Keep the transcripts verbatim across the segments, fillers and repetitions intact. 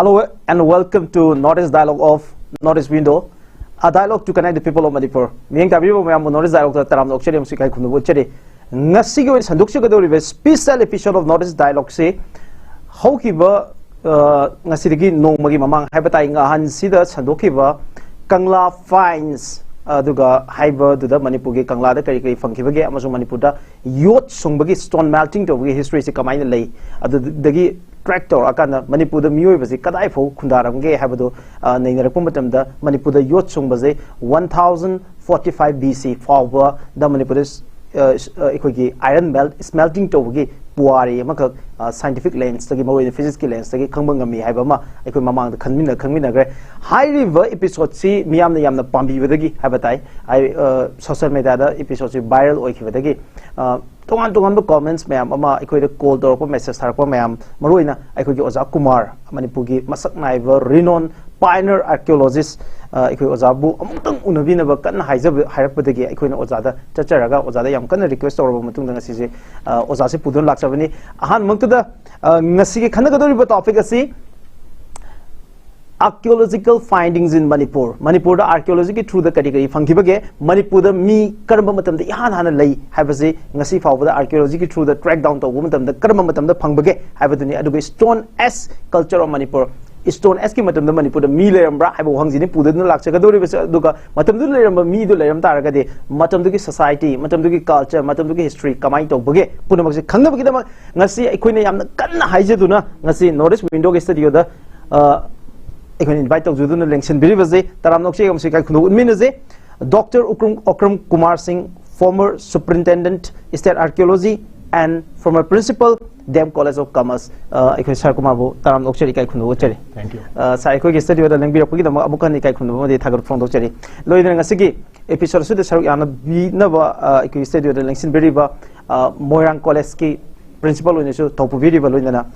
Hello and welcome to North East Dialogue of North East Window, a dialogue to connect the people of Manipur. ꯃꯤꯠꯌꯦꯡ ꯇꯥꯕꯤꯔꯤꯕ ꯃꯌꯥꯝꯕꯨ North East Dialogue ꯇ ꯇꯔꯥꯝꯅ ꯑꯣꯛꯆꯔꯤ ꯑꯃꯁꯨꯡ ꯏꯀꯥꯏ ꯈꯨꯝꯅꯕ ꯎꯠꯆꯔꯤ꯫ ꯉꯁꯤꯒꯤ ꯑꯣꯏꯅ ꯁꯟꯗꯣꯛꯆꯒꯗꯧꯔꯤꯕ special episode of North East Dialogue ꯁꯤ ꯍꯧꯈꯤꯕ, ꯑ, ꯉꯁꯤꯗꯒꯤ ꯅꯣꯡꯃꯒꯤ ꯃꯃꯥꯡ ꯍꯥꯏꯕ ꯇꯥꯏ, ꯉꯍꯥꯟꯁꯤꯗ ꯁꯟꯗꯣꯛꯈꯤꯕ ꯀꯪꯂꯥ finds, ꯑꯗꯨꯒ ꯍꯥꯏꯕꯗꯨꯗ ꯃꯅꯤꯄꯨꯔꯒꯤ ꯀꯪꯂꯥꯗ ꯀꯔꯤ ꯀꯔꯤ ꯐꯪꯈꯤꯕꯒꯦ ꯑꯃꯁꯨꯡ ꯃꯅꯤꯄꯨꯔꯗ ꯌꯣꯠ ꯁꯨꯡꯕꯒꯤ, stone melting ꯇꯧꯕꯒꯤ history ꯁꯤ ꯀꯃꯥꯏꯅ ꯂꯩ, ꯑꯗꯨꯗꯒꯤ track ꯇꯧꯔꯛꯑꯀꯥꯟꯗ ꯃꯅꯤꯄꯨꯔꯗ ꯃꯤꯑꯣꯏꯕꯁꯤ ꯀꯗꯥꯏ ꯐꯥꯎ ꯈꯨꯟꯗꯥꯔꯝꯒꯦ ꯍꯥꯏꯕꯗꯨ, ꯑ, ꯅꯩꯅꯔꯛꯄ ꯃꯇꯝꯗ ꯃꯅꯤꯄꯨꯔꯗ ꯌꯣꯠ ꯁꯨꯡꯕꯁꯦ one thousand forty five B C ꯐꯥꯎꯕꯗ ꯃꯅꯤꯄꯨꯔꯗ, ꯑ, ꯑ, ꯑꯩꯈꯣꯏꯒꯤ iron melt smelting ꯇꯧꯕꯒꯤ ꯄꯨꯋꯥꯔꯤ ꯑꯃꯈꯛ, ꯑ, scientific lens ꯇꯒꯤ, ꯃꯔꯨꯑꯣꯏꯅ physics ꯀꯤ lens ꯇꯒꯤ ꯈꯪꯕ ꯉꯝꯃꯤ ꯍꯥꯏꯕ ꯑꯃ ꯑꯩꯈꯣꯏ ꯃꯃꯥꯡꯗ ꯈꯟꯃꯤꯟꯅ-, ꯈꯪꯃꯤꯟꯅꯈ꯭ꯔꯦ꯫ ꯍꯥꯏꯔꯤꯕ episode ꯁꯤ ꯃꯤꯌꯥꯝꯅ ꯌꯥꯝꯅ ꯄꯥꯝꯕꯤꯕꯗꯒꯤ ꯍꯥꯏꯕ ꯇꯥꯏ, ꯑꯩ, ꯑ, social media ꯗ episode ꯁꯤ viral ꯑꯣꯏꯈꯤꯕꯗꯒꯤ, ꯑ, ꯇꯣꯉꯥꯟ ꯇꯣꯉꯥꯟꯕ comments ꯃꯌꯥꯝ ꯑꯃ, ꯑꯩꯈꯣꯏꯗ call ꯇꯧꯔꯛꯄ, message ꯊꯥꯔꯛꯄ ꯃꯌꯥꯝ, ꯃꯔꯨꯑꯣꯏꯅ ꯑꯩꯈꯣꯏꯒꯤ ꯑꯣꯖꯥ ꯀꯨꯃꯥꯔ, ꯃꯅꯤꯄꯨꯔꯒꯤ ꯃꯁꯛ ꯅꯥꯏꯕ renowned pioneer archaeologist, ꯑ, ꯑꯩꯈꯣꯏ ꯑꯣꯖꯥꯕꯨ ꯑꯃꯨꯛꯇꯪ ꯎꯅꯕꯤꯅꯕ ꯀꯟꯅ ꯍꯥꯏꯖꯕ-, ꯍꯥꯏꯔꯛꯄꯗꯒꯤ ꯑꯩꯈꯣꯏꯅ ꯑꯣꯖꯥꯗ ꯆꯠꯆꯔꯒ ꯑꯣꯖꯥꯗ ꯌꯥꯝ ꯀꯟꯅ request ꯇꯧꯔꯕ ꯃꯇꯨꯡꯗ ꯉꯁꯤꯁꯦ, ꯑ, ꯑꯣꯖꯥꯁꯦ ꯄꯨꯗꯨꯅ ꯂꯥꯛꯆꯕꯅꯤ꯫ ꯑꯍꯥꯟꯕꯃꯛꯇꯗ, ꯑ, ꯉꯁꯤꯒꯤ ꯈꯟꯅꯒꯗꯧꯔꯤꯕ topic ꯑꯁꯤ archaeological findings in Manipur, ꯃꯅꯤꯄꯨꯔꯗ archaeology ꯒꯤ through ꯗ ꯀꯔꯤ ꯀꯔꯤ ꯐꯪꯈꯤꯕꯒꯦ, ꯃꯅꯤꯄꯨꯔꯗ ꯃꯤ ꯀꯔꯝꯕ ꯃꯇꯝꯗ ꯏꯍꯥꯟ ꯍꯥꯟꯅ ꯂꯩ ꯍꯥꯏꯕꯁꯤ ꯉꯁꯤ ꯐꯥꯎꯕꯗ archaeology ꯒꯤ through ꯗ track down ꯇꯧꯕ ꯃꯇꯝꯗ ꯀꯔꯝꯕ ꯃꯇꯝꯗ ꯐꯪꯕꯒꯦ ꯍꯥꯏꯕꯗꯨꯅꯤ꯫ ꯑꯗꯨꯒ Stone Age culture of Manipur, Stone Age ꯀꯤ ꯃꯇꯝꯗ ꯃꯅꯤꯄꯨꯔꯗ ꯃꯤ ꯂꯩꯔꯝꯕ꯭ꯔꯥ ꯍꯥꯏꯕ ꯋꯥꯍꯪꯁꯤꯅꯤ ꯄꯨꯗꯨꯅ ꯂꯥꯛꯆꯒꯗꯧꯔꯤꯕꯁꯦ꯫ ꯑꯗꯨꯒ ꯃꯇꯝꯗꯨꯗ ꯂꯩꯔꯝꯕ ꯃꯤꯗꯨ ꯂꯩꯔꯝ ꯇꯥꯔꯒꯗꯤ ꯃꯇꯝꯗꯨꯒꯤ society, ꯃꯇꯝꯗꯨꯒꯤ culture, ꯃꯇꯝꯗꯨꯒꯤ history ꯀꯃꯥꯏꯅ ꯇꯧꯕꯒꯦ ꯄꯨꯝꯅꯃꯛꯁꯦ ꯈꯪꯅꯕꯒꯤꯗꯃꯛ ꯉꯁꯤ ꯑꯩꯈꯣꯏꯅ ꯌꯥꯝꯅ ꯀꯟꯅ ꯍꯥꯏꯖꯗꯨꯅ ꯉꯁꯤ North East Window ꯒꯤ studio ꯗ, ꯑ, ꯑꯩꯈꯣꯏꯅ invite ꯇꯧꯖꯗꯨꯅ ꯂꯦꯡꯁꯤꯟꯕꯤꯔꯤꯕꯁꯦ ꯇꯔꯥꯝꯅ ꯑꯣꯛꯆꯩ ꯑꯃꯁꯨꯡ ꯏꯀꯥꯏ ꯈꯨꯝꯅꯕ ꯎꯠꯃꯤꯟꯅꯖꯩ꯫ Doctor ꯎꯀ꯭ꯔꯝ, ꯑꯣꯀ꯭ꯔꯝ ꯀꯨꯃꯥꯔ ꯁꯤꯡ, former superintendent state archaeology and former principal D M College of Commerce, ꯑ, ꯑꯩꯈꯣꯏ sir ꯀꯨꯃꯥꯔꯕꯨ ꯇꯔꯥꯝꯅ ꯑꯣꯛꯆꯔꯤ, ꯏꯀꯥꯏ ꯈꯨꯝꯅꯕ ꯎꯠꯆꯔꯤ꯫ Thank you. ꯑ, sir ꯑꯩꯈꯣꯏꯒꯤ studio ꯗ ꯂꯦꯡꯕꯤꯔꯛꯄꯒꯤꯗꯃꯛ ꯑꯃꯨꯛ ꯍꯟꯅ ꯏꯀꯥꯏ ꯈꯨꯝꯅꯕ ꯑꯃꯗꯤ ꯊꯥꯒꯠꯄ ꯐꯣꯡꯗꯣꯛꯆꯔꯤ꯫ ꯂꯣꯏꯅꯅ ꯉꯁꯤꯒꯤ episode ꯑꯁꯤꯗ ꯁꯔꯨꯛ ꯌꯥꯅꯕꯤꯅꯕ, ꯑ, ꯑꯩꯈꯣꯏꯒꯤ studio ꯗ ꯂꯦꯡꯁꯤꯟꯕꯤꯔꯤꯕ, ꯑ, ꯃꯣꯏꯔꯥꯡ College ꯀꯤ principal ꯑꯣꯏꯅꯁꯨ ꯊꯧ ꯄꯨꯕꯤꯔꯤꯕ, ꯂꯣꯏꯅꯅ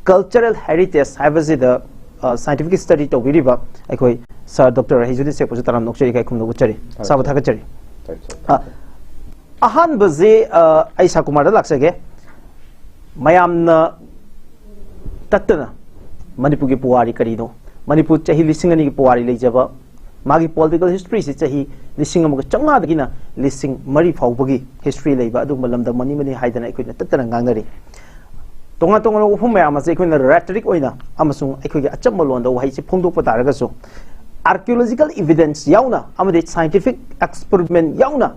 cultural heritage ꯍꯥꯏꯕꯁꯤꯗ, ꯑ, scientific study ꯇꯧꯕꯤꯔꯤꯕ ꯑꯩꯈꯣꯏ sir Doctor ꯔꯍꯤꯖꯨꯗꯤꯟ ꯁꯦꯈꯄꯨꯁꯨ ꯇꯔꯥꯝꯅ ꯑꯣꯛꯆꯔꯤ, ꯏꯀꯥꯏ ꯈꯨꯝꯅꯕ ꯎꯠꯆꯔꯤ꯫ ꯊꯥꯒꯠꯆꯔꯤ꯫ Sir ꯕꯨ ꯊꯥꯒꯠꯆꯔꯤ꯫ Thank you, sir. ꯑ, ꯑꯍꯥꯟꯕꯁꯤ, ꯑ, ꯑꯩ sir ꯀꯨꯃꯥꯔꯗ ꯂꯥꯛꯆꯒꯦ꯫ ꯃꯌꯥꯝꯅ ꯇꯠꯇꯅ ꯃꯅꯤꯄꯨꯔꯒꯤ ꯄꯨꯋꯥꯔꯤ ꯀꯔꯤꯅꯣ? ꯃꯅꯤꯄꯨꯔ ꯆꯍꯤ ꯂꯤꯁꯤꯡ ꯑꯅꯤꯒꯤ ꯄꯨꯋꯥꯔꯤ ꯂꯩꯖꯕ, ꯃꯥꯒꯤ ꯄꯣꯂꯤꯇꯤꯀꯦꯜ ꯍꯤꯁꯇ꯭ꯔꯤꯁꯤ ꯆꯍꯤ ꯂꯤꯁꯤꯡ ꯑꯃꯒ ꯆꯥꯝꯃꯉꯥꯗꯒꯤꯅ ꯂꯤꯁꯤꯡ ꯃꯔꯤ ꯐꯥꯎꯕꯒꯤ ꯍꯤꯁꯇ꯭ꯔꯤ ꯂꯩꯕ ꯑꯗꯨꯒꯨꯝꯕ ꯂꯝꯗꯝ ꯑꯃꯅꯤ ꯍꯥꯏꯗꯅ ꯑꯩꯈꯣꯏꯅ ꯇꯠꯇꯅ ꯉꯥꯡꯅꯔꯤ꯫ ꯇꯣꯉꯥꯟ ꯇꯣꯉꯥꯟꯕ ꯋꯥꯐꯝ ꯃꯌꯥꯝ ꯑꯁꯦ ꯑꯩꯈꯣꯏꯅ rhetoric ꯑꯣꯏꯅ ꯑꯃꯁꯨꯡ ꯑꯩꯈꯣꯏꯒꯤ ꯑꯆꯝꯕ ꯂꯣꯟꯗ ꯋꯥꯍꯩꯁꯤ ꯐꯣꯡꯗꯣꯛꯄ ꯇꯥꯔꯒꯁꯨ, archaeological evidence ꯌꯥꯎꯅ ꯑꯃꯗꯤ scientific experiment ꯌꯥꯎꯅ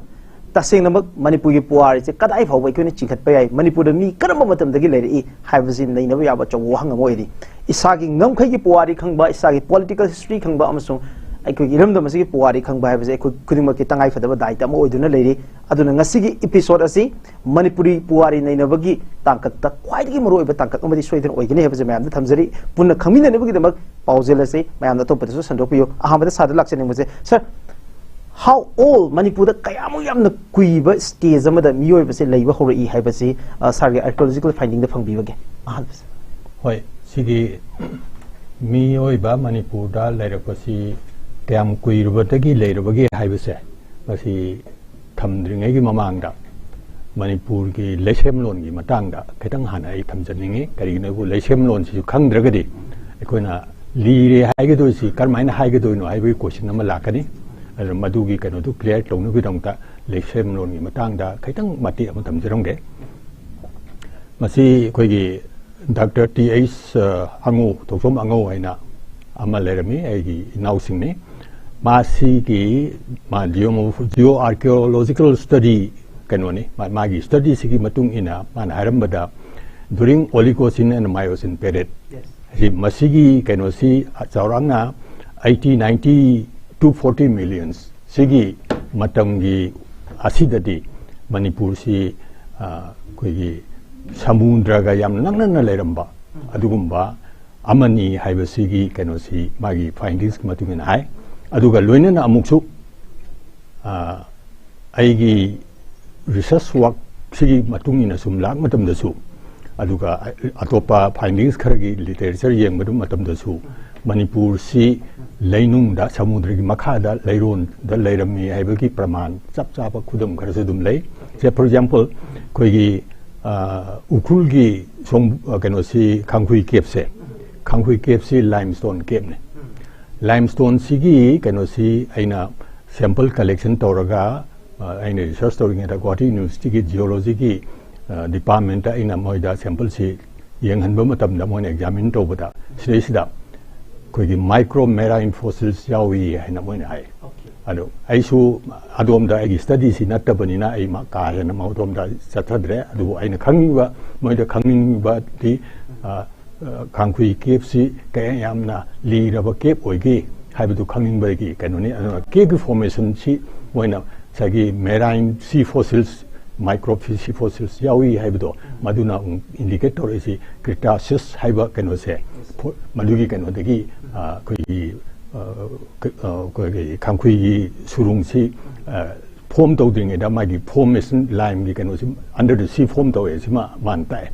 ꯇꯁꯦꯡꯅꯃꯛ ꯃꯅꯤꯄꯨꯔꯒꯤ ꯄꯨꯋꯥꯔꯤꯁꯦ ꯀꯗꯥꯏ ꯐꯥꯎꯕ ꯑꯩꯈꯣꯏꯅ ꯆꯤꯡꯈꯠꯄ ꯌꯥꯏ, ꯃꯅꯤꯄꯨꯔꯗ ꯃꯤ ꯀꯔꯝꯕ ꯃꯇꯝꯗꯒꯤ ꯂꯩꯔꯛꯏ ꯍꯥꯏꯕꯁꯤ ꯅꯩꯅꯕ ꯌꯥꯕ ꯑꯆꯧꯕ ꯋꯥꯍꯪ ꯑꯃ ꯑꯣꯏꯔꯤ꯫ ꯏꯁꯥꯒꯤ ꯉꯝꯈꯩꯒꯤ ꯄꯨꯋꯥꯔꯤ ꯈꯪꯕ, ꯏꯁꯥꯒꯤ ꯄꯣꯂꯤꯇꯤꯀꯦꯜ ꯍꯤꯁꯇ꯭ꯔꯤ ꯈꯪꯕ ꯑꯃꯁꯨꯡ ꯑꯩꯈꯣꯏꯒꯤ ꯏꯔꯝꯗꯝ ꯑꯁꯤꯒꯤ ꯄꯨꯋꯥꯔꯤ ꯈꯪꯕ ꯍꯥꯏꯕꯁꯦ ꯑꯩꯈꯣꯏ ꯈꯨꯗꯤꯡꯃꯛꯀꯤ ꯇꯉꯥꯏꯐꯗꯕ ꯗꯥꯏꯇ ꯑꯃ ꯑꯣꯏꯗꯨꯅ ꯂꯩꯔꯤ꯫ ꯑꯗꯨꯅ ꯉꯁꯤꯒꯤ ꯏꯄꯤꯁꯣꯗ ꯑꯁꯤ ꯃꯅꯤꯄꯨꯔꯤ ꯄꯨꯋꯥꯔꯤ ꯅꯩꯅꯕꯒꯤ ꯇꯥꯡꯀꯛꯇ ꯈ꯭ꯋꯥꯏꯗꯒꯤ ꯃꯔꯨꯑꯣꯏꯕ ꯇꯥꯡꯀꯛ ꯑꯃꯗꯤ ꯁꯣꯏꯗꯅ ꯑꯣꯏꯒꯅꯤ ꯍꯥꯏꯕꯁꯦ ꯃꯌꯥꯝꯗ ꯊꯝꯖꯔꯤ꯫ ꯄꯨꯟꯅ ꯈꯪꯃꯤꯟꯅꯅꯕꯒꯤꯗꯃꯛ ꯄꯥꯎꯖꯦꯜ ꯑꯁꯤ ꯃꯌꯥꯝꯗ ꯑꯇꯣꯞꯄꯗꯁꯨ ꯁꯟꯗꯣꯛꯄꯤꯌꯨ꯫ ꯑꯍꯥꯟꯕꯗ ꯁꯥꯔꯗ ꯂꯥꯛꯆꯅꯤꯡꯕꯁꯦ, ꯁꯥꯔ, how old, ꯃꯅꯤꯄꯨꯔꯗ ꯀꯌꯥꯃꯨꯛ ꯌꯥꯝꯅ ꯀꯨꯏꯕ ꯁ꯭ꯇꯦꯖ ꯑꯃꯗ ꯃꯤꯑꯣꯏꯕꯁꯦ ꯂꯩꯕ ꯍꯧꯔꯛꯏ ꯍꯥꯏꯕꯁꯤ, ꯑ, ꯁꯥꯔꯒꯤ ꯑꯥꯔꯀꯤꯑꯣꯂꯣꯖꯤꯀꯦꯜ ꯐꯥꯏꯟꯗꯤꯡꯗ ꯐꯪꯕꯤꯕꯒꯦ? ꯑꯍꯥꯟꯕꯁꯦ꯫ ꯍꯣꯏ, ꯁꯤꯒꯤ ꯃꯤꯑꯣꯏꯕ ꯃꯅꯤꯄꯨꯔꯗ ꯂꯩꯔꯛꯄꯁꯤ ꯀꯌꯥꯝ ꯀꯨꯏꯔꯕꯗꯒꯤ ꯂꯩꯔꯕꯒꯦ ꯍꯥꯏꯕꯁꯦ, ꯃꯁꯤ ꯊꯝꯗ꯭ꯔꯤꯉꯩꯒꯤ ꯃꯃꯥꯡꯗ ꯃꯅꯤꯄꯨꯔꯒꯤ ꯂꯩꯁꯦꯝꯂꯣꯟꯒꯤ ꯃꯇꯥꯡꯗ ꯈꯤꯇꯪ ꯍꯥꯟꯅ ꯑꯩ ꯊꯝꯖꯅꯤꯡꯉꯤ꯫ ꯀꯔꯤꯒꯤꯅꯣ ꯍꯥꯏꯕꯨ ꯂꯩꯁꯦꯝꯂꯣꯟꯁꯤꯁꯨ ꯈꯪꯗ꯭ꯔꯒꯗꯤ ꯑꯩꯈꯣꯏꯅ ꯂꯤꯔꯦ ꯍꯥꯏꯒꯗꯣꯏꯁꯤ ꯀꯔꯝꯍꯥꯏꯅ ꯍꯥꯏꯒꯗꯣꯏꯅꯣ ꯍꯥꯏꯕꯒꯤ ꯀꯣꯏꯁꯟ ꯑꯃ ꯂꯥꯛꯀꯅꯤ꯫ ꯑꯗꯨꯅ ꯃꯗꯨꯒꯤ ꯀꯩꯅꯣꯗꯨ ꯀ꯭ꯂꯤꯌꯥꯔ ꯇꯧꯅꯕꯒꯤꯗꯃꯛꯇ ꯂꯩꯁꯦꯝꯂꯣꯟꯒꯤ ꯃꯇꯥꯡꯗ ꯈꯤꯇꯪ ꯃꯇꯦꯛ ꯑꯃ ꯊꯝꯖꯔꯝꯒꯦ꯫ ꯃꯁꯤ ꯑꯩꯈꯣꯏꯒꯤ ꯗꯥꯛꯇꯔ ꯇꯤ ꯑꯩꯆ ꯑꯉꯧ, ꯊꯣꯛꯆꯣꯝ ꯑꯉꯧ ꯍꯥꯏꯅ ꯑꯃ ꯂꯩꯔꯝꯃꯤ, ꯑꯩꯒꯤ ꯏꯅꯥꯎꯁꯤꯡꯅꯤ꯫ ꯃꯥꯁꯤꯒꯤ, ꯃꯥ ꯖꯤꯑꯣ, ꯖꯤꯑꯣ ꯑꯥꯔꯀꯤꯑꯣꯂꯣꯖꯤꯀꯦꯜ ꯁ꯭ꯇꯗꯤ ꯀꯩꯅꯣꯅꯤ꯫ ꯃꯥ-, ꯃꯥꯒꯤ ꯁ꯭ꯇꯗꯤꯁꯤꯒꯤ ꯃꯇꯨꯡ ꯏꯟꯅ ꯃꯥꯅ ꯍꯥꯏꯔꯝꯕꯗ, during Oligocene and Miocene period, ꯁꯤ, ꯃꯁꯤꯒꯤ ꯀꯩꯅꯣꯁꯤ ꯆꯥꯎꯔꯥꯛꯅ eighty, ninety to forty millions ꯁꯤꯒꯤ ꯃꯇꯝꯒꯤ ꯑꯁꯤꯗꯗꯤ ꯃꯅꯤꯄꯨꯔꯁꯤ, ꯑ, ꯑꯩꯈꯣꯏꯒꯤ ꯁꯃꯨꯗ꯭ꯔꯒ ꯌꯥꯝ ꯅꯛꯅꯅ ꯂꯩꯔꯝꯕ ꯑꯗꯨꯒꯨꯝꯕ ꯑꯃꯅꯤ ꯍꯥꯏꯕꯁꯤꯒꯤ ꯀꯩꯅꯣꯁꯤ ꯃꯥꯒꯤ ꯐꯥꯏꯟꯗꯤꯡꯁꯀꯤ ꯃꯇꯨꯡ ꯏꯟꯅ ꯍꯥꯏ꯫ ꯑꯗꯨꯒ ꯂꯣꯏꯅꯅ ꯑꯃꯨꯛꯁꯨ, ꯑ, ꯑꯩꯒꯤ ꯔꯤꯁꯔꯁ ꯋꯥꯔꯛꯁꯤꯒꯤ ꯃꯇꯨꯡ ꯏꯟꯅ ꯁꯨꯝ ꯂꯥꯛ ꯃꯇꯝꯗꯁꯨ, ꯑꯗꯨꯒ ꯑꯇꯣꯞꯄ ꯐꯥꯏꯟꯗꯤꯡꯁ ꯈꯔꯒꯤ ꯂꯤꯇꯔꯦꯆꯔ ꯌꯦꯡꯕ ꯃꯇꯝꯗꯁꯨ, ꯃꯅꯤꯄꯨꯔꯁꯤ ꯂꯩꯅꯨꯡꯗ, ꯁꯃꯨꯗ꯭ꯔꯒꯤ ꯃꯈꯥꯗ, ꯂꯩꯔꯣꯟꯗ ꯂꯩꯔꯝꯃꯤ ꯍꯥꯏꯕꯒꯤ ꯄ꯭ꯔꯃꯥꯟ ꯆꯞ ꯆꯥꯕ ꯈꯨꯗꯝ ꯈꯔꯁꯨ ꯑꯗꯨꯝ ꯂꯩ꯫ ꯁꯦ, for example, ꯑꯩꯈꯣꯏꯒꯤ, ꯑ, ꯎꯈ꯭ꯔꯨꯜꯒꯤ ꯁꯣꯝ, ꯑ, ꯀꯩꯅꯣꯁꯤ, ꯈꯥꯡꯈꯨꯏ ꯀꯦꯞꯁꯦ, ꯈꯥꯡꯈꯨꯏ ꯀꯦꯞꯁꯤ ꯂꯥꯏꯝ ꯁ꯭ꯇꯣꯟ ꯀꯦꯞꯅꯤ꯫ ꯂꯥꯏꯝ ꯁ꯭ꯇꯣꯟꯁꯤꯒꯤ ꯀꯩꯅꯣꯁꯤ ꯑꯩꯅ ꯁꯦꯝꯄꯜ ꯀꯂꯦꯛꯁꯟ ꯇꯧꯔꯒ, ꯑ, ꯑꯩꯅ ꯔꯤꯁꯔꯁ ꯇꯧꯔꯤꯉꯩꯗ ꯒꯨꯋꯥꯍꯥꯇꯤ ꯌꯨꯅꯤꯚꯔꯁꯤꯇꯤꯒꯤ ꯖꯤꯑꯣꯂꯣꯖꯤꯒꯤ, ꯑ, ꯗꯤꯄꯥꯔꯠꯃꯦꯟꯇ ꯑꯩꯅ ꯃꯣꯏꯗ ꯁꯦꯝꯄꯜꯁꯤ ꯌꯦꯡꯍꯟꯕ ꯃꯇꯝꯗ, ꯃꯣꯏꯅ ꯑꯦꯛꯖꯥꯃꯤꯟ ꯇꯧꯕꯗ, ꯁꯤꯗꯩꯁꯤꯗ ꯑꯩꯈꯣꯏꯒꯤ ꯃꯥꯏꯀ꯭ꯔꯣ ꯃꯦꯔꯥꯏꯟ ꯐꯣꯁꯤꯜꯁ ꯌꯥꯎꯏ ꯍꯥꯏꯅ ꯃꯣꯏꯅ ꯍꯥꯏ꯫ ꯑꯗꯣ ꯑꯩꯁꯨ ꯑꯗꯣꯝꯗ ꯑꯩꯒꯤ ꯁ꯭ꯇꯗꯤꯁꯤ ꯅꯠꯇꯕꯅꯤꯅ ꯑꯩ ꯃꯥ ꯀꯥ ꯍꯦꯟꯅ ꯃꯗꯣꯝꯗ ꯆꯠꯊꯗ꯭ꯔꯦ꯫ ꯑꯗꯨꯕꯨ ꯑꯩꯅ ꯈꯪꯅꯤꯡꯕ, ꯃꯣꯏꯗ ꯈꯪꯅꯤꯡꯕꯗꯤ, ꯑ, ꯑ, ꯈꯥꯡꯈꯨꯏ ꯀꯦꯞꯁꯤ ꯀꯌꯥ ꯌꯥꯝꯅ ꯂꯤꯔꯕ ꯀꯦꯞ ꯑꯣꯏꯒꯦ ꯍꯥꯏꯕꯗꯨ ꯈꯪꯅꯤꯡꯕꯒꯤ ꯀꯩꯅꯣꯅꯤ꯫ ꯑꯗꯨꯅ ꯀꯦꯞꯀꯤ ꯐꯣꯔꯃꯦꯁꯟꯁꯤ ꯃꯣꯏꯅ ꯉꯁꯥꯏꯒꯤ ꯃꯦꯔꯥꯏꯟ ꯁꯤ ꯐꯣꯁꯤꯜꯁ, ꯃꯥꯏꯀ꯭ꯔꯣ ꯁꯤ ꯐꯣꯁꯤꯜꯁ ꯌꯥꯎꯏ ꯍꯥꯏꯕꯗꯣ, ꯃꯗꯨꯅ ꯑꯃꯨꯛ ꯏꯟꯗꯤꯀꯦꯠ ꯇꯧꯔꯛꯏꯁꯤ ꯀ꯭ꯔꯤꯇꯥꯁꯤꯌꯁ ꯍꯥꯏꯕ ꯀꯩꯅꯣꯁꯦ, ꯐꯣ-, ꯃꯗꯨꯒꯤ ꯀꯩꯅꯣꯗꯒꯤ, ꯑ, ꯑꯩꯈꯣꯏꯒꯤ, ꯑ, ꯀ-, ꯑ, ꯑꯩꯈꯣꯏꯒꯤ ꯈꯥꯡꯈꯨꯏꯒꯤ ꯁꯨꯔꯨꯡꯁꯤ, ꯑ, ꯐꯣꯝ ꯇꯧꯗ꯭ꯔꯤꯉꯩꯗ ꯃꯥꯒꯤ ꯐꯣꯔꯃꯦꯁꯟ ꯂꯥꯏꯝꯒꯤ ꯀꯩꯅꯣꯁꯤ under the sea form ꯇꯧꯋꯦ, ꯁꯤꯃ ꯃꯥꯅ ꯇꯥꯛꯑꯦ꯫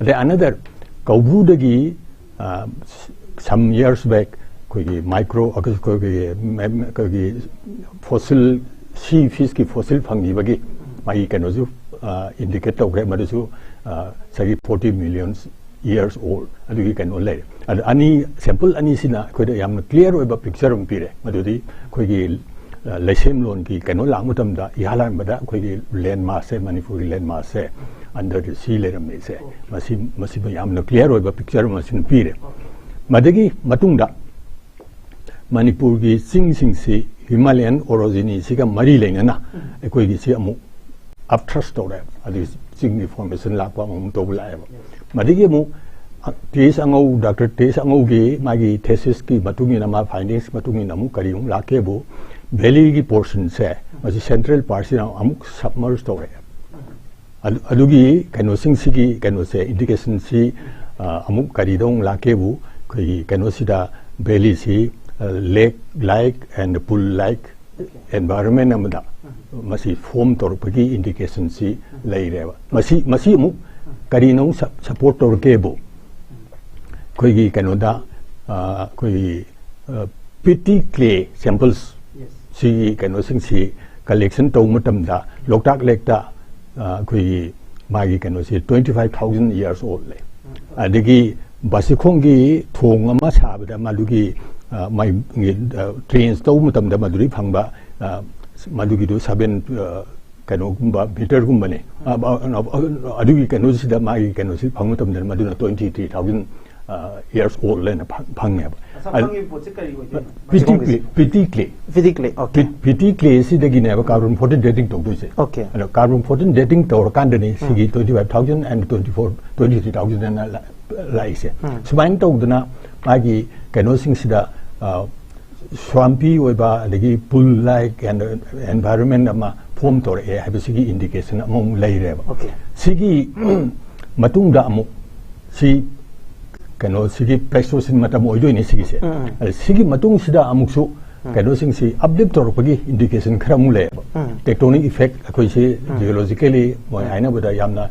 ꯑꯗꯩ another ꯀꯧꯕ꯭ꯔꯨꯗꯒꯤ, ꯑ, some years back ꯑꯩꯈꯣꯏꯒꯤ ꯃꯥꯏꯀ꯭ꯔꯣ, ꯑꯩꯈꯣꯏꯒꯤ ꯃꯦꯝ-, ꯑꯩꯈꯣꯏꯒꯤ ꯐꯣꯁꯤꯜ, ꯁꯤ ꯐꯤꯁꯀꯤ ꯐꯣꯁꯤꯜ ꯐꯪꯈꯤꯕꯒꯤ ꯃꯥꯒꯤ ꯀꯩꯅꯣꯁꯨ, ꯑ, ꯏꯟꯗꯤꯀꯦꯠ ꯇꯧꯈ꯭ꯔꯦ꯫ ꯃꯗꯨꯁꯨ, ꯑ, ꯉꯁꯥꯏꯒꯤ forty million years old ꯑꯗꯨꯒꯤ ꯀꯩꯅꯣ ꯂꯩꯔꯦ꯫ ꯑꯗ ꯑꯅꯤ, ꯁꯦꯝꯄꯜ ꯑꯅꯤꯁꯤꯅ ꯑꯩꯈꯣꯏꯗ ꯌꯥꯝꯅ ꯀ꯭ꯂꯤꯌꯥꯔ ꯑꯣꯏꯕ ꯄꯤꯛꯆꯔ ꯑꯃ ꯄꯤꯔꯦ꯫ ꯃꯗꯨꯗꯤ ꯑꯩꯈꯣꯏꯒꯤ, ꯑ, ꯂꯩꯁꯦꯝꯂꯣꯟꯒꯤ ꯀꯩꯅꯣ ꯂꯥꯛꯄ ꯃꯇꯝꯗ ꯏꯍꯥꯟ ꯍꯥꯟꯕꯗ ꯑꯩꯈꯣꯏꯒꯤ ꯂꯦꯟꯃꯥꯁꯁꯦ, ꯃꯅꯤꯄꯨꯔꯒꯤ ꯂꯦꯟꯃꯥꯁꯁꯦ under the sea ꯂꯩꯔꯝꯃꯤꯁꯦ, ꯃꯁꯤ, ꯃꯁꯤꯕꯨ ꯌꯥꯝꯅ ꯀ꯭ꯂꯤꯌꯥꯔ ꯑꯣꯏꯕ ꯄꯤꯛꯆꯔ ꯑꯃꯁꯤꯅ ꯄꯤꯔꯦ꯫ ꯃꯗꯒꯤ ꯃꯇꯨꯡꯗ ꯃꯅꯤꯄꯨꯔꯒꯤ ꯆꯤꯡꯁꯤꯡꯁꯤ ꯍꯤꯃꯥꯂꯌꯟ ꯑꯣꯔꯣꯖꯤꯅꯤꯁꯤꯒ ꯃꯔꯤ ꯂꯩꯅꯅ ꯑꯩꯈꯣꯏꯒꯤꯁꯤ ꯑꯃꯨꯛ ꯑꯞꯊ꯭ꯔꯁ ꯇꯧꯔꯦ꯫ ꯑꯗꯨꯒꯤ ꯆꯤꯡꯒꯤ ꯐꯣꯔꯃꯦꯁꯟ ꯂꯥꯛꯄ ꯑꯃꯃꯨꯛ ꯇꯧꯕ ꯂꯥꯛꯑꯦꯕ꯫ ꯃꯗꯒꯤ ꯑꯃꯨꯛ, ꯑ, ꯇꯤ ꯑꯦꯁ ꯑꯉꯧ, ꯗꯥꯛꯇꯔ ꯇꯤ ꯑꯦꯁ ꯑꯉꯧꯒꯤ ꯃꯥꯒꯤ ꯊꯦꯁꯤꯁꯀꯤ ꯃꯇꯨꯡ ꯏꯟꯅ, ꯃꯥ ꯐꯥꯏꯟꯗꯤꯡꯁ ꯃꯇꯨꯡ ꯏꯟꯅ ꯑꯃꯨꯛ ꯀꯔꯤ ꯑꯃꯨꯛ ꯂꯥꯛꯀꯦꯕꯨ, ꯚꯦꯂꯤꯒꯤ ꯄꯣꯔꯁꯟꯁꯦ ꯃꯁꯤ ꯁꯦꯟꯇ꯭ꯔꯦꯜ ꯄꯥꯔꯠꯁꯤꯅ ꯑꯃꯨꯛ ꯁꯕꯃꯔꯖ ꯇꯧꯔꯛꯑꯦ꯫ ꯑꯗꯨ-, ꯑꯗꯨꯒꯤ ꯀꯩꯅꯣꯁꯤꯡꯁꯤꯒꯤ ꯀꯩꯅꯣꯁꯦ, ꯏꯟꯗꯤꯀꯦꯁꯟꯁꯤ, ꯑ, ꯑꯃꯨꯛ ꯀꯔꯤꯗ ꯑꯃꯨꯛ ꯂꯥꯛꯀꯦꯕꯨ, ꯑꯩꯈꯣꯏꯒꯤ ꯀꯩꯅꯣꯁꯤꯗ ꯚꯦꯂꯤꯁꯤ, ꯑ, lake like and pool like environment ꯑꯃꯗ ꯃꯁꯤ ꯐꯣꯝ ꯇꯧꯔꯛꯄꯒꯤ ꯏꯟꯗꯤꯀꯦꯁꯟꯁꯤ ꯂꯩꯔꯦꯕ꯫ ꯃꯁꯤ, ꯃꯁꯤ ꯑꯃꯨꯛ ꯀꯔꯤꯅ ꯑꯃꯨꯛ ꯁꯞ-, ꯁꯞꯄꯣꯔꯠ ꯇꯧꯔꯛꯀꯦꯕꯨ, ꯑꯩꯈꯣꯏꯒꯤ ꯀꯩꯅꯣꯗ, ꯑ, ꯑꯩꯈꯣꯏꯒꯤ, ꯑ, ꯄꯤꯇꯤ ꯀ꯭ꯂꯦ ꯁꯦꯝꯄꯜꯁ ꯁꯤꯒꯤ ꯀꯩꯅꯣꯁꯤꯡꯁꯤ ꯀꯂꯦꯛꯁꯟ ꯇꯧꯕ ꯃꯇꯝꯗ ꯂꯣꯛꯇꯥꯛ ꯂꯦꯛꯇ, ꯑ, ꯑꯩꯈꯣꯏꯒꯤ ꯃꯥꯒꯤ ꯀꯩꯅꯣꯁꯤ twenty five thousand years old ꯂꯩ꯫ ꯑꯗꯒꯤ ꯕꯥꯁꯤꯈꯣꯡꯒꯤ ꯊꯣꯡ ꯑꯃ ꯁꯥꯕꯗ ꯃꯗꯨꯒꯤ, ꯑ, ꯃꯥꯒꯤ, ꯑ, ꯇ꯭ꯔꯦꯟꯁ ꯇꯧꯕ ꯃꯇꯝꯗ ꯃꯗꯨꯗꯒꯤ ꯐꯪꯕ, ꯑ, ꯃꯗꯨꯒꯤꯗꯨ ꯁꯚꯦꯟ, ꯑ, ꯀꯩꯅꯣꯒꯨꯝꯕ, ꯃꯤꯇꯔꯒꯨꯝꯕꯅꯦ꯫ ꯑ, ꯑ, ꯑ, ꯑꯗꯨꯒꯤ ꯀꯩꯅꯣꯁꯤꯗ ꯃꯥꯒꯤ ꯀꯩꯅꯣꯁꯤ ꯐꯪꯕ ꯃꯇꯝꯗ ꯃꯗꯨꯅ twenty three thousand, ꯑ, years old ꯍꯥꯏꯅ ꯐꯪ-, ꯐꯪꯉꯦꯕ꯫ ꯉꯁꯥꯏ ꯑꯗꯨ ꯐꯪꯉꯤꯕ ꯄꯣꯠꯁꯤ ꯀꯔꯤ ꯑꯣꯏꯗꯣꯏꯅꯣ? PT clay, PT clay. ꯐꯤꯗꯤ ꯀ꯭ꯂꯦ, ꯑꯣꯀꯦ꯫ ꯄꯤ-, ꯄꯤꯇꯤ ꯀ꯭ꯂꯦꯁꯤꯗꯒꯤꯅꯦꯕ carbon fourteen dating ꯇꯧꯗꯣꯏꯁꯦ꯫ ꯑꯣꯀꯦ꯫ ꯑꯗꯣ carbon fourteen dating ꯇꯧꯔꯀꯥꯟꯗꯅꯤ ꯁꯤꯒꯤ twenty five thousand and twenty four, twenty three thousand ꯑꯅ ꯂꯥ-, ꯂꯥꯛꯏꯁꯦ꯫ ꯎꯝ꯫ ꯁꯨꯃꯥꯏꯅ ꯇꯧꯗꯅ ꯃꯥꯒꯤ ꯀꯩꯅꯣꯁꯤꯡꯁꯤꯗ, ꯑ, swampy ꯑꯣꯏꯕ ꯑꯗꯒꯤ pool like and environment ꯑꯃ form ꯇꯧꯔꯛꯑꯦ ꯍꯥꯏꯕꯁꯤꯒꯤ indication ꯑꯃꯃꯨꯛ ꯂꯩꯔꯦꯕ꯫ ꯑꯣꯀꯦ꯫ ꯁꯤꯒꯤ ꯃꯇꯨꯡꯗ ꯑꯃꯨꯛ ꯁꯤ ꯀꯩꯅꯣ ꯁꯤꯒꯤ Pleistocene ꯃꯇꯝ ꯑꯣꯏꯗꯣꯏꯅꯤ ꯁꯤꯒꯤꯁꯦ꯫ ꯎꯝ, ꯎꯝ꯫ ꯑꯗ ꯁꯤꯒꯤ ꯃꯇꯨꯡꯁꯤꯗ ꯑꯃꯨꯛꯁꯨ ꯎꯝ꯫ ꯀꯩꯅꯣꯁꯤꯡꯁꯤ update ꯇꯧꯔꯛꯄꯒꯤ indication ꯈꯔ ꯑꯃꯨꯛ ꯂꯩꯌꯦꯕ꯫ ꯎꯝ꯫ Tectonic effect ꯑꯩꯈꯣꯏꯁꯤ ꯎꯝ꯫ Geologically ꯃꯣꯏ ꯎꯝ꯫ ꯍꯥꯏꯅꯕꯗ ꯌꯥꯝꯅ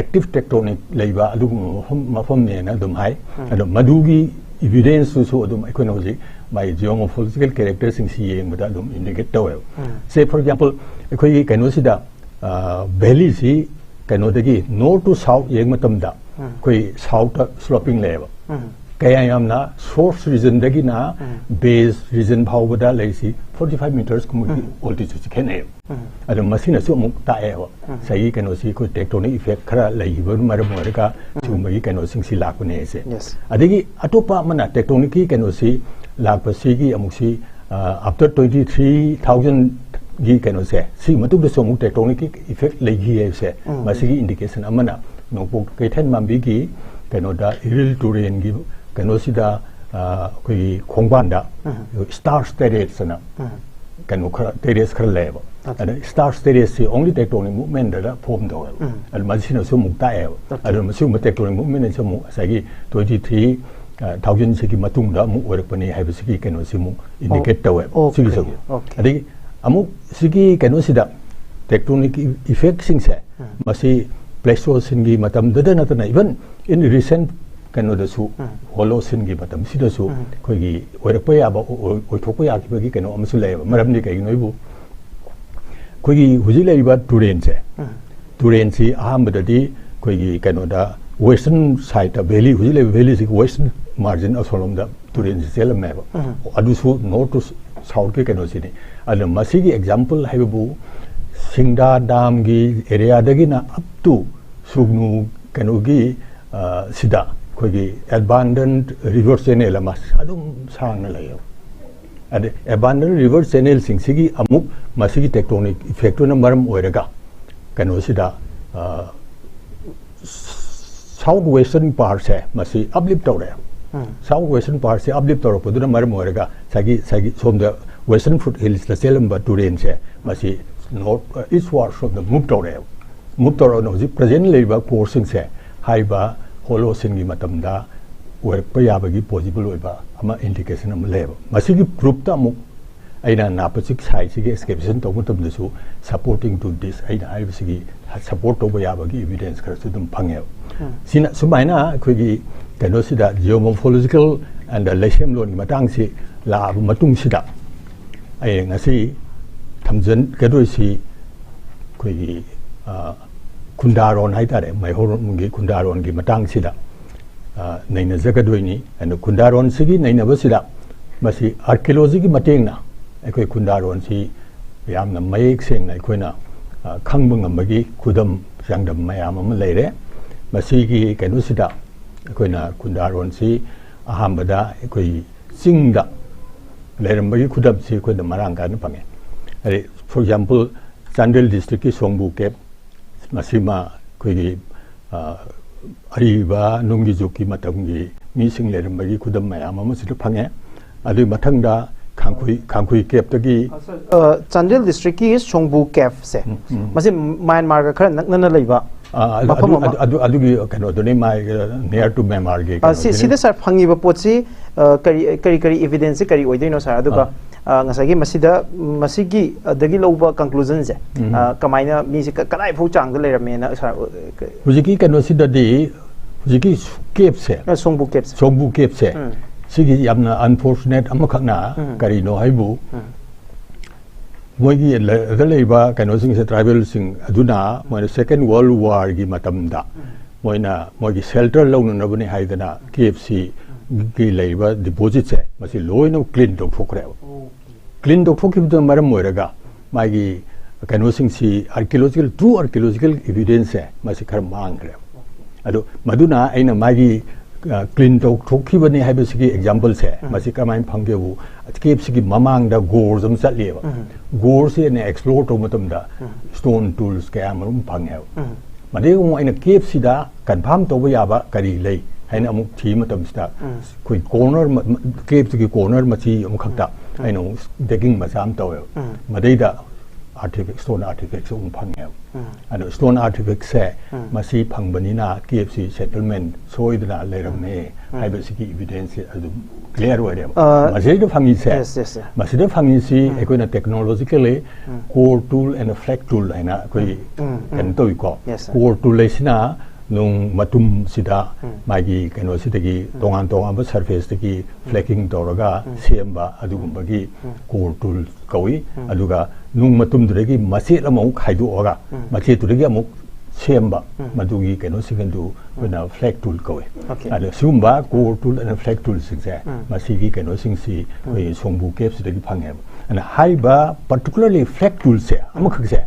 active tectonic ꯂꯩꯕ ꯑꯗꯨꯒꯨꯝꯕ ꯃꯐꯝ, ꯃꯐꯝꯅꯦꯅ ꯑꯗꯨꯝ ꯍꯥꯏ꯫ ꯎꯝ꯫ ꯑꯗꯣ ꯃꯗꯨꯒꯤ evidence ꯇꯨꯁꯨ ꯑꯗꯨꯝ ꯑꯩꯈꯣꯏꯅ ꯍꯧꯖꯤꯛ ꯃꯥꯒꯤ geomorphological character ꯁꯤꯡꯁꯤ ꯌꯦꯡꯕꯗ ꯑꯗꯨꯝ indicate ꯇꯧꯋꯦꯕ꯫ ꯎꯝ꯫ Say for example ꯑꯩꯈꯣꯏꯒꯤ ꯀꯩꯅꯣꯁꯤꯗ, ꯑ, valley ꯁꯤ ꯀꯩꯅꯣꯗꯒꯤ north to south ꯌꯦꯡꯕ ꯃꯇꯝꯗ ꯎꯝ꯫ ꯑꯩꯈꯣꯏ south ꯇ sloping ꯂꯩꯌꯦꯕ꯫ ꯎꯝ꯫ ꯀꯌꯥ ꯌꯥꯝꯅ source region ꯗꯒꯤꯅ ꯎꯝ꯫ Base region ꯐꯥꯎꯕꯗ ꯂꯩꯔꯤꯁꯤ forty five meters ꯀꯨꯝꯕꯒꯤ ꯎꯝ꯫ Altitude ꯁꯤ ꯈꯦꯠꯅꯩꯌꯦꯕ꯫ ꯎꯝ꯫ ꯑꯗꯣ ꯃꯁꯤꯅꯁꯨ ꯑꯃꯨꯛ ꯇꯥꯛꯑꯦꯕ꯫ ꯎꯝ꯫ ꯉꯁꯥꯏꯒꯤ ꯀꯩꯅꯣꯁꯤ ꯑꯩꯈꯣꯏ tectonic effect ꯈꯔ ꯂꯩꯈꯤꯕꯅ ꯃꯔꯝ ꯑꯣꯏꯔꯒ ꯎꯝ꯫ ꯁꯤꯒꯨꯝꯕꯒꯤ ꯀꯩꯅꯣꯁꯤꯡꯁꯤ ꯂꯥꯛꯄꯅꯦ ꯍꯥꯏꯁꯦ꯫ Yes꯫ ꯑꯗꯒꯤ ꯑꯇꯣꯞꯄ ꯑꯃꯅ tectonic ꯀꯤ ꯀꯩꯅꯣꯁꯤ ꯂꯥꯛꯄꯁꯤꯒꯤ ꯑꯃꯨꯛꯁꯤ, ꯑ, after twenty three thousand ꯒꯤ ꯀꯩꯅꯣꯁꯦ, ꯁꯤꯒꯤ ꯃꯇꯨꯡꯗꯁꯨ ꯑꯃꯨꯛ tectonic ꯀꯤ effect ꯂꯩꯈꯤ ꯍꯥꯏꯕꯁꯦ, ꯎꯝ꯫ ꯃꯁꯤꯒꯤ indication ꯑꯃꯅ ꯅꯣꯡꯄꯣꯛ ꯀꯩꯊꯦꯜ ꯃꯥꯟꯕꯤꯒꯤ ꯀꯩꯅꯣꯗ ꯏꯔꯤꯜ ꯇꯨꯔꯦꯟꯒꯤ ꯀꯩꯅꯣꯁꯤꯗ, ꯑ, ꯑꯩꯈꯣꯏꯒꯤ ꯈꯣꯡꯕꯥꯟꯗ ꯎꯝ꯫ Star Terrace ꯑꯅ ꯎꯝ꯫ ꯀꯩꯅꯣ ꯈꯔ, terrace ꯈꯔ ꯂꯩꯌꯦꯕ꯫ ꯑꯣꯀꯦ꯫ ꯑꯗ Star Terrace ꯁꯤ only tectonic movement ꯗ form ꯇꯧꯋꯦꯕ꯫ ꯎꯝ꯫ ꯑꯗꯨ ꯃꯁꯤꯅꯁꯨ ꯑꯃꯨꯛ ꯇꯥꯛꯑꯦꯕ꯫ ꯑꯣꯀꯦ꯫ ꯑꯗꯨ ꯃꯁꯤꯒꯨꯝꯕ tectonic movement ꯅꯁꯨ ꯑꯃꯨꯛ ꯉꯁꯥꯏꯒꯤ twenty three, ꯑ, thousand ꯁꯤꯒꯤ ꯃꯇꯨꯡꯗ ꯑꯃꯨꯛ ꯑꯣꯏꯔꯛꯄꯅꯤ ꯍꯥꯏꯕꯁꯤꯒꯤ ꯀꯩꯅꯣꯁꯤ ꯑꯃꯨꯛ indicate ꯇꯧꯋꯦꯕ꯫ ꯑꯣꯀꯦ꯫ ꯁꯤꯒꯤꯁꯨ ꯑꯃꯨꯛ꯫ ꯑꯣꯀꯦ꯫ ꯑꯗꯒꯤ ꯑꯃꯨꯛ ꯁꯤꯒꯤ ꯀꯩꯅꯣꯁꯤꯗ tectonic effect ꯁꯤꯡꯁꯦ ꯎꯝ꯫ ꯃꯁꯤ Pleistocene ꯒꯤ ꯃꯇꯝꯗꯨꯗ ꯅꯠꯇꯅ even in recent ꯀꯩꯅꯣꯗꯁꯨ ꯎꯝ꯫ Holocene ꯒꯤ ꯃꯇꯝꯁꯤꯗꯁꯨ ꯎꯝ꯫ ꯑꯩꯈꯣꯏꯒꯤ ꯑꯣꯏꯔꯛꯄ ꯌꯥꯕ, ꯑꯣꯏ-, ꯑꯣꯏꯊꯣꯛꯄ ꯌꯥꯈꯤꯕꯒꯤ ꯀꯩꯅꯣ ꯑꯃꯁꯨ ꯂꯩꯌꯦꯕ꯫ ꯃꯔꯝꯗꯤ ꯀꯩꯒꯤꯅꯣ ꯍꯥꯏꯕꯨ ꯑꯩꯈꯣꯏꯒꯤ ꯍꯧꯖꯤꯛ ꯂꯩꯔꯤꯕ ꯇꯨꯔꯦꯟꯁꯦ, ꯎꯝ꯫ ꯇꯨꯔꯦꯟꯁꯤ ꯑꯍꯥꯟꯕꯗꯗꯤ ꯑꯩꯈꯣꯏꯒꯤ ꯀꯩꯅꯣꯗ western side valley, ꯍꯧꯖꯤꯛ ꯂꯩꯕ valley ꯁꯤꯒꯤ western margin ꯑꯁꯣꯝꯂꯣꯝꯗ ꯇꯨꯔꯦꯟꯁꯤ ꯆꯦꯜꯂꯝꯃꯦꯕ꯫ ꯑꯗꯨꯁꯨ north to south ꯀꯤ ꯀꯩꯅꯣꯁꯤꯅꯤ꯫ ꯑꯗꯨꯅ ꯃꯁꯤꯒꯤ example ꯍꯥꯏꯕꯕꯨ ꯁꯤꯡꯗꯥ dam ꯒꯤ area ꯗꯒꯤꯅ up to ꯁꯨꯒꯅꯨ ꯀꯩꯅꯣꯒꯤ, ꯑ, ꯁꯤꯗ ꯑꯩꯈꯣꯏꯒꯤ abandoned river channel ꯑꯃ ꯑꯗꯨꯝ ꯁꯥꯡꯅ ꯂꯩꯌꯦꯕ꯫ ꯑꯗꯩ abandoned river channel ꯁꯤꯡꯁꯤꯒꯤ ꯑꯃꯨꯛ ꯃꯁꯤꯒꯤ tectonic effect ꯇꯨꯅ ꯃꯔꯝ ꯑꯣꯏꯔꯒ ꯀꯩꯅꯣꯁꯤꯗ, ꯑ, south western part ꯁꯦ ꯃꯁꯤ uplift ꯇꯧꯔꯦ꯫ South western part ꯁꯦ uplift ꯇꯧꯔꯛꯄꯗꯨꯅ ꯃꯔꯝ ꯑꯣꯏꯔꯒ ꯉꯁꯥꯏꯒꯤ, ꯉꯁꯥꯏꯒꯤ ꯁꯣꯝꯗ western foothills ꯇ ꯆꯦꯜꯂꯝꯕ ꯇꯨꯔꯦꯟꯁꯦ ꯃꯁꯤ north, ꯑ, eastward ꯁꯣꯝꯗ move ꯇꯧꯔꯛꯑꯦꯕ꯫ Move ꯇꯧꯔꯛꯑꯒ ꯍꯧꯖꯤꯛ present ꯂꯩꯔꯤꯕ course ꯁꯤꯡꯁꯦ ꯍꯥꯏꯔꯤꯕ Holocene ꯒꯤ ꯃꯇꯝꯗ ꯑꯣꯏꯔꯛꯄ ꯌꯥꯕꯒꯤ possible ꯑꯣꯏꯕ ꯑꯃ indication ꯑꯃ ꯂꯩꯌꯦꯕ꯫ ꯃꯁꯤꯒꯤ proof ꯇ ꯑꯃꯨꯛ ꯑꯩꯅ ꯅꯥꯄꯆꯤꯛ site ꯁꯤꯒꯤ excavation ꯇꯧꯕ ꯃꯇꯝꯗꯁꯨ supporting to this ꯑꯩꯅ ꯍꯥꯏꯔꯤꯕꯁꯤꯒꯤ support ꯇꯧꯕ ꯌꯥꯕꯒꯤ evidence ꯈꯔꯁꯨ ꯑꯗꯨꯝ ꯐꯪꯉꯦꯕ꯫ ꯁꯤꯅ ꯁꯨꯃꯥꯏꯅ ꯑꯩꯈꯣꯏꯒꯤ ꯀꯩꯅꯣꯁꯤꯗ geomorphological and ꯂꯩꯁꯦꯝꯂꯣꯟꯒꯤ ꯃꯇꯥꯡꯁꯤ ꯂꯥꯛꯑꯕ ꯃꯇꯨꯡꯁꯤꯗ ꯑꯩ ꯉꯁꯤ ꯊꯝꯖꯟꯒꯗꯣꯏꯁꯤ ꯑꯩꯈꯣꯏꯒꯤ, ꯑ, ꯈꯨꯟꯗꯥꯔꯣꯟ ꯍꯥꯏꯇꯥꯔꯦ, ꯃꯩꯍꯧꯔꯣꯟꯒꯤ ꯈꯨꯟꯗꯥꯔꯣꯟꯒꯤ ꯃꯇꯥꯡꯁꯤꯗ, ꯑ, ꯅꯩꯅꯖꯒꯗꯣꯏꯅꯤ꯫ ꯑꯗꯨ ꯈꯨꯟꯗꯥꯔꯣꯟꯁꯤꯒꯤ ꯅꯩꯅꯕꯁꯤꯗ ꯃꯁꯤ archaeology ꯒꯤ ꯃꯇꯦꯡꯅ ꯑꯩꯈꯣꯏ ꯈꯨꯟꯗꯥꯔꯣꯟꯁꯤ ꯌꯥꯝꯅ ꯃꯌꯦꯛ ꯁꯦꯡꯅ ꯑꯩꯈꯣꯏꯅ, ꯑ, ꯈꯪꯕ ꯉꯝꯕꯒꯤ ꯈꯨꯗꯝ ꯆꯥꯡꯗꯝ ꯃꯌꯥꯝ ꯑꯃ ꯂꯩꯔꯦ꯫ ꯃꯁꯤꯒꯤ ꯀꯩꯅꯣꯁꯤꯗ ꯑꯩꯈꯣꯏꯅ ꯈꯨꯟꯗꯥꯔꯣꯟꯁꯤ ꯑꯍꯥꯟꯕꯗ ꯑꯩꯈꯣꯏ ꯆꯤꯡꯗ ꯂꯩꯔꯝꯕꯒꯤ ꯈꯨꯗꯝꯁꯤ ꯑꯩꯈꯣꯏꯗ ꯃꯔꯥꯡ ꯀꯥꯏꯅ ꯐꯪꯉꯦ꯫ ꯍꯥꯏꯗꯤ, for example, ꯆꯥꯟꯗꯦꯜ district ꯀꯤ ꯁꯣꯡꯕꯨ cave, ꯃꯁꯤꯃ ꯑꯩꯈꯣꯏꯒꯤ, ꯑ, ꯑꯔꯤꯕ ꯅꯨꯡꯒꯤ ꯖꯨꯒꯀꯤ ꯃꯇꯝꯒꯤ ꯃꯤꯁꯤꯡ ꯂꯩꯔꯝꯕꯒꯤ ꯈꯨꯗꯝ ꯃꯌꯥꯝ ꯑꯃꯁꯤꯗ ꯐꯪꯉꯦ꯫ ꯑꯗꯨꯒꯤ ꯃꯊꯪꯗ ꯈꯥꯡꯈꯨꯏ, ꯈꯥꯡꯈꯨꯏ cave ꯇꯒꯤ ꯑ, ꯆꯥꯟꯗꯦꯜ district ꯀꯤ ꯁꯣꯡꯕꯨ cave ꯁꯦ, ꯎꯝ, ꯎꯝ꯫ ꯃꯁꯤ ꯃ꯭ꯌꯥꯟꯃꯥꯔꯒ ꯈꯔ ꯅꯛꯅꯅ ꯂꯩꯕ ꯑ, ꯑꯗꯨ, ꯃꯐꯝ ꯑꯗꯨ, ꯑꯃ꯫ ꯑꯗꯨ, ꯑꯗꯨ, ꯑꯗꯨꯒꯤ ꯀꯩꯅꯣꯗꯨꯅꯤ, ꯃꯥꯏ, ꯑ, near to Myanmar ꯒꯤ ꯑ, ꯁꯤ, ꯀꯩꯅꯣꯗꯨꯅꯤ꯫ ꯁꯤꯗ sir ꯐꯪꯉꯤꯕ ꯄꯣꯠꯁꯤ, ꯑ, ꯀꯔꯤ, ꯀꯔꯤ, ꯀꯔꯤ evidence ꯁꯤ ꯀꯔꯤ ꯑꯣꯏꯗꯣꯏꯅꯣ sir? ꯑꯗꯨꯒ, ꯑ꯫ ꯑ, ꯉꯁꯥꯏꯒꯤ ꯃꯁꯤꯗ, ꯃꯁꯤꯒꯤ, ꯑꯗꯒꯤ ꯂꯧꯕ conclusion ꯁꯦ, ꯎꯝ꯫ ꯑ, ꯀꯃꯥꯏꯅ ꯃꯤꯁꯦ ꯀ-, ꯀꯗꯥꯏ ꯐꯥꯎ ꯆꯥꯡꯗ ꯂꯩꯔꯝꯃꯦꯅ sir, ꯑ, ꯀ- ꯍꯧꯖꯤꯛꯀꯤ ꯀꯩꯅꯣꯁꯤꯗꯗꯤ, ꯍꯧꯖꯤꯛꯀꯤ cave ꯁꯦ, ꯑ, ꯁꯣꯡꯕꯨ cave ꯁꯦ꯫ ꯁꯣꯡꯕꯨ cave ꯁꯦ, ꯎꯝ꯫ ꯁꯤꯒꯤ ꯌꯥꯝꯅ unfortunate ꯑꯃꯈꯛꯅ ꯎꯝ꯫ ꯀꯔꯤꯅꯣ ꯍꯥꯏꯕꯨ, ꯎꯝ꯫ ꯃꯣꯏꯒꯤ ꯂꯩ-, ꯑꯗ ꯂꯩꯕ ꯀꯩꯅꯣꯁꯤꯡꯁꯦ, tribal ꯁꯤꯡ ꯑꯗꯨꯅ ꯃꯣꯏꯅ Second World War ꯒꯤ ꯃꯇꯝꯗ ꯎꯝ꯫ ꯃꯣꯏꯅ ꯃꯣꯏꯒꯤ ꯁꯦꯜꯇꯔ ꯂꯧꯅꯅꯕꯅꯤ ꯍꯥꯏꯗꯅ ꯀꯦ ꯑꯦꯐ ꯁꯤꯒꯤ ꯂꯩꯔꯤꯕ ꯗꯤꯄꯣꯖꯤꯠꯁꯦ ꯃꯁꯤ ꯂꯣꯏꯅ ꯀ꯭ꯂꯤꯟ ꯇꯧꯊꯣꯛꯈ꯭ꯔꯦꯕ꯫ ꯀ꯭ꯂꯤꯟ ꯇꯧꯊꯣꯛꯈꯤꯕꯗꯨꯅ ꯃꯔꯝ ꯑꯣꯏꯔꯒ ꯃꯥꯒꯤ ꯀꯩꯅꯣꯁꯤꯡꯁꯤ, ꯑꯥꯔꯀꯤꯑꯣꯂꯣꯖꯤꯀꯦꯜ, ꯇ꯭ꯔꯨ ꯑꯥꯔꯀꯤꯑꯣꯂꯣꯖꯤꯀꯦꯜ ꯏꯕꯤꯗꯦꯟꯁꯁꯦ ꯃꯁꯤ ꯈꯔ ꯃꯥꯡꯈ꯭ꯔꯦꯕ꯫ ꯑꯗꯣ ꯃꯗꯨꯅ ꯑꯩꯅ ꯃꯥꯒꯤ ꯀ꯭ꯂꯤꯟ ꯇꯧꯊꯣꯛꯈꯤꯕꯅꯤ ꯍꯥꯏꯕꯁꯤꯒꯤ ꯑꯦꯛꯖꯥꯝꯄꯜꯁꯦ ꯃꯁꯤ ꯀꯃꯥꯏꯅ ꯐꯪꯒꯦꯕꯨ, ꯀꯦ ꯑꯦꯐ ꯁꯤꯒꯤ ꯃꯃꯥꯡꯗ ꯒꯣꯔꯁ ꯑꯃ ꯆꯠꯂꯤꯑꯕ꯫ ꯒꯣꯔꯁꯁꯤ ꯑꯩꯅ ꯑꯦꯛꯁꯄ꯭ꯂꯣꯔ ꯇꯧꯕ ꯃꯇꯝꯗ ꯁ꯭ꯇꯣꯟ ꯇꯨꯜꯁ ꯀꯌꯥ ꯑꯃꯔꯣꯝ ꯐꯪꯉꯦꯕ꯫ ꯃꯗꯩ ꯑꯃꯨꯛ ꯑꯩꯅ ꯀꯦ ꯑꯦꯐ ꯁꯤꯗ ꯀꯟꯐꯥꯔꯝ ꯇꯧꯕ ꯌꯥꯕ ꯀꯔꯤ ꯂꯩ ꯍꯥꯏꯅ ꯑꯃꯨꯛ ꯊꯤꯕ ꯃꯇꯝꯁꯤꯗ ꯑꯩꯈꯣꯏ ꯀꯣꯔꯅꯔ, ꯀꯦ ꯑꯦꯐ ꯁꯤꯒꯤ ꯀꯣꯔꯅꯔ ꯃꯆꯤ ꯑꯃꯈꯛꯇ ꯑꯩꯅ ꯑꯃꯨꯛ ꯗꯤꯒꯤꯡ ꯃꯆꯥ ꯑꯃ ꯇꯧꯋꯦꯕ꯫ ꯃꯗꯩꯗ ꯑꯥꯔꯇꯤꯐꯦꯛ, ꯁ꯭ꯇꯣꯟ ꯑꯥꯔꯇꯤꯐꯦꯛꯁꯨ ꯑꯃꯨꯛ ꯐꯪꯉꯦꯕ꯫ ꯑꯗꯣ ꯁ꯭ꯇꯣꯟ ꯑꯥꯔꯇꯤꯐꯦꯛꯁꯦ ꯃꯁꯤ ꯐꯪꯕꯅꯤꯅ ꯀꯦ ꯑꯦꯐ ꯁꯤ ꯁꯦꯇꯜꯃꯦꯟ ꯁꯣꯏꯗꯅ ꯂꯩꯔꯝꯃꯦ ꯍꯥꯏꯕꯁꯤꯒꯤ ꯏꯕꯤꯗꯦꯟꯁꯁꯦ ꯑꯗꯨꯝ ꯀ꯭ꯂꯤꯌꯥꯔ ꯑꯣꯏꯔꯦꯕ꯫ ꯑ, ꯃꯁꯤꯗ ꯐꯪꯉꯤꯁꯦ, yes, yes, sir. ꯃꯁꯤꯗ ꯐꯪꯉꯤꯁꯤ ꯑꯩꯈꯣꯏꯅ ꯇꯦꯛꯅꯣꯂꯣꯖꯤꯀꯦꯜꯂꯤ core tool and flag tool ꯍꯥꯏꯅ ꯑꯩꯈꯣꯏ ꯀꯩꯅꯣ ꯇꯧꯏꯀꯣ꯫ Yes, sir. Core tool ꯍꯥꯏꯁꯤꯅ ꯅꯨꯡ ꯃꯇꯨꯝꯁꯤꯗ ꯃꯥꯒꯤ ꯀꯩꯅꯣꯁꯤꯗꯒꯤ ꯇꯣꯉꯥꯟ ꯇꯣꯉꯥꯟꯕ ꯁꯔꯐꯦꯁꯇꯒꯤ ꯐ꯭ꯂꯦꯀꯤꯡ ꯇꯧꯔꯒ ꯁꯦꯝꯕ ꯑꯗꯨꯒꯨꯝꯕꯒꯤ core tool ꯀꯧꯏ꯫ ꯑꯗꯨꯒ ꯅꯨꯡ ꯃꯇꯨꯝꯗꯨꯗꯒꯤ ꯃꯆꯦꯠ ꯑꯃꯃꯨꯛ ꯈꯥꯏꯗꯣꯛꯑꯒ ꯃꯆꯦꯠꯇꯨꯗꯒꯤ ꯑꯃꯨꯛ ꯁꯦꯝꯕ, ꯃꯗꯨꯒꯤ ꯀꯩꯅꯣꯁꯤꯡ ꯑꯗꯨ ꯑꯩꯈꯣꯏꯅ ꯐ꯭ꯂꯦꯛ ꯇꯨꯜ ꯀꯧꯏ꯫ Okay. ꯑꯗꯣ ꯁꯤꯒꯨꯝꯕ core tool and flag toolꯁꯤꯡꯁꯦ ꯃꯁꯤꯒꯤ ꯀꯩꯅꯣꯁꯤꯡꯁꯤ ꯑꯩꯈꯣꯏ ꯁꯣꯡꯕꯨ ꯀꯦꯞꯁꯤꯗꯒꯤ ꯐꯪꯉꯦꯕ꯫ ꯑꯗꯨꯅ ꯍꯥꯏꯔꯤꯕ particularly flag toolꯁꯦ ꯑꯃꯈꯛꯁꯦ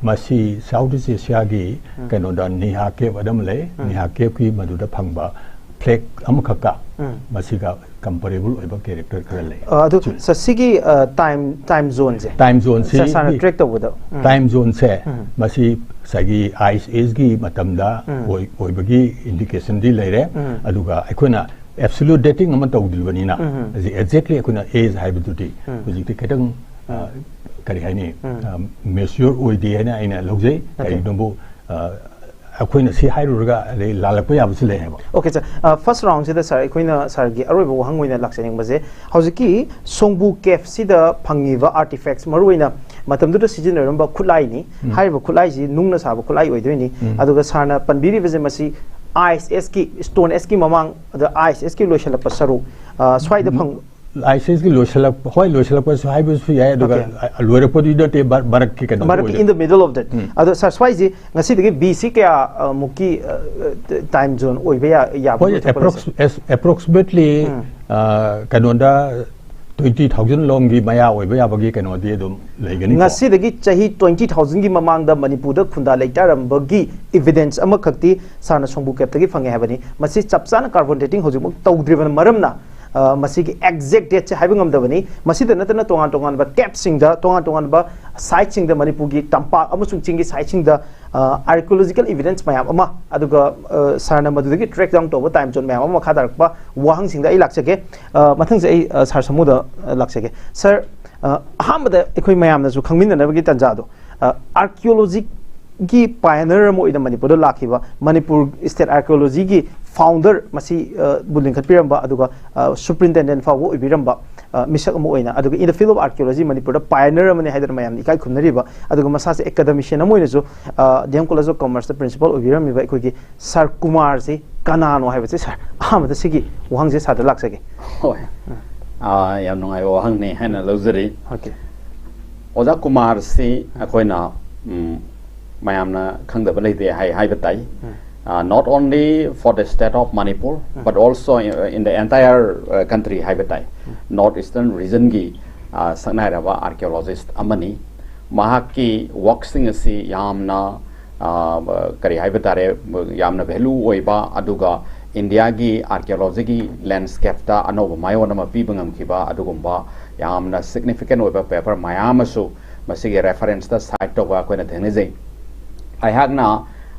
ꯃꯁꯤ South East Asiaꯒꯤ ꯀꯩꯅꯣꯗ ꯅꯤꯍꯥ ꯀꯦꯞ ꯑꯗꯨꯝ ꯂꯩ꯫ ꯅꯤꯍꯥ ꯀꯦꯞꯀꯤ ꯃꯗꯨꯗ ꯐꯪꯕ ꯐ꯭ꯂꯦꯛ ꯑꯃꯈꯛꯀ ꯃꯁꯤꯒ ꯀꯝꯄꯦꯔꯦꯕꯜ ꯑꯣꯏꯕ ꯀꯦꯔꯦꯛꯇꯔ ꯈꯔ ꯂꯩ꯫ ꯑ, ꯑꯗꯨ ꯁꯤ- ꯁꯥꯔ, ꯁꯤꯒꯤ, ꯑ, ꯇꯥꯏꯝ, ꯇꯥꯏꯝ ꯖꯣꯟꯁꯦ? ꯇꯥꯏꯝ ꯖꯣꯟꯁꯤ ꯁꯥꯔ, ꯁꯥꯔꯅ ꯇ꯭ꯔꯦꯛ ꯇꯧꯕꯗ, ꯎꯝ꯫ ꯇꯥꯏꯝ ꯖꯣꯟꯁꯦ ꯃꯁꯤ ꯉꯁꯥꯏꯒꯤ ꯑꯥꯏꯁ ꯑꯦꯖꯀꯤ ꯃꯇꯝꯗ ꯑꯣꯏ-, ꯑꯣꯏꯕꯒꯤ ꯏꯟꯗꯤꯀꯦꯁꯟꯗꯤ ꯂꯩꯔꯦ꯫ ꯑꯗꯨꯒ ꯑꯩꯈꯣꯏꯅ ꯑꯦꯕꯁꯣꯂꯨꯠ ꯗꯦꯇꯤꯡ ꯑꯃ ꯇꯧꯗ꯭ꯔꯤꯕꯅꯤꯅ ꯍꯧꯖꯤꯛ ꯑꯦꯛꯖꯦꯛꯂꯤ ꯑꯩꯈꯣꯏꯅ ꯑꯦꯖ ꯍꯥꯏꯕꯗꯨꯗꯤ ꯍꯧꯖꯤꯛꯇꯤ ꯈꯤꯇꯪ, ꯑ, ꯀꯔꯤ ꯍꯥꯏꯅꯤ, ꯑ, ꯃꯦꯆ꯭ꯌꯣꯔ ꯑꯣꯏꯗꯦ ꯍꯥꯏꯅ ꯑꯩꯅ ꯂꯧꯖꯩ꯫ Okay. ꯀꯔꯤꯒꯨꯝꯕ, ꯑ, ꯑꯩꯈꯣꯏꯅ ꯁꯤ ꯍꯥꯏꯔꯨꯔꯒ ꯑꯗꯩ ꯂꯥꯜꯂꯛꯄ ꯌꯥꯕꯁꯨ ꯂꯩ ꯍꯥꯏꯕ꯫ Okay, sir. ꯑ, first round ꯁꯤꯗ, sir, ꯑꯩꯈꯣꯏꯅ sir ꯒꯤ ꯑꯔꯣꯏꯕ ꯋꯥꯍꯪ ꯑꯣꯏꯅ ꯂꯥꯛꯆꯅꯤꯡꯕꯁꯦ, ꯍꯧꯖꯤꯛꯀꯤ ꯁꯣꯡꯕꯨ ꯀꯦꯞꯁꯤꯗ ꯐꯪꯉꯤꯕ artifacts, ꯃꯔꯨꯑꯣꯏꯅ ꯃꯇꯝꯗꯨꯗ ꯁꯤꯖꯤꯟꯅꯔꯝꯕ ꯈꯨꯠꯂꯥꯏꯅꯤ꯫ ꯎꯝ꯫ ꯍꯥꯏꯔꯤꯕ ꯈꯨꯠꯂꯥꯏꯁꯤ ꯅꯨꯡꯅ ꯁꯥꯕ ꯈꯨꯠꯂꯥꯏ ꯑꯣꯏꯗꯣꯏꯅꯤ꯫ ꯎꯝ꯫ ꯑꯗꯨꯒ sir ꯅ ꯄꯟꯕꯤꯔꯤꯕꯁꯦ ꯃꯁꯤ ꯑꯥꯏꯁ ꯑꯦꯖꯀꯤ, ꯁ꯭ꯇꯣꯟ ꯑꯦꯖꯀꯤ ꯃꯃꯥꯡ, ꯑꯗ ꯑꯥꯏꯁ ꯑꯦꯖꯀꯤ ꯂꯣꯏꯁꯤꯜꯂꯛꯄ ꯁꯔꯨꯛ, ꯑ, ꯁ꯭ꯋꯥꯏꯗ ꯎꯝ꯫ ꯐꯪ-, ꯂꯥꯏꯁꯦꯟꯁꯀꯤ ꯂꯣꯏꯁꯤꯜꯂꯛꯄ, ꯍꯣꯏ, ꯂꯣꯏꯁꯤꯜꯂꯛꯄꯁꯨ ꯍꯥꯏꯕꯁꯨ ꯌꯥꯏ, ꯑꯗꯨꯒ Okay. ꯑ, ꯂꯣꯏꯔꯛꯄꯗꯨꯗꯤ ꯅꯠꯇꯦ, ꯃꯔꯛꯀꯤ ꯀꯩꯅꯣ ꯃꯔꯛꯀꯤ ꯑꯣꯏꯗꯣꯏ꯫ In the middle of that. ꯎꯝ. ꯑꯗꯣ ꯁꯥꯔ, ꯁ꯭ꯋꯥꯏꯁꯤ ꯉꯁꯤꯗꯒꯤ ꯕꯤꯁꯤ ꯀꯌꯥ ꯑ, ꯃꯨꯛꯀꯤ ꯇꯥꯏꯝ ꯖꯣꯟ ꯑꯣꯏꯕ ꯌꯥ- ꯌꯥꯕ ꯍꯣꯏ, ꯑꯣꯏꯊꯣꯛꯄ ꯂꯩꯁꯦ? ꯑꯦꯄ꯭ꯔꯣꯛꯁ ꯑꯦꯄ꯭ꯔꯣꯛꯁꯤꯃꯦꯠꯂꯤ ꯎꯝ. ꯀꯩꯅꯣꯗ ꯇ꯭ꯋꯦꯟꯇꯤ ꯊꯥꯎꯖꯟ ꯂꯣꯝꯒꯤ ꯃꯌꯥ ꯑꯣꯏꯕ ꯌꯥꯕꯒꯤ ꯀꯩꯅꯣꯗꯤ ꯑꯗꯨꯝ ꯂꯩꯒꯅꯤ꯫ ꯉꯁꯤꯗꯒꯤ ꯆꯍꯤ ꯇ꯭ꯋꯦꯟꯇꯤ ꯊꯥꯎꯖꯟꯒꯤ ꯃꯃꯥꯡꯗ ꯃꯅꯤꯄꯨꯔꯗ ꯈꯨꯟꯗꯥ ꯂꯩꯇꯥꯔꯝꯕꯒꯤ ꯏꯚꯤꯗꯦꯟꯁ ꯑꯃꯈꯛꯇꯤ ꯁꯥꯔꯅ ꯁꯣꯡꯕꯨ ꯀꯦꯞꯇꯒꯤ ꯐꯪꯉꯦ ꯍꯥꯏꯕꯅꯤ꯫ ꯃꯁꯤ ꯆꯞ ꯆꯥꯅ ꯀꯥꯔꯕꯣꯟ ꯗꯦꯇꯤꯡ ꯍꯧꯖꯤꯛꯃꯛ ꯇꯧꯗ꯭ꯔꯤꯕ ꯃꯔꯝꯅ ꯑ, ꯃꯁꯤꯒꯤ ꯑꯦꯛꯖꯦꯛ ꯗꯦꯠꯁꯦ ꯍꯥꯏꯕ ꯉꯝꯗꯕꯅꯤ꯫ ꯃꯁꯤꯗ ꯅꯠꯇꯅ ꯇꯣꯉꯥꯟ ꯇꯣꯉꯥꯟꯕ ꯀꯦꯞꯁꯤꯡꯗ, ꯇꯣꯉꯥꯟ ꯇꯣꯉꯥꯟꯕ ꯁꯥꯏꯠꯁꯤꯡꯗ, ꯃꯅꯤꯄꯨꯔꯒꯤ ꯇꯝꯄꯥꯛ ꯑꯃꯁꯨꯡ ꯆꯤꯡꯒꯤ ꯁꯥꯏꯠꯁꯤꯡꯗ ꯑꯥꯔꯀꯤꯑꯣꯂꯣꯖꯤꯀꯦꯜ ꯏꯚꯤꯗꯦꯟꯁ ꯃꯌꯥꯝ ꯑꯃ, ꯑꯗꯨꯒ ꯑ, ꯁꯥꯔꯅ ꯃꯗꯨꯗꯒꯤ ꯇ꯭ꯔꯦꯛ ꯗꯥꯎꯟ ꯇꯧꯕ ꯇꯥꯏꯝ ꯖꯣꯟ ꯃꯌꯥꯝ ꯑꯃ ꯃꯈꯥ ꯇꯥꯔꯛꯄ ꯋꯥꯍꯪꯁꯤꯡꯗ ꯑꯩ ꯂꯥꯛꯆꯒꯦ꯫ ꯑ, ꯃꯊꯪꯁꯦ ꯑꯩ ꯑ, ꯁꯥꯔ ꯁꯃꯨꯗ ꯑ, ꯂꯥꯛꯆꯒꯦ꯫ ꯁꯥꯔ, ꯑ, ꯑꯍꯥꯟꯕꯗ ꯑꯩꯈꯣꯏ ꯃꯌꯥꯝꯅꯁꯨ ꯈꯪꯃꯤꯟꯅꯅꯕꯒꯤ ꯇꯥꯟꯖꯥꯗꯣ, ꯑ, ꯑꯥꯔꯀꯤꯑꯣꯂꯣꯖꯤꯒꯤ ꯄꯥꯏꯅꯔ ꯑꯃ ꯑꯣꯏꯅ ꯃꯅꯤꯄꯨꯔꯗ ꯂꯥꯛꯈꯤꯕ, ꯃꯅꯤꯄꯨꯔ ꯁ꯭ꯇꯦꯠ ꯑꯥꯔꯀꯤꯑꯣꯂꯣꯖꯤꯒꯤ ꯐꯥꯎꯟꯗꯔ ꯃꯁꯤ, ꯑ, ꯕꯨ ꯂꯤꯡꯈꯠꯄꯤꯔꯝꯕ, ꯑꯗꯨꯒ ꯁꯨꯄ꯭ꯔꯤꯟꯇꯦꯟꯗꯦꯟ ꯐꯥꯎꯕ ꯑꯣꯏꯕꯤꯔꯝꯕ ꯑ, ꯃꯤꯁꯛ ꯑꯃ ꯑꯣꯏꯅ, ꯑꯗꯨꯒ in the field of archaeology ꯃꯅꯤꯄꯨꯔꯗ ꯄꯥꯏꯅꯔ ꯑꯃꯅꯤ ꯍꯥꯏꯗꯅ ꯃꯌꯥꯝꯅ ꯏꯀꯥꯏ ꯈꯨꯝꯅꯔꯤꯕ, ꯑꯗꯨꯒ ꯃꯁꯥꯁꯦ ꯑꯦꯀꯥꯗꯃꯤꯁꯤꯌꯟ ꯑꯃ ꯑꯣꯏꯅꯁꯨ ꯗꯤ ꯑꯦꯝ ꯀꯣꯂꯦꯖ ꯑꯣꯐ ꯀꯃꯔꯁꯇ ꯄ꯭ꯔꯤꯟꯁꯤꯄꯥꯜ ꯑꯣꯏꯕꯤꯔꯝꯃꯤꯕ ꯑꯩꯈꯣꯏꯒꯤ ꯁꯥꯔ ꯀꯨꯃꯥꯔꯁꯤ ꯀꯅꯥꯅꯣ ꯍꯥꯏꯕꯁꯦ, ꯁꯥꯔ, ꯑꯍꯥꯟꯕꯗ ꯁꯤꯒꯤ ꯋꯥꯍꯪꯁꯦ ꯁꯥꯔꯗ ꯂꯥꯛꯆꯒꯦ꯫ ꯍꯣꯏ꯫ ꯑꯥ, ꯌꯥꯝ ꯅꯨꯡꯉꯥꯏꯕ ꯋꯥꯍꯪꯅꯤ ꯍꯥꯏꯅ ꯂꯧꯖꯔꯤ꯫ Okay. ꯑꯣꯖꯥ ꯀꯨꯃꯥꯔꯁꯤ ꯑꯩꯈꯣꯏꯅ, ꯎꯝ, ꯃꯌꯥꯝꯅ ꯈꯪꯗꯕ ꯂꯩꯇꯦ ꯍꯥꯏ ꯍꯥꯏꯕ ꯇꯥꯏ꯫ Not only for the state of Manipur, but also in the entire country ꯍꯥꯏꯕ ꯇꯥꯏ꯫ North Eastern regionꯒꯤ, ꯑ, ꯁꯛꯅꯥꯏꯔꯕ ꯑꯥꯔꯀꯤꯑꯣꯂꯣꯖꯤꯁ ꯑꯃꯅꯤ꯫ ꯃꯍꯥꯛꯀꯤ ꯋꯥꯔꯛꯁꯤꯡ ꯑꯁꯤ ꯌꯥꯝꯅ, ꯑ, ꯀꯔꯤ ꯍꯥꯏꯕ ꯇꯥꯔꯦ, ꯌꯥꯝꯅ ꯚꯦꯂꯨ ꯑꯣꯏꯕ, ꯑꯗꯨꯒ ꯏꯟꯗꯤꯌꯥꯒꯤ ꯑꯥꯔꯀꯤꯑꯣꯂꯣꯖꯤꯒꯤ ꯂꯦꯟꯁ꯭ꯀꯦꯞꯇ ꯑꯅꯧꯕ ꯃꯥꯏꯑꯣꯟ ꯑꯃ ꯄꯤꯕ ꯉꯝꯈꯤꯕ ꯑꯗꯨꯒꯨꯝꯕ ꯌꯥꯝꯅ ꯁꯤꯒꯅꯤꯐꯤꯀꯦꯟ ꯑꯣꯏꯕ ꯄꯦꯄꯔ ꯃꯌꯥꯝ ꯑꯃꯁꯨ ꯃꯁꯤꯒꯤ ꯔꯦꯐꯔꯦꯟꯁꯇ ꯁꯥꯏꯠ ꯇꯧꯕ ꯑꯩꯈꯣꯏꯅ ꯊꯦꯡꯅꯖꯩ꯫ ꯑꯩꯍꯥꯛꯅ,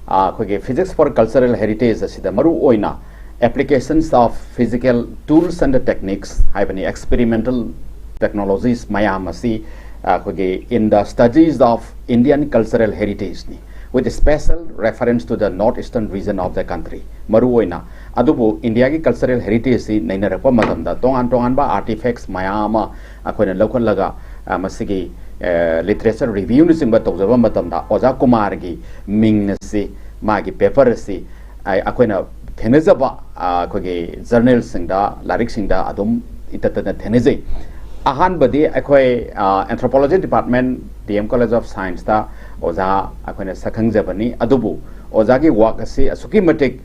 ꯑ, ꯑꯩꯈꯣꯏꯒꯤ Physics for Cultural Heritage ꯑꯁꯤꯗ ꯃꯔꯨ ꯑꯣꯏꯅ applications of physical tools and techniques ꯍꯥꯏꯕꯅꯤ, experimental technologies ꯃꯌꯥꯝ ꯑꯁꯤ, ꯑ, ꯑꯩꯈꯣꯏꯒꯤ in the studies of Indian cultural heritageꯅꯤ, with special reference to the north eastern region of the country꯫ ꯃꯔꯨ ꯑꯣꯏꯅ ꯑꯗꯨꯕꯨ ꯏꯟꯗꯤꯌꯥꯒꯤ ꯀꯜꯆꯔꯦꯜ ꯍꯦꯔꯤꯇꯦꯖꯁꯤ ꯅꯩꯅꯔꯛꯄ ꯃꯇꯝꯗ ꯇꯣꯉꯥꯟ ꯇꯣꯉꯥꯟꯕ ꯑꯥꯔꯇꯤꯐꯦꯛꯁ ꯃꯌꯥꯝ ꯑꯃ ꯑꯩꯈꯣꯏꯅ ꯂꯧꯈꯠꯂꯒ, ꯑ, ꯃꯁꯤꯒꯤ, ꯑ, ꯂꯤꯇꯔꯦꯆꯔ ꯔꯤꯚ꯭ꯌꯨꯅꯆꯤꯡꯕ ꯇꯧꯖꯕ ꯃꯇꯝꯗ ꯑꯣꯖꯥ ꯀꯨꯃꯥꯔꯒꯤ ꯃꯤꯡ ꯑꯁꯤ, ꯃꯥꯒꯤ ꯄꯦꯄꯔ ꯑꯁꯤ, ꯑ, ꯑꯩꯈꯣꯏꯅ ꯊꯦꯡꯅꯖꯕ, ꯑ, ꯑꯩꯈꯣꯏꯒꯤ ꯖꯔꯅꯦꯜꯁꯤꯡꯗ, ꯂꯥꯏꯔꯤꯛꯁꯤꯡꯗ ꯑꯗꯨꯝ ꯏꯇꯠꯇꯅ ꯊꯦꯡꯅꯖꯩ꯫ ꯑꯍꯥꯟꯕꯗꯤ ꯑꯩꯈꯣꯏ anthropology department, D M college of ꯁꯥꯏꯟꯁꯇ ꯑꯣꯖꯥ ꯑꯩꯈꯣꯏꯅ ꯁꯛꯈꯪꯖꯕꯅꯤ꯫ ꯑꯗꯨꯕꯨ ꯑꯣꯖꯥꯒꯤ ꯋꯥꯛ ꯑꯁꯤ ꯑꯁꯨꯛꯀꯤ ꯃꯇꯤꯛ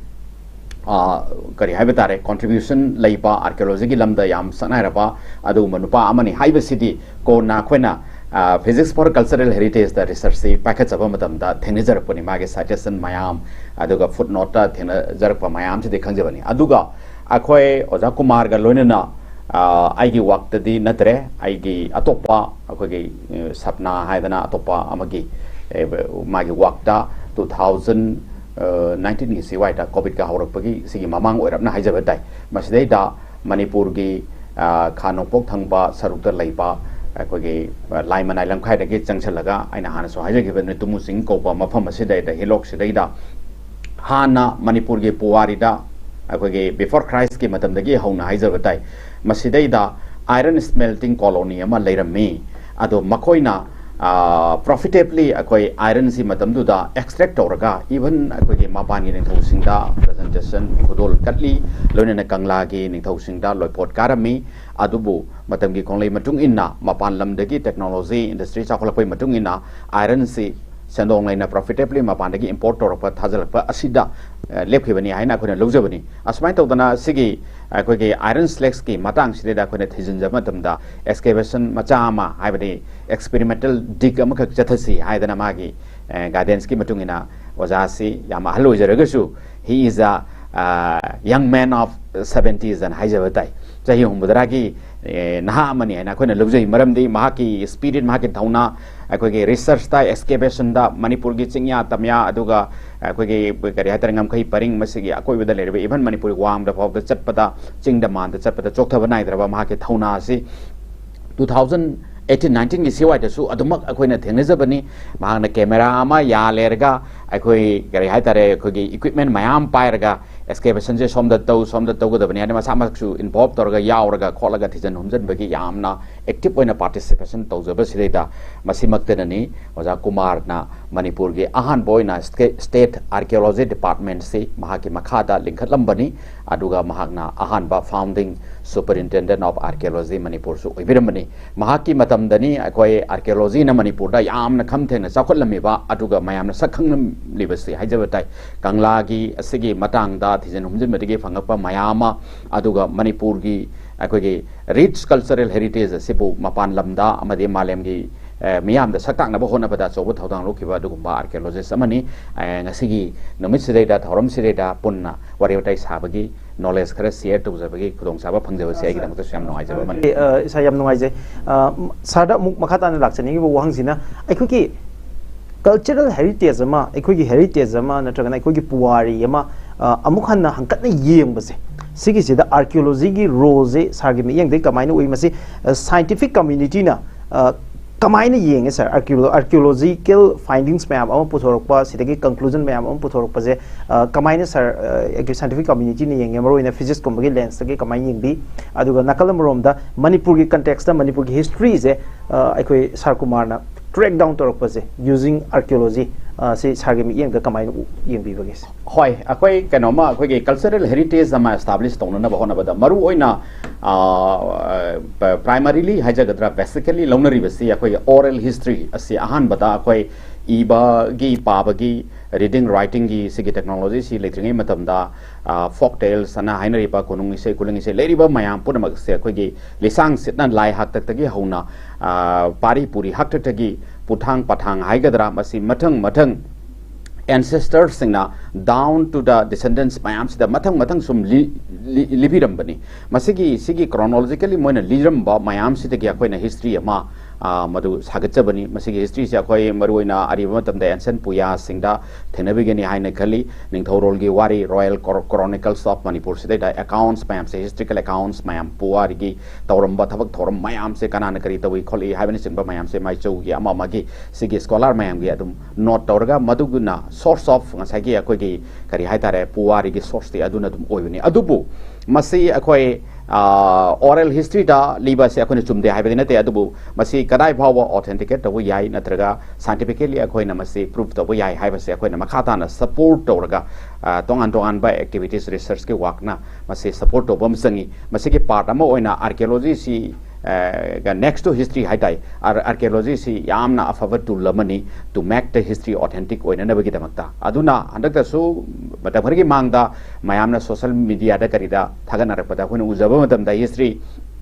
ꯀꯔꯤ ꯍꯥꯏꯕ ꯇꯥꯔꯦ, ꯀꯣꯟꯇ꯭ꯔꯤꯕ꯭ꯌꯨꯁꯟ ꯂꯩꯕ, ꯑꯥꯔꯀꯤꯑꯣꯂꯣꯖꯤꯒꯤ ꯂꯝꯗ ꯌꯥꯝ ꯁꯛꯅꯥꯏꯔꯕ ꯑꯗꯨꯒꯨꯝꯕ ꯅꯨꯄꯥ ꯑꯃꯅꯤ ꯍꯥꯏꯕꯁꯤꯗꯤ ꯀꯣꯟꯅ ꯑꯩꯈꯣꯏꯅ Physics for Cultural Heritageꯇ ꯔꯤꯁꯔꯁꯁꯤ ꯄꯥꯏꯈꯠꯆꯕ ꯃꯇꯝꯗ ꯊꯦꯡꯅꯖꯔꯛꯄꯅꯤ꯫ ꯃꯥꯒꯤ ꯁꯥꯏꯇꯦꯁꯟ ꯃꯌꯥꯝ, ꯑꯗꯨꯒ ꯐꯨꯠ ꯅꯣꯠꯇ ꯊꯦꯡꯅꯖꯔꯛꯄ ꯃꯌꯥꯝꯁꯤꯗꯤ ꯈꯪꯖꯕꯅꯤ꯫ ꯑꯗꯨꯒ ꯑꯩꯈꯣꯏ ꯑꯣꯖꯥ ꯀꯨꯃꯥꯔꯒ ꯂꯣꯏꯅꯅ ꯑꯩꯒꯤ ꯋꯥꯛꯇꯗꯤ ꯅꯠꯇ꯭ꯔꯦ, ꯑꯩꯒꯤ ꯑꯇꯣꯞꯄ, ꯑꯩꯈꯣꯏꯒꯤ ꯁꯞꯅꯥ ꯍꯥꯏꯗꯅ ꯑꯇꯣꯞꯄ ꯑꯃꯒꯤ ꯃꯥꯒꯤ ꯋꯥꯛꯇ ꯇꯨ ꯊꯥꯎꯖꯟ ꯅꯥꯏꯟꯇꯤꯟꯒꯤ ꯁꯤ ꯋꯥꯏꯗ, ꯀꯣꯚꯤꯗꯀ ꯍꯧꯔꯛꯄꯒꯤ ꯁꯤꯒꯤ ꯃꯃꯥꯡ ꯑꯣꯏꯔꯞꯅ ꯍꯥꯏꯖꯕ ꯇꯥꯏ꯫ ꯃꯁꯤꯗꯩꯗ ꯃꯅꯤꯄꯨꯔꯒꯤ ꯈꯥ ꯅꯣꯡꯄꯣꯛ ꯊꯪꯕ ꯁꯔꯨꯛꯇ ꯂꯩꯕ ꯑꯩꯈꯣꯏꯒꯤ ꯂꯥꯏ ꯃꯅꯥꯏ ꯂꯝꯈꯥꯏꯗꯒꯤ ꯆꯪꯁꯤꯜꯂꯒ, ꯑꯩꯅ ꯍꯥꯟꯅꯁꯨ ꯍꯥꯏꯖꯈꯤꯕꯅꯤ, ꯇꯨꯃꯨ ꯆꯤꯡ ꯀꯧꯕ ꯃꯐꯝ ꯑꯁꯤꯗꯩꯗ, ꯍꯤꯂꯣꯛꯁꯤꯗꯩꯗ ꯍꯥꯟꯅ ꯃꯅꯤꯄꯨꯔꯒꯤ ꯄꯨꯋꯥꯔꯤꯗ ꯑꯩꯈꯣꯏꯒꯤ before Christꯀꯤ ꯃꯇꯝꯗꯒꯤ ꯍꯧꯅ ꯍꯥꯏꯖꯕ ꯇꯥꯏ꯫ ꯃꯁꯤꯗꯩꯗ iron smelting colony ꯑꯃ ꯂꯩꯔꯝꯃꯤ꯫ ꯑꯗꯣ ꯃꯈꯣꯏꯅ ꯄ꯭ꯔꯣꯐꯤꯇꯦꯕꯂꯤ ꯑꯩꯈꯣꯏ ꯑꯥꯏꯔꯟꯁꯤ ꯃꯇꯝꯗꯨꯗ ꯑꯦꯛꯁꯇ꯭ꯔꯦꯛ ꯇꯧꯔꯒ, ꯏꯚꯟ ꯑꯩꯈꯣꯏꯒꯤ ꯃꯄꯥꯟꯒꯤ ꯅꯤꯡꯊꯧꯁꯤꯡꯗ ꯄ꯭ꯔꯖꯦꯟꯇꯦꯁꯟ, ꯈꯨꯗꯣꯜ ꯀꯠꯂꯤ, ꯂꯣꯏꯅꯅ ꯀꯪꯂꯥꯒꯤ ꯅꯤꯡꯊꯧꯁꯤꯡꯗ ꯂꯣꯏꯄꯣꯠ ꯀꯥꯔꯝꯃꯤ꯫ ꯑꯗꯨꯕꯨ ꯃꯇꯝꯒꯤ ꯈꯣꯡꯂꯩ ꯃꯇꯨꯡ ꯏꯟꯅ, ꯃꯄꯥꯟ ꯂꯝꯗꯒꯤ ꯇꯦꯛꯅꯣꯂꯣꯖꯤ, ꯏꯟꯗꯁꯇ꯭ꯔꯤ ꯆꯥꯎꯈꯠꯂꯛꯄꯒꯤ ꯃꯇꯨꯡ ꯏꯟꯅ, ꯑꯥꯏꯔꯟꯁꯤ ꯁꯦꯟꯗꯣꯡ ꯂꯩꯅ ꯄ꯭ꯔꯣꯐꯤꯇꯦꯕꯂꯤ ꯃꯄꯥꯟꯗꯒꯤ ꯏꯝꯄꯣꯔꯠ ꯇꯧꯔꯛꯄ ꯊꯥꯖꯤꯜꯂꯛꯄ ꯑꯁꯤꯗ ꯂꯦꯞꯈꯤꯕꯅꯤ ꯍꯥꯏꯅ ꯑꯩꯈꯣꯏꯅ ꯂꯧꯖꯕꯅꯤ꯫ ꯑꯁꯨꯃꯥꯏꯅ ꯇꯧꯗꯅ ꯁꯤꯒꯤ ꯑꯩꯈꯣꯏꯒꯤ ꯑꯥꯏꯔꯟ ꯁ꯭ꯂꯦꯛꯁꯀꯤ ꯃꯇꯥꯡꯁꯤꯗꯩꯗ ꯑꯩꯈꯣꯏꯅ ꯊꯤꯖꯤꯟꯖꯕ ꯃꯇꯝꯗ, ꯑꯦꯛꯁꯀꯦꯚꯦꯁꯟ ꯃꯆꯥ ꯑꯃ, ꯍꯥꯏꯕꯗꯤ ꯑꯦꯛꯁꯄꯦꯔꯤꯃꯦꯟꯇꯦꯜ ꯗꯤꯒ ꯑꯃꯈꯛ ꯆꯠꯊꯁꯤ ꯍꯥꯏꯗꯅ ꯃꯥꯒꯤ ꯒꯥꯏꯗꯦꯟꯁꯀꯤ ꯃꯇꯨꯡ ꯏꯟꯅ ꯑꯣꯖꯥꯁꯤ ꯌꯥꯝ ꯑꯍꯜ ꯑꯣꯏꯖꯔꯒꯁꯨ, he is a young man of seventies ꯑꯅ ꯍꯥꯏꯖꯕ ꯇꯥꯏ꯫ ꯆꯍꯤ ꯍꯨꯝꯐꯨꯇꯔꯥꯒꯤ ꯅꯍꯥ ꯑꯃꯅꯤ ꯍꯥꯏꯅ ꯑꯩꯈꯣꯏꯅ ꯂꯧꯖꯩ꯫ ꯃꯔꯝꯗꯤ ꯃꯍꯥꯛꯀꯤ ꯁ꯭ꯄꯤꯔꯤꯠ, ꯃꯍꯥꯛꯀꯤ ꯊꯧꯅꯥ, ꯑꯩꯈꯣꯏꯒꯤ ꯔꯤꯁꯔꯁꯇ, ꯑꯦꯛꯁꯀꯦꯚꯦꯁꯟꯗ, ꯃꯅꯤꯄꯨꯔꯒꯤ ꯆꯤꯡꯌꯥ ꯇꯝꯌꯥ, ꯑꯗꯨꯒ ꯑꯩꯈꯣꯏꯒꯤ ꯀꯔꯤ ꯍꯥꯏꯇꯥꯔꯦ, ꯉꯝꯈꯩ ꯄꯔꯤꯡ, ꯃꯁꯤꯒꯤ ꯑꯀꯣꯏꯕꯗ ꯂꯩꯔꯤꯕ, ꯏꯚꯟ ꯃꯅꯤꯄꯨꯔꯒꯤ ꯋꯥꯡꯃꯗ ꯐꯥꯎꯕꯗ ꯆꯠꯄꯗ, ꯆꯤꯡꯗ ꯃꯥꯟꯗ ꯆꯠꯄꯗ ꯆꯣꯛꯊꯕ ꯅꯥꯏꯗ꯭ꯔꯕ ꯃꯍꯥꯛꯀꯤ ꯊꯧꯅꯥ ꯑꯁꯤ ꯇꯨ ꯊꯥꯎꯖꯟ ꯑꯩꯠꯇꯤꯟ ꯅꯥꯏꯟꯇꯤꯟꯒꯤ ꯁꯤ ꯋꯥꯏꯗꯁꯨ ꯑꯗꯨꯃꯛ ꯑꯩꯈꯣꯏꯅ ꯊꯦꯡꯅꯖꯕꯅꯤ꯫ ꯃꯍꯥꯛꯅ ꯀꯦꯃꯦꯔꯥ ꯑꯃ ꯌꯥꯜꯂꯦꯔꯒ, ꯑꯩꯈꯣꯏ ꯀꯔꯤ ꯍꯥꯏꯇꯥꯔꯦ, ꯑꯩꯈꯣꯏꯒꯤ ꯏꯀ꯭ꯋꯤꯞꯃꯦꯟ ꯃꯌꯥꯝ ꯄꯥꯏꯔꯒ, ꯑꯦꯛꯁꯀꯦꯚꯦꯁꯟꯁꯦ ꯁꯣꯝꯗ ꯇꯧ, ꯁꯣꯝꯗ ꯇꯧꯒꯗꯕꯅꯤ ꯍꯥꯏꯅ ꯃꯁꯥꯃꯛꯁꯨ ꯏꯟꯚꯣꯜꯕ ꯇꯧꯔꯒ, ꯌꯥꯎꯔꯒ ꯈꯣꯠꯂꯒ ꯊꯤꯖꯤꯟ ꯍꯨꯝꯖꯤꯟꯕꯒꯤ ꯌꯥꯝꯅ ꯑꯦꯛꯇꯤꯚ ꯑꯣꯏꯅ ꯄꯥꯔꯇꯤꯁꯤꯄꯦꯁꯟ ꯇꯧꯖꯕꯁꯤꯗꯩꯗ, ꯃꯁꯤꯃꯛꯇꯅꯅꯤ ꯑꯣꯖꯥ ꯀꯨꯃꯥꯔꯅ ꯃꯅꯤꯄꯨꯔꯒꯤ ꯑꯍꯥꯟꯕ ꯑꯣꯏꯅ ꯁ꯭ꯇꯦꯠ ꯑꯥꯔꯀꯤꯑꯣꯂꯣꯖꯤ ꯗꯤꯄꯥꯔꯠꯃꯦꯟꯁꯤ ꯃꯍꯥꯛꯀꯤ ꯃꯈꯥꯗ ꯂꯤꯡꯈꯠꯂꯝꯕꯅꯤ꯫ ꯑꯗꯨꯒ ꯃꯍꯥꯛꯅ ꯑꯍꯥꯟꯕ ꯐꯥꯎꯟꯗꯤꯡ Superintendent of Archaeology ꯃꯅꯤꯄꯨꯔꯁꯨ ꯑꯣꯏꯕꯤꯔꯝꯕꯅꯤ꯫ ꯃꯍꯥꯛꯀꯤ ꯃꯇꯝꯗꯅꯤ ꯑꯩꯈꯣꯏ archaeologyꯅ ꯃꯅꯤꯄꯨꯔꯗ ꯌꯥꯝꯅ ꯈꯝ ꯊꯦꯡꯅ ꯆꯥꯎꯈꯠꯂꯝꯃꯤꯕ, ꯑꯗꯨꯒ ꯃꯌꯥꯝꯅ ꯁꯛ ꯈꯪꯂꯝꯂꯤꯕꯁꯤ ꯍꯥꯏꯖꯕ ꯇꯥꯏ꯫ ꯀꯪꯂꯥꯒꯤ ꯑꯁꯤꯒꯤ ꯃꯇꯥꯡꯗ ꯊꯤꯖꯤꯟ ꯍꯨꯝꯖꯤꯟꯕꯗꯒꯤ ꯐꯪꯉꯛꯄ ꯃꯌꯥꯝ ꯑꯃ, ꯑꯗꯨꯒ ꯃꯅꯤꯄꯨꯔꯒꯤ ꯑꯩꯈꯣꯏꯒꯤ rich cultural heritage ꯑꯁꯤꯕꯨ ꯃꯄꯥꯟ ꯂꯝꯗ ꯑꯃꯗꯤ ꯃꯥꯂꯦꯝꯒꯤ, ꯑꯦ, ꯃꯤꯌꯥꯝꯗ ꯁꯛ ꯇꯥꯛꯅꯕ ꯍꯣꯠꯅꯕꯗ ꯑꯆꯧꯕ ꯊꯧꯗꯥꯡ ꯂꯧꯈꯤꯕ ꯑꯗꯨꯒꯨꯝꯕ archaeologist ꯑꯃꯅꯤ꯫ ꯑꯦ, ꯉꯁꯤꯒꯤ ꯅꯨꯃꯤꯠꯁꯤꯗꯩꯗ, ꯊꯧꯔꯝꯁꯤꯗꯩꯗ ꯄꯨꯟꯅ ꯋꯥꯔꯤ ꯋꯥꯇꯥꯏ ꯁꯥꯕꯒꯤ, knowledge ꯈꯔ share ꯇꯧꯖꯕꯒꯤ ꯈꯨꯗꯣꯡꯆꯥꯕ ꯐꯪꯖꯕꯁꯦ ꯑꯩꯒꯤꯗꯃꯛꯇꯁꯨ ꯌꯥꯝ ꯅꯨꯡꯉꯥꯏꯖꯕ ꯑꯃꯅꯤ꯫ ꯑ, ꯏꯁꯥ ꯌꯥꯝ ꯅꯨꯡꯉꯥꯏꯖꯩ꯫ ꯑ, ꯁꯥꯔꯗ ꯑꯃꯨꯛ ꯃꯈꯥ ꯇꯥꯅ ꯂꯥꯛꯆꯅꯤꯡꯉꯤꯕ ꯋꯥꯍꯪꯁꯤꯅ, ꯑꯩꯈꯣꯏꯒꯤ cultural heritage ꯑꯃ, ꯑꯩꯈꯣꯏꯒꯤ heritage ꯑꯃ ꯅꯠꯇ꯭ꯔꯒꯅ ꯑꯩꯈꯣꯏꯒꯤ ꯄꯨꯋꯥꯔꯤ ꯑꯃ, ꯑ, ꯑꯃꯨꯛ ꯍꯟꯅ ꯍꯪꯀꯠꯅ ꯌꯦꯡꯕꯁꯦ, ꯁꯤꯒꯤꯁꯤꯗ archaeologyꯒꯤ roleꯁꯦ ꯁꯥꯔꯒꯤ ꯃꯤꯠꯌꯦꯡꯗꯒꯤ ꯀꯃꯥꯏꯅ ꯎꯏ? ꯃꯁꯤ, ꯑ, scientific communityꯅ, ꯑ, ꯀꯃꯥꯏꯅ ꯌꯦꯡꯉꯦ ꯁꯥꯔ? Archaeo-, archaeological findings ꯃꯌꯥꯝ ꯑꯃ ꯄꯨꯊꯣꯔꯛꯄ, ꯁꯤꯗꯒꯤ conclusion ꯃꯌꯥꯝ ꯑꯃ ꯄꯨꯊꯣꯔꯛꯄꯁꯦ, ꯑ, ꯀꯃꯥꯏꯅ ꯁꯥꯔ, ꯑ, ꯑꯩꯈꯣꯏ scientific communityꯅ ꯌꯦꯡꯉꯦ? ꯃꯔꯨꯑꯣꯏꯅ physicꯀꯨꯝꯕꯒꯤ lensꯇꯒꯤ ꯀꯃꯥꯏꯅ ꯌꯦꯡꯕꯤ? ꯑꯗꯨꯒ ꯅꯥꯀꯜ ꯑꯃꯔꯣꯝꯗ ꯃꯅꯤꯄꯨꯔꯒꯤ contextꯇ ꯃꯅꯤꯄꯨꯔꯒꯤ historyꯁꯦ, ꯑ, ꯑꯩꯈꯣꯏ ꯁꯥꯔ ꯀꯨꯃꯥꯔꯅ track down ꯇꯧꯔꯛꯄꯁꯦ using archaeology, ꯑ, ꯁꯤ ꯁꯥꯔꯒꯤ ꯃꯤꯠꯌꯦꯡꯗ ꯀꯃꯥꯏꯅ ꯎ-, ꯌꯦꯡꯕꯤꯕꯒꯦ? ꯍꯣꯏ, ꯑꯩꯈꯣꯏ ꯀꯩꯅꯣꯝꯃ, ꯑꯩꯈꯣꯏꯒꯤ cultural heritage ꯑꯃ establish ꯇꯧꯅꯅꯕ ꯍꯣꯠꯅꯕꯗ ꯃꯔꯨꯑꯣꯏꯅ, ꯑ, ꯄ-, primarily ꯍꯥꯏꯖꯒꯗ꯭ꯔꯥ, basically ꯂꯧꯅꯔꯤꯕꯁꯤ ꯑꯩꯈꯣꯏꯒꯤ oral history ꯑꯁꯤ ꯑꯍꯥꯟꯕꯗ ꯑꯩꯈꯣꯏ ꯏꯕꯒꯤ, ꯄꯥꯕꯒꯤ, reading writingꯒꯤ ꯁꯤꯒꯤ technologyꯁꯤ ꯂꯩꯇ꯭ꯔꯤꯉꯩ ꯃꯇꯝꯗ, ꯑ, folk tales ꯑꯅ ꯍꯥꯏꯅꯔꯤꯕ ꯈꯨꯅꯨꯡ ꯏꯁꯩ, ꯈꯨꯂꯪ ꯏꯁꯩ ꯂꯩꯔꯤꯕ ꯃꯌꯥꯝ ꯄꯨꯝꯅꯃꯛꯁꯦ ꯑꯩꯈꯣꯏꯒꯤ ꯂꯤꯁꯥꯡ ꯁꯤꯠꯅ ꯂꯥꯏ ꯍꯥꯛꯇꯛꯇꯒꯤ ꯍꯧꯅ, ꯑ, ꯄꯥꯔꯤ ꯄꯨꯔꯤ ꯍꯥꯛꯇꯛꯇꯒꯤ ꯄꯨꯊꯥꯡ ꯄꯥꯊꯥꯡ ꯍꯥꯏꯒꯗ꯭ꯔꯥ, ꯃꯁꯤ ꯃꯊꯪ ꯃꯊꯪ ancestorꯁꯤꯡꯅ down to the descendants ꯃꯌꯥꯝꯁꯤꯗ ꯃꯊꯪ ꯃꯊꯪ ꯁꯨꯝ ꯂꯤ-, ꯂꯤ-, ꯂꯤꯕꯤꯔꯝꯕꯅꯤ꯫ ꯃꯁꯤꯒꯤ, ꯁꯤꯒꯤ chronologically ꯃꯣꯏꯅ ꯂꯤꯔꯝꯕ ꯃꯌꯥꯝꯁꯤꯗꯒꯤ ꯑꯩꯈꯣꯏꯅ history ꯑꯃ, ꯑ, ꯃꯗꯨ ꯁꯥꯒꯠꯆꯕꯅꯤ꯫ ꯃꯁꯤꯒꯤ historyꯁꯦ ꯑꯩꯈꯣꯏ ꯃꯔꯨꯑꯣꯏꯅ ꯑꯔꯤꯕ ꯃꯇꯝꯗ ancient ꯄꯨꯌꯥꯁꯤꯡꯗ ꯊꯦꯡꯅꯕꯤꯒꯅꯤ ꯍꯥꯏꯅ ꯈꯜꯂꯤ꯫ ꯅꯤꯡꯊꯧꯔꯣꯜꯒꯤ ꯋꯥꯔꯤ, Royal Cor-, Chronicles of Manipur ꯁꯤꯗꯩꯗ accounts ꯃꯌꯥꯝꯁꯦ, historical accounts ꯃꯌꯥꯝ, ꯄꯨꯋꯥꯔꯤꯒꯤ ꯇꯧꯔꯝꯕ ꯊꯕꯛ ꯊꯧꯔꯝ ꯃꯌꯥꯝꯁꯦ, ꯀꯅꯥꯅ ꯀꯔꯤ ꯇꯧꯏ ꯈꯣꯠꯂꯤ ꯍꯥꯏꯕꯅꯆꯤꯡꯕ ꯃꯌꯥꯝꯁꯦ ꯃꯥꯏꯆꯧꯒꯤ ꯑꯃ ꯑꯃꯒꯤ ꯁꯤꯒꯤ scholar ꯃꯌꯥꯝꯒꯤ ꯑꯗꯨꯝ note ꯇꯧꯔꯒ, ꯃꯗꯨꯒꯤꯅ source of ꯉꯁꯥꯏꯒꯤ ꯑꯩꯈꯣꯏꯒꯤ ꯀꯔꯤ ꯍꯥꯏꯇꯥꯔꯦ, ꯄꯨꯋꯥꯔꯤꯒꯤ sourceꯇꯤ ꯑꯗꯨꯅ ꯑꯗꯨꯝ ꯑꯣꯏꯕꯅꯤ꯫ ꯑꯗꯨꯕꯨ ꯃꯁꯤ ꯑꯩꯈꯣꯏ, ꯑꯣꯔꯦꯜ ꯍꯤꯁꯇ꯭ꯔꯤꯗ ꯂꯤꯕ ꯑꯁꯦ ꯑꯩꯈꯣꯏꯅ ꯆꯨꯝꯗꯦ ꯍꯥꯏꯕꯗꯤ ꯅꯠꯇꯦ, ꯑꯗꯨꯕꯨ ꯃꯁꯤ ꯀꯗꯥꯏ ꯐꯥꯎꯕ ꯑꯣꯊꯦꯟꯇꯤꯀꯦꯠ ꯇꯧꯕ ꯌꯥꯏ ꯅꯠꯇ꯭ꯔꯒ ꯁꯥꯏꯟꯇꯤꯐꯤꯀꯦꯂꯤ ꯑꯩꯈꯣꯏꯅ ꯃꯁꯤ ꯄ꯭ꯔꯨꯐ ꯇꯧꯕ ꯌꯥꯏ ꯍꯥꯏꯕꯁꯦ ꯑꯩꯈꯣꯏꯅ ꯃꯈꯥ ꯇꯥꯅ ꯁꯄꯣꯔꯠ ꯇꯧꯔꯒ, ꯑ, ꯇꯣꯉꯥꯟ ꯇꯣꯉꯥꯟꯕ ꯑꯦꯛꯇꯤꯚꯤꯇꯤꯁ, ꯔꯤꯁꯔꯁꯀꯤ ꯋꯥꯛꯅ ꯃꯁꯤ ꯁꯄꯣꯔꯠ ꯇꯧꯕ ꯑꯃ ꯆꯪꯉꯤ꯫ ꯃꯁꯤꯒꯤ ꯄꯥꯔꯠ ꯑꯃ ꯑꯣꯏꯅ ꯑꯥꯔꯀꯤꯑꯣꯂꯣꯖꯤꯁꯤ, ꯑ, next to history ꯍꯥꯏ ꯇꯥꯏ, ꯑꯥꯔꯀꯤꯑꯣꯂꯣꯖꯤꯁꯤ ꯌꯥꯝꯅ ꯑꯐꯕ ꯇꯨꯜ ꯑꯃꯅꯤ to make the history authentic ꯑꯣꯏꯅꯅꯕꯒꯤꯗꯃꯛꯇ꯫ ꯑꯗꯨꯅ ꯍꯟꯗꯛꯇꯁꯨ ꯃꯇꯝ ꯈꯔꯒꯤ ꯃꯥꯡꯗ ꯃꯌꯥꯝꯅ ꯁꯣꯁꯦꯜ ꯃꯤꯗꯤꯌꯥꯗ ꯀꯔꯤꯗ ꯊꯥꯒꯠꯅꯔꯛꯄꯗ ꯑꯩꯈꯣꯏꯅ ꯎꯖꯕ ꯃꯇꯝꯗ ꯍꯤꯁꯇ꯭ꯔꯤ,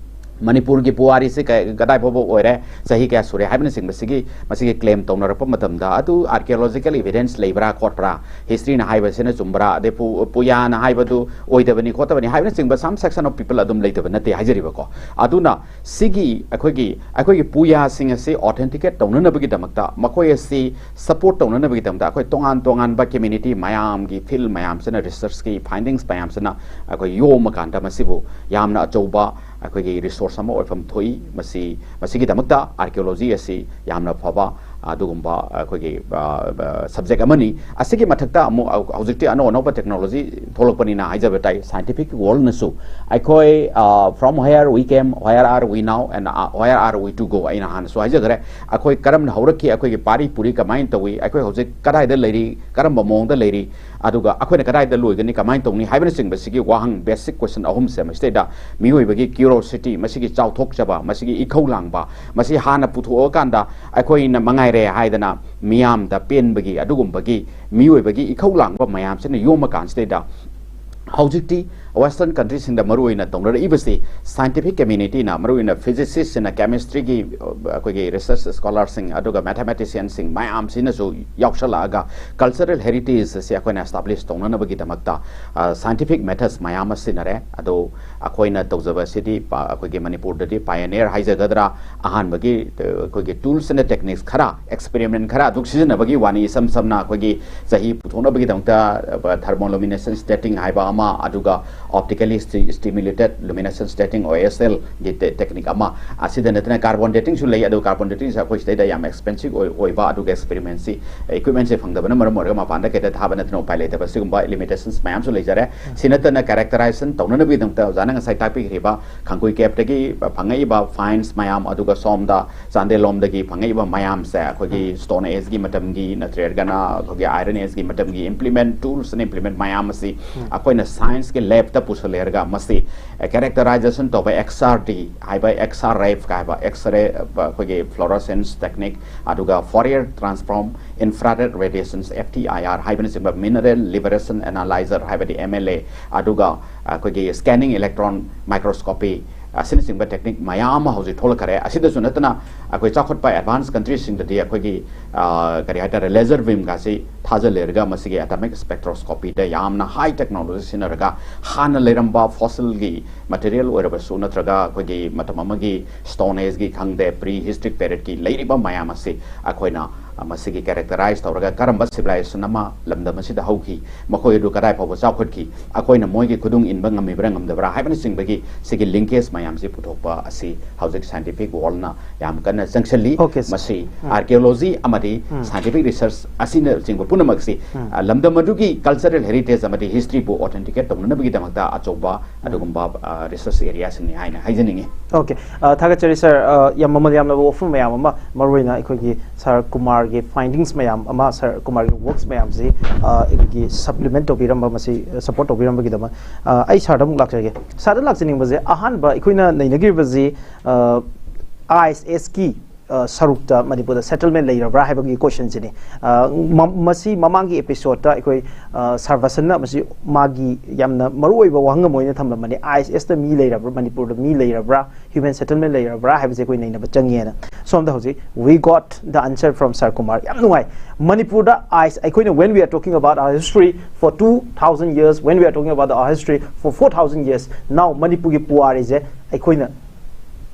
ꯃꯅꯤꯄꯨꯔꯒꯤ ꯄꯨꯋꯥꯔꯤꯁꯤ ꯀ-, ꯀꯗꯥꯏ ꯐꯥꯎꯕ ꯑꯣꯏꯔꯦ, ꯆꯍꯤ ꯀꯌꯥ ꯁꯨꯔꯦ ꯍꯥꯏꯕꯅꯆꯤꯡꯕꯁꯤꯒꯤ, ꯃꯁꯤꯒꯤ ꯀ꯭ꯂꯦꯝ ꯇꯧꯅꯔꯛꯄ ꯃꯇꯝꯗ, ꯑꯗꯨ ꯑꯥꯔꯀꯤꯑꯣꯂꯣꯖꯤꯀꯦꯜ ꯏꯚꯤꯗꯦꯟꯁ ꯂꯩꯕ꯭ꯔꯥ ꯈꯣꯠꯄ꯭ꯔꯥ, ꯍꯤꯁꯇ꯭ꯔꯤꯅ ꯍꯥꯏꯕꯁꯤꯅ ꯆꯨꯝꯕ꯭ꯔꯥ, ꯑꯗꯩ ꯄꯨ-, ꯄꯨꯌꯥꯅ ꯍꯥꯏꯕꯗꯨ ꯑꯣꯏꯗꯕꯅꯤ ꯈꯣꯠꯇꯕꯅꯤ ꯍꯥꯏꯕꯅꯆꯤꯡꯕ some section of people ꯑꯗꯨꯝ ꯂꯩꯇꯕ ꯅꯠꯇꯦ ꯍꯥꯏꯖꯔꯤꯕꯀꯣ꯫ ꯑꯗꯨꯅ ꯁꯤꯒꯤ ꯑꯩꯈꯣꯏꯒꯤ, ꯑꯩꯈꯣꯏꯒꯤ ꯄꯨꯌꯥꯁꯤꯡ ꯑꯁꯤ ꯑꯣꯊꯦꯟꯇꯤꯀꯦꯠ ꯇꯧꯅꯅꯕꯒꯤꯗꯃꯛꯇ, ꯃꯈꯣꯏ ꯑꯁꯤ ꯁꯄꯣꯔꯠ ꯇꯧꯅꯅꯕꯒꯤꯗꯃꯛꯇ ꯑꯩꯈꯣꯏ ꯇꯣꯉꯥꯟ ꯇꯣꯉꯥꯟꯕ ꯀꯝꯃ꯭ꯌꯨꯅꯤꯇꯤ ꯃꯌꯥꯝꯒꯤ ꯐꯤꯜ ꯃꯌꯥꯝꯁꯤꯅ, ꯔꯤꯁꯔꯁꯀꯤ ꯐꯥꯏꯟꯗꯤꯡꯁ ꯃꯌꯥꯝꯁꯤꯅ ꯑꯩꯈꯣꯏ ꯌꯣꯝꯃꯀꯥꯟꯗ ꯃꯁꯤꯕꯨ ꯌꯥꯝꯅ ꯑꯆꯧꯕ ꯑꯩꯈꯣꯏꯒꯤ ꯔꯤꯁꯣꯔꯁ ꯑꯃ ꯑꯣꯏꯐꯝ ꯊꯣꯛꯏ꯫ ꯃꯁꯤ, ꯃꯁꯤꯒꯤꯗꯃꯛꯇ ꯑꯥꯔꯀꯤꯑꯣꯂꯣꯖꯤ ꯑꯁꯤ ꯌꯥꯝꯅ ꯐꯕ ꯑꯗꯨꯒꯨꯝꯕ ꯑꯩꯈꯣꯏꯒꯤ, ꯑ, ꯑ, ꯁꯕꯖꯦꯛ ꯑꯃꯅꯤ꯫ ꯑꯁꯤꯒꯤ ꯃꯊꯛꯇ ꯑꯃꯨꯛ ꯍꯧꯖꯤꯛꯇꯤ ꯑꯅꯧ ꯑꯅꯧꯕ ꯇꯦꯛꯅꯣꯂꯣꯖꯤ ꯊꯣꯛꯂꯛꯄꯅꯤꯅ ꯍꯥꯏꯖꯕ ꯇꯥꯏ, ꯁꯥꯏꯟꯇꯤꯐꯤꯛ ꯋꯥꯔꯜꯅꯁꯨ ꯑꯩꯈꯣꯏ, ꯑ, from where we came, where are we now and, uh, where are we to go? ꯑꯩꯅ ꯍꯥꯟꯅꯁꯨ ꯍꯥꯏꯖꯈ꯭ꯔꯦ, ꯑꯩꯈꯣꯏ ꯀꯔꯝꯅ ꯍꯧꯔꯛꯈꯤ, ꯑꯩꯈꯣꯏꯒꯤ ꯄꯥꯔꯤ ꯄꯨꯔꯤ ꯀꯃꯥꯏꯅ ꯇꯧꯏ, ꯑꯩꯈꯣꯏ ꯍꯧꯖꯤꯛ ꯀꯗꯥꯏꯗ ꯂꯩꯔꯤ, ꯀꯔꯝꯕ ꯃꯑꯣꯡꯗ ꯂꯩꯔꯤ, ꯑꯗꯨꯒ ꯑꯩꯈꯣꯏꯅ ꯀꯗꯥꯏꯗ ꯂꯣꯏꯒꯅꯤ, ꯀꯃꯥꯏꯅ ꯇꯧꯅꯤ ꯍꯥꯏꯕꯅꯆꯤꯡꯕꯁꯤꯒꯤ ꯋꯥꯍꯪ, ꯕꯦꯁꯤꯛ ꯀꯣꯏꯁꯟ ꯑꯍꯨꯝꯁꯦ ꯃꯁꯤꯗꯩꯗ ꯃꯤꯑꯣꯏꯕꯒꯤ ꯀ꯭ꯌꯨꯔꯣꯁꯤꯇꯤ, ꯃꯁꯤꯒꯤ ꯆꯥꯎꯊꯣꯛꯆꯕ, ꯃꯁꯤꯒꯤ ꯏꯈꯧ ꯂꯥꯡꯕ, ꯃꯁꯤ ꯍꯥꯟꯅ ꯄꯨꯊꯣꯛꯑꯀꯥꯟꯗ ꯑꯩꯈꯣꯏꯅ ꯃꯉꯥꯏꯔꯦ ꯍꯥꯏꯗꯅ ꯃꯤꯌꯥꯝꯗ ꯄꯦꯟꯕꯒꯤ ꯑꯗꯨꯒꯨꯝꯕꯒꯤ ꯃꯤꯑꯣꯏꯕꯒꯤ ꯏꯈꯧ ꯂꯥꯡꯕ ꯃꯌꯥꯝꯁꯤꯅ ꯌꯣꯝꯃꯀꯥꯟꯁꯤꯗꯩꯗ ꯍꯧꯖꯤꯛꯇꯤ ꯋꯦꯁꯇꯔꯟ ꯀꯟꯇ꯭ꯔꯤꯁꯤꯡꯗ ꯃꯔꯨꯑꯣꯏꯅ ꯇꯧꯅꯔꯛꯏꯕꯁꯤ, ꯁꯥꯏꯟꯇꯤꯐꯤꯛ ꯀꯝꯃ꯭ꯌꯨꯅꯤꯇꯤꯅ, ꯃꯔꯨꯑꯣꯏꯅ ꯐꯤꯖꯤꯁꯤꯁꯁꯤꯅ, ꯀꯦꯃꯤꯁꯇ꯭ꯔꯤꯒꯤ, ꯑ, ꯑꯩꯈꯣꯏꯒꯤ ꯔꯤꯁꯔꯁ ꯁ꯭ꯀꯣꯂꯔꯁꯤꯡ, ꯑꯗꯨꯒ ꯃꯦꯊꯃꯦꯇꯤꯁꯤꯌꯟꯁꯤꯡ ꯃꯌꯥꯝꯁꯤꯅꯁꯨ ꯌꯥꯎꯁꯜꯂꯛꯑꯒ ꯀꯜꯆꯔꯦꯜ ꯍꯦꯔꯤꯇꯦꯖ ꯑꯁꯤ ꯑꯩꯈꯣꯏꯅ ꯑꯦꯁꯇꯥꯕ꯭ꯂꯤꯁ ꯇꯧꯅꯅꯕꯒꯤꯗꯃꯛꯇ, ꯑ, ꯁꯥꯏꯟꯇꯤꯐꯤꯛ ꯃꯦꯊꯗꯁ ꯃꯌꯥꯝ ꯑꯃ ꯁꯤꯖꯤꯟꯅꯔꯦ꯫ ꯑꯗꯣ ꯑꯩꯈꯣꯏꯅ ꯇꯧꯖꯕ ꯑꯁꯤꯗꯤ ꯄ-, ꯑꯩꯈꯣꯏꯒꯤ ꯃꯅꯤꯄꯨꯔꯗꯗꯤ ꯄꯥꯏꯑꯣꯅꯤꯌꯔ ꯍꯥꯏꯖꯒꯗ꯭ꯔꯥ, ꯑꯍꯥꯟꯕꯒꯤ, ꯑ, ꯑꯩꯈꯣꯏꯒꯤ ꯇꯨꯜꯁ ꯑꯦꯟ ꯇꯦꯛꯅꯤꯛꯁ ꯈꯔ, ꯑꯦꯛꯁꯄꯦꯔꯤꯃꯦꯟ ꯈꯔ ꯑꯗꯨꯛ ꯁꯤꯖꯤꯟꯅꯕꯒꯤ ꯋꯥꯅꯤ꯫ ꯏꯁꯝ ꯁꯝꯅ ꯑꯩꯈꯣꯏꯒꯤ ꯆꯍꯤ ꯄꯨꯊꯣꯛꯅꯕꯒꯤꯗꯃꯛꯇ, ꯑ, ꯊꯔꯃꯣꯂꯨꯃꯤꯅꯦꯁꯦꯟꯁ ꯗꯦꯇꯤꯡ ꯍꯥꯏꯕ ꯑꯃ, ꯑꯗꯨꯒ Optically Stimulated Luminescence Dating, O S L ꯒꯤ ꯇꯦꯛꯅꯤꯛ ꯑꯃ꯫ ꯑꯁꯤꯗ ꯅꯠꯇꯅ ꯀꯥꯔꯕꯣꯟ ꯗꯦꯇꯤꯡꯁꯨ ꯂꯩ꯫ ꯑꯗꯨ ꯀꯥꯔꯕꯣꯟ ꯗꯦꯇꯤꯡꯁꯦ ꯑꯩꯈꯣꯏ ꯁꯤꯗꯩꯗ ꯌꯥꯝ ꯑꯦꯛꯁꯄꯦꯟꯁꯤꯞ ꯑꯣꯏꯕ, ꯑꯗꯨꯒ ꯑꯦꯛꯁꯄꯦꯔꯤꯃꯦꯟꯁꯤ, ꯏꯀ꯭ꯋꯤꯞꯃꯦꯟꯁꯦ ꯐꯪꯗꯕꯅ ꯃꯔꯝ ꯑꯣꯏꯔꯒ ꯃꯄꯥꯟꯗ ꯀꯩꯗ ꯊꯥꯕ ꯅꯠꯇꯅ ꯎꯄꯥꯏ ꯂꯩꯇꯕ, ꯁꯤꯒꯨꯝꯕ ꯂꯤꯃꯤꯇꯦꯁꯟꯁ ꯃꯌꯥꯝꯁꯨ ꯂꯩꯖꯔꯦ꯫ ꯁꯤ ꯅꯠꯇꯅ ꯀꯦꯔꯦꯛꯇꯔꯥꯏꯖꯦꯁꯟ ꯇꯧꯅꯅꯕꯒꯤꯗꯃꯛꯇ ꯑꯣꯖꯥꯅ ꯉꯁꯥꯏ ꯇꯥꯛꯄꯤꯈ꯭ꯔꯤꯕ ꯈꯥꯡꯒꯨꯏ ꯀꯦꯞꯇꯒꯤ ꯐꯪꯉꯛꯏꯕ ꯐꯥꯏꯟꯁ ꯃꯌꯥꯝ, ꯑꯗꯨꯒ ꯁꯣꯝꯗ ꯆꯥꯟꯗꯦꯜꯂꯣꯝꯗꯒꯤ ꯐꯪꯉꯛꯏꯕ ꯃꯌꯥꯝꯁꯦ ꯑꯩꯈꯣꯏꯒꯤ ꯁ꯭ꯇꯣꯟ ꯑꯦꯖꯀꯤ ꯃꯇꯝꯒꯤ ꯅꯠꯇ꯭ꯔꯒꯅ ꯑꯩꯈꯣꯏꯒꯤ ꯑꯥꯏꯔꯟ ꯑꯦꯖꯀꯤ ꯃꯇꯝꯒꯤ ꯏꯝꯄ꯭ꯂꯤꯃꯦꯟ, ꯇꯨꯜꯁ ꯑꯦꯟ ꯏꯝꯄ꯭ꯂꯤꯃꯦꯟ ꯃꯌꯥꯝ ꯑꯁꯤ ꯑꯩꯈꯣꯏꯅ ꯁꯥꯏꯟꯁꯀꯤ ꯂꯦꯕꯇ ꯄꯨꯁꯜꯂꯦꯔꯒ ꯃꯁꯤ ꯀꯦꯔꯦꯛꯇꯔꯥꯏꯖꯦꯁꯟ ꯇꯧꯕ, ꯑꯦꯛꯁ ꯑꯥꯔ ꯗꯤ ꯍꯥꯏꯕ, ꯑꯦꯛꯁ ꯑꯥꯔ ꯑꯦꯐ ꯍꯥꯏꯕ, ꯑꯦꯛꯁꯔꯦ, ꯑꯩꯈꯣꯏꯒꯤ ꯐ꯭ꯂꯣꯔꯣꯁꯦꯟꯁ ꯇꯦꯛꯅꯤꯛ, ꯑꯗꯨꯒ Fourier transform infrared radiations, F T I R ꯍꯥꯏꯕꯅꯆꯤꯡꯕ, ꯃꯤꯅꯔꯦꯜ ꯂꯤꯕꯔꯦꯁꯟ ꯑꯦꯅꯥꯂꯥꯏꯖꯔ ꯍꯥꯏꯕꯗꯤ M L A, ꯑꯗꯨꯒ ꯑꯩꯈꯣꯏꯒꯤ ꯁ꯭ꯀꯦꯅꯤꯡ ꯏꯂꯦꯛꯇ꯭ꯔꯣꯟ ꯃꯥꯏꯀ꯭ꯔꯣꯁꯀꯣꯄꯤ ꯑꯁꯤꯅꯆꯤꯡꯕ ꯇꯦꯛꯅꯤꯛ ꯃꯌꯥꯝ ꯑꯃ ꯍꯧꯖꯤꯛ ꯊꯣꯛꯂꯛꯈꯔꯦ꯫ ꯑꯁꯤꯗꯁꯨ ꯅꯠꯇꯅ ꯑꯩꯈꯣꯏ ꯆꯥꯎꯈꯠꯄ ꯑꯦꯗꯚꯥꯟꯁ ꯀꯟꯇ꯭ꯔꯤꯁꯤꯡꯗꯗꯤ ꯑꯩꯈꯣꯏꯒꯤ, ꯑ, ꯀꯔꯤ ꯍꯥꯏꯇꯥꯔꯦ, ꯂꯦꯖꯔ ꯕꯤꯝꯒꯁꯤ ꯊꯥꯖꯜꯂꯦꯔꯒ ꯃꯁꯤꯒꯤ ꯑꯦꯇꯣꯃꯤꯛ ꯁ꯭ꯄꯦꯛꯇ꯭ꯔꯣꯁꯀꯣꯄꯤꯗ ꯌꯥꯝꯅ ꯍꯥꯏ ꯇꯦꯛꯅꯣꯂꯣꯖꯤ ꯁꯤꯖꯤꯟꯅꯔꯒ ꯍꯥꯟꯅ ꯂꯩꯔꯝꯕ ꯐꯣꯁꯤꯜꯒꯤ ꯃꯦꯇꯔꯤꯌꯦꯜ ꯑꯣꯏꯔꯕꯁꯨ ꯅꯠꯇ꯭ꯔꯒ ꯑꯩꯈꯣꯏꯒꯤ ꯃꯇꯝ ꯑꯃꯒꯤ ꯁ꯭ꯇꯣꯟ ꯑꯦꯖꯀꯤ ꯈꯪꯗꯦ, ꯄ꯭ꯔꯤ ꯍꯤꯁꯇ꯭ꯔꯤꯛ ꯄꯦꯔꯤꯌꯠꯀꯤ ꯂꯩꯔꯤꯕ ꯃꯌꯥꯝ ꯑꯁꯤ ꯑꯩꯈꯣꯏꯅ, ꯑ, ꯃꯁꯤꯒꯤ ꯀꯦꯔꯦꯛꯇꯔꯥꯏꯖ ꯇꯧꯔꯒ ꯀꯔꯝꯕ ꯁꯤꯚꯤꯂꯥꯏꯖꯦꯁꯟ ꯑꯃ ꯂꯝꯗꯝ ꯑꯁꯤꯗ ꯍꯧꯈꯤ, ꯃꯈꯣꯏ ꯑꯗꯨ ꯀꯗꯥꯏ ꯐꯥꯎꯕ ꯆꯥꯎꯈꯠꯈꯤ, ꯑꯩꯈꯣꯏꯅ ꯃꯣꯏꯒꯤ ꯈꯨꯗꯨꯡ ꯏꯟꯕ ꯉꯝꯃꯤꯕ꯭ꯔꯥ ꯉꯝꯗꯕ꯭ꯔꯥ ꯍꯥꯏꯕꯅꯆꯤꯡꯕꯒꯤ ꯁꯤꯒꯤ ꯂꯤꯡꯀꯦꯖ ꯃꯌꯥꯝꯁꯤ ꯄꯨꯊꯣꯛꯄ ꯑꯁꯤ ꯍꯧꯖꯤꯛ ꯁꯥꯏꯟꯇꯤꯐꯤꯛ ꯋꯥꯔꯜꯅ ꯌꯥꯝ ꯀꯟꯅ ꯆꯪꯁꯤꯜꯂꯤ꯫ Okay, sir. ꯃꯁꯤ ꯎꯝ꯫ ꯑꯥꯔꯀꯤꯑꯣꯂꯣꯖꯤ ꯑꯃꯗꯤ ꯎꯝ꯫ ꯁꯥꯏꯟꯇꯤꯐꯤꯛ ꯔꯤꯁꯔꯁ ꯑꯁꯤꯅꯆꯤꯡꯕ ꯄꯨꯝꯅꯃꯛꯁꯤ, ꯎꯝ꯫ ꯑ, ꯂꯝꯗꯝ ꯑꯗꯨꯒꯤ ꯀꯜꯆꯔꯦꯜ ꯍꯦꯔꯤꯇꯦꯖ ꯑꯃꯗꯤ ꯍꯤꯁꯇ꯭ꯔꯤꯕꯨ ꯑꯣꯊꯦꯟꯇꯤꯀꯦꯠ ꯇꯧꯅꯅꯕꯒꯤꯗꯃꯛꯇ ꯑꯆꯧꯕ ꯑꯗꯨꯒꯨꯝꯕ, ꯑ, ꯔꯤꯁꯔꯁ ꯑꯦꯔꯤꯌꯥꯁꯤꯡꯅꯤ ꯍꯥꯏꯅ ꯍꯥꯏꯖꯅꯤꯡꯉꯤ꯫ Okay. ꯑ, ꯊꯥꯒꯠꯆꯔꯤ, ꯁꯥꯔ꯫ ꯑ, ꯌꯥꯝ ꯃꯃꯜ ꯌꯥꯝꯂꯕ ꯋꯥꯐꯝ ꯃꯌꯥꯝ ꯑꯃ, ꯃꯔꯨꯑꯣꯏꯅ ꯑꯩꯈꯣꯏꯒꯤ ꯁꯥꯔ ꯀꯨꯃꯥꯔꯒꯤ ꯐꯥꯏꯟꯗꯤꯡꯁ ꯃꯌꯥꯝ ꯑꯃ, ꯁꯥꯔ ꯀꯨꯃꯥꯔꯒꯤ ꯋꯥꯔꯛꯁ ꯃꯌꯥꯝꯁꯤ, ꯑ, ꯑꯩꯈꯣꯏꯒꯤ ꯁꯄ꯭ꯂꯤꯃꯦꯟ ꯇꯧꯕꯤꯔꯝꯕ, ꯃꯁꯤ, ꯑ, ꯁꯄꯣꯔꯠ ꯇꯧꯕꯤꯔꯝꯕꯒꯤꯗꯃꯛ, ꯑ, ꯑꯩ ꯁꯥꯔꯗ ꯑꯃꯨꯛ ꯂꯥꯛꯆꯔꯒꯦ꯫ ꯁꯥꯔꯗ ꯂꯥꯛꯆꯅꯤꯡꯕꯁꯦ, ꯑꯍꯥꯟꯕ ꯑꯩꯈꯣꯏꯅ ꯅꯩꯅꯈꯤꯕꯁꯤ, ꯑ, ISS ꯀꯤ, ꯑ, ꯁꯔꯨꯛꯇ ꯃꯅꯤꯄꯨꯔꯗ ꯁꯦꯇꯜꯃꯦꯟ ꯂꯩꯔꯕ꯭ꯔꯥ ꯍꯥꯏꯕꯒꯤ ꯀꯣꯏꯁꯟꯁꯤꯅꯤ꯫ ꯑ, ꯃ-, ꯃꯁꯤ ꯃꯃꯥꯡꯒꯤ ꯑꯦꯄꯤꯁꯣꯗꯇ ꯑꯩꯈꯣꯏ, ꯑ, ꯁꯥꯔ ꯕꯁꯟꯅ ꯃꯁꯤ ꯃꯥꯒꯤ ꯌꯥꯝꯅ ꯃꯔꯨꯑꯣꯏꯕ ꯋꯥꯍꯪ ꯑꯃ ꯑꯣꯏꯅ ꯊꯝꯂꯝꯕꯅꯤ, ISS ꯇ ꯃꯤ ꯂꯩꯔꯕ꯭ꯔꯥ, ꯃꯅꯤꯄꯨꯔꯗ ꯃꯤ ꯂꯩꯔꯕ꯭ꯔꯥ, ꯍ꯭ꯌꯨꯃꯦꯟ ꯁꯦꯇꯜꯃꯦꯟ ꯂꯩꯔꯕ꯭ꯔꯥ ꯍꯥꯏꯕꯁꯦ ꯑꯩꯈꯣꯏ ꯅꯩꯅꯕ ꯆꯪꯉꯦꯅ꯫ ꯁꯣꯝꯗ ꯍꯧꯖꯤꯛ we got the answer from Sir Kumar꯫ ꯌꯥꯝ ꯅꯨꯡꯉꯥꯏ꯫ ꯃꯅꯤꯄꯨꯔꯗ ISS, ꯑꯩꯈꯣꯏꯅ, when we are talking about our history for two thousand years, when we are talking about our history for four thousand years, now ꯃꯅꯤꯄꯨꯔꯒꯤ ꯄꯨꯋꯥꯔꯤꯁꯦ ꯑꯩꯈꯣꯏꯅ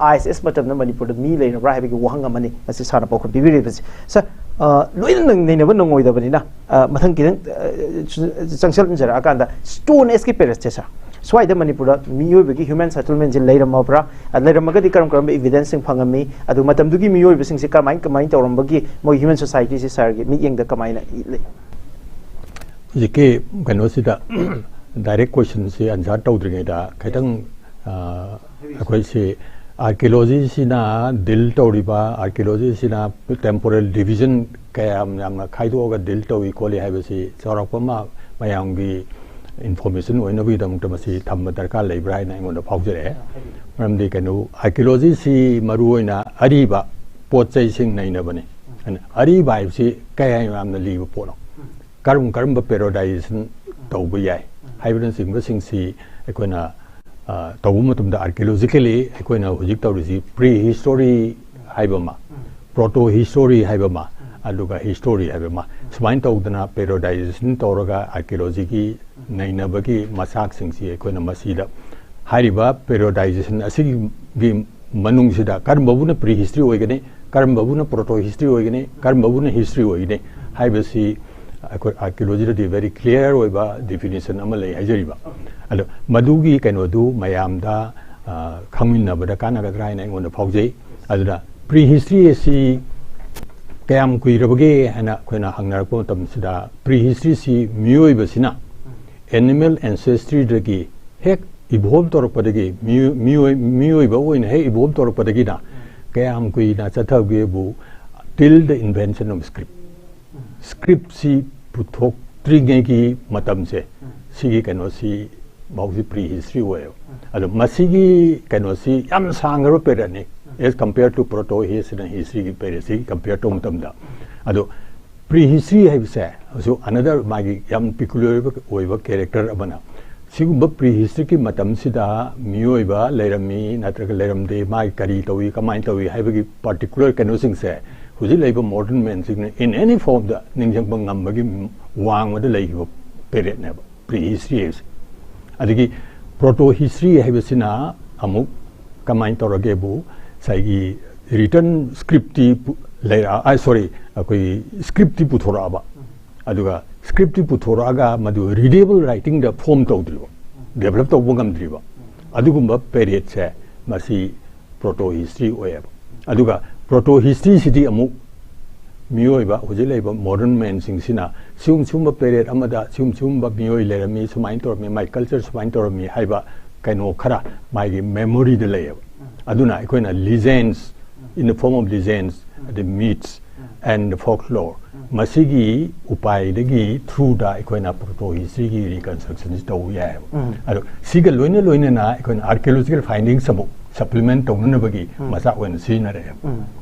ISS ꯃꯇꯝꯗ ꯃꯅꯤꯄꯨꯔꯗ ꯃꯤ ꯂꯩꯔꯕ꯭ꯔꯥ ꯍꯥꯏꯕꯒꯤ ꯋꯥꯍꯪ ꯑꯃꯅꯤ ꯉꯁꯤ ꯁꯥꯔꯅ ꯄꯥꯎꯈꯨꯝ ꯄꯤꯕꯤꯔꯤꯕꯁꯦ꯫ ꯁꯥꯔ, ꯑ, ꯂꯣꯏꯅ ꯅꯪ-, ꯅꯩꯅꯕ ꯅꯪꯉꯣꯏꯗꯕꯅꯤꯅ, ꯑ, ꯃꯊꯪ ꯈꯤꯇꯪ, ꯑ, ꯆ-, ꯆꯪꯁꯤꯜꯂꯛꯑꯀꯥꯟꯗ ꯁ꯭ꯇꯣꯟ ꯑꯦꯖꯀꯤ ꯄꯦꯔꯤꯌꯠꯁꯦ, ꯁꯥꯔ, ꯁ꯭ꯋꯥꯏꯗ ꯃꯅꯤꯄꯨꯔꯗ ꯃꯤꯑꯣꯏꯕꯒꯤ human settlementꯁꯦ ꯂꯩꯔꯝꯃꯕ꯭ꯔꯥ? ꯑ, ꯂꯩꯔꯝꯃꯒꯗꯤ ꯀꯔꯝ ꯀꯔꯝꯕ evidenceꯁꯤꯡ ꯐꯪꯉꯝꯃꯤ? ꯑꯗꯨ ꯃꯇꯝꯗꯨꯒꯤ ꯃꯤꯑꯣꯏꯕꯁꯤꯡꯁꯦ ꯀꯃꯥꯏ ꯀꯃꯥꯏꯅ ꯇꯧꯔꯝꯕꯒꯤ ꯃꯣꯏ human societyꯁꯦ ꯁꯥꯔꯒꯤ ꯃꯤꯠꯌꯦꯡꯗ ꯀꯃꯥꯏꯅ ꯏ- ꯂꯩ? ꯍꯧꯖꯤꯛꯀꯤ ꯀꯩꯅꯣꯁꯤꯗ direct questionꯁꯤ answer ꯇꯧꯗ꯭ꯔꯤꯉꯩꯗ ꯈꯤꯇꯪ ꯑꯩꯈꯣꯏꯁꯤ archaeologyꯁꯤꯅ deal ꯇꯧꯔꯤꯕ archaeologyꯁꯤꯅ temporal division ꯀꯌꯥꯝ ꯌꯥꯝꯅ ꯈꯥꯏꯗꯣꯛꯑꯒ deal ꯇꯧꯏ ꯈꯣꯠꯂꯤ ꯍꯥꯏꯕꯁꯤ ꯆꯥꯎꯔꯥꯛꯄ ꯑꯃ ꯃꯌꯥꯝꯒꯤ information ꯑꯣꯏꯅꯕꯒꯤꯗꯃꯛꯇ ꯃꯁꯤ ꯊꯝꯕ ꯗꯔꯀꯥꯔ ꯂꯩꯕ꯭ꯔꯥ ꯍꯥꯏꯅ ꯑꯩꯉꯣꯟꯗ ꯐꯥꯎꯖꯔꯛꯑꯦ꯫ ꯃꯔꯝꯗꯤ ꯀꯩꯅꯣ archaeologyꯁꯤ ꯃꯔꯨꯑꯣꯏꯅ ꯑꯔꯤꯕ ꯄꯣꯠ ꯆꯩꯁꯤꯡ ꯅꯩꯅꯕꯅꯤ꯫ ꯑꯗꯨꯅ ꯑꯔꯤꯕ ꯍꯥꯏꯕꯁꯤ ꯀꯌꯥ ꯌꯥꯝꯅ ꯂꯤꯕ ꯄꯣꯠꯅꯣ? ꯀꯔꯝ ꯀꯔꯝꯕ periodization ꯇꯧꯕ ꯌꯥꯏ ꯍꯥꯏꯕꯅꯆꯤꯡꯕꯁꯤꯡꯁꯤ ꯑꯩꯈꯣꯏꯅ ꯇꯧꯕ ꯃꯇꯝꯗ archaeologically ꯑꯩꯈꯣꯏꯅ ꯍꯧꯖꯤꯛ ꯇꯧꯔꯤꯁꯤ prehistory ꯍꯥꯏꯕ ꯑꯃ, protohistory ꯍꯥꯏꯕ ꯑꯃ, ꯑꯗꯨꯒ history ꯍꯥꯏꯕ ꯑꯃ, ꯁꯨꯃꯥꯏꯅ ꯇꯧꯗꯅ periodization ꯇꯧꯔꯒ archaeologyꯒꯤ ꯅꯩꯅꯕꯒꯤ ꯃꯆꯥꯛꯁꯤꯡꯁꯤ ꯑꯩꯈꯣꯏꯅ ꯃꯁꯤꯗ ꯍꯥꯏꯔꯤꯕ periodization ꯑꯁꯤꯒꯤ ꯃꯅꯨꯡꯁꯤꯗ ꯀꯔꯝꯕꯕꯨꯅ prehistory ꯑꯣꯏꯒꯅꯤ, ꯀꯔꯝꯕꯕꯨꯅ protohistory ꯑꯣꯏꯒꯅꯤ, ꯀꯔꯝꯕꯕꯨꯅ history ꯑꯣꯏꯒꯅꯤ ꯍꯥꯏꯕꯁꯤ ꯑꯩꯈꯣꯏ archaeologyꯗꯗꯤ very clear ꯑꯣꯏꯕ definition ꯑꯃ ꯂꯩ ꯍꯥꯏꯖꯔꯤꯕ꯫ ꯑꯗꯣ ꯃꯗꯨꯒꯤ ꯀꯩꯅꯣꯗꯨ ꯃꯌꯥꯝꯗ ꯈꯪꯃꯤꯟꯅꯕꯗ ꯀꯥꯟꯅꯒꯗ꯭ꯔꯥ ꯍꯥꯏꯅ ꯑꯩꯉꯣꯟꯗ ꯐꯥꯎꯖꯩ꯫ ꯑꯗꯨꯅ prehistory ꯑꯁꯤ ꯀꯌꯥꯝ ꯀꯨꯏꯔꯕꯒꯦ ꯍꯥꯏꯅ ꯑꯩꯈꯣꯏꯅ ꯍꯪꯅꯔꯛꯄ ꯃꯇꯝꯁꯤꯗ prehistoryꯁꯤ ꯃꯤꯑꯣꯏꯕꯁꯤꯅ animal ancestryꯗꯒꯤ ꯍꯦꯛ evolve ꯇꯧꯔꯛꯄꯗꯒꯤ ꯃꯤꯑꯣꯏꯕ ꯑꯣꯏꯅ ꯍꯦꯛ evolve ꯇꯧꯔꯛꯄꯗꯒꯤꯅ ꯀꯌꯥꯝ ꯀꯨꯏꯅ ꯆꯠꯊꯕꯒꯦꯕꯨ till the invention of script, scriptꯁꯤ ꯄꯨꯊꯣꯛꯇ꯭ꯔꯤꯉꯩꯒꯤ ꯃꯇꯝꯁꯦ ꯁꯤꯒꯤ ꯀꯩꯅꯣꯁꯤ ꯃꯍꯧꯁꯤ prehistory ꯑꯣꯏꯌꯦꯕ꯫ ꯑꯗꯣ ꯃꯁꯤꯒꯤ ꯀꯩꯅꯣꯁꯤ ꯌꯥꯝ ꯁꯥꯡꯈ꯭ꯔꯕ periodꯅꯤ as compare to protohistoryꯅ historyꯒꯤ periodꯁꯤ compare ꯇꯧꯕ ꯃꯇꯝꯗ꯫ ꯑꯗꯣ prehistory ꯍꯥꯏꯕꯁꯦ ꯑꯁꯨ another ꯃꯥꯒꯤ ꯌꯥꯝ peculiar ꯑꯣꯏꯕ character ꯑꯃꯅ ꯁꯤꯒꯨꯝꯕ prehistoryꯒꯤ ꯃꯇꯝꯁꯤꯗ ꯃꯤꯑꯣꯏꯕ ꯂꯩꯔꯝꯃꯤ ꯅꯠꯇ꯭ꯔꯒ ꯂꯩꯔꯝꯗꯦ, ꯃꯥꯒꯤ ꯀꯔꯤ ꯇꯧꯏ, ꯀꯃꯥꯏꯅ ꯇꯧꯏ ꯍꯥꯏꯕꯒꯤ particular ꯀꯩꯅꯣꯁꯤꯡꯁꯦ ꯍꯧꯖꯤꯛ ꯂꯩꯕ modern manꯁꯤꯡꯅ in any formꯗ ꯅꯤꯡꯁꯤꯡꯕ ꯉꯝꯕꯒꯤ ꯋꯥꯡꯃꯗ ꯂꯩꯈꯤꯕ periodꯅꯦꯕ prehistory ꯍꯥꯏꯕꯁꯦ꯫ ꯑꯗꯒꯤ protohistory ꯍꯥꯏꯕꯁꯤꯅ ꯑꯃꯨꯛ ꯀꯃꯥꯏꯅ ꯇꯧꯔꯒꯦꯕꯨ ꯉꯁꯥꯏꯒꯤ written scriptꯇꯤ ꯂꯩꯔꯛꯑ sorry ꯑꯩꯈꯣꯏꯒꯤ scriptꯇꯤ ꯄꯨꯊꯣꯔꯛꯑꯕ, ꯑꯗꯨꯒ scriptꯇꯤ ꯄꯨꯊꯣꯔꯛꯑꯒ ꯃꯗꯨ readable writingꯗ form ꯇꯧꯗ꯭ꯔꯤꯕ꯫ ꯗꯦꯕꯂꯞ ꯇꯧꯕ ꯉꯝꯗ꯭ꯔꯤꯕ ꯑꯗꯨꯒꯨꯝꯕ ꯄꯦꯔꯤꯌꯠꯁꯦ ꯃꯁꯤ ꯄ꯭ꯔꯣꯇꯣ ꯍꯤꯁꯇ꯭ꯔꯤ ꯑꯣꯏꯌꯦꯕ꯫ ꯑꯗꯨꯒ ꯄ꯭ꯔꯣꯇꯣ ꯍꯤꯁꯇ꯭ꯔꯤꯁꯤꯗꯤ ꯑꯃꯨꯛ ꯃꯤꯑꯣꯏꯕ, ꯍꯧꯖꯤꯛ ꯂꯩꯔꯤꯕ ꯃꯣꯗꯔꯟ ꯃꯦꯟꯁꯤꯡꯁꯤꯅ ꯁꯤꯒꯨꯝ ꯁꯤꯒꯨꯝꯕ ꯄꯦꯔꯤꯌꯠ ꯑꯃꯗ ꯁꯤꯒꯨꯝ ꯁꯤꯒꯨꯝꯕ ꯃꯤꯑꯣꯏ ꯂꯩꯔꯝꯃꯤ, ꯁꯨꯃꯥꯏꯅ ꯇꯧꯔꯝꯃꯤ, ꯃꯥꯏ ꯀꯜꯆꯔ ꯁꯨꯃꯥꯏꯅ ꯇꯧꯔꯝꯃꯤ ꯍꯥꯏꯕ ꯀꯩꯅꯣ ꯈꯔ ꯃꯥꯒꯤ ꯃꯦꯃꯣꯔꯤꯗ ꯂꯩꯌꯦꯕ꯫ ꯑꯗꯨꯅ ꯑꯩꯈꯣꯏꯅ licence, in the form of legends, the myths and folklore, ꯃꯁꯤꯒꯤ ꯎꯄꯥꯏꯗꯒꯤ, ꯊ꯭ꯔꯨꯗ ꯑꯩꯈꯣꯏꯅ ꯄ꯭ꯔꯣꯇꯣ ꯍꯤꯁꯇ꯭ꯔꯤꯒꯤ ꯔꯤꯀꯟꯁꯇ꯭ꯔꯛꯁꯟꯁꯤ ꯇꯧꯕ ꯌꯥꯏꯑꯕ꯫ ꯑꯗꯣ ꯁꯤꯒ ꯂꯣꯏꯅ ꯂꯣꯏꯅꯅ ꯑꯩꯈꯣꯏꯅ ꯑꯥꯔꯀꯤꯑꯣꯂꯣꯖꯤꯀꯦꯜ ꯐꯥꯏꯟꯗꯤꯡꯁ ꯑꯃꯨꯛ ꯁꯄ꯭ꯂꯤꯃꯦꯟ ꯇꯧꯅꯅꯕꯒꯤ ꯃꯆꯥꯛ ꯑꯣꯏꯅ ꯁꯤꯖꯤꯟꯅꯔꯛꯑꯦꯕ꯫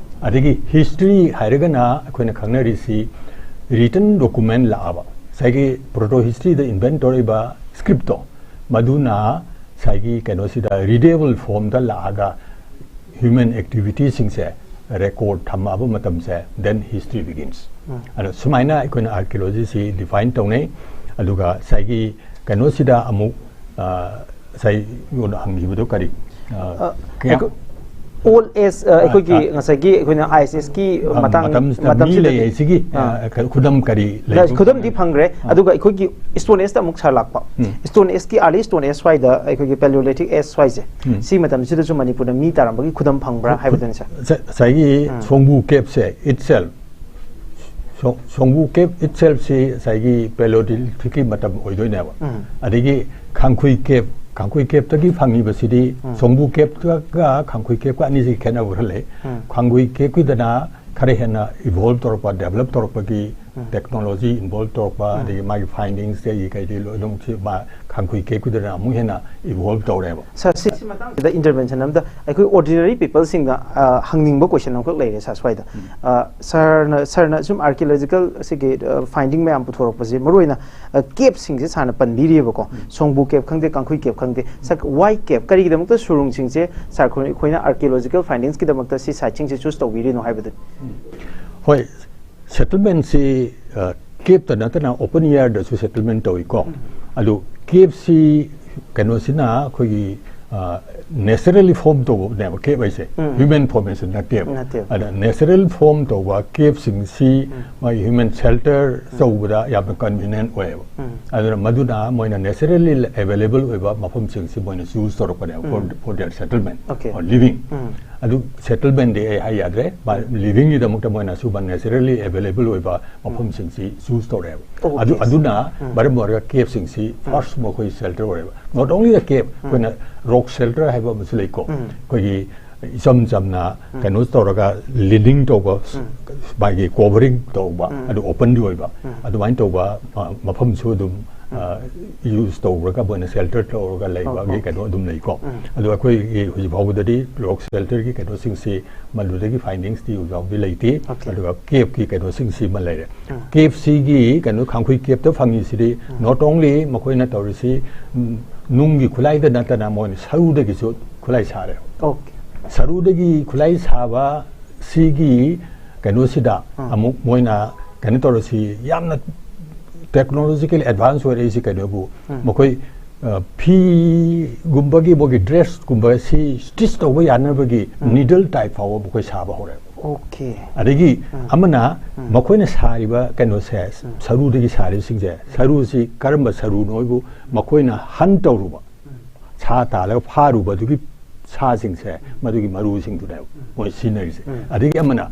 ꯑꯗꯒꯤ ꯍꯤꯁꯇ꯭ꯔꯤ ꯍꯥꯏꯔꯒꯅ ꯑꯩꯈꯣꯏꯅ ꯈꯪꯅꯔꯤꯁꯤ ꯔꯤꯇꯟ ꯗꯣꯀꯨꯃꯦꯟ ꯂꯥꯛꯑꯕ, ꯉꯁꯥꯏꯒꯤ ꯄ꯭ꯔꯣꯇꯣ ꯍꯤꯁꯇ꯭ꯔꯤꯗ ꯏꯟꯚꯦꯟ ꯇꯧꯔꯛꯏꯕ ꯁ꯭ꯀ꯭ꯔꯤꯞꯇꯣ, ꯃꯗꯨꯅ ꯉꯁꯥꯏꯒꯤ ꯀꯩꯅꯣꯁꯤꯗ ꯔꯤꯗꯦꯕꯜ ꯐꯣꯝꯗ ꯂꯥꯛꯑꯒ ꯍ꯭ꯌꯨꯃꯦꯟ ꯑꯦꯛꯇꯤꯚꯤꯇꯤꯁꯤꯡꯁꯦ ꯔꯦꯀꯣꯔꯠ ꯊꯝꯃꯛꯑꯕ ꯃꯇꯝꯁꯦ, then history begins꯫ ꯑꯗꯣ ꯁꯨꯃꯥꯏꯅ ꯑꯩꯈꯣꯏꯅ ꯑꯥꯔꯀꯤꯑꯣꯂꯣꯖꯤꯁꯤ ꯗꯤꯐꯥꯏꯟ ꯇꯧꯅꯩ꯫ ꯑꯗꯨꯒ ꯉꯁꯥꯏꯒꯤ ꯀꯩꯅꯣꯁꯤꯗ ꯑꯃꯨꯛ ꯑ, ꯉꯁꯥꯏ ꯍꯪꯈꯤꯕꯗꯣ ꯀꯔꯤ? ꯑ, ꯑ, ꯀꯌꯥꯝ ꯑꯩꯈꯣꯏ ꯑꯣꯜ ꯑꯦꯖ, ꯑ, ꯑꯩꯈꯣꯏꯒꯤ ꯑ, ꯉꯁꯥꯏꯒꯤ ꯑꯩꯈꯣꯏꯅ ꯑꯥꯏ ꯑꯦꯁ ꯑꯦꯁꯀꯤ ꯑ, ꯃꯇꯥꯡ ꯃꯇꯝꯁꯤꯗ ꯃꯤ ꯃꯇꯝꯁꯤꯗꯗꯤ, ꯂꯩ ꯍꯥꯏꯁꯤꯒꯤ, ꯑ, ꯑ, ꯈ-, ꯈꯨꯗꯝ ꯀꯔꯤ ꯂꯩ? ꯈꯨꯗꯝꯗꯤ ꯐꯪꯈ꯭ꯔꯦ꯫ ꯑ꯫ ꯑꯗꯨꯒ ꯑꯩꯈꯣꯏꯒꯤ ꯁ꯭ꯇꯣꯟ ꯑꯦꯖꯇ ꯑꯃꯨꯛ ꯁꯥꯔ ꯂꯥꯛꯄ꯫ ꯎꯝ꯫ ꯁ꯭ꯇꯣꯟ ꯑꯦꯖꯀꯤ, ꯑꯥꯔꯂꯤ ꯁ꯭ꯇꯣꯟ ꯑꯦꯖ ꯁ꯭ꯋꯥꯏꯗ, ꯑꯩꯈꯣꯏꯒꯤ ꯄꯦꯂꯤꯑꯣꯂꯤꯊꯤꯛ ꯑꯦꯖ ꯁ꯭ꯋꯥꯏꯁꯦ, ꯎꯝ꯫ ꯁꯤ ꯃꯇꯝꯁꯤꯗꯁꯨ ꯃꯅꯤꯄꯨꯔꯗ ꯃꯤ ꯇꯥꯔꯝꯕꯒꯤ ꯈꯨꯗꯝ ꯐꯪꯕ꯭ꯔꯥ ꯍꯥꯏꯕꯗꯨꯅꯤ, ꯁꯥꯔ? ꯉꯁꯥꯏ-, ꯉꯁꯥꯏꯒꯤ ꯎꯝ꯫ ꯁꯣꯡꯕꯨ ꯀꯦꯞꯁꯦ itself, ꯁꯣ-, ꯁꯣꯡꯕꯨ ꯀꯦꯞ itselfꯁꯤ ꯉꯁꯥꯏꯒꯤ ꯄꯦꯂꯤꯑꯣꯂꯤꯊꯤꯛꯀꯤ ꯃꯇꯝ ꯑꯣꯏꯗꯣꯏꯅꯦꯕ꯫ ꯎꯝ꯫ ꯑꯗꯒꯤ ꯈꯥꯡꯈꯨꯏ ꯀꯦꯞ, ꯈꯥꯡꯈꯨꯏ ꯀꯦꯞꯇꯒꯤ ꯐꯪꯉꯤꯕꯁꯤꯗꯤ, ꯎꯝ꯫ ꯁꯣꯡꯕꯨ ꯀꯦꯞꯀ ꯈꯥꯡꯈꯨꯏ ꯀꯦꯞꯀ ꯑꯅꯤꯁꯤꯒꯤ ꯈꯦꯠꯅꯕ ꯈꯔ ꯂꯩ꯫ ꯎꯝ꯫ ꯈꯥꯡꯈꯨꯏ ꯀꯦꯞꯀꯤꯗꯅ ꯈꯔ ꯍꯦꯟꯅ ꯏꯚꯣꯜꯕ ꯇꯧꯔꯛꯄ, ꯗꯦꯕꯂꯞ ꯇꯧꯔꯛꯄꯒꯤ ꯎꯝ꯫ ꯇꯦꯛꯅꯣꯂꯣꯖꯤ ꯏꯟꯚꯣꯜꯕ ꯇꯧꯔꯛꯄ, ꯎꯝ꯫ ꯑꯗꯒꯤ ꯃꯥꯒꯤ ꯐꯥꯏꯟꯗꯤꯡꯁ ꯀꯩ ꯀꯩꯗꯤ ꯂꯣꯏ ꯑꯗꯨꯝ ꯁꯤ ꯃꯥ ꯈꯥꯡꯈꯨꯏ ꯀꯦꯞꯀꯤꯗꯨꯅ ꯑꯃꯨꯛ ꯍꯦꯟꯅ ꯏꯚꯣꯜꯕ ꯇꯧꯔꯦꯕ꯫ ꯁꯥꯔ, ꯁꯤ, ꯁꯤ ꯃꯇꯥꯡꯁꯤꯗ ꯏꯟꯇꯔꯚꯦꯟꯁꯟ ꯑꯝꯇ, ꯑꯩꯈꯣꯏ ꯑꯣꯔꯗꯤꯅꯔꯤ ꯄꯤꯄꯜꯁꯤꯡꯗ, ꯑ, ꯍꯪꯅꯤꯡꯕ ꯀꯣꯏꯁꯟ ꯑꯃꯈꯛ ꯂꯩꯔꯦ, ꯁꯥꯔ, ꯁ꯭ꯋꯥꯏꯗ꯫ ꯎꯝ꯫ ꯑ, ꯁꯥꯔꯅ, ꯁꯥꯔꯅ ꯁꯨꯝ ꯑꯥꯔꯀꯤꯑꯣꯂꯣꯖꯤꯀꯦꯜ ꯁꯤꯒꯤ, ꯑ, ꯐꯥꯏꯟꯗꯤꯡ ꯃꯌꯥꯝ ꯄꯨꯊꯣꯔꯛꯄꯁꯦ, ꯃꯔꯨꯑꯣꯏꯅ, ꯑ, ꯀꯦꯞꯁꯤꯡꯁꯦ ꯁꯥꯔꯅ ꯄꯟꯕꯤꯔꯤꯑꯕꯀꯣ꯫ ꯎꯝ꯫ ꯁꯣꯡꯕꯨ ꯀꯦꯞ ꯈꯪꯗꯦ, ꯀꯥꯡꯈꯨꯏ ꯀꯦꯞ ꯈꯪꯗꯦ, ꯁꯥꯔ, ꯋꯥꯏ ꯀꯦꯞ, ꯀꯔꯤꯒꯤꯗꯃꯛꯇ ꯁꯨꯔꯨꯡꯁꯤꯡꯁꯦ, ꯁꯥꯔ, ꯑꯩꯈꯣꯏꯅ ꯑꯥꯔꯀꯤꯑꯣꯂꯣꯖꯤꯀꯦꯜ ꯐꯥꯏꯟꯗꯤꯡꯁꯀꯤꯗꯃꯛꯇ ꯁꯤ ꯁꯥꯏꯠꯁꯤꯡꯁꯦ ꯆꯨꯁ ꯇꯧꯕꯤꯔꯤꯅꯣ ꯍꯥꯏꯕꯗꯨꯅꯤ꯫ ꯎꯝ꯫ ꯍꯣꯏ, ꯁꯦꯇꯜꯃꯦꯟꯁꯤ, ꯑ, ꯀꯦꯞꯇ ꯅꯠꯇꯅ ꯑꯣꯄꯟ ꯏꯌꯥꯔꯗꯁꯨ ꯁꯦꯇꯜꯃꯦꯟ ꯇꯧꯏꯀꯣ꯫ ꯎꯝ꯫ ꯑꯗꯨ ꯀꯦꯞꯁꯤ ꯀꯩꯅꯣꯁꯤꯅ ꯑꯩꯈꯣꯏꯒꯤ, ꯑ, ꯅꯦꯆꯔꯦꯂꯤ ꯐꯣꯝ ꯇꯧꯕꯅꯦꯕ ꯀꯦꯞ ꯍꯥꯏꯁꯦ꯫ ꯎꯝ. ꯍ꯭ꯌꯨꯃꯦꯟ ꯐꯣꯔꯃꯦꯁꯟ ꯅꯠꯇꯦꯕ꯫ ꯅꯠꯇꯦꯕ. ꯑꯗ ꯅꯦꯆꯔꯦꯜ ꯐꯣꯝ ꯇꯧꯕ ꯀꯦꯞꯁꯤꯡꯁꯤ ꯃꯥꯒꯤ ꯍ꯭ꯌꯨꯃꯦꯟ ꯁꯦꯜꯇꯔ ꯇꯧꯕꯗ ꯌꯥꯝꯅ ꯀꯟꯚꯤꯅꯤꯌꯦꯟ ꯑꯣꯏꯌꯦꯕ꯫ ꯎꯝ. ꯑꯗꯨꯅ ꯃꯗꯨꯅ ꯃꯣꯏꯅ ꯅꯦꯆꯔꯦꯂꯤ ꯑꯦꯕꯥꯏꯂꯦꯕꯜ ꯑꯣꯏꯕ ꯃꯐꯝꯁꯤꯡꯁꯤ ꯃꯣꯏꯅ ꯆꯨꯁ ꯇꯧꯔꯛꯄꯅꯦꯕ, for for their settlement Okay. or living꯫ ꯎꯝ. ꯑꯗꯨ ꯁꯦꯇꯜꯃꯦꯟꯗꯤ ꯑꯩ ꯍꯥꯏ ꯌꯥꯗ꯭ꯔꯦ꯫ ꯂꯤꯚꯤꯡꯒꯤꯗꯃꯛꯇ ꯃꯣꯏꯅ ꯁꯤꯒꯨꯝꯕ ꯅꯦꯆꯔꯦꯂꯤ ꯑꯦꯕꯥꯏꯂꯦꯕꯜ ꯑꯣꯏꯕ ꯃꯐꯝꯁꯤꯡꯁꯤ ꯆꯨꯁ ꯇꯧꯔꯛꯑꯦꯕ꯫ Okay. ꯑꯗꯨ ꯑꯗꯨꯅ ꯃꯔꯝ ꯑꯣꯏꯔꯒ ꯀꯦꯞꯁꯤꯡꯁꯤ ꯐꯥꯔꯁ ꯃꯈꯣꯏ ꯁꯦꯜꯇꯔ ꯑꯣꯏꯔꯦꯕ꯫ Not only the cave, ꯑꯩꯈꯣꯏꯅ ꯔꯣꯛ ꯁꯦꯜꯇꯔ ꯍꯥꯏꯕ ꯑꯃꯁꯨ ꯂꯩꯀꯣ꯫ ꯎꯝ. ꯑꯩꯈꯣꯏꯒꯤ ꯏꯆꯝ ꯆꯝꯅ ꯀꯩꯅꯣ ꯇꯧꯔꯒ ꯂꯤꯅꯤꯡ ꯇꯧꯕ, ꯃꯥꯒꯤ ꯀꯣꯚꯔꯤꯡ ꯇꯧꯕ, ꯑꯗꯨ ꯑꯣꯄꯟꯗꯤ ꯑꯣꯏꯕ, ꯑꯗꯨꯃꯥꯏꯅ ꯇꯧꯕ ꯑ, ꯃꯐꯝꯁꯨ ꯑꯗꯨꯝ ꯌꯨꯁ ꯇꯧꯔꯒ ꯃꯣꯏꯅ ꯁꯦꯜꯇꯔ ꯇꯧꯔꯒ ꯂꯩꯕꯒꯤ Okay. ꯀꯩꯅꯣ ꯑꯗꯨꯝ ꯂꯩꯀꯣ꯫ ꯑꯗꯣ ꯑꯩꯈꯣꯏꯒꯤ ꯍꯧꯖꯤꯛ ꯐꯥꯎꯕꯗꯗꯤ ꯔꯣꯛ ꯁꯦꯜꯇꯔꯒꯤ ꯀꯩꯅꯣꯁꯤꯡꯁꯤ ꯃꯗꯨꯗꯒꯤ ꯐꯥꯏꯟꯗꯤꯡꯁꯇꯤ ꯍꯧꯖꯤꯛ ꯐꯥꯎꯕꯗꯤ ꯂꯩꯇꯦ꯫ Okay. ꯑꯗꯨꯒ ꯀꯦꯞꯀꯤ ꯀꯩꯅꯣꯁꯤꯡꯁꯤ ꯑꯃ ꯂꯩꯔꯦ꯫ ꯀꯦꯞꯁꯤꯒꯤ ꯀꯩꯅꯣ ꯈꯥꯡꯈꯨꯏ ꯀꯦꯞꯇ ꯐꯪꯉꯤꯁꯤꯗꯤ not only ꯃꯈꯣꯏꯅ ꯇꯧꯔꯤꯁꯤ ꯎꯝ, ꯅꯨꯡꯒꯤ ꯈꯨꯠꯂꯥꯏꯗ ꯅꯠꯇꯅ ꯃꯣꯏꯅ ꯁꯔꯨꯗꯒꯤꯁꯨ ꯈꯨꯠꯂꯥꯏ ꯁꯥꯔꯦ꯫ Okay. ꯁꯔꯨꯗꯒꯤ ꯈꯨꯠꯂꯥꯏ ꯁꯥꯕ ꯁꯤꯒꯤ ꯀꯩꯅꯣꯁꯤꯗ ꯑꯃꯨꯛ ꯃꯣꯏꯅ ꯀꯩꯅꯣ ꯇꯧꯔꯁꯤ, ꯌꯥꯝꯅ ꯇꯦꯛꯅꯣꯂꯣꯖꯤꯀꯦꯜ ꯑꯦꯗꯚꯥꯟꯁ ꯑꯣꯏꯔꯛꯏꯁꯤ ꯀꯩꯅꯣꯕꯨ, ꯃꯈꯣꯏ ꯑ, ꯐꯤꯒꯨꯝꯕꯒꯤ ꯃꯣꯏꯒꯤ ꯗ꯭ꯔꯦꯁꯀꯨꯝꯕ ꯁꯤ ꯁ꯭ꯇꯤꯆ ꯇꯧꯕ ꯌꯥꯅꯕꯒꯤ ꯅꯤꯗꯜ ꯇꯥꯏꯞ ꯐꯥꯎꯕ ꯃꯈꯣꯏ ꯁꯥꯕ ꯍꯧꯔꯦ꯫ Okay. ꯑꯗꯒꯤ ꯑꯃꯅ ꯃꯈꯣꯏꯅ ꯁꯥꯔꯤꯕ ꯀꯩꯅꯣꯁꯦ, ꯁꯔꯨꯗꯒꯤ ꯁꯥꯔꯤꯕꯁꯤꯡꯁꯦ, ꯁꯔꯨꯁꯤ ꯀꯔꯝꯕ ꯁꯔꯨꯅꯣ ꯍꯥꯏꯕꯨ ꯃꯈꯣꯏꯅ ꯍꯟ ꯇꯧꯔꯨꯕ, ꯁꯥ ꯇꯥꯜꯂꯒ ꯐꯥꯔꯨꯕ ꯑꯗꯨꯒꯤ ꯁꯥꯁꯤꯡꯁꯦ, ꯃꯗꯨꯒꯤ ꯃꯔꯨꯁꯤꯡꯗꯨꯅꯦꯕ ꯃꯣꯏ ꯁꯤꯖꯤꯟꯅꯔꯤꯁꯦ꯫ ꯑꯗꯒꯤ ꯑꯃꯅ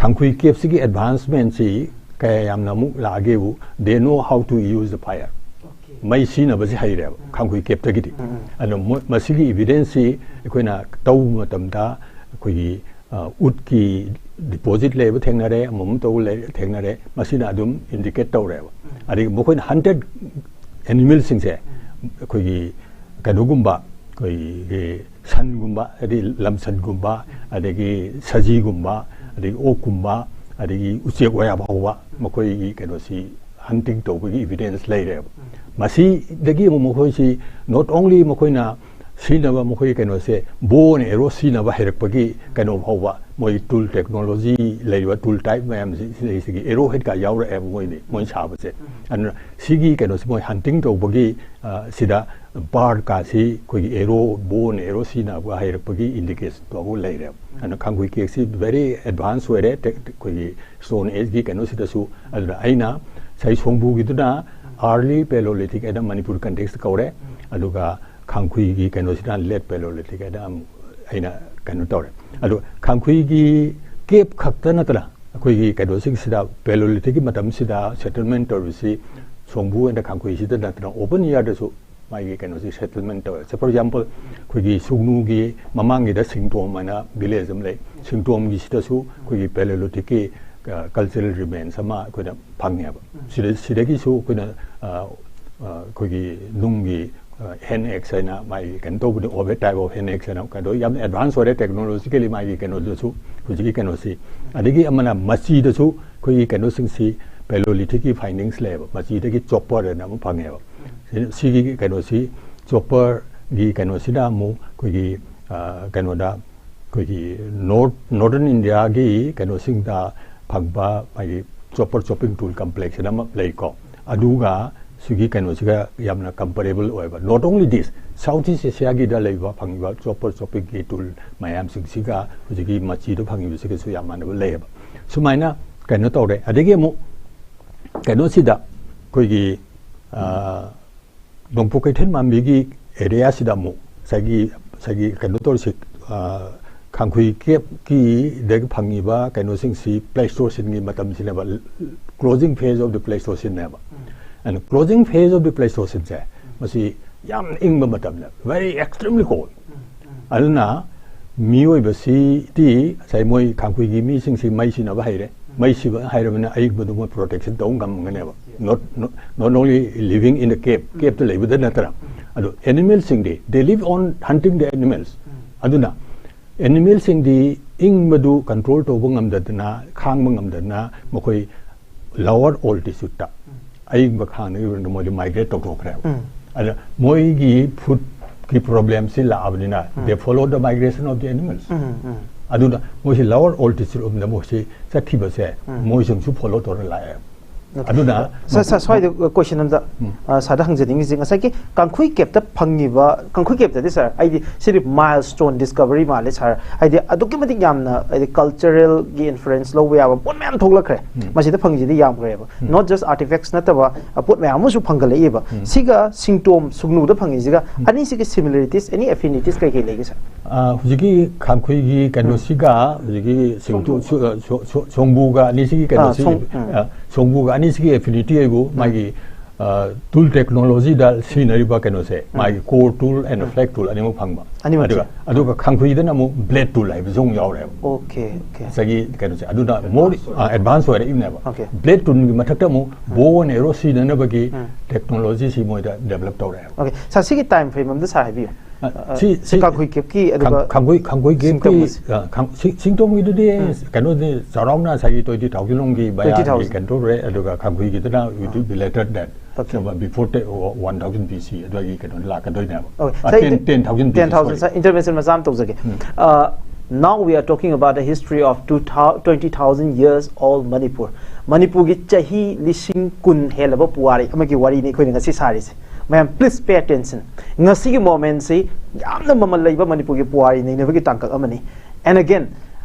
ꯈꯥꯡꯈꯨꯏ ꯀꯦꯞꯁꯤꯒꯤ ꯑꯦꯗꯚꯥꯟꯁꯃꯦꯟꯁꯤ ꯀꯌꯥ ꯌꯥꯝꯅ ꯑꯃꯨꯛ ꯂꯥꯛꯑꯒꯦꯕꯨ, they know how to use the fire꯫ ꯃꯩ ꯁꯤꯖꯤꯟꯅꯕꯁꯤ ꯍꯩꯔꯦꯕ ꯈꯥꯡꯈꯨꯏ ꯀꯦꯞꯇꯒꯤꯗꯤ꯫ ꯑꯗꯣ ꯃꯣꯏ, ꯃꯁꯤꯒꯤ ꯏꯚꯤꯗꯦꯟꯁꯁꯤ ꯑꯩꯈꯣꯏꯅ ꯇꯧꯕ ꯃꯇꯝꯗ ꯑꯩꯈꯣꯏꯒꯤ ꯑ, ꯎꯠꯀꯤ ꯗꯤꯄꯣꯖꯤꯠ ꯂꯩꯕ ꯊꯦꯡꯅꯔꯦ, ꯑꯃꯃꯝ ꯇꯧꯕ ꯂꯩ ꯊꯦꯡꯅꯔꯦ, ꯃꯁꯤꯅ ꯑꯗꯨꯝ ꯏꯟꯗꯤꯀꯦꯠ ꯇꯧꯔꯦꯕ꯫ ꯑꯗꯒꯤ ꯃꯈꯣꯏꯅ ꯍꯟꯇꯦꯠ ꯑꯦꯅꯤꯃꯦꯜꯁꯤꯡꯁꯦ ꯑꯩꯈꯣꯏꯒꯤ ꯀꯩꯅꯣꯒꯨꯝꯕ, ꯑꯩꯈꯣꯏꯒꯤ ꯁꯟꯒꯨꯝꯕ, ꯍꯥꯏꯗꯤ ꯂꯝꯁꯟꯒꯨꯝꯕ, ꯑꯗꯒꯤ ꯁꯖꯤꯒꯨꯝꯕ, ꯑꯗꯒꯤ ꯑꯣꯛꯀꯨꯝꯕ, ꯑꯗꯒꯤ ꯎꯆꯦꯛ ꯋꯥꯌꯥ ꯐꯥꯎꯕ ꯃꯈꯣꯏꯒꯤ ꯀꯩꯅꯣꯁꯤ ꯍꯟꯇꯤꯡ ꯇꯧꯕꯒꯤ ꯏꯚꯤꯗꯦꯟꯁ ꯂꯩꯔꯦꯕ꯫ ꯃꯁꯤꯗꯒꯤ ꯑꯃꯨꯛ ꯃꯈꯣꯏꯁꯤ not only ꯃꯈꯣꯏꯅ ꯁꯤꯖꯤꯟꯅꯕ ꯃꯈꯣꯏꯒꯤ ꯀꯩꯅꯣꯁꯦ, bow and arrow ꯁꯤꯖꯤꯟꯅꯕ ꯍꯩꯔꯛꯄꯒꯤ ꯀꯩꯅꯣ ꯐꯥꯎꯕ, ꯃꯣꯏ tool technology ꯂꯩꯔꯤꯕ tool type ꯃꯌꯥꯝꯁꯤꯗꯩꯁꯤꯒꯤ arrow head ꯀ ꯌꯥꯎꯔꯛꯑꯦꯕ ꯃꯣꯏꯗꯤ, ꯃꯣꯏ ꯁꯥꯕꯁꯦ꯫ ꯑꯗꯨꯅ ꯁꯤꯒꯤ ꯀꯩꯅꯣꯁꯦ ꯃꯣꯏ hunting ꯇꯧꯕꯒꯤ, ꯑ, ꯁꯤꯗ bird ꯀꯥꯁꯤ ꯑꯩꯈꯣꯏꯒꯤ arrow, bow and arrow ꯁꯤꯖꯤꯟꯅꯕ ꯍꯩꯔꯛꯄꯒꯤ indication ꯐꯥꯎꯕ ꯂꯩꯔꯦꯕ꯫ ꯑꯗꯨꯅ ꯈꯥꯡꯈꯨꯏ ꯀꯦꯛꯁꯤ very advance ꯑꯣꯏꯔꯦ, tech-, ꯑꯩꯈꯣꯏꯒꯤ Stone Age ꯀꯤ ꯀꯩꯅꯣꯁꯤꯗꯁꯨ꯫ ꯑꯗꯨꯅ ꯑꯩꯅ ꯉꯁꯥꯏ ꯁꯣꯡꯕꯨꯒꯤꯗꯨꯅ early Paleolithic ꯍꯥꯏꯅ ꯃꯅꯤꯄꯨꯔ context ꯀꯧꯔꯦ, ꯑꯗꯨꯒ ꯈꯥꯡꯈꯨꯏꯒꯤ ꯀꯩꯅꯣꯁꯤꯅ late Paleolithic ꯍꯥꯏꯅ ꯑꯃꯨꯛ ꯑꯩꯅ ꯀꯩꯅꯣ ꯇꯧꯔꯦ꯫ ꯑꯗꯣ ꯈꯥꯡꯈꯨꯏꯒꯤ cave ꯈꯛꯇ ꯅꯠꯇꯅ ꯑꯩꯈꯣꯏꯒꯤ ꯀꯩꯅꯣꯁꯤꯡꯁꯤꯗ, Paleolithic ꯀꯤ ꯃꯇꯝꯁꯤꯗ settlement ꯇꯧꯔꯤꯁꯤ ꯁꯣꯡꯕꯨ and ꯈꯥꯡꯈꯨꯏꯁꯤꯗ ꯅꯠꯇꯅ open air ꯗꯁꯨ ꯃꯥꯒꯤ ꯀꯩꯅꯣꯁꯤ settlement ꯇꯧꯋꯦ꯫ Say, for example, ꯑꯩꯈꯣꯏꯒꯤ ꯁꯨꯒꯅꯨꯒꯤ ꯃꯃꯥꯡꯒꯤꯗ ꯁꯤꯡꯇꯣꯝ ꯍꯥꯏꯅ village ꯑꯃ ꯂꯩ꯫ ꯁꯤꯡꯇꯣꯝꯒꯤꯁꯤꯗꯁꯨ ꯑꯩꯈꯣꯏꯒꯤ Paleolithic ꯀꯤ, ꯑ, cultural remains ꯑꯃ ꯑꯩꯈꯣꯏꯅ ꯐꯪꯉꯦꯕ꯫ ꯁꯤꯗ, ꯁꯤꯗꯒꯤꯁꯨ ꯑꯩꯈꯣꯏꯅ, ꯑ, ꯑ, ꯑꯩꯈꯣꯏꯒꯤ ꯅꯨꯡꯒꯤ, ꯑ, hand axe ꯍꯥꯏꯅ ꯃꯥꯒꯤ ꯀꯩꯅꯣ ꯇꯧꯕꯅꯤ, orbit type of hand axe ꯍꯥꯏꯅ, ꯑꯗꯣ ꯌꯥꯝ advance ꯑꯣꯏꯔꯦ technologically ꯃꯥꯒꯤ ꯀꯩꯅꯣꯗꯁꯨ, ꯍꯧꯖꯤꯛꯀꯤ ꯀꯩꯅꯣꯁꯤ꯫ ꯑꯗꯒꯤ ꯑꯃꯅ ꯃꯆꯤꯗꯁꯨ ꯑꯩꯈꯣꯏꯒꯤ ꯀꯩꯅꯣꯁꯤꯡꯁꯤ Paleolithic ꯀꯤ findings ꯂꯩꯌꯦꯕ, ꯃꯆꯤꯗꯒꯤ chopper ꯍꯥꯏꯅ ꯑꯃ ꯐꯪꯉꯦꯕ꯫ ꯁꯤ-, ꯁꯤꯒꯤ ꯀꯩꯅꯣꯁꯤ, chopper ꯒꯤ ꯀꯩꯅꯣꯁꯤꯅ ꯑꯃꯨꯛ ꯑꯩꯈꯣꯏꯒꯤ, ꯑ, ꯀꯩꯅꯣꯗ, ꯑꯩꯈꯣꯏꯒꯤ North, Northern India ꯒꯤ ꯀꯩꯅꯣꯁꯤꯡꯗ ꯐꯪꯕ ꯃꯥꯒꯤ chopper chopping tool complex ꯍꯥꯏꯅ ꯑꯃ ꯂꯩꯀꯣ꯫ ꯑꯗꯨꯒ ꯁꯤꯒꯤ ꯀꯩꯅꯣꯁꯤꯒ ꯌꯥꯝꯅ comparable ꯑꯣꯏꯕ꯫ Not only this, South East Asia ꯒꯤꯗ ꯂꯩꯕ, ꯐꯪꯉꯤꯕ chopper chopping ꯒꯤ tool ꯃꯌꯥꯝꯁꯤꯡꯁꯤꯒ ꯍꯧꯖꯤꯛꯀꯤ ꯃꯆꯤꯗ ꯐꯪꯉꯤꯕꯁꯤꯒꯁꯨ ꯌꯥꯝ ꯃꯥꯟꯅꯕ ꯂꯩꯌꯦꯕ꯫ ꯁꯨꯃꯥꯏꯅ ꯀꯩꯅꯣ ꯇꯧꯔꯦ꯫ ꯑꯗꯒꯤ ꯑꯃꯨꯛ ꯀꯩꯅꯣꯁꯤꯗ ꯑꯩꯈꯣꯏꯒꯤ, ꯑ, ꯅꯣꯡꯄꯣꯛ ꯀꯩꯊꯦꯜ ꯃꯥꯟꯕꯤꯒꯤ area ꯁꯤꯗ ꯑꯃꯨꯛ ꯉꯁꯥꯏꯒꯤ, ꯉꯁꯥꯏꯒꯤ ꯀꯩꯅꯣ ꯇꯧꯔꯤꯁꯦ, ꯑ, ꯈꯥꯡꯈꯨꯏ cave ꯀꯤꯗꯒꯤ ꯐꯪꯉꯤꯕ ꯀꯩꯅꯣꯁꯤꯡꯁꯤ Pleistocene ꯒꯤ ꯃꯇꯝꯁꯤꯅꯦꯕ, closing phase of the Pleistocene ꯅꯦꯕ꯫ And closing phase of the Pleistocene ꯁꯦ ꯃꯁꯤ ꯌꯥꯝ ꯏꯪꯕ ꯃꯇꯝꯅꯦ, very extremely cold꯫ ꯑꯗꯨꯅ ꯃꯤꯑꯣꯏꯕꯁꯤꯗꯤ ꯉꯁꯥꯏ ꯃꯣꯏ ꯈꯥꯡꯈꯨꯏꯒꯤ ꯃꯤꯁꯤꯡꯁꯤ ꯃꯩ ꯁꯤꯟꯅꯕ ꯍꯩꯔꯦ꯫ ꯃꯩ ꯁꯤꯕ ꯍꯩꯔꯕꯅꯤꯅ ꯑꯏꯪꯕꯗꯨ ꯃꯣꯏ protection ꯇꯧꯕ ꯉꯝꯒꯅꯦꯕ꯫ Not, not, not only living in the cave, cave ꯇ ꯂꯩꯕꯗ ꯅꯠꯇꯅ꯫ ꯑꯗꯣ animal ꯁꯤꯡꯗꯤ, they live on hunting the animals꯫ ꯑꯗꯨꯅ animal ꯁꯤꯡꯗꯤ ꯏꯪꯕꯗꯨ control ꯇꯧꯕ ꯉꯝꯗꯗꯅ, ꯈꯥꯡꯕ ꯉꯝꯗꯗꯅ ꯃꯈꯣꯏ lower altitude ꯇ, ꯑꯏꯪꯕ ꯈꯥꯡꯅꯕꯒꯤꯗꯃꯛꯇ ꯃꯣꯏꯗꯤ migrate ꯇꯧꯊꯣꯛꯈ꯭ꯔꯦꯕ꯫ ꯑꯗ ꯃꯣꯏꯒꯤ food ꯀꯤ ꯄ꯭ꯔꯣꯕ꯭ꯂꯦꯝꯁꯤ ꯂꯥꯛꯑꯕꯅꯤꯅ, they follow the migration of the animals. ꯑꯗꯨꯅ ꯃꯣꯏꯁꯤ lower altitude ꯂꯣꯝꯗ ꯃꯣꯏꯁꯤ ꯆꯠꯈꯤꯕꯁꯦ, ꯃꯣꯏꯁꯤꯡꯁꯨ ꯐꯣꯂꯣ ꯇꯧꯔ ꯂꯥꯛꯑꯦ. ꯑꯗꯨꯅ ꯁꯥꯔ, ꯁꯥꯔ, ꯁ꯭ꯋꯥꯏꯗ ꯀꯣꯏꯁꯟ ꯑꯝꯇ, ꯎꯝ꯫ ꯑ, ꯁꯥꯔꯗ ꯍꯪꯖꯅꯤꯡꯉꯤꯁꯦ, ꯉꯁꯥꯏꯒꯤ ꯀꯥꯡꯈꯨꯏ ꯀꯦꯞꯇ ꯐꯪꯉꯤꯕ, ꯀꯥꯡꯈꯨꯏ ꯀꯦꯞꯇꯗꯤ ꯁꯥꯔ, ꯑꯩꯗꯤ ꯁꯤꯗꯤ ꯃꯥꯏꯜ ꯁ꯭ꯇꯣꯟ ꯗꯤꯁꯀꯚꯔꯤ ꯃꯥꯜꯂꯦ ꯁꯥꯔ, ꯍꯥꯏꯗꯤ ꯑꯗꯨꯛꯀꯤ ꯃꯇꯤꯛ ꯌꯥꯝꯅ, ꯍꯥꯏꯗꯤ ꯀꯜꯆꯔꯦꯜꯒꯤ ꯏꯟꯐ꯭ꯂꯨꯌꯦꯟꯁ ꯂꯧꯕ ꯌꯥꯕ ꯄꯣꯠ ꯃꯌꯥꯝ ꯊꯣꯛꯂꯛꯈ꯭ꯔꯦ꯫ ꯎꯝ꯫ ꯃꯁꯤꯗ ꯐꯪꯉꯤꯁꯤꯗꯤ ꯌꯥꯝꯈ꯭ꯔꯦꯕ꯫ ꯎꯝ꯫ Not just artifacts ꯅꯠꯇꯕ, ꯑ, ꯄꯣꯠ ꯃꯌꯥꯝ ꯑꯃꯁꯨ ꯐꯪꯒꯠꯂꯛꯏꯕ꯫ ꯎꯝ꯫ ꯁꯤꯒ ꯁꯤꯡꯇꯣꯝ ꯁꯨꯡꯅꯨꯗ ꯐꯪꯉꯤꯁꯤꯒ, ꯎꯝ꯫ ꯑꯅꯤꯁꯤꯒꯤ similarities, any affinities ꯀꯩ ꯀꯩ ꯂꯩꯒꯦ ꯁꯥꯔ? ꯑ, ꯍꯧꯖꯤꯛꯀꯤ ꯈꯥꯡꯈꯨꯏꯒꯤ ꯀꯩꯅꯣꯁꯤꯒ, ꯍꯧꯖꯤꯛꯀꯤ ꯁꯤꯡꯇꯨ-, ꯁꯣ-, ꯁꯣ-, ꯁꯣ-, ꯁꯣꯡꯕꯨꯒ ꯑꯅꯤꯁꯤꯒꯤ ꯑ, ꯀꯩꯅꯣꯁꯤ, ꯁꯣꯡ-, ꯎꯝ꯫ ꯑ, ꯁꯣꯡꯕꯨꯒ ꯑꯅꯤꯁꯤꯒꯤ affinity ꯍꯥꯏꯕꯨ ꯎꯝ꯫ ꯃꯥꯒꯤ, ꯑ, ꯇꯨꯜ ꯇꯦꯛꯅꯣꯂꯣꯖꯤꯗ ꯁꯤꯖꯤꯟꯅꯔꯤꯕ ꯀꯩꯅꯣꯁꯦ, ꯎꯝ꯫ ꯃꯥꯒꯤ core tool and um. Flake tool ꯑꯅꯤꯃꯛ ꯐꯪꯕ꯫ ꯑꯅꯤꯃꯛꯁꯦ? ꯑꯗꯨꯒ, ꯑꯗꯨꯒ ꯈꯥꯡꯈꯨꯏꯗꯅ ꯑꯃꯨꯛ ꯕ꯭ꯂꯦꯗ ꯇꯨꯜ ꯍꯥꯏꯕꯁꯨ ꯑꯃꯨꯛ ꯌꯥꯎꯔꯦꯕ꯫ Okay, okay. ꯉꯁꯥꯏꯒꯤ ꯀꯩꯅꯣꯁꯦ, ꯑꯗꯨꯅ more, ꯑ, ꯑꯦꯗꯚꯥꯟꯁ ꯑꯣꯏꯔꯛꯏꯕꯅꯦꯕ꯫ ꯑꯣꯀꯦ꯫ ꯕ꯭ꯂꯦꯗ ꯇꯨꯜꯒꯤ ꯃꯊꯛꯇ ꯑꯃꯨꯛ ꯎꯝ꯫ bow and arrow ꯁꯤꯖꯤꯟꯅꯅꯕꯒꯤ ꯎꯝ꯫ ꯇꯦꯛꯅꯣꯂꯣꯖꯤꯁꯤ ꯃꯣꯏꯗ ꯗꯦꯕꯂꯞ ꯇꯧꯔꯛꯑꯦꯕ꯫ ꯑꯣꯀꯦ꯫ ꯁꯥꯔ, ꯁꯤꯒꯤ ꯇꯥꯏꯝ ꯐ꯭ꯔꯦꯝ ꯑꯝꯗ ꯁꯥꯔ ꯍꯥꯏꯕꯤꯌꯨ꯫ ꯑ, ꯑ, ꯁꯤ, ꯁꯤ ꯁꯤ ꯈꯥꯡꯈꯨꯏ ꯀꯦꯞꯀꯤ ꯑꯗꯨꯒ ꯈꯥꯡ-, ꯈꯥꯡꯈꯨꯏ, ꯈꯥꯡꯈꯨꯏ ꯀꯦꯞꯀꯤ, ꯁꯤꯡꯇꯣꯝ ꯑꯁꯤ꯫ ꯑ, ꯈꯥꯡ-, ꯁꯤ-, ꯁꯤꯡꯇꯣꯝꯒꯤꯗꯨꯗꯤ ꯎꯝ꯫ ꯀꯩꯅꯣꯗꯤ ꯆꯥꯎꯔꯥꯛꯅ ꯉꯁꯥꯏꯒꯤ twenty thousand ꯂꯣꯝꯒꯤ ꯃꯌꯥꯒꯤ twenty thousand꯫ ꯀꯩꯅꯣ ꯇꯧꯔꯦ, ꯑꯗꯨꯒ ꯈꯥꯡꯈꯨꯏꯒꯤꯗꯨꯅ will be later than, okay. ꯁꯨꯝꯕ before te-, one thousand B C ꯑꯗꯨꯋꯥꯏꯒꯤ ꯀꯩꯅꯣ ꯂꯥꯛꯀꯗꯣꯏꯅꯦꯕ꯫ ꯑꯣꯀꯦ꯫ ꯑ, ꯁꯥꯔ, ten, ten thousand B C, ten thousand, sorry꯫ ꯁꯥꯔ, intervention ꯃꯆꯥ ꯑꯃ ꯇꯧꯖꯒꯦ꯫ ꯎꯝ꯫ ꯑ, now we are talking about the history of two thou-, twenty thousand years old Manipur꯫ ꯃꯅꯤꯄꯨꯔꯒꯤ ꯆꯍꯤ ꯂꯤꯁꯤꯡ ꯀꯨꯟ ꯍꯦꯜꯂꯕ ꯄꯨꯋꯥꯔꯤ ꯑꯃꯒꯤ ꯋꯥꯔꯤꯅꯤ ꯑꯩꯈꯣꯏꯅ ꯉꯁꯤ ꯁꯥꯔꯤꯁꯦ꯫ ꯃꯌꯥꯝ, please pay attention꯫ ꯉꯁꯤꯒꯤ ꯃꯣꯃꯦꯟꯁꯤ ꯌꯥꯝꯅ ꯃꯃꯜ ꯂꯩꯕ ꯃꯅꯤꯄꯨꯔꯒꯤ ꯄꯨꯋꯥꯔꯤ ꯅꯩꯅꯕꯒꯤ ꯇꯥꯡꯀꯛ ꯑꯃꯅꯤ꯫ And again,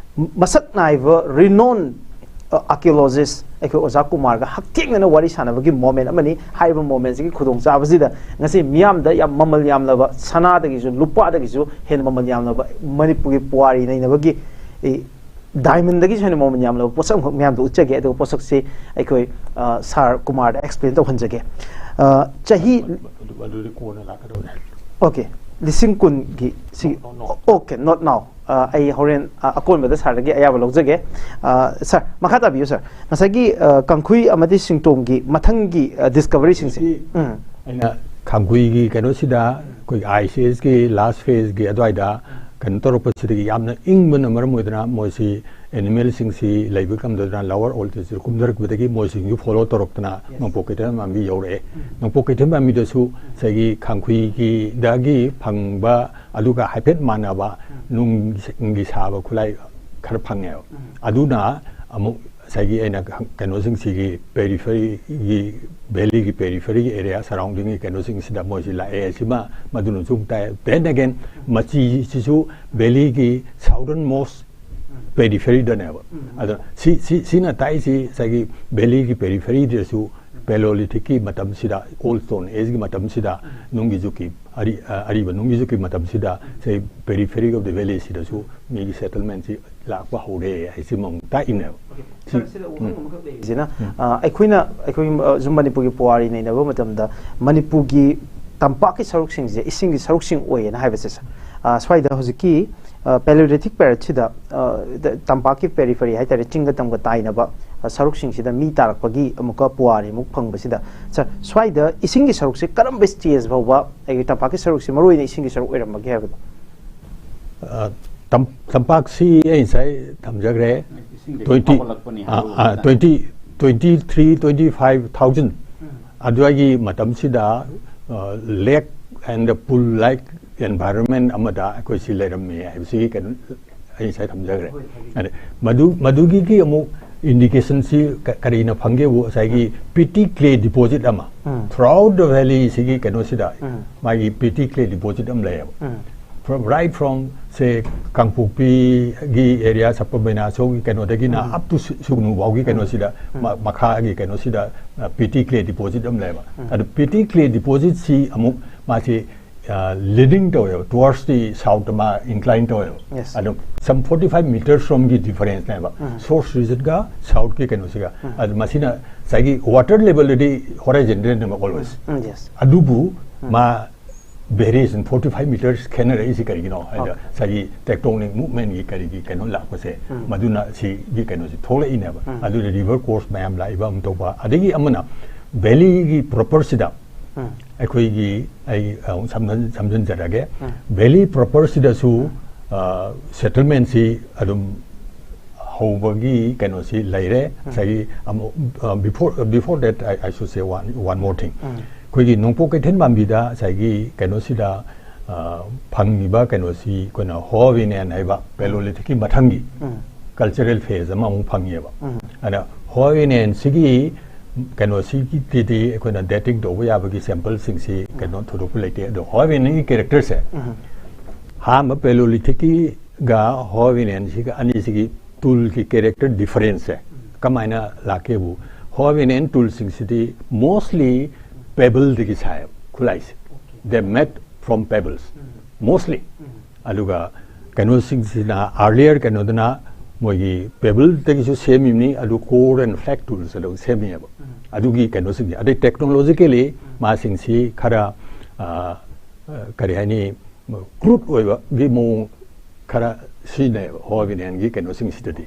ꯃꯁꯛ ꯅꯥꯏꯕ renowned, ꯑ, archaeologist ꯑꯩꯈꯣꯏ ꯑꯣꯖꯥ ꯀꯨꯃꯥꯔꯒ ꯍꯛꯊꯦꯡꯅꯅ ꯋꯥꯔꯤ ꯁꯥꯟꯅꯕꯒꯤ ꯃꯣꯃꯦꯟ ꯑꯃꯅꯤ꯫ ꯍꯥꯏꯔꯤꯕ ꯃꯣꯃꯦꯟꯁꯤꯒꯤ ꯈꯨꯗꯣꯡꯆꯥꯕꯁꯤꯗ ꯉꯁꯤ ꯃꯤꯌꯥꯝꯗ ꯌꯥꯝ ꯃꯃꯜ ꯌꯥꯝꯂꯕ, ꯁꯅꯥꯗꯒꯤꯁꯨ ꯂꯨꯄꯥꯗꯒꯤꯁꯨ ꯍꯦꯟꯅ ꯃꯃꯜ ꯌꯥꯝꯂꯕ ꯃꯅꯤꯄꯨꯔꯒꯤ ꯄꯨꯋꯥꯔꯤ ꯅꯩꯅꯕꯒꯤ, ꯑꯦ, ꯗꯥꯏꯃꯟꯗꯒꯤꯁꯨ ꯍꯦꯟꯅ ꯃꯃꯜ ꯌꯥꯝꯂꯕ ꯄꯣꯠꯁꯛ ꯑꯃꯈꯛ ꯃꯌꯥꯝꯗ ꯎꯠꯆꯒꯦ꯫ ꯑꯗꯨꯒ ꯄꯣꯠꯁꯛꯁꯤ ꯑꯩꯈꯣꯏ, ꯑ, ꯁꯥꯔ ꯀꯨꯃꯥꯔꯗ ꯑꯦꯛꯁꯄ꯭ꯂꯦꯟ ꯇꯧꯍꯟꯖꯒꯦ꯫ ꯑ, ꯆꯍꯤ ꯑꯗꯨ, ꯑꯗꯨꯗꯤ ꯀꯣꯟꯅ ꯂꯥꯛꯀꯗꯧꯔꯦ꯫ ꯑꯣꯀꯦ꯫ ꯂꯤꯁꯤꯡ ꯀꯨꯟꯒꯤ ꯁꯤ-, No, no, no. Okay, not now꯫ ꯑ, ꯑꯩ ꯍꯣꯔꯦꯟ, ꯑ, ꯑꯀꯣꯟꯕꯗ ꯁꯥꯔꯗꯒꯤ ꯑꯌꯥꯕ ꯂꯧꯖꯒꯦ꯫ ꯑ, ꯁꯥꯔ, ꯃꯈꯥ ꯇꯥꯕꯤꯌꯨ, ꯁꯥꯔ꯫ ꯉꯁꯥꯏꯒꯤ, ꯑ, ꯀꯥꯡꯈꯨꯏ ꯑꯃꯗꯤ ꯁꯤꯡꯇꯣꯝꯒꯤ ꯃꯊꯪꯒꯤ, ꯑ, ꯗꯤꯁꯀꯚꯔꯤꯁꯤꯡꯁꯦ꯫ ꯍꯧꯖꯤꯛꯀꯤ ꯎꯝ꯫ ꯑꯩꯅ ꯈꯥꯡꯈꯨꯏꯒꯤ ꯀꯩꯅꯣꯁꯤꯗ ꯑꯩꯈꯣꯏꯒꯤ ꯑꯥꯏꯁ ꯑꯦꯖꯀꯤ ꯂꯥꯁ ꯐꯦꯖꯀꯤ ꯑꯗꯨꯋꯥꯏꯗ ꯀꯩꯅꯣ ꯇꯧꯔꯛꯄꯁꯤꯗꯒꯤ ꯌꯥꯝꯅ ꯏꯪꯕꯅ ꯃꯔꯝ ꯑꯣꯏꯗꯅ ꯃꯣꯏꯁꯤ ꯑꯦꯅꯤꯃꯦꯜꯁꯤꯡꯁꯤ ꯂꯩꯕ ꯀꯝꯗꯧꯗꯅ ꯂꯋꯔ ꯑꯣꯜꯇꯤꯇ꯭ꯌꯨꯗ ꯀꯨꯝꯊꯔꯛꯄꯗꯒꯤ ꯃꯣꯏꯁꯤꯡꯁꯨ ꯐꯣꯂꯣ ꯇꯧꯔꯛꯇꯅ ꯅꯣꯡꯄꯣꯛ ꯀꯩꯊꯦꯜ ꯃꯥꯟꯕꯤ ꯌꯧꯔꯛꯑꯦ꯫ ꯅꯣꯡꯄꯣꯛ ꯀꯩꯊꯦꯜ ꯃꯥꯟꯕꯤꯗꯁꯨ ꯉꯁꯥꯏꯒꯤ ꯈꯥꯡꯈꯨꯏꯒꯤꯗꯒꯤ ꯐꯪꯕ ꯑꯗꯨꯒ ꯍꯥꯏꯐꯦꯠ ꯃꯥꯟꯅꯕ ꯅꯨꯡꯒꯤ ꯁꯥꯕ ꯈꯨꯠꯂꯥꯏ ꯈꯔ ꯐꯪꯉꯦꯕ꯫ ꯑꯗꯨꯅ ꯑꯃꯨꯛ ꯉꯁꯥꯏꯒꯤ ꯑꯩꯅ ꯀꯩꯅꯣꯁꯤꯡꯁꯤꯒꯤ ꯄꯦꯔꯤꯐꯦꯔꯤꯒꯤ, ꯚꯦꯂꯤꯒꯤ ꯄꯦꯔꯤꯐꯦꯔꯤꯒꯤ ꯑꯦꯔꯤꯌꯥ ꯁꯔꯥꯎꯟꯗꯤꯡꯒꯤ ꯀꯩꯅꯣꯁꯤꯡꯁꯤꯗ ꯃꯣꯏꯁꯤ ꯂꯥꯛꯑꯦ꯫ ꯁꯤꯃ ꯃꯗꯨꯅꯁꯨ ꯑꯃꯨꯛ ꯇꯥꯏ꯫ Then again, ꯃꯆꯤꯁꯤꯁꯨ ꯚꯦꯂꯤꯒꯤ ꯁꯥꯎꯗꯔꯟ ꯃꯣꯁ ꯄꯦꯔꯤꯐꯦꯔꯤꯗꯅꯦꯕ꯫ ꯑꯗꯣ ꯁꯤ, ꯁꯤ, ꯁꯤꯅ ꯇꯥꯛꯏꯁꯤ ꯉꯁꯥꯏꯒꯤ ꯚꯦꯂꯤꯒꯤ ꯄꯦꯔꯤꯐꯦꯔꯤꯗꯁꯨ ꯄꯦꯂꯣꯂꯤꯊꯤꯛꯀꯤ ꯃꯇꯝꯁꯤꯗ, ꯑꯣꯜ ꯁ꯭ꯇꯣꯟ ꯑꯦꯖꯒꯤ ꯃꯇꯝꯁꯤꯗ, ꯅꯨꯡꯒꯤ ꯖꯨꯛꯀꯤ, ꯑꯔꯤ-, ꯑ, ꯑꯔꯤꯕ ꯅꯨꯡꯒꯤ ꯖꯨꯛꯀꯤ ꯃꯇꯝꯁꯤꯗ ꯁꯤ ꯄꯦꯔꯤꯐꯦꯔꯤ ꯑꯣꯐ ꯗ ꯚꯦꯂꯤꯁꯤꯗꯁꯨ ꯃꯤꯒꯤ ꯁꯦꯇꯜꯃꯦꯟꯁꯤ ꯂꯥꯛꯄ ꯍꯧꯔꯦ ꯍꯥꯏꯁꯤꯃ ꯑꯃꯨꯛ ꯇꯥꯛꯏꯅꯦꯕ꯫ ꯁꯤ, ꯁꯤꯅ, ꯑ, ꯑꯩꯈꯣꯏꯅ, ꯑꯩꯈꯣꯏ, ꯑ, ꯁꯨꯝ ꯃꯅꯤꯄꯨꯔꯒꯤ ꯄꯨꯋꯥꯔꯤ ꯅꯩꯅꯕ ꯃꯇꯝꯗ ꯃꯅꯤꯄꯨꯔꯒꯤ ꯇꯝꯄꯥꯛꯀꯤ ꯁꯔꯨꯛꯁꯤꯡꯁꯦ ꯏꯁꯤꯡꯒꯤ ꯁꯔꯨꯛꯁꯤꯡ ꯑꯣꯏꯌꯦꯅ ꯍꯥꯏꯕꯁꯦ, ꯁꯥꯔ, ꯑ, ꯁ꯭ꯋꯥꯏꯗ ꯍꯧꯖꯤꯛꯀꯤ, ꯑ, ꯄꯦꯂꯤꯌꯣꯂꯤꯊꯤꯛ ꯄꯦꯔꯤꯌꯗꯁꯤꯗ, ꯑ, ꯇꯝꯄꯥꯛꯀꯤ ꯄꯦꯔꯤꯐꯦꯔꯤ ꯍꯥꯏꯇꯥꯔꯦ, ꯆꯤꯡꯒ ꯇꯝꯒ ꯇꯥꯏꯅꯕ, ꯑ, ꯁꯔꯨꯛꯁꯤꯡꯁꯤꯗ ꯃꯤ ꯇꯥꯔꯛꯄꯒꯤ ꯑꯃꯨꯛꯀ ꯄꯨꯋꯥꯔꯤ ꯑꯃꯨꯛ ꯐꯪꯕꯁꯤꯗ, ꯁꯥꯔ, ꯁ꯭ꯋꯥꯏꯗ ꯏꯁꯤꯡꯒꯤ ꯁꯔꯨꯛꯁꯦ ꯀꯔꯝꯕ ꯁ꯭ꯇꯦꯖ ꯐꯥꯎꯕ ꯑꯩꯒꯤ ꯇꯝꯄꯥꯛꯀꯤ ꯁꯔꯨꯛꯁꯦ ꯃꯔꯨꯑꯣꯏꯅ ꯏꯁꯤꯡꯒꯤ ꯁꯔꯨꯛ ꯑꯣꯏꯔꯝꯕꯒꯦ ꯍꯥꯏꯕꯗꯣ? ꯑ, ꯇꯝ-, ꯇꯝꯄꯥꯛꯁꯤ ꯑꯩ ꯉꯁꯥꯏ ꯊꯝꯖꯈ꯭ꯔꯦ꯫ ꯏꯁꯤꯡꯗꯒꯤ ꯇ꯭ꯋꯦꯟꯇꯤ, ꯐꯥꯎꯒꯠꯂꯛꯄꯅꯤ ꯑ, ꯍꯥꯏꯕ ꯑ, ꯋꯥꯅꯤ꯫ Twenty, twenty three, twenty five thousand ꯑꯗꯨꯋꯥꯏꯒꯤ ꯃꯇꯝꯁꯤꯗ, ꯑ, lake and pool like environment ꯑꯃꯗ ꯑꯩꯈꯣꯏ ꯁꯤ ꯂꯩꯔꯝꯃꯤ ꯍꯥꯏꯕꯁꯤꯒꯤ ꯀꯩꯅꯣ ꯑꯩ ꯉꯁꯥꯏ ꯊꯝꯖꯈ꯭ꯔꯦ꯫ ꯑꯗ ꯃꯗꯨ, ꯃꯗꯨꯒꯤꯒꯤ ꯑꯃꯨꯛ ꯏꯟꯗꯤꯀꯦꯁꯟꯁꯤ ꯀ-, ꯀꯔꯤꯅ ꯐꯪꯒꯦꯕꯨ ꯉꯁꯥꯏꯒꯤ ꯄꯤꯇꯤ ꯀ꯭ꯂꯦ ꯗꯤꯄꯣꯖꯤꯠ ꯑꯃ, throughout the valley ꯁꯤꯒꯤ ꯀꯩꯅꯣꯁꯤꯗ ꯃꯥꯒꯤ ꯄꯤꯇꯤ ꯀ꯭ꯂꯦ ꯗꯤꯄꯣꯖꯤꯠ ꯑꯃ ꯂꯩꯌꯦꯕ꯫ From, right from, say, ꯀꯥꯡꯄꯣꯛꯄꯤꯒꯤ ꯑꯦꯔꯤꯌꯥ, ꯁꯄ ꯃꯩꯅꯥ ꯁꯣꯝꯒꯤ ꯀꯩꯅꯣꯗꯒꯤꯅ up to ꯁꯨ-, ꯁꯨꯒꯅꯨ ꯐꯥꯎꯒꯤ ꯀꯩꯅꯣꯁꯤꯗ, ꯃ-, ꯃꯈꯥꯒꯤ ꯀꯩꯅꯣꯁꯤꯗ, ꯑ, ꯄꯤꯇꯤ ꯀ꯭ꯂꯦ ꯗꯤꯄꯣꯖꯤꯠ ꯑꯃ ꯂꯩꯌꯦꯕ꯫ ꯑꯗꯨ ꯄꯤꯇꯤ ꯀ꯭ꯂꯦ ꯗꯤꯄꯣꯖꯤꯠꯁꯤ ꯑꯃꯨꯛ ꯃꯥꯁꯤ, ꯑ, ꯂꯤꯗꯤꯡ ꯇꯧꯋꯦꯕ, towards the south ꯃꯥ incline ꯇꯧꯋꯦꯕ꯫ Yes. ꯑꯗꯨ some forty five meters from ꯒꯤ difference ꯅꯦꯕ, source region ꯒ south ꯀꯤ ꯀꯩꯅꯣꯁꯤꯒ꯫ ꯑꯗꯨ ꯃꯁꯤꯅ ꯉꯁꯥꯏꯒꯤ water level ꯗꯗꯤ horizontal ꯅꯦꯕ always꯫ Yes. ꯑꯗꯨꯕꯨ ꯃꯥ variation forty five meters ꯈꯦꯠꯅꯔꯛꯏꯁꯤ ꯀꯔꯤꯒꯤꯅꯣ ꯍꯥꯏꯗ, ꯉꯁꯥꯏꯒꯤ tectonic movement ꯀꯤ ꯀꯔꯤꯒꯤ ꯀꯩꯅꯣ ꯂꯥꯛꯄꯁꯦ, ꯃꯗꯨꯅ ꯁꯤꯒꯤ ꯀꯩꯅꯣꯁꯤ ꯊꯣꯛꯂꯛꯏꯅꯦꯕ꯫ ꯑꯗꯨꯗ river course ꯃꯌꯥꯝ ꯂꯥꯛꯏꯕ ꯑꯃ ꯇꯧꯕ, ꯑꯗꯒꯤ ꯑꯃꯅ valley ꯒꯤ proper ꯁꯤꯗ ꯑꯩꯈꯣꯏꯒꯤ, ꯑꯩ ꯑꯃꯨꯛ ꯁꯝꯖꯤꯟ-, ꯁꯝꯖꯤꯟꯖꯔꯒꯦ꯫ Valley proper ꯁꯤꯗꯁꯨ ꯁꯦꯇꯜꯃꯦꯟꯁꯤ ꯑꯗꯨꯝ ꯍꯧꯕꯒꯤ ꯀꯩꯅꯣꯁꯤ ꯂꯩꯔꯦ꯫ ꯉꯁꯥꯏꯒꯤ ꯑꯃꯨꯛ, before before that, I, I should say one, one more thing. ꯑꯩꯈꯣꯏꯒꯤ ꯅꯣꯡꯄꯣꯛ ꯀꯩꯊꯦꯜ ꯃꯥꯟꯕꯤꯗ ꯉꯁꯥꯏꯒꯤ ꯀꯩꯅꯣꯁꯤꯗ, ꯑ, ꯐꯪꯉꯤꯕ ꯀꯩꯅꯣꯁꯤ ꯑꯩꯈꯣꯏꯅ ꯍꯣꯃꯤꯅꯤꯟ ꯍꯥꯏꯕ ꯄꯦꯂꯣꯂꯤꯊꯤꯛꯀꯤ ꯃꯊꯪꯒꯤ ꯀꯜꯆꯔꯦꯜ ꯐꯦꯖ ꯑꯃꯃꯨꯛ ꯐꯪꯉꯦꯕ꯫ ꯑꯗ ꯍꯣꯃꯤꯅꯤꯟꯁꯤꯒꯤ ꯀꯩꯅꯣꯁꯤꯒꯤꯗꯤ ꯑꯩꯈꯣꯏꯅ ꯗꯦꯇꯤꯡ ꯇꯧꯕ ꯌꯥꯕꯒꯤ ꯁꯦꯝꯄꯜꯁꯤꯡꯁꯤ ꯀꯩꯅꯣ ꯊꯣꯏꯗꯣꯛꯄ ꯂꯩꯇꯦ꯫ ꯑꯗꯣ ꯍꯣꯃꯤꯅꯤꯟꯒꯤ ꯀꯦꯔꯦꯛꯇꯔꯁꯦ ꯑꯍꯥꯟꯕ ꯄꯦꯂꯣꯂꯤꯊꯤꯛꯀꯤꯒ ꯍꯣꯃꯤꯅꯤꯟꯁꯤꯒ ꯑꯅꯤꯁꯤꯒꯤ ꯇꯨꯜꯒꯤ ꯀꯦꯔꯦꯛꯇꯔ ꯗꯤꯐꯔꯦꯟꯁꯁꯦ ꯀꯃꯥꯏꯅ ꯂꯥꯛꯀꯦꯕꯨ, ꯍꯣꯃꯤꯅꯤꯟ ꯇꯨꯜꯁꯤꯡꯁꯤꯗꯤ ꯃꯣꯁꯂꯤ ꯄꯦꯕꯜꯗꯒꯤ ꯁꯥꯏꯌꯦꯕ ꯈꯨꯠꯂꯥꯏꯁꯦ꯫ They made from pebbles mostly. ꯑꯗꯨꯒ ꯀꯩꯅꯣꯁꯤꯡꯁꯤꯅ, ꯑꯥꯔꯂꯤꯌꯔ ꯀꯩꯅꯣꯗꯨꯅ ꯃꯣꯏꯒꯤ ꯄꯦꯕꯜꯗꯒꯤꯁꯨ ꯁꯦꯝꯃꯤꯕꯅꯤ, ꯑꯗꯨ core and flat tools ꯑꯗꯨ ꯁꯦꯝꯃꯤꯑꯕ꯫ ꯑꯗꯨꯒꯤ ꯀꯩꯅꯣꯁꯤꯡꯁꯦ, ꯑꯗꯩ ꯇꯦꯛꯅꯣꯂꯣꯖꯤꯀꯦꯂꯤ ꯃꯥꯁꯤꯡꯁꯤ ꯈꯔ, ꯑ, ꯑ, ꯀꯔꯤ ꯍꯥꯏꯅꯤ, ꯀ꯭ꯔꯨꯠ ꯑꯣꯏꯕꯒꯤ ꯃꯑꯣꯡ ꯈꯔ ꯁꯤꯖꯤꯟꯅꯩꯌꯦꯕ ꯍꯣꯃꯤꯅꯤꯟꯒꯤ ꯀꯩꯅꯣꯁꯤꯡꯁꯤꯗꯗꯤ꯫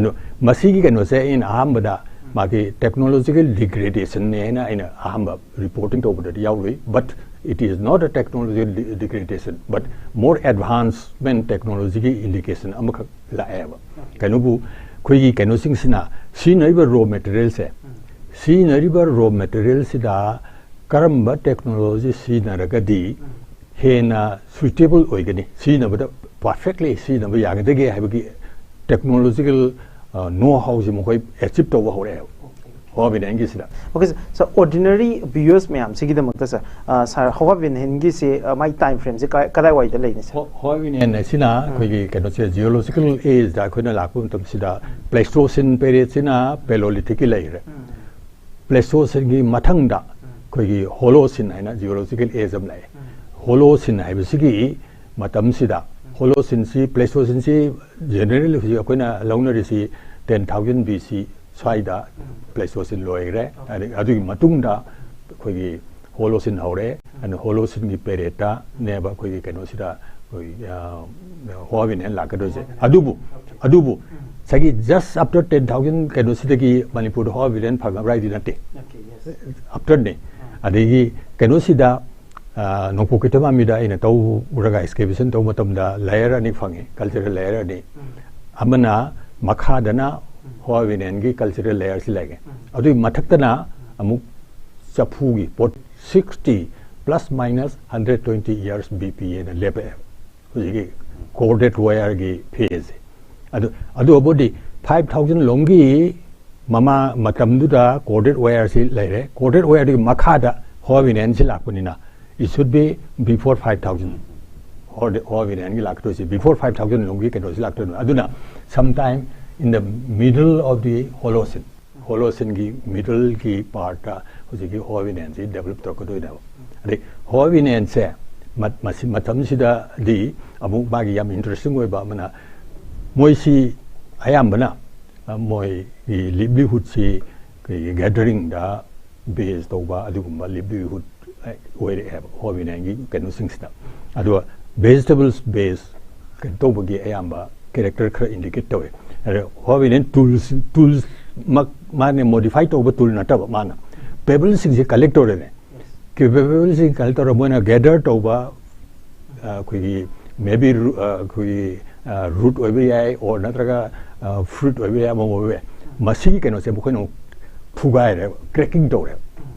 ꯑꯗꯣ ꯃꯁꯤꯒꯤ ꯀꯩꯅꯣꯁꯦ ꯑꯩꯅ ꯑꯍꯥꯟꯕꯗ ꯃꯥꯒꯤ ꯇꯦꯛꯅꯣꯂꯣꯖꯤꯀꯦꯜ ꯗꯤꯒ꯭ꯔꯦꯗꯦꯁꯟꯅꯦꯅ ꯑꯩꯅ ꯑꯍꯥꯟꯕ ꯔꯤꯄꯣꯔꯇꯤꯡ ꯇꯧꯕꯗꯗꯤ ꯌꯥꯎꯔꯨꯏ, but it is not a technological de- degradation, but more advancement ꯇꯦꯛꯅꯣꯂꯣꯖꯤꯒꯤ ꯏꯟꯗꯤꯀꯦꯁꯟ ꯑꯃꯈꯛ ꯂꯥꯛꯑꯦꯕ꯫ ꯀꯩꯅꯣꯕꯨ, ꯑꯩꯈꯣꯏꯒꯤ ꯀꯩꯅꯣꯁꯤꯡꯁꯤꯅ ꯁꯤꯖꯤꯟꯅꯔꯤꯕ ꯔꯣ ꯃꯦꯇꯔꯤꯌꯦꯜꯁꯦ, ꯁꯤꯖꯤꯟꯅꯔꯤꯕ ꯔꯣ ꯃꯦꯇꯔꯤꯌꯦꯜꯁꯤꯗ ꯀꯔꯝꯕ ꯇꯦꯛꯅꯣꯂꯣꯖꯤ ꯁꯤꯖꯤꯟꯅꯔꯒꯗꯤ ꯍꯦꯟꯅ ꯁꯨꯏꯇꯦꯕꯜ ꯑꯣꯏꯒꯅꯤ, ꯁꯤꯖꯤꯟꯅꯕꯗ ꯄꯔꯐꯦꯛꯂꯤ ꯁꯤꯖꯤꯟꯅꯕ ꯌꯥꯒꯗꯒꯦ ꯍꯥꯏꯕꯒꯤ ꯇꯦꯛꯅꯣꯂꯣꯖꯤꯀꯦꯜ ꯅꯣ ꯍꯥꯎꯁꯤ ꯃꯈꯣꯏ ꯑꯦꯆꯤꯞ ꯇꯧꯕ ꯍꯧꯔꯛꯑꯦꯕ ꯍꯣꯃꯤꯅꯤꯟꯒꯤꯁꯤꯗ꯫ Okay, sir. So, ordinary viewers ꯃꯌꯥꯝꯁꯤꯒꯤꯗꯃꯛꯇ, sir, ꯑ, sir, ꯍꯣꯃꯤꯅꯤꯟꯒꯤꯁꯦ, ꯑ, ꯃꯥꯏ ꯇꯥꯏꯝ ꯐ꯭ꯔꯦꯝꯁꯦ ꯀ- ꯀꯗꯥꯏꯋꯥꯏꯗ ꯂꯩꯅꯤ, sir? ꯍꯣ- ꯍꯣꯃꯤꯅꯤꯟ ꯑꯁꯤꯅ ꯑꯩꯈꯣꯏꯒꯤ ꯀꯩꯅꯣꯁꯦ, ꯖꯤꯑꯣꯂꯣꯖꯤꯀꯦꯜ ꯑꯦꯖꯇ ꯑꯩꯈꯣꯏꯅ ꯂꯥꯛꯄ ꯃꯇꯝꯁꯤꯗ ꯄ꯭ꯂꯦꯁꯇꯣꯁꯤꯟ ꯄꯦꯔꯤꯌꯗꯁꯤꯅ ꯄꯦꯂꯣꯂꯤꯊꯤꯛꯀꯤ ꯂꯩꯈ꯭ꯔꯦ꯫ ꯄ꯭ꯂꯦꯁꯇꯣꯁꯤꯟꯒꯤ ꯃꯊꯪꯗ ꯑꯩꯈꯣꯏꯒꯤ ꯍꯣꯂꯣꯁꯤꯟ ꯍꯥꯏꯅ ꯖꯤꯑꯣꯂꯣꯖꯤꯀꯦꯜ ꯑꯦꯖ ꯑꯃ ꯂꯥꯛꯑꯦ꯫ ꯍꯣꯂꯣꯁꯤꯟ ꯍꯥꯏꯕꯁꯤꯒꯤ ꯃꯇꯝꯁꯤꯗ, ꯍꯣꯂꯣꯁꯤꯟꯁꯤ, ꯄ꯭ꯂꯦꯁꯇꯣꯁꯤꯟꯁꯤ ꯖꯦꯅꯔꯦꯜ ꯍꯧꯖꯤꯛ ꯑꯩꯈꯣꯏꯅ ꯂꯧꯅꯔꯤꯁꯤ ꯇꯦꯟ ꯊꯥꯎꯖꯟ ꯕꯤ ꯁꯤ ꯁ꯭ꯋꯥꯏꯗ ꯄ꯭ꯂꯦꯁꯇꯣꯁꯤꯟ ꯂꯣꯏꯈ꯭ꯔꯦ꯫ ꯑꯗꯩ ꯑꯗꯨꯒꯤ ꯃꯇꯨꯡꯗ ꯑꯩꯈꯣꯏꯒꯤ ꯍꯣꯂꯣꯁꯤꯟ ꯍꯧꯔꯦ꯫ ꯑꯗꯨꯅ ꯍꯣꯂꯣꯁꯤꯟꯒꯤ ꯄꯦꯔꯦꯠꯇꯅꯦꯕ ꯑꯩꯈꯣꯏꯒꯤ ꯀꯩꯅꯣꯁꯤꯗ ꯑꯩꯈꯣꯏ, ꯑ, ꯍꯣꯃꯤꯅꯤꯟ ꯂꯥꯛꯀꯗꯣꯏꯁꯦ꯫ ꯑꯗꯨꯕꯨ, ꯑꯗꯨꯕꯨ ꯉꯁꯥꯏꯒꯤ just after ten thousand ꯀꯩꯅꯣꯁꯤꯗꯒꯤ ꯃꯅꯤꯄꯨꯔꯗ ꯍꯣꯃꯤꯅꯤꯟ ꯐꯪꯉꯕ꯭ꯔꯥ ꯍꯥꯏꯗꯤ ꯅꯠꯇꯦ꯫ ꯑꯥꯐꯇꯔꯅꯦ꯫ ꯑꯗꯒꯤ ꯀꯩꯅꯣꯁꯤꯗ ꯅꯣꯡꯄꯣꯛ ꯀꯩꯊꯦꯜ ꯃꯥꯟꯕꯤꯗ ꯑꯩꯅ ꯇꯧꯔꯒ excavation ꯇꯧꯕ ꯃꯇꯝꯗ layer ꯑꯅꯤ ꯐꯪꯉꯤ, cultural layer ꯑꯅꯤ꯫ ꯑꯃꯅ ꯃꯈꯥꯗꯅ ꯍꯣꯋꯥ ꯋꯤꯟ ꯑꯦꯟꯒꯤ cultural layerꯁꯤ ꯂꯩꯔꯦ꯫ ꯑꯗꯨꯒꯤ ꯃꯊꯛꯇꯅ ꯑꯃꯨꯛ ꯆꯐꯨꯒꯤ ꯄꯣꯠ, sixty plus minus hundred twenty years B P ꯑꯅ ꯂꯦꯞꯄꯛꯑꯦꯕ ꯍꯧꯖꯤꯛꯀꯤ corded wireꯒꯤ phaseꯁꯦ꯫ ꯑꯗꯨ ꯑꯗꯨꯕꯨꯗꯤ five thousand ꯂꯣꯝꯒꯤ ꯃꯃꯥ ꯃꯇꯝꯗꯨꯗ corded wireꯁꯤ ꯂꯩꯔꯦ꯫ Corded wireꯗꯨꯒꯤ ꯃꯈꯥꯗ ꯍꯣꯋꯥ ꯋꯤꯟ ꯑꯦꯟꯁꯤ ꯂꯥꯛꯄꯅꯤꯅ, it should be before five thousand꯫ ꯍꯣꯋꯥ win ꯑꯦꯟꯒꯤ ꯂꯥꯛꯇꯣꯏꯁꯤ before five thousand ꯂꯣꯝꯒꯤ ꯀꯩꯅꯣꯁꯤ ꯂꯥꯛꯇꯣꯏꯅꯤ꯫ ꯑꯗꯨꯅ sometime in the middle of the Holocene, Holoceneꯒꯤ middleꯒꯤ partꯇ ꯍꯧꯖꯤꯛꯀꯤ ꯍꯣꯋꯥ ꯋꯤꯟ ꯑꯦꯟꯁꯤ develop ꯇꯧꯔꯛꯀꯗꯣꯏꯅꯦꯕ꯫ ꯑꯗꯩ ꯍꯣꯋꯥ ꯋꯤꯟ ꯑꯦꯟꯁꯦ ꯃ-, ꯃꯁꯤ ꯃꯇꯝꯁꯤꯗꯗꯤ ꯑꯃꯨꯛ ꯃꯥꯒꯤ ꯌꯥꯝ interesting ꯑꯣꯏꯕ ꯑꯃꯅ, ꯃꯣꯏꯁꯤ ꯑꯌꯥꯝꯕꯅ, ꯑ, ꯃꯣꯏꯒꯤ livelihoodꯁꯤ ꯑꯩꯈꯣꯏꯒꯤ gatheringꯗ base ꯇꯧꯕ ꯑꯗꯨꯒꯨꯝꯕ livelihood ꯑꯣꯏꯔꯛꯑꯦꯕ ꯍꯣꯋꯥ ꯋꯤꯟ ꯑꯦꯟꯒꯤ ꯀꯩꯅꯣꯁꯤꯡꯁꯤꯗ꯫ ꯑꯗꯨꯒ vegetables base ꯀꯩꯅꯣ ꯇꯧꯕꯒꯤ ꯑꯌꯥꯝꯕ character ꯈꯔ indicate ꯇꯧꯋꯦ꯫ ꯑꯗ ꯍꯣꯋꯥ ꯋꯤꯟ ꯑꯦꯟ tools, tools ꯃꯛ ꯃꯥꯅ modify ꯇꯧꯕ tool ꯅꯠꯇꯕ, ꯃꯥꯅ pebbleꯁꯤꯡꯁꯦ collect ꯇꯧꯔꯦꯅꯦ꯫ Pebbleꯁꯤꯡ collect ꯇꯧꯔ ꯃꯣꯏꯅ gather ꯇꯧꯕ, ꯑ, ꯑꯩꯈꯣꯏꯒꯤ maybe ru-, ꯑ, ꯑꯩꯈꯣꯏꯒꯤ, ꯑ, root ꯑꯣꯏꯕ ꯌꯥꯏ, or ꯅꯠꯇ꯭ꯔꯒ, ꯑ, fruit ꯑꯣꯏꯕ ꯌꯥꯏ, ꯑꯃ ꯑꯣꯏꯕ ꯌꯥꯏ꯫ ꯃꯁꯤꯒꯤ ꯀꯩꯅꯣꯁꯦ ꯃꯈꯣꯏꯅ ꯑꯃꯨꯛ ꯊꯨꯒꯥꯏꯔꯦꯕ, cracking ꯇꯧꯔꯦꯕ꯫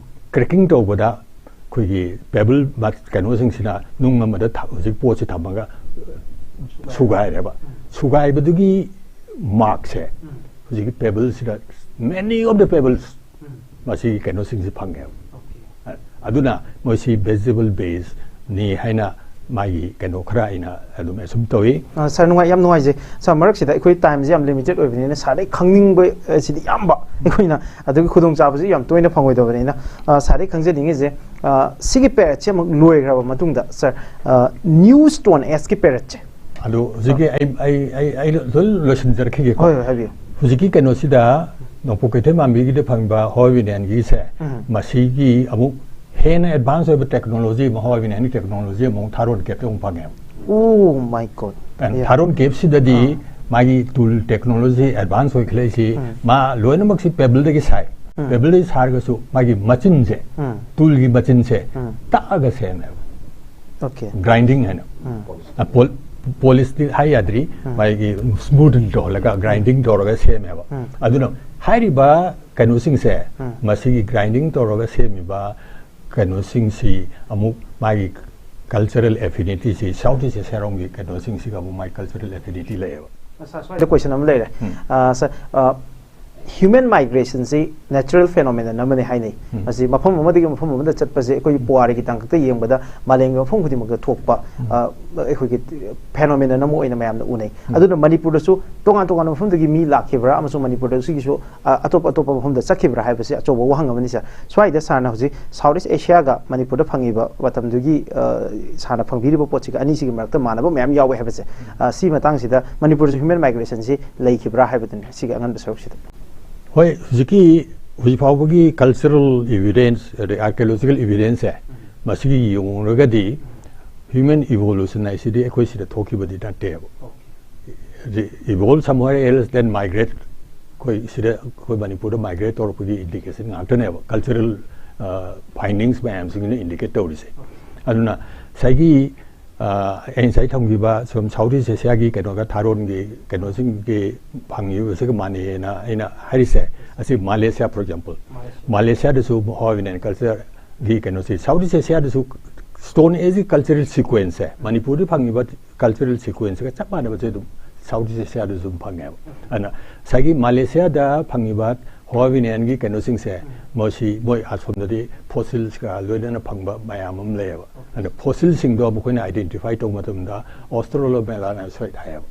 Cracking ꯇꯧꯕꯗ ꯑꯩꯈꯣꯏꯒꯤ pebble ꯃ-, ꯀꯩꯅꯣꯁꯤꯡꯁꯤꯅ ꯅꯨꯡ ꯑꯃꯗ ꯊ-, ꯍꯧꯖꯤꯛ ꯄꯣꯠꯁꯤ ꯊꯝꯃꯒ ꯁꯨꯒꯥꯏꯔꯦꯕ꯫ ꯁꯨꯒꯥꯏꯕꯗꯨꯒꯤ markꯁꯦ ꯍꯧꯖꯤꯛꯀꯤ pebbleꯁꯤꯗ, many of the pebbles ꯃꯁꯤꯒꯤ ꯀꯩꯅꯣꯁꯤꯡꯁꯤ ꯐꯪꯉꯦꯕ꯫ ꯑ-, ꯑꯗꯨꯅ ꯃꯣꯏꯁꯤ vegetable baseꯅꯤ ꯍꯥꯏꯅ ꯃꯥꯒꯤ ꯀꯩꯅꯣ ꯈꯔ ꯑꯩꯅ ꯑꯗꯨꯝ assume ꯇꯧꯏ꯫ ꯑ, sir, ꯅꯨꯡꯉꯥꯏ-, ꯌꯥꯝ ꯅꯨꯡꯉꯥꯏꯖꯩ꯫ Sir, ꯃꯔꯛꯁꯤꯗ ꯑꯩꯈꯣꯏ timeꯁꯦ ꯌꯥꯝ limited ꯑꯣꯏꯕꯅꯤꯅ sirꯗꯒꯤ ꯈꯪꯅꯤꯡꯕ, ꯑ, ꯁꯤꯗꯤ ꯌꯥꯝꯕ ꯑꯩꯈꯣꯏꯅ, ꯑꯗꯨꯒꯤ ꯈꯨꯗꯣꯡꯆꯥꯕꯁꯨ ꯌꯥꯝ ꯇꯣꯏꯅ ꯐꯪꯉꯣꯏꯗꯕꯅꯤꯅ, ꯑ, sirꯗꯒꯤ ꯈꯪꯖꯅꯤꯡꯉꯤꯁꯦ, ꯑ, ꯁꯤꯒꯤ periodꯁꯦ ꯑꯃꯨꯛ ꯂꯣꯏꯈ꯭ꯔꯕ ꯃꯇꯨꯡꯗ, sir, ꯑ, new Stone Ageꯀꯤ periodꯁꯦ꯫ ꯑꯗꯨ ꯍꯧꯖꯤꯛꯀꯤ ꯑꯩ, ꯑꯩ, ꯑꯩ, ꯑꯩ ꯂꯣꯏ ꯂꯣꯏꯁꯤꯟꯖꯔꯛꯈꯤꯒꯦꯀꯣ꯫ ꯍꯣꯏ, ꯍꯣꯏ, ꯍꯥꯏꯕꯤꯌꯨ꯫ ꯍꯧꯖꯤꯛꯀꯤ ꯀꯩꯅꯣꯁꯤꯗ ꯅꯣꯡꯄꯣꯛ ꯀꯩꯊꯦꯜ ꯃꯥꯟꯕꯤꯒꯤꯗ ꯐꯪꯕ ꯍꯣꯋꯥ ꯋꯤꯟ ꯑꯦꯟꯒꯤꯁꯦ, ꯎꯝ꯫ ꯃꯁꯤꯒꯤ ꯑꯃꯨꯛ ꯍꯦꯟꯅ advance ꯑꯣꯏꯕ technology ꯑꯃ, ꯍꯣꯋꯥ ꯋꯤꯟ ꯑꯦꯟꯒꯤ technology ꯑꯃꯨꯛ ꯊꯥꯔꯣꯟ caveꯇ ꯑꯃꯨꯛ ꯐꯪꯉꯦꯕ꯫ Oh my God. And Yeah. ꯊꯥꯔꯣꯟ caveꯁꯤꯗꯗꯤ ꯑꯥ꯫ ꯃꯥꯒꯤ tool technology advance ꯑꯣꯏꯈꯠꯂꯛꯏꯁꯤ, ꯎꯝ꯫ ꯃꯥ ꯂꯣꯏꯅꯃꯛꯁꯤ pebbleꯗꯒꯤ ꯁꯥꯏ꯫ ꯄꯦꯕꯜꯗꯒꯤ ꯁꯥꯔꯒꯁꯨ ꯃꯥꯒꯤ ꯃꯆꯤꯟꯁꯦ, ꯎꯝ꯫ ꯇꯨꯜꯒꯤ ꯃꯆꯤꯟꯁꯦ ꯎꯝ꯫ ꯇꯛꯑꯒ ꯁꯦꯝꯃꯦꯕ꯫ ꯑꯣꯀꯦ꯫ ꯒ꯭ꯔꯥꯏꯟꯗꯤꯡ ꯍꯥꯏꯅ꯫ ꯎꯝ꯫ ꯑ, ꯄꯣꯜ-, ꯄꯣꯂꯤꯁꯇꯤ ꯍꯥꯏ ꯌꯥꯗ꯭ꯔꯤ, ꯎꯝ꯫ ꯃꯥꯒꯤ ꯁ꯭ꯃꯨꯠ ꯇꯧꯍꯜꯂꯒ ꯒ꯭ꯔꯥꯏꯟꯗꯤꯡ ꯇꯧꯔꯒ ꯁꯦꯝꯃꯦꯕ꯫ ꯎꯝ꯫ ꯑꯗꯨꯅ ꯍꯥꯏꯔꯤꯕ ꯀꯩꯅꯣꯁꯤꯡꯁꯦ, ꯎꯝ꯫ ꯃꯁꯤꯒꯤ ꯒ꯭ꯔꯥꯏꯟꯗꯤꯡ ꯇꯧꯔꯒ ꯁꯦꯝꯃꯤꯕ ꯀꯩꯅꯣꯁꯤꯡꯁꯤ ꯑꯃꯨꯛ ꯃꯥꯒꯤ ꯀꯜꯆꯔꯦꯜ ꯑꯦꯐꯤꯅꯤꯇꯤꯁꯤ, ꯁꯥꯎꯠ ꯏꯁ ꯑꯦꯁꯤꯌꯥꯔꯣꯝꯒꯤ ꯀꯩꯅꯣꯁꯤꯡꯁꯤꯒ ꯑꯃꯨꯛ ꯃꯥꯒꯤ ꯀꯜꯆꯔꯦꯜ ꯑꯦꯐꯤꯅꯤꯇꯤ ꯂꯩꯌꯦꯕ꯫ ꯁ꯭ꯋꯥꯏꯗ ꯀꯣꯏꯁꯟ ꯑꯃ ꯂꯩꯔꯦ꯫ ꯎꯝ꯫ ꯑ, ꯁꯥꯔ, ꯑ, ꯍ꯭ꯌꯨꯃꯦꯟ ꯃꯥꯏꯒ꯭ꯔꯦꯁꯟꯁꯤ ꯅꯦꯆꯔꯦꯜ ꯐꯦꯅꯣꯃꯦꯅꯟ ꯑꯃꯅꯤ ꯍꯥꯏꯅꯩ꯫ ꯎꯝ꯫ ꯃꯁꯤ ꯃꯐꯝ ꯑꯃꯗꯒꯤ ꯃꯐꯝ ꯑꯃꯗ ꯆꯠꯄꯁꯦ ꯑꯩꯈꯣꯏꯒꯤ ꯄꯨꯋꯥꯔꯤꯒꯤ ꯇꯥꯡꯀꯛꯇ ꯌꯦꯡꯕꯗ ꯃꯥꯂꯦꯝꯒꯤ ꯃꯐꯝ ꯈꯨꯗꯤꯡꯃꯛꯇ ꯊꯣꯛꯄ, ꯎꯝ꯫ ꯑ, ꯑꯩꯈꯣꯏꯒꯤ ꯐꯦꯅꯣꯃꯦꯅꯟ ꯑꯃ ꯑꯣꯏꯅ ꯃꯌꯥꯝꯅ ꯎꯅꯩ꯫ ꯎꯝ꯫ ꯑꯗꯨꯅ ꯃꯅꯤꯄꯨꯔꯗꯁꯨ ꯇꯣꯉꯥꯟ ꯇꯣꯉꯥꯟꯕ ꯃꯐꯝꯗꯒꯤ ꯃꯤ ꯂꯥꯛꯈꯤꯕ꯭ꯔꯥ ꯑꯃꯁꯨꯡ ꯃꯅꯤꯄꯨꯔꯗ ꯁꯤꯒꯤꯁꯨ, ꯑ, ꯑꯇꯣꯞ ꯑꯇꯣꯞꯄ ꯃꯐꯝꯗ ꯆꯠꯈꯤꯕ꯭ꯔꯥ ꯍꯥꯏꯕꯁꯤ ꯑꯆꯧꯕ ꯋꯥꯍꯪ ꯑꯃꯅꯤ, ꯁꯥꯔ꯫ ꯁ꯭ꯋꯥꯏꯗ ꯁꯥꯔꯅ ꯍꯧꯖꯤꯛ ꯁꯥꯎꯠ ꯏꯁ ꯑꯦꯁꯤꯌꯥꯒ ꯃꯅꯤꯄꯨꯔꯗ ꯐꯪꯉꯤꯕ ꯃꯇꯝꯗꯨꯒꯤ, ꯑ, ꯁꯥꯔꯅ ꯐꯪꯕꯤꯔꯤꯕ ꯄꯣꯠꯁꯤꯒ ꯑꯅꯤꯁꯤꯒꯤ ꯃꯔꯛꯇ ꯃꯥꯟꯅꯕ ꯃꯌꯥꯝ ꯌꯥꯎꯋꯦ ꯍꯥꯏꯕꯁꯦ, ꯑ, ꯁꯤ ꯃꯇꯥꯡꯁꯤꯗ ꯃꯅꯤꯄꯨꯔꯗꯁꯨ ꯍ꯭ꯌꯨꯃꯦꯟ ꯃꯥꯏꯒ꯭ꯔꯦꯁꯟꯁꯤ ꯂꯩꯈꯤꯕ꯭ꯔꯥ ꯍꯥꯏꯕꯗꯨꯅꯤ ꯁꯤꯒꯤ ꯑꯉꯟꯕ ꯁꯔꯨꯛꯁꯤꯗ꯫ ꯍꯣꯏ, ꯍꯧꯖꯤꯛꯀꯤ, ꯍꯧꯖꯤꯛ ꯐꯥꯎꯕꯒꯤ ꯀꯜꯆꯔꯦꯜ ꯏꯚꯤꯗꯦꯟꯁ, ꯑꯗꯩ ꯑꯥꯔꯀꯤꯑꯣꯂꯣꯖꯤꯀꯦꯜ ꯏꯚꯤꯗꯦꯟꯁꯁꯦ, ꯃꯁꯤꯒꯤ ꯌꯦꯡꯉꯨꯔꯒꯗꯤ ꯍ꯭ꯌꯨꯃꯦꯟ ꯏꯚꯣꯂꯨꯁꯟ ꯍꯥꯏꯁꯤꯗꯤ ꯑꯩꯈꯣꯏ ꯁꯤꯗ ꯊꯣꯛꯈꯤꯕꯗꯤ ꯅꯠꯇꯦꯕ꯫ Evolve somewhere else, then migrate, ꯑꯩꯈꯣꯏ ꯁꯤꯗ, ꯑꯩꯈꯣꯏ ꯃꯅꯤꯄꯨꯔꯗ ꯃꯥꯏꯒ꯭ꯔꯦꯠ ꯇꯧꯔꯛꯄꯒꯤ ꯏꯟꯗꯤꯀꯦꯁꯟ ꯉꯥꯛꯇꯅꯦꯕ ꯀꯜꯆꯔꯦꯜ ꯐꯥꯏꯟꯗꯤꯡꯁ ꯃꯌꯥꯝꯁꯤꯡꯁꯤꯅ ꯏꯟꯗꯤꯀꯦꯠ ꯇꯧꯔꯤꯁꯦ꯫ ꯑꯗꯨꯅ ꯉꯁꯥꯏꯒꯤ, ꯑ, ꯑꯩ ꯉꯁꯥꯏ ꯊꯝꯈꯤꯕ ꯁꯨꯝ ꯁꯥꯎꯠ ꯏꯁ ꯑꯦꯁꯤꯌꯥꯒꯤ ꯀꯩꯅꯣꯒ ꯊꯥꯔꯣꯟꯒꯤ ꯀꯩꯅꯣꯁꯤꯡꯒꯤ ꯐꯪꯉꯤꯕꯁꯤꯒ ꯃꯥꯟꯅꯩꯌꯦꯅ ꯑꯩꯅ ꯍꯥꯏꯔꯤꯁꯦ, ꯑꯁꯤ ꯃꯥꯂꯦꯁꯤꯌꯥ, ꯐꯣꯔ ꯑꯦꯛꯖꯥꯝꯄꯜ, ꯃꯥꯂꯦꯁꯤꯌꯥꯗꯁꯨ ꯍꯣꯋꯥꯕꯤꯅꯦꯟ ꯀꯜꯆꯔꯒꯤ ꯀꯩꯅꯣꯁꯤ, ꯁꯥꯎꯠ ꯏꯁ ꯑꯦꯁꯤꯌꯥꯗꯁꯨ ꯁ꯭ꯇꯣꯟ ꯑꯦꯖꯀꯤ ꯀꯜꯆꯔꯦꯜ ꯁꯤꯀ꯭ꯋꯦꯟꯁꯁꯦ, ꯃꯅꯤꯄꯨꯔꯗ ꯐꯪꯉꯤꯕ ꯀꯜꯆꯔꯦꯜ ꯁꯤꯀ꯭ꯋꯦꯟꯁꯀ ꯆꯞ ꯃꯥꯟꯅꯕꯁꯦ ꯑꯗꯨꯝ ꯁꯥꯎꯠ ꯏꯁ ꯑꯦꯁꯤꯌꯥꯗꯁꯨ ꯑꯗꯨꯝ ꯐꯪꯉꯦꯕ꯫ ꯑꯗꯨꯅ ꯉꯁꯥꯏꯒꯤ ꯃꯥꯂꯦꯁꯤꯌꯥꯗ ꯐꯪꯉꯤꯕ ꯍꯣꯋꯥꯕꯤꯅꯦꯟꯒꯤ ꯀꯩꯅꯣꯁꯤꯡꯁꯦ, ꯃꯁꯤ ꯃꯣꯏ ꯑꯁꯣꯝꯗꯗꯤ ꯐꯣꯁꯤꯜꯁꯀ ꯂꯣꯏꯅꯅ ꯐꯪꯕ ꯃꯌꯥꯝ ꯑꯃ ꯂꯩꯌꯦꯕ꯫ ꯑꯗ ꯐꯣꯁꯤꯜꯁꯤꯡꯗꯣ ꯃꯈꯣꯏꯅ ꯑꯥꯏꯗꯦꯟꯇꯤꯐꯥꯏ ꯇꯧꯕ ꯃꯇꯝꯗ ꯑꯣꯁꯇ꯭ꯔꯣꯂꯣꯃꯦꯂꯥꯅꯥꯏꯁꯣꯏꯠ ꯍꯥꯏꯌꯦꯕ,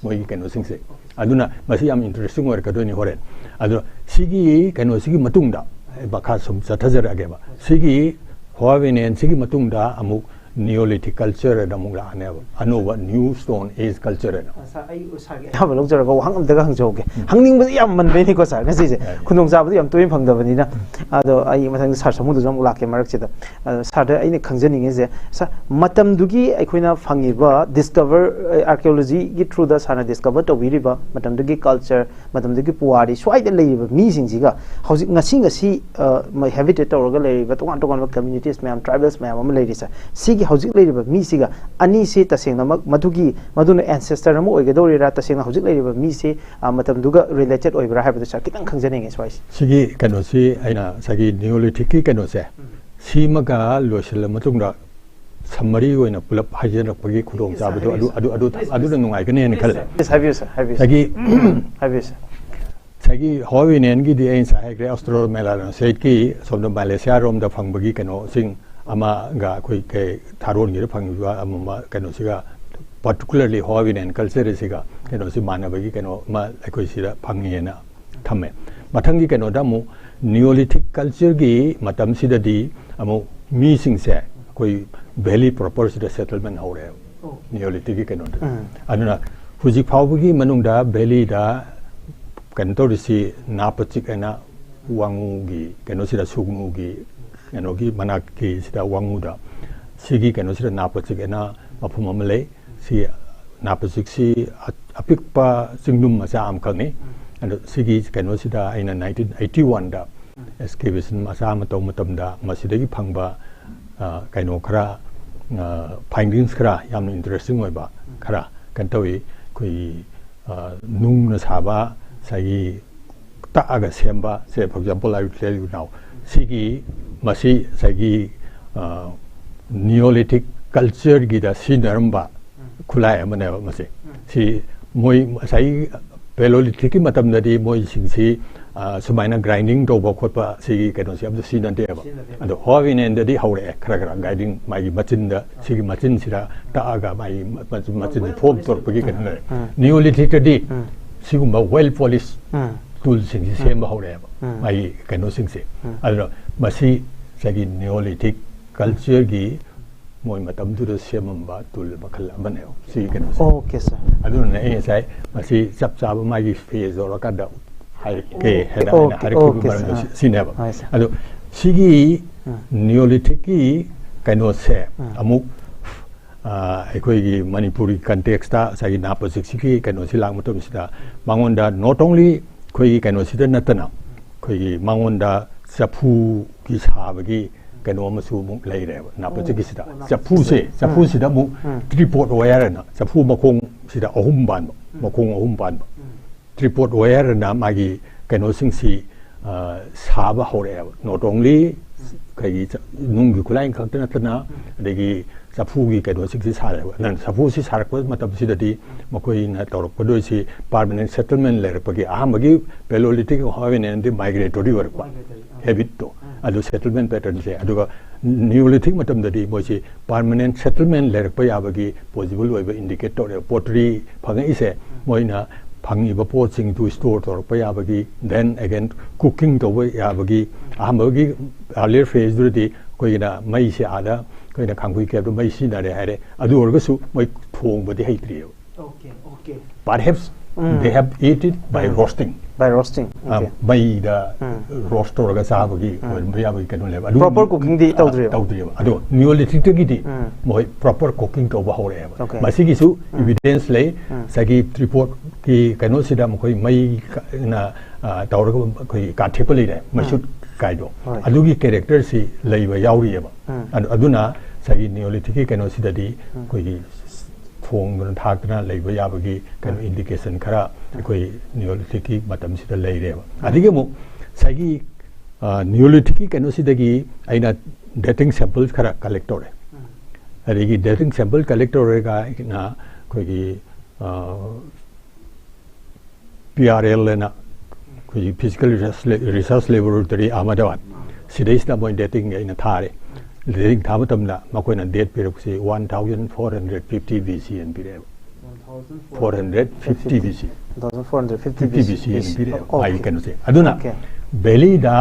ꯃꯣꯏꯒꯤ ꯀꯩꯅꯣꯁꯤꯡꯁꯦ꯫ ꯑꯗꯨꯅ ꯃꯁꯤ ꯌꯥꯝ ꯏꯟꯇꯔꯦꯁꯇꯤꯡ ꯑꯣꯏꯔꯛꯀꯗꯣꯏꯅꯤ ꯍꯣꯔꯦꯟ꯫ ꯑꯗꯣ ꯁꯤꯒꯤ ꯀꯩꯅꯣꯁꯤꯒꯤ ꯃꯇꯨꯡꯗ ꯑꯩ ꯃꯈꯥ ꯁꯨꯝ ꯆꯠꯊꯖꯔꯛꯑꯒꯦꯕ꯫ ꯁꯤꯒꯤ ꯍꯣꯋꯥꯕꯤꯅꯦꯟꯁꯤꯒꯤ ꯃꯇꯨꯡꯗ ꯑꯃꯨꯛ Neolithic culture ꯑꯅ ꯑꯃꯨꯛ ꯂꯥꯛꯑꯅꯦꯕ, ꯑꯅꯧꯕ New Stone Age culture ꯑꯅ꯫ ꯑꯁꯥ, ꯑꯩ ꯎꯁꯥꯒꯤ ꯑꯌꯥꯝꯕ ꯂꯧꯖꯔꯒ ꯋꯥꯍꯪ ꯑꯝꯇꯒ ꯍꯪꯖꯍꯧꯒꯦ꯫ ꯍꯪꯅꯤꯡꯕꯗꯤ ꯌꯥꯝ ꯃꯟꯕꯩꯅꯤꯀꯣ ꯁꯥꯔ, ꯉꯁꯤꯁꯦ꯫ ꯌꯥꯏ꯫ ꯈꯨꯗꯣꯡꯆꯥꯕꯗꯤ ꯌꯥꯝ ꯇꯣꯏꯅ ꯐꯪꯗꯕꯅꯤꯅ꯫ ꯑꯗꯣ ꯑꯩ ꯃꯊꯪꯗ ꯁꯥꯔ ꯁꯥꯃꯨꯗꯁꯨ ꯑꯃꯨꯛ ꯂꯥꯛꯀꯦ ꯃꯔꯛꯁꯤꯗ꯫ ꯑꯗꯣ ꯁꯥꯔꯗ ꯑꯩꯅ ꯈꯪꯖꯅꯤꯡꯉꯤꯁꯦ, ꯁꯥꯔ, ꯃꯇꯝꯗꯨꯒꯤ ꯑꯩꯈꯣꯏꯅ ꯐꯪꯉꯤꯕ ꯗꯤꯁꯀꯚꯔ, ꯑꯥꯔꯀꯤꯑꯣꯂꯣꯖꯤꯒꯤ ꯊ꯭ꯔꯨꯗ ꯁꯥꯔꯅ ꯗꯤꯁꯀꯚꯔ ꯇꯧꯕꯤꯔꯤꯕ ꯃꯇꯝꯗꯨꯒꯤ ꯀꯜꯆꯔ, ꯃꯇꯝꯗꯨꯒꯤ ꯄꯨꯋꯥꯔꯤ, ꯁ꯭ꯋꯥꯏꯗ ꯂꯩꯔꯤꯕ ꯃꯤꯁꯤꯡꯁꯤꯒ ꯍꯧꯖꯤꯛ ꯉꯁꯤ ꯉꯁꯤ ꯍꯦꯕꯤꯇꯦꯠ ꯇꯧꯔꯒ ꯂꯩꯔꯤꯕ ꯇꯣꯉꯥꯟ ꯇꯣꯉꯥꯟꯕ ꯀꯝꯃ꯭ꯌꯨꯅꯤꯇꯤꯁ ꯃꯌꯥꯝ, ꯇ꯭ꯔꯥꯏꯕꯦꯜꯁ ꯃꯌꯥꯝ ꯑꯃ ꯂꯩꯔꯤꯁꯦ, ꯁꯤꯒꯤ ꯍꯧꯖꯤꯛ ꯂꯩꯔꯤꯕ ꯃꯤꯁꯤꯒ ꯑꯅꯤꯁꯤ ꯇꯁꯦꯡꯅꯃꯛ ꯃꯗꯨꯒꯤ, ꯃꯗꯨꯅ ꯑꯦꯟꯁꯦꯁꯇꯔ ꯑꯃ ꯑꯣꯏꯒꯗꯧꯔꯤꯔꯥ, ꯇꯁꯦꯡꯅ ꯍꯧꯖꯤꯛ ꯂꯩꯔꯤꯕ ꯃꯤꯁꯤ, ꯑ, ꯃꯇꯝꯗꯨꯒ ꯔꯤꯂꯦꯇꯦꯠ ꯑꯣꯏꯕ꯭ꯔꯥ ꯍꯥꯏꯕꯗꯨ ꯁꯥꯔ ꯈꯤꯇꯪ ꯈꯪꯖꯅꯤꯡꯉꯦ ꯁ꯭ꯋꯥꯏꯁꯦ꯫ ꯁꯤꯒꯤ ꯀꯩꯅꯣꯁꯤ ꯑꯩꯅ ꯉꯁꯥꯏꯒꯤ ꯅꯤꯌꯣꯂꯤꯊꯤꯛꯀꯤ ꯀꯩꯅꯣꯁꯦ ꯁꯤꯃꯒ ꯂꯣꯏꯁꯤꯜꯂ ꯃꯇꯨꯡꯗ ꯁꯝꯃꯔꯤ ꯑꯣꯏꯅ ꯄꯨꯂꯞ ꯍꯥꯏꯖꯔꯛꯄꯒꯤ ꯈꯨꯗꯣꯡꯆꯥꯕꯗꯣ ꯑꯗꯨ, ꯑꯗꯨ, ꯑꯗꯨ, ꯑꯗꯨꯅ ꯅꯨꯡꯉꯥꯏꯒꯅꯤ ꯍꯥꯏꯅ ꯈꯜꯂꯦ꯫ ꯄ꯭ꯂꯤꯖ ꯍꯥꯏꯕꯤꯌꯨ ꯁꯥꯔ, ꯍꯥꯏꯕꯤꯌꯨ ꯁꯥꯔ꯫ ꯉꯁꯥꯏꯒꯤ ꯍꯥꯏꯕꯤꯌꯨ ꯁꯥꯔ꯫ ꯉꯁꯥꯏꯒꯤ ꯍꯣꯋꯤꯅꯦꯟꯒꯤꯗꯤ ꯑꯩ ꯉꯁꯥꯏ ꯍꯥꯏꯈ꯭ꯔꯦ, ꯑꯣꯁꯇ꯭ꯔꯣꯃꯦꯂꯥꯅꯣꯁꯦꯠꯀꯤ ꯁꯣꯝꯗ ꯃꯥꯂꯦꯁꯤꯌꯥ ꯔꯣꯝꯗ ꯐꯪꯕꯒꯤ ꯀꯩꯅꯣꯁꯤꯡ ꯑꯃꯒ ꯑꯩꯈꯣꯏ ꯀꯩ ꯊꯥꯔꯣꯟꯒꯤꯗ ꯐꯪꯉꯤꯕ ꯑꯃ, ꯑꯃ ꯀꯩꯅꯣꯁꯤꯒ, ꯄꯥꯔꯇꯤꯀꯨꯂꯔꯂꯤ ꯍꯣꯋꯤꯅꯦꯟ ꯀꯜꯆꯔꯁꯤꯒ ꯀꯩꯅꯣꯁꯤ ꯃꯥꯟꯅꯕꯒꯤ ꯀꯩꯅꯣ ꯑꯃ ꯑꯩꯈꯣꯏ ꯁꯤꯗ ꯐꯪꯉꯦꯅ ꯊꯝꯃꯦ꯫ ꯃꯊꯪꯒꯤ ꯀꯩꯅꯣꯗ ꯑꯃꯨꯛ ꯅꯤꯌꯣꯂꯤꯊꯤꯛ ꯀꯜꯆꯔꯒꯤ ꯃꯇꯝꯁꯤꯗꯗꯤ ꯑꯃꯨꯛ ꯃꯤꯁꯤꯡꯁꯦ ꯑꯩꯈꯣꯏ ꯚꯦꯂꯤ ꯄ꯭ꯔꯣꯄꯔꯁꯤꯗ ꯁꯦꯇꯜꯃꯦꯟ ꯍꯧꯔꯛꯑꯦꯕ, ꯅꯤꯌꯣꯂꯤꯊꯤꯛꯀꯤ ꯀꯩꯅꯣꯗ꯫ ꯑꯗꯨꯅ ꯍꯧꯖꯤꯛ ꯐꯥꯎꯕꯒꯤ ꯃꯅꯨꯡꯗ ꯚꯦꯂꯤꯗ ꯀꯩꯅꯣ ꯇꯧꯔꯤꯁꯤ ꯅꯥꯄꯆꯤꯛ ꯍꯥꯏꯅ ꯋꯥꯉꯨꯒꯤ ꯀꯩꯅꯣꯁꯤꯗ, ꯁꯨꯒꯅꯨꯒꯤ ꯀꯩꯅꯣꯒꯤ ꯃꯅꯥꯛꯀꯤ ꯁꯤꯗ ꯋꯥꯉꯨꯗ ꯁꯤꯒꯤ ꯀꯩꯅꯣꯁꯤꯗ ꯅꯥꯄꯆꯤꯛ ꯍꯥꯏꯅ ꯃꯐꯝ ꯑꯃ ꯂꯩ꯫ ꯁꯤ ꯅꯥꯄꯆꯤꯛꯁꯤ ꯑ-, ꯑꯄꯤꯛꯄ ꯆꯤꯡꯗꯨꯝ ꯃꯆꯥ ꯑꯃꯈꯛꯅꯤ꯫ ꯑꯗꯣ ꯁꯤꯒꯤ ꯀꯩꯅꯣꯁꯤꯗ ꯑꯩꯅ ꯅꯥꯏꯟꯇꯤꯟ ꯑꯩꯠꯇꯤ ꯋꯥꯟꯗ ꯑꯦꯛꯁꯀꯦꯚꯦꯁꯟ ꯃꯆꯥ ꯑꯃ ꯇꯧꯕ ꯃꯇꯝꯗ ꯃꯁꯤꯗꯒꯤ ꯐꯪꯕ, ꯑ, ꯀꯩꯅꯣ ꯈꯔ, ꯑ, ꯐꯥꯏꯟꯗꯤꯡꯁ ꯈꯔ ꯌꯥꯝꯅ ꯏꯟꯇꯔꯦꯁꯇꯤꯡ ꯑꯣꯏꯕ ꯈꯔ ꯀꯩꯅꯣ ꯇꯧꯏ꯫ ꯑꯩꯈꯣꯏꯒꯤ, ꯑ, ꯅꯨꯡꯅ ꯁꯥꯕ ꯉꯁꯥꯏꯒꯤ ꯇꯛꯑꯒ ꯁꯦꯝꯕ, say for example, I will tell you now, ꯁꯤꯒꯤ, ꯃꯁꯤ ꯉꯁꯥꯏꯒꯤ, ꯑ, ꯅꯤꯌꯣꯂꯤꯊꯤꯛ ꯀꯜꯆꯔꯒꯤꯗ ꯁꯤꯖꯤꯟꯅꯔꯝꯕ ꯈꯨꯠꯂꯥꯏ ꯑꯃꯅꯦꯕ ꯃꯁꯤ꯫ ꯁꯤ ꯃꯣꯏ ꯉꯁꯥꯏ ꯄꯦꯂꯣꯂꯤꯊꯤꯛꯀꯤ ꯃꯇꯝꯗꯗꯤ ꯃꯣꯏꯁꯤꯡꯁꯤ, ꯑ, ꯁꯨꯃꯥꯏꯅ ꯒ꯭ꯔꯥꯏꯟꯗꯤꯡ ꯇꯧꯕ ꯈꯣꯠꯄ ꯁꯤꯒꯤ ꯀꯩꯅꯣꯁꯤ ꯑꯝꯇ ꯁꯤꯖꯤꯟꯅꯗꯦꯕ꯫ ꯑꯗꯣ ꯍꯣꯋꯤꯅꯦꯟꯗꯗꯤ ꯍꯧꯔꯛꯑꯦ ꯈꯔ ꯈꯔ ꯒ꯭ꯔꯥꯏꯟꯗꯤꯡ, ꯃꯥꯒꯤ ꯃꯆꯤꯟꯗ, ꯁꯤꯒꯤ ꯃꯆꯤꯟꯁꯤꯗ ꯇꯛꯑꯒ ꯃꯥꯒꯤ ꯃꯆꯤꯟ, ꯃꯆꯤꯟꯁꯤ ꯐꯣꯝ ꯇꯧꯔꯛꯄꯒꯤ ꯀꯩꯅꯣ ꯂꯩꯔꯦ꯫ ꯅꯤꯌꯣꯂꯤꯊꯤꯛꯇꯗꯤ ꯁꯤꯒꯨꯝꯕ ꯋꯦꯜ ꯄꯣꯂꯤꯁ ꯇꯨꯜꯁꯤꯡꯁꯤ ꯁꯦꯝꯕ ꯍꯧꯔꯛꯑꯦꯕ, ꯃꯥꯒꯤ ꯀꯩꯅꯣꯁꯤꯡꯁꯦ꯫ ꯑꯗꯨꯅ ꯃꯁꯤ ꯉꯁꯥꯏꯒꯤ ꯅꯤꯌꯣꯂꯤꯊꯤꯛ ꯀꯜꯆꯔꯒꯤ ꯃꯣꯏ ꯃꯇꯝꯗꯨꯗ ꯁꯦꯝꯃꯝꯕ ꯇꯨꯜ ꯃꯈꯜ ꯑꯃꯅꯦꯕ ꯁꯤꯒꯤ ꯀꯩꯅꯣꯁꯦ꯫ Okay, sir. ꯑꯗꯨꯅ ꯑꯩ ꯉꯁꯥꯏ ꯃꯁꯤ ꯆꯞ ꯆꯥꯕ ꯃꯥꯒꯤ ꯐꯦꯁ ꯌꯧꯔꯀꯥꯟꯗ ꯍꯥꯏꯔꯛꯀꯦ ꯍꯥꯏꯅ ꯑꯩꯅ Okay, ꯍꯥꯏꯔꯛꯈꯤꯕ okay, sir. ꯃꯔꯝꯗꯣ ꯁꯤ- ꯁꯤꯅꯦꯕ꯫ ꯍꯣꯏ, sir. ꯑꯗꯣ ꯁꯤꯒꯤ ꯎꯝ. ꯅꯤꯌꯣꯂꯤꯊꯤꯛꯀꯤ ꯀꯩꯅꯣꯁꯦ ꯎꯝ. ꯑꯃꯨꯛ ꯑ, ꯑꯩꯈꯣꯏꯒꯤ ꯃꯅꯤꯄꯨꯔꯤ ꯀꯟꯇꯦꯛꯁꯇ ꯉꯁꯥꯏꯒꯤ ꯅꯥꯄꯣꯖꯤꯛꯁꯤꯒꯤ ꯀꯩꯅꯣꯁꯤ ꯂꯥꯛꯄ ꯃꯇꯝꯁꯤꯗ ꯃꯉꯣꯟꯗ not only ꯑꯩꯈꯣꯏꯒꯤ ꯀꯩꯅꯣꯁꯤꯗ ꯅꯠꯇꯅ ꯑꯩꯈꯣꯏꯒꯤ ꯃꯉꯣꯟꯗ ꯆꯐꯨꯒꯤ ꯁꯥꯕꯒꯤ ꯀꯩꯅꯣ ꯑꯃꯁꯨ ꯑꯃꯨꯛ ꯂꯩꯔꯦꯕ ꯅꯥꯄꯣꯖꯤꯛꯀꯤꯁꯤꯗ꯫ ꯑꯣ, ꯆꯐꯨꯁꯦ, ꯆꯐꯨꯁꯤꯗ ꯑꯃꯨꯛ ꯎꯝ. ꯇ꯭ꯔꯤꯄꯣꯠ ꯋꯥꯌꯔ ꯍꯥꯏꯅ ꯆꯐꯨ ꯃꯈꯣꯡꯁꯤꯗ ꯑꯍꯨꯝ ꯄꯥꯟꯕ, ꯃꯈꯣꯡ ꯑꯍꯨꯝ ꯄꯥꯟꯕ ꯇ꯭ꯔꯤꯄꯣꯠ ꯋꯥꯌꯔ ꯍꯥꯏꯅ ꯃꯥꯒꯤ ꯀꯩꯅꯣꯁꯤꯡꯁꯤ ꯑ, ꯁꯥꯕ ꯍꯧꯔꯛꯑꯦꯕ꯫ Not only ꯑꯩꯈꯣꯏꯒꯤ ꯆ- ꯅꯨꯡꯒꯤ ꯈꯨꯠꯂꯥꯏ ꯈꯛꯇ ꯅꯠꯇꯅ ꯑꯗꯒꯤ ꯆꯐꯨꯒꯤ ꯀꯩꯅꯣꯁꯤꯡꯁꯤ ꯁꯥꯔꯦꯕ꯫ ꯅꯪ ꯆꯐꯨꯁꯤ ꯁꯥꯔꯛꯄ ꯃꯇꯝꯁꯤꯗꯗꯤ ꯃꯈꯣꯏꯅ ꯇꯧꯔꯛꯄꯗꯣꯏꯁꯤ ꯄꯥꯔꯃꯅꯦꯟ ꯁꯦꯇꯜꯃꯦꯟ ꯂꯩꯔꯛꯄꯒꯤ ꯑꯍꯥꯟꯕꯒꯤ ꯄꯦꯂꯣꯂꯤꯊꯤꯛ ꯍꯥꯏꯕꯅꯦꯗꯤ ꯃꯥꯏꯒ꯭ꯔꯦꯇꯣꯔꯤ ꯑꯣꯏꯔꯛꯄ ꯍꯦꯕꯤꯠꯇꯣ꯫ ꯑꯗꯨ ꯁꯦꯇꯜꯃꯦꯟ ꯄꯦꯇꯔꯟꯁꯦ꯫ ꯑꯗꯨꯒ ꯅꯤꯌꯣꯂꯤꯊꯤꯛ ꯃꯇꯝꯗꯗꯤ ꯃꯣꯏꯁꯤ ꯄꯥꯔꯃꯅꯦꯟ ꯁꯦꯇꯜꯃꯦꯟ ꯂꯩꯔꯛꯄ ꯌꯥꯕꯒꯤ ꯄꯣꯖꯤꯕꯜ ꯑꯣꯏꯕ ꯏꯟꯗꯤꯀꯦꯠ ꯇꯧꯔꯦꯕ꯫ ꯄꯣꯇ꯭ꯔꯤ ꯐꯪꯉꯛꯏꯁꯦ ꯃꯣꯏꯅ ꯐꯪꯉꯤꯕ ꯄꯣꯠꯁꯤꯡꯗꯨ ꯁ꯭ꯇꯣꯔ ꯇꯧꯔꯛꯄ ꯌꯥꯕꯒꯤ, then again cooking ꯇꯧꯕ ꯌꯥꯕꯒꯤ ꯑꯍꯥꯟꯕꯒꯤ ꯑꯥꯔꯂꯤꯌꯔ ꯐꯦꯁꯇꯨꯗꯗꯤ ꯑꯩꯈꯣꯏꯒꯤꯅ ꯃꯩꯁꯦ ꯑꯥꯗ ꯑꯩꯈꯣꯏꯅ ꯈꯥꯡꯈꯨꯏ ꯀꯦꯞꯇ ꯃꯩ ꯁꯤꯖꯤꯟꯅꯔꯦ ꯍꯥꯏꯔꯦ꯫ ꯑꯗꯨ ꯑꯣꯏꯔꯒꯁꯨ ꯃꯣꯏ ꯊꯣꯡꯕꯗꯤ ꯍꯩꯇ꯭ꯔꯤꯑꯕ꯫ Okay, okay. Perhaps Mm. they have eat it by Mm. roasting. By roasting. ꯑ, Okay. ꯃꯩꯗ ꯎꯝ. ꯔꯣꯁ ꯇꯧꯔꯒ ꯆꯥꯕꯒꯤ ꯎꯝ. ꯑꯣꯏꯔꯝꯕ ꯌꯥꯕꯒꯤ ꯀꯩꯅꯣ ꯂꯩꯕ꯫ ꯑꯗꯨ Proper cooking ꯗꯤ ꯇꯧꯗ꯭ꯔꯤꯕ? ꯇꯧꯗ꯭ꯔꯤꯕ꯫ ꯑꯗꯣ ꯅꯤꯌꯣꯂꯤꯊꯤꯛꯇꯒꯤꯗꯤ ꯎꯝ. ꯃꯣꯏ ꯄ꯭ꯔꯣꯄꯔ ꯀꯨꯀꯤꯡ ꯇꯧꯕ ꯍꯧꯔꯛꯑꯦꯕ꯫ Okay. ꯃꯁꯤꯒꯤꯁꯨ ꯎꯝ. ꯏꯕꯤꯗꯦꯟꯁ ꯂꯩ꯫ ꯎꯝ. ꯉꯁꯥꯏꯒꯤ ꯇ꯭ꯔꯤꯄꯣꯠꯀꯤ ꯀꯩꯅꯣꯁꯤꯗ ꯃꯈꯣꯏ ꯃꯩꯅ, ꯑ, ꯇꯧꯔꯒ ꯑꯩꯈꯣꯏꯒꯤ ꯀꯥꯊꯦꯛꯄ ꯂꯩꯔꯦ, ꯃꯩꯁꯨꯠ ꯀꯥꯏꯗꯣ꯫ ꯍꯣꯏ. ꯑꯗꯨꯒꯤ ꯀꯦꯔꯦꯛꯇꯔꯁꯤ ꯂꯩꯕ ꯌꯥꯎꯔꯤꯑꯕ꯫ ꯎꯝ. ꯑꯗꯨ- ꯑꯗꯨꯅ ꯉꯁꯥꯏꯒꯤ ꯅꯤꯌꯣꯂꯤꯊꯤꯛꯀꯤ ꯀꯩꯅꯣꯁꯤꯗꯗꯤ ꯎꯝ. ꯑꯩꯈꯣꯏꯒꯤ ꯊꯣꯡꯗꯨꯅ ꯊꯥꯛꯇꯅ ꯂꯩꯕ ꯌꯥꯕꯒꯤ ꯀꯩꯅꯣ ꯎꯝ. ꯏꯟꯗꯤꯀꯦꯁꯟ ꯈꯔ ꯑꯩꯈꯣꯏ ꯅꯤꯌꯣꯂꯤꯊꯤꯛꯀꯤ ꯃꯇꯝꯁꯤꯗ ꯂꯩꯔꯦꯕ꯫ ꯑꯗꯒꯤ ꯑꯃꯨꯛ ꯉꯁꯥꯏꯒꯤ, ꯑ, ꯅꯤꯌꯣꯂꯤꯊꯤꯛꯀꯤ ꯀꯩꯅꯣꯁꯤꯗꯒꯤ ꯑꯩꯅ ꯗꯦꯇꯤꯡ ꯁꯦꯝꯄꯜꯁ ꯈꯔ ꯀꯂꯦꯛ ꯇꯧꯔꯦ꯫ ꯎꯝ. ꯑꯗꯒꯤ ꯗꯦꯇꯤꯡ ꯁꯦꯝꯄꯜ ꯀꯂꯦꯛ ꯇꯧꯔꯒ ꯑꯩꯅ ꯑꯩꯈꯣꯏꯒꯤ, ꯑ, ꯄꯤ ꯑꯥꯔ ꯑꯦꯜ ꯍꯥꯏꯅ ꯑꯩꯈꯣꯏꯒꯤ ꯐꯤꯖꯤꯀꯦꯜ ꯔꯤꯁꯔꯁ ꯂꯦ-, ꯔꯤꯁꯔꯁ ꯂꯦꯕꯣꯔꯦꯇꯔꯤ ꯑꯍꯃꯗꯥꯕꯥꯗ ꯁꯤꯗꯩꯁꯤꯗ ꯃꯣꯏ ꯗꯦꯇꯤꯡꯒꯤ ꯑꯩꯅ ꯊꯥꯔꯦ꯫ ꯗꯦꯇꯤꯡ ꯊꯥꯕ ꯃꯇꯝꯗ ꯃꯈꯣꯏꯅ date ꯄꯤꯔꯛꯄꯁꯤ one thousand four hundred fifty B C ꯑꯅ ꯄꯤꯔꯛꯑꯦꯕ꯫ Four hundred fifty B C꯫ One thousand four hundred fifty fifty B C ꯑꯅ ꯄꯤꯔꯛꯑꯦꯕ Okay. ꯃꯥꯒꯤ ꯀꯩꯅꯣꯁꯦ꯫ ꯑꯗꯨꯅ Okay. ꯚꯦꯂꯤꯗ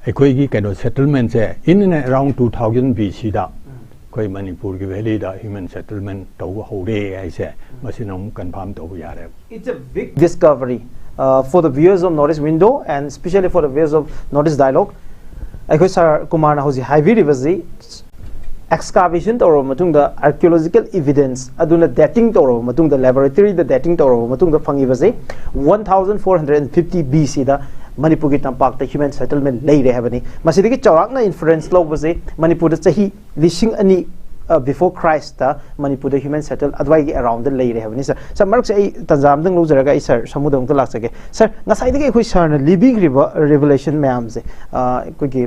ꯑꯩꯈꯣꯏꯒꯤ ꯀꯩꯅꯣ ꯁꯦꯇꯜꯃꯦꯟꯁꯦ in and around two thousand B C ꯗ ꯑꯩꯈꯣꯏ ꯃꯅꯤꯄꯨꯔꯒꯤ valid human settlement ꯇꯧꯕ ꯍꯧꯔꯦ ꯍꯥꯏꯁꯦ ꯃꯁꯤꯅ ꯑꯃꯨꯛ ꯀꯟꯐꯥꯝ ꯇꯧꯕ ꯌꯥꯔꯦ꯫ It's a big discovery uh, for the viewers of Northeast Window and specially for the viewers of Northeast Dialogue. ꯑꯩꯈꯣꯏ ꯁꯥꯔ ꯀꯨꯃꯥꯔꯅ ꯍꯧꯖꯤꯛ ꯍꯥꯏꯕꯤꯔꯤꯕꯁꯤ excavation ꯇꯧꯔꯕ ꯃꯇꯨꯡꯗ archaeological evidence ꯑꯗꯨꯅ dating ꯇꯧꯔꯕ ꯃꯇꯨꯡꯗ laboratoryꯗ dating ꯇꯧꯔꯕ ꯃꯇꯨꯡꯗ ꯐꯪꯉꯤꯕꯁꯦ one thousand four hundred fifty B Cꯗ ꯃꯅꯤꯄꯨꯔꯒꯤ ꯇꯝꯄꯥꯛꯇ human settlement ꯂꯩꯔꯦ ꯍꯥꯏꯕꯅꯤ꯫ ꯃꯁꯤꯗꯒꯤ ꯆꯥꯎꯔꯥꯛꯅ inference ꯂꯧꯕꯁꯦ ꯃꯅꯤꯄꯨꯔꯗ ꯆꯍꯤ ꯂꯤꯁꯤꯡ ꯑꯅꯤ before Christꯇ ꯃꯅꯤꯄꯨꯔꯗ human settle ꯑꯗꯨꯋꯥꯏꯒꯤ aroundꯗ ꯂꯩꯔꯦ ꯍꯥꯏꯕꯅꯤ꯫ ꯁꯥꯔ ꯁꯥꯔ ꯃꯔꯛꯁꯦ ꯑꯩ ꯇꯥꯟꯖꯥ ꯑꯃꯇꯪ ꯂꯧꯖꯔꯒ ꯑꯩ ꯁꯥꯔ ꯁꯥꯃꯨꯗ ꯑꯃꯨꯛꯇ ꯂꯥꯛꯆꯒꯦ꯫ ꯁꯥꯔ ꯉꯁꯥꯏꯗꯒꯤ ꯑꯩꯈꯣꯏ ꯁꯥꯔꯅ ꯂꯤꯕꯤꯈ꯭ꯔꯤꯕ revelation ꯃꯌꯥꯝꯁꯦ ꯑꯩꯈꯣꯏꯒꯤ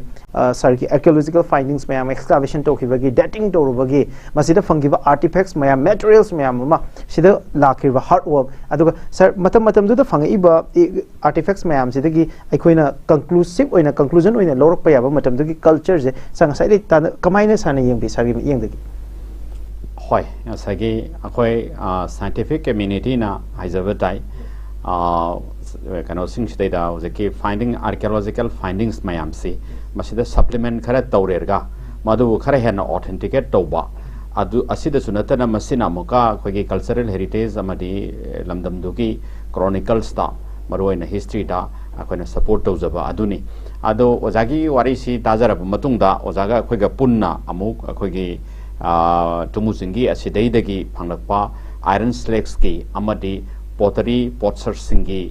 ꯁꯥꯔꯒꯤ archaeological findings ꯃꯌꯥꯝ excavation ꯇꯧꯈꯤꯕꯒꯤ dating ꯇꯧꯔꯨꯕꯒꯤ ꯃꯁꯤꯗ ꯐꯪꯈꯤꯕ artifacts ꯃꯌꯥꯝ materials ꯃꯌꯥꯝ ꯑꯃ ꯁꯤꯗ ꯂꯥꯛꯈꯤꯕ hard work ꯑꯗꯨꯒ ꯁꯥꯔ ꯃꯇꯝ ꯃꯇꯝꯗꯨꯗ ꯐꯪꯉꯛꯏꯕ artifacts ꯃꯌꯥꯝꯁꯤꯗꯒꯤ ꯑꯩꯈꯣꯏꯅ conclusive ꯑꯣꯏꯅ conclusion ꯑꯣꯏꯅ ꯂꯧꯔꯛꯄ ꯌꯥꯕ ꯃꯇꯝꯗꯨꯒꯤ cultureꯁꯦ ꯁꯥꯔ ꯉꯁꯥꯏꯗꯒꯤ ꯇꯥꯟꯅ ꯀꯃꯥꯏꯅ ꯁꯥꯔꯅ ꯌꯦꯡꯕꯤ ꯁꯥꯔꯒꯤ ꯃꯤꯠꯌꯦꯡꯗꯒꯤ? ꯍꯣꯏ, ꯉꯁꯥꯏꯒꯤ ꯑꯩꯈꯣꯏ scientific communityꯅ ꯍꯥꯏꯖꯕ ꯇꯥꯏ, ꯀꯩꯅꯣꯁꯤꯡꯁꯤꯗꯩꯗ ꯍꯧꯖꯤꯛꯀꯤ finding archaeological findings ꯃꯌꯥꯝꯁꯤ ꯃꯁꯤꯗ supplement ꯈꯔ ꯇꯧꯔꯦꯔꯒ ꯃꯗꯨꯕꯨ ꯈꯔ ꯍꯦꯟꯅ authenticate ꯇꯧꯕ ꯑꯗꯨ ꯑꯁꯤꯗꯁꯨ ꯅꯠꯇꯅ ꯃꯁꯤꯅ ꯑꯃꯨꯛꯀ ꯑꯩꯈꯣꯏꯒꯤ cultural heritage ꯑꯃꯗꯤ ꯂꯝꯗꯝꯗꯨꯒꯤ chroniclesꯇ ꯃꯔꯨꯑꯣꯏꯅ historyꯗ ꯑꯩꯈꯣꯏꯅ support ꯇꯧꯖꯕ ꯑꯗꯨꯅꯤ꯫ ꯑꯗꯣ ꯑꯣꯖꯥꯒꯤ ꯋꯥꯔꯤꯁꯤ ꯇꯥꯖꯔꯕ ꯃꯇꯨꯡꯗ ꯑꯣꯖꯥꯒ ꯑꯩꯈꯣꯏꯒ ꯄꯨꯟꯅ ꯑꯃꯨꯛ ꯑꯩꯈꯣꯏꯒꯤ ꯇꯨꯃꯨ ꯆꯤꯡꯒꯤ ꯑꯁꯤꯗꯩꯗꯒꯤ ꯐꯪꯂꯛꯄ iron slagsꯀꯤ ꯑꯃꯗꯤ pottery potsherdsꯁꯤꯡꯒꯤ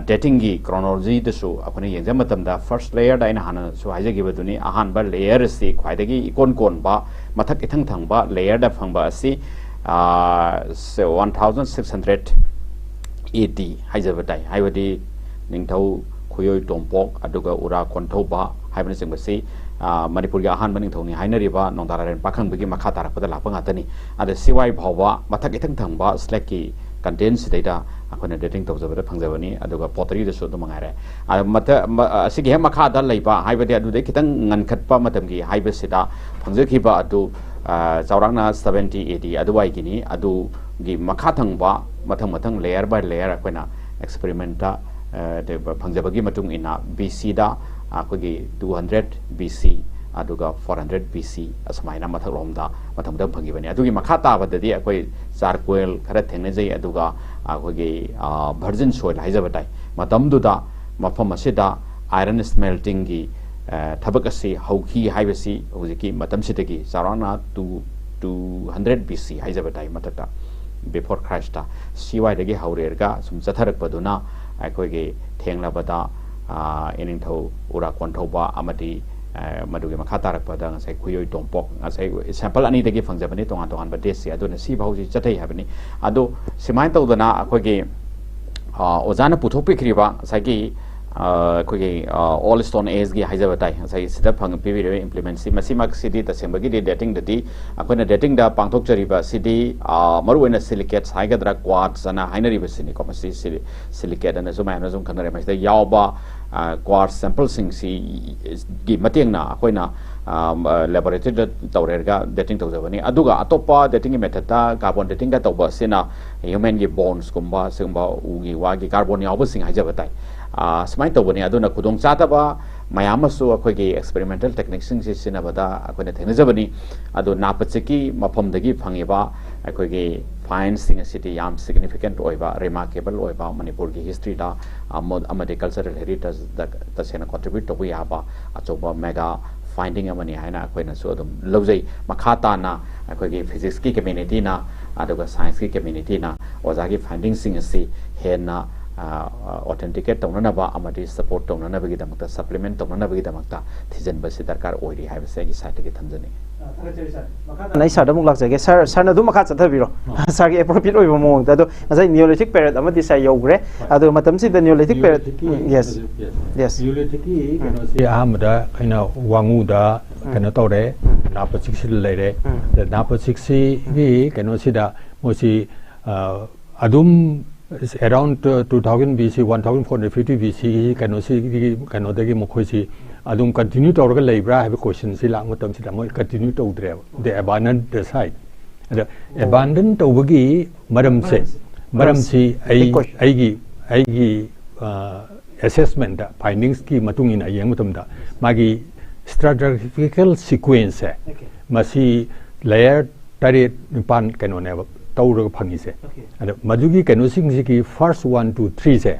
datingꯒꯤ chronologyꯗꯁꯨ ꯑꯩꯈꯣꯏꯅ ꯌꯦꯡꯖꯕ ꯃꯇꯝꯗ first layerꯗ ꯑꯩꯅ ꯍꯥꯟꯅꯁꯨ ꯍꯥꯏꯖꯈꯤꯕꯗꯨꯅꯤ, ꯑꯍꯥꯟꯕ layer ꯑꯁꯤ ꯈ꯭ꯋꯥꯏꯗꯒꯤ ꯏꯀꯣꯟ ꯀꯣꯟꯕ ꯃꯊꯛ ꯏꯊꯪ ꯊꯪꯕ layerꯗ ꯐꯪꯕ ꯑꯁꯤ one thousand six hundred A D ꯍꯥꯏꯖꯕ ꯇꯥꯏ꯫ ꯍꯥꯏꯕꯗꯤ ꯅꯤꯡꯊꯧ ꯈꯨꯌꯣꯏ ꯇꯣꯝꯄꯣꯛ ꯑꯗꯨꯒ ꯎꯔꯥ ꯀꯣꯟꯊꯧꯕ ꯍꯥꯏꯕꯅꯆꯤꯡꯕꯁꯤ ꯃꯅꯤꯄꯨꯔꯒꯤ ꯑꯍꯥꯟꯕ ꯅꯤꯡꯊꯧꯅꯤ ꯍꯥꯏꯅꯔꯤꯕ ꯅꯣꯡꯗꯥ ꯂꯥꯏꯔꯦꯟ ꯄꯥꯈꯪꯕꯒꯤ ꯃꯈꯥ ꯇꯥꯔꯛꯄꯗ ꯂꯥꯛꯄ ꯉꯥꯛꯇꯅꯤ꯫ ꯑꯗ ꯁꯤ ꯋꯥꯏ ꯐꯥꯎꯕ ꯃꯊꯛ ꯏꯊꯪ ꯊꯪꯕ slagꯀꯤ contentꯁꯤꯗꯩꯗ ꯑꯩꯈꯣꯏꯅ dating ꯇꯧꯖꯕꯗ ꯐꯪꯖꯕꯅꯤ꯫ ꯑꯗꯨꯒ potteryꯗꯁꯨ ꯑꯗꯨꯝ ꯃꯉꯥꯏꯔꯦ꯫ ꯑꯁꯤꯒꯤ ꯍꯦꯛ ꯃꯈꯥꯗ ꯂꯩꯕ ꯍꯥꯏꯕꯗꯤ ꯑꯗꯨꯗꯩ ꯈꯤꯇꯪ ꯉꯟꯈꯠꯄ ꯃꯇꯝꯒꯤ ꯍꯥꯏꯕꯁꯤꯗ ꯐꯪꯖꯈꯤꯕ ꯑꯗꯨ ꯆꯥꯎꯔꯥꯛꯅ seventy A D ꯑꯗꯨꯋꯥꯏꯒꯤꯅꯤ꯫ ꯑꯗꯨꯒꯤ ꯃꯈꯥ ꯊꯪꯕ ꯃꯊꯪ ꯃꯊꯪ layer by layer ꯑꯩꯈꯣꯏꯅ experimentꯇ ꯐꯪꯖꯕꯒꯤ ꯃꯇꯨꯡ ꯏꯟꯅ BCꯗ ꯑꯩꯈꯣꯏꯒꯤ two hundred BC ꯑꯗꯨꯒ four hundred B C ꯑꯁꯨꯃꯥꯏꯅ ꯃꯊꯛꯂꯣꯝꯗ ꯃꯊꯪ ꯃꯊꯪ ꯐꯪꯈꯤꯕꯅꯤ꯫ ꯑꯗꯨꯒꯤ ꯃꯈꯥ ꯇꯥꯕꯗꯗꯤ ꯑꯩꯈꯣꯏ charcoal ꯈꯔ ꯊꯦꯡꯅꯖꯩ, ꯑꯗꯨꯒ ꯑꯩꯈꯣꯏꯒꯤ virgin soil ꯍꯥꯏꯖꯕ ꯇꯥꯏ꯫ ꯃꯇꯝꯗꯨꯗ ꯃꯐꯝ ꯑꯁꯤꯗ iron smeltingꯒꯤ ꯊꯕꯛ ꯑꯁꯤ ꯍꯧꯈꯤ ꯍꯥꯏꯕꯁꯤ ꯍꯧꯖꯤꯛꯀꯤ ꯃꯇꯝꯁꯤꯗꯒꯤ ꯆꯥꯎꯔꯥꯛꯅ two two hundred B C ꯍꯥꯏꯖꯕ ꯇꯥꯏ, ꯃꯊꯛꯇ before Christ꯫ ꯁꯤꯋꯥꯏꯗꯒꯤ ꯍꯧꯔꯦꯔꯒ ꯁꯨꯝ ꯆꯠꯊꯔꯛꯄꯗꯨꯅ ꯑꯩꯈꯣꯏꯒꯤ ꯊꯦꯡꯂꯕꯗ ꯏꯅꯤꯡꯊꯧ ꯎꯔꯥ ꯀꯣꯟꯊꯧꯕ ꯑꯃꯗꯤ ꯃꯗꯨꯒꯤ ꯃꯈꯥ ꯇꯥꯔꯛꯄꯗ ꯉꯁꯥꯏ ꯈꯨꯌꯣꯏ ꯇꯣꯝꯄꯣꯛ, ꯉꯁꯥꯏ sample ꯑꯅꯤꯗꯒꯤ ꯐꯪꯖꯕꯅꯤ ꯇꯣꯉꯥꯟ ꯇꯣꯉꯥꯟꯕ dateꯁꯤ꯫ ꯑꯗꯨꯅ ꯁꯤ ꯐꯥꯎꯁꯤ ꯆꯠꯊꯩ ꯍꯥꯏꯕꯅꯤ꯫ ꯑꯗꯣ ꯁꯨꯃꯥꯏꯅ ꯇꯧꯗꯅ ꯑꯩꯈꯣꯏꯒꯤ ꯑꯣꯖꯥꯅ ꯄꯨꯊꯣꯛꯄꯤꯈ꯭ꯔꯤꯕ ꯉꯁꯥꯏꯒꯤ ꯑꯩꯈꯣꯏꯒꯤ old Stone Ageꯒꯤ ꯍꯥꯏꯖꯕ ꯇꯥꯏ, ꯉꯁꯥꯏ ꯁꯤꯗ ꯐꯪ ꯄꯤꯕꯤꯔꯤꯕ implementꯁꯤ, ꯃꯁꯤꯃꯛꯁꯤꯗꯤ ꯇꯁꯦꯡꯕꯒꯤꯗꯤ datingꯗꯗꯤ ꯑꯩꯈꯣꯏꯅ datingꯗ ꯄꯥꯡꯊꯣꯛꯆꯔꯤꯕ ꯑꯁꯤꯗꯤ ꯃꯔꯨꯑꯣꯏꯅ silicates ꯍꯥꯏꯒꯗ꯭ꯔꯥ, quartz ꯑꯅ ꯍꯥꯏꯅꯔꯤꯕꯁꯤꯅꯤꯀꯣ꯫ ꯃꯁꯤ silicate ꯑꯅꯁꯨ ꯃꯌꯥꯝꯅ ꯁꯨꯝ ꯈꯪꯅꯔꯦ꯫ ꯃꯁꯤꯗ ꯌꯥꯎꯕ quartz sampleꯁꯤꯡꯁꯤꯒꯤ ꯃꯇꯦꯡꯅ ꯑꯩꯈꯣꯏꯅ laboratoryꯗ ꯇꯧꯔꯦꯔꯒ dating ꯇꯧꯖꯕꯅꯤ꯫ ꯑꯗꯨꯒ ꯑꯇꯣꯞꯄ datingꯒꯤ methodꯇ carbon datingꯒ ꯇꯧꯕ ꯑꯁꯤꯅ humanꯒꯤ bonesꯀꯨꯝꯕ, ꯁꯤꯒꯨꯝꯕ ꯎꯒꯤ ꯋꯥꯒꯤ carbon ꯌꯥꯎꯕꯁꯤꯡ ꯍꯥꯏꯖꯕ ꯇꯥꯏ꯫ ꯁꯨꯃꯥꯏꯅ ꯇꯧꯕꯅꯤ꯫ ꯑꯗꯨꯅ ꯈꯨꯗꯣꯡ ꯆꯥꯗꯕ ꯃꯌꯥꯝ ꯑꯃꯁꯨ ꯑꯩꯈꯣꯏꯒꯤ experimental techniqueꯁꯤꯡꯁꯤ ꯁꯤꯖꯤꯟꯅꯕꯗ ꯑꯩꯈꯣꯏꯅ ꯊꯦꯡꯅꯖꯕꯅꯤ꯫ ꯑꯗꯨ ꯅꯥꯄ ꯆꯤꯛꯀꯤ ꯃꯐꯝꯗꯒꯤ ꯐꯪꯉꯤꯕ ꯑꯩꯈꯣꯏꯒꯤ findsꯁꯤꯡ ꯑꯁꯤꯗꯤ ꯌꯥꯝ significant ꯑꯣꯏꯕ, remarkable ꯑꯣꯏꯕ, ꯃꯅꯤꯄꯨꯔꯒꯤ historyꯗ ꯑꯃ-, ꯑꯃꯗꯤ cultural heritageꯗ ꯇꯁꯦꯡꯅ contribute ꯇꯧꯕ ꯌꯥꯕ ꯑꯆꯧꯕ mega finding ꯑꯃꯅꯤ ꯍꯥꯏꯅ ꯑꯩꯈꯣꯏꯅꯁꯨ ꯑꯗꯨꯝ ꯂꯧꯖꯩ꯫ ꯃꯈꯥ ꯇꯥꯅ ꯑꯩꯈꯣꯏꯒꯤ physicsꯀꯤ communityꯅ ꯑꯗꯨꯒ scienceꯀꯤ communityꯅ ꯑꯣꯖꯥꯒꯤ findingꯁꯤꯡ ꯑꯁꯤ ꯍꯦꯟꯅ authenticate ꯇꯧꯅꯅꯕ ꯑꯃꯗꯤ support ꯇꯧꯅꯅꯕꯒꯤꯗꯃꯛꯇ, supplement ꯇꯧꯅꯅꯕꯒꯤꯗꯃꯛꯇ ꯊꯤꯖꯤꯟꯕꯁꯤ ꯗꯔꯀꯥꯔ ꯑꯣꯏꯔꯤ ꯍꯥꯏꯕꯁꯦ ꯑꯩꯒꯤ sideꯇꯒꯤ ꯊꯝꯖꯅꯤꯡꯏ꯫ ꯑꯩ ꯁꯥꯔꯗ ꯑꯃꯨꯛ ꯂꯥꯛꯆꯒꯦ꯫ ꯁꯥꯔ, ꯁꯥꯔꯅ ꯑꯗꯨꯝ ꯃꯈꯥ ꯆꯠꯊꯕꯤꯔꯣ꯫ ꯁꯥꯔꯒꯤ appropriate ꯑꯣꯏꯕ ꯃꯑꯣꯡꯗ꯫ ꯑꯗꯣ ꯉꯁꯥꯏ Neolithic period ꯑꯃꯗꯤ ꯁꯥꯔ ꯌꯧꯈ꯭ꯔꯦ꯫ ꯑꯗꯣ ꯃꯇꯝꯁꯤꯗ Neolithic period, yes, yes꯫ Neolithicꯀꯤ ꯑꯩꯈꯣꯏꯅ ꯁꯤ ꯑꯍꯥꯟꯕꯗ ꯑꯩꯈꯣꯏꯅ ꯋꯥꯉꯨꯗ ꯀꯩꯅꯣ ꯇꯧꯔꯦ, ꯅꯥꯄ ꯆꯤꯛꯁꯤꯗ ꯂꯩꯔꯦ꯫ ꯑꯗ ꯅꯥꯄ ꯆꯤꯛꯁꯤꯒꯤ ꯀꯩꯅꯣꯁꯤꯗ ꯃꯣꯏꯁꯤ ꯑꯗꯨꯝ around two thousand B C, one thousand four hundred fifty B C ꯀꯩꯅꯣꯁꯤꯒꯤ ꯀꯩꯅꯣꯗꯒꯤ ꯃꯈꯣꯏꯁꯤ ꯑꯗꯨꯝ continue ꯇꯧꯔꯒ ꯂꯩꯕ꯭ꯔꯥ ꯍꯥꯏꯕ questionꯁꯤ ꯂꯥꯛꯄ ꯃꯇꯝꯁꯤꯗ ꯃꯣꯏ continue ꯇꯧꯗ꯭ꯔꯦꯕ꯫ They abandoned the site꯫ ꯑꯗ abandon ꯇꯧꯕꯒꯤ ꯃꯔꯝꯁꯦ, ꯃꯔꯝꯁꯤ ꯑꯩ, ꯑꯩꯒꯤ, ꯑꯩꯒꯤ assessmentꯇ, findingsꯀꯤ ꯃꯇꯨꯡ ꯏꯟꯅ ꯌꯦꯡꯕ ꯃꯇꯝꯗ ꯃꯥꯒꯤ Stratigraphical sequence ꯁꯦ, Okay. ꯃꯁꯤ layer ꯇꯔꯦꯠ ꯅꯤꯄꯥꯟ ꯀꯩꯅꯣꯅꯦꯕ ꯇꯧꯔꯒ ꯐꯪꯉꯤꯁꯦ꯫ Okay. ꯑꯗꯣ ꯃꯗꯨꯒꯤ ꯀꯩꯅꯣꯁꯤꯡꯁꯤꯒꯤ first one, two, three ꯁꯦ,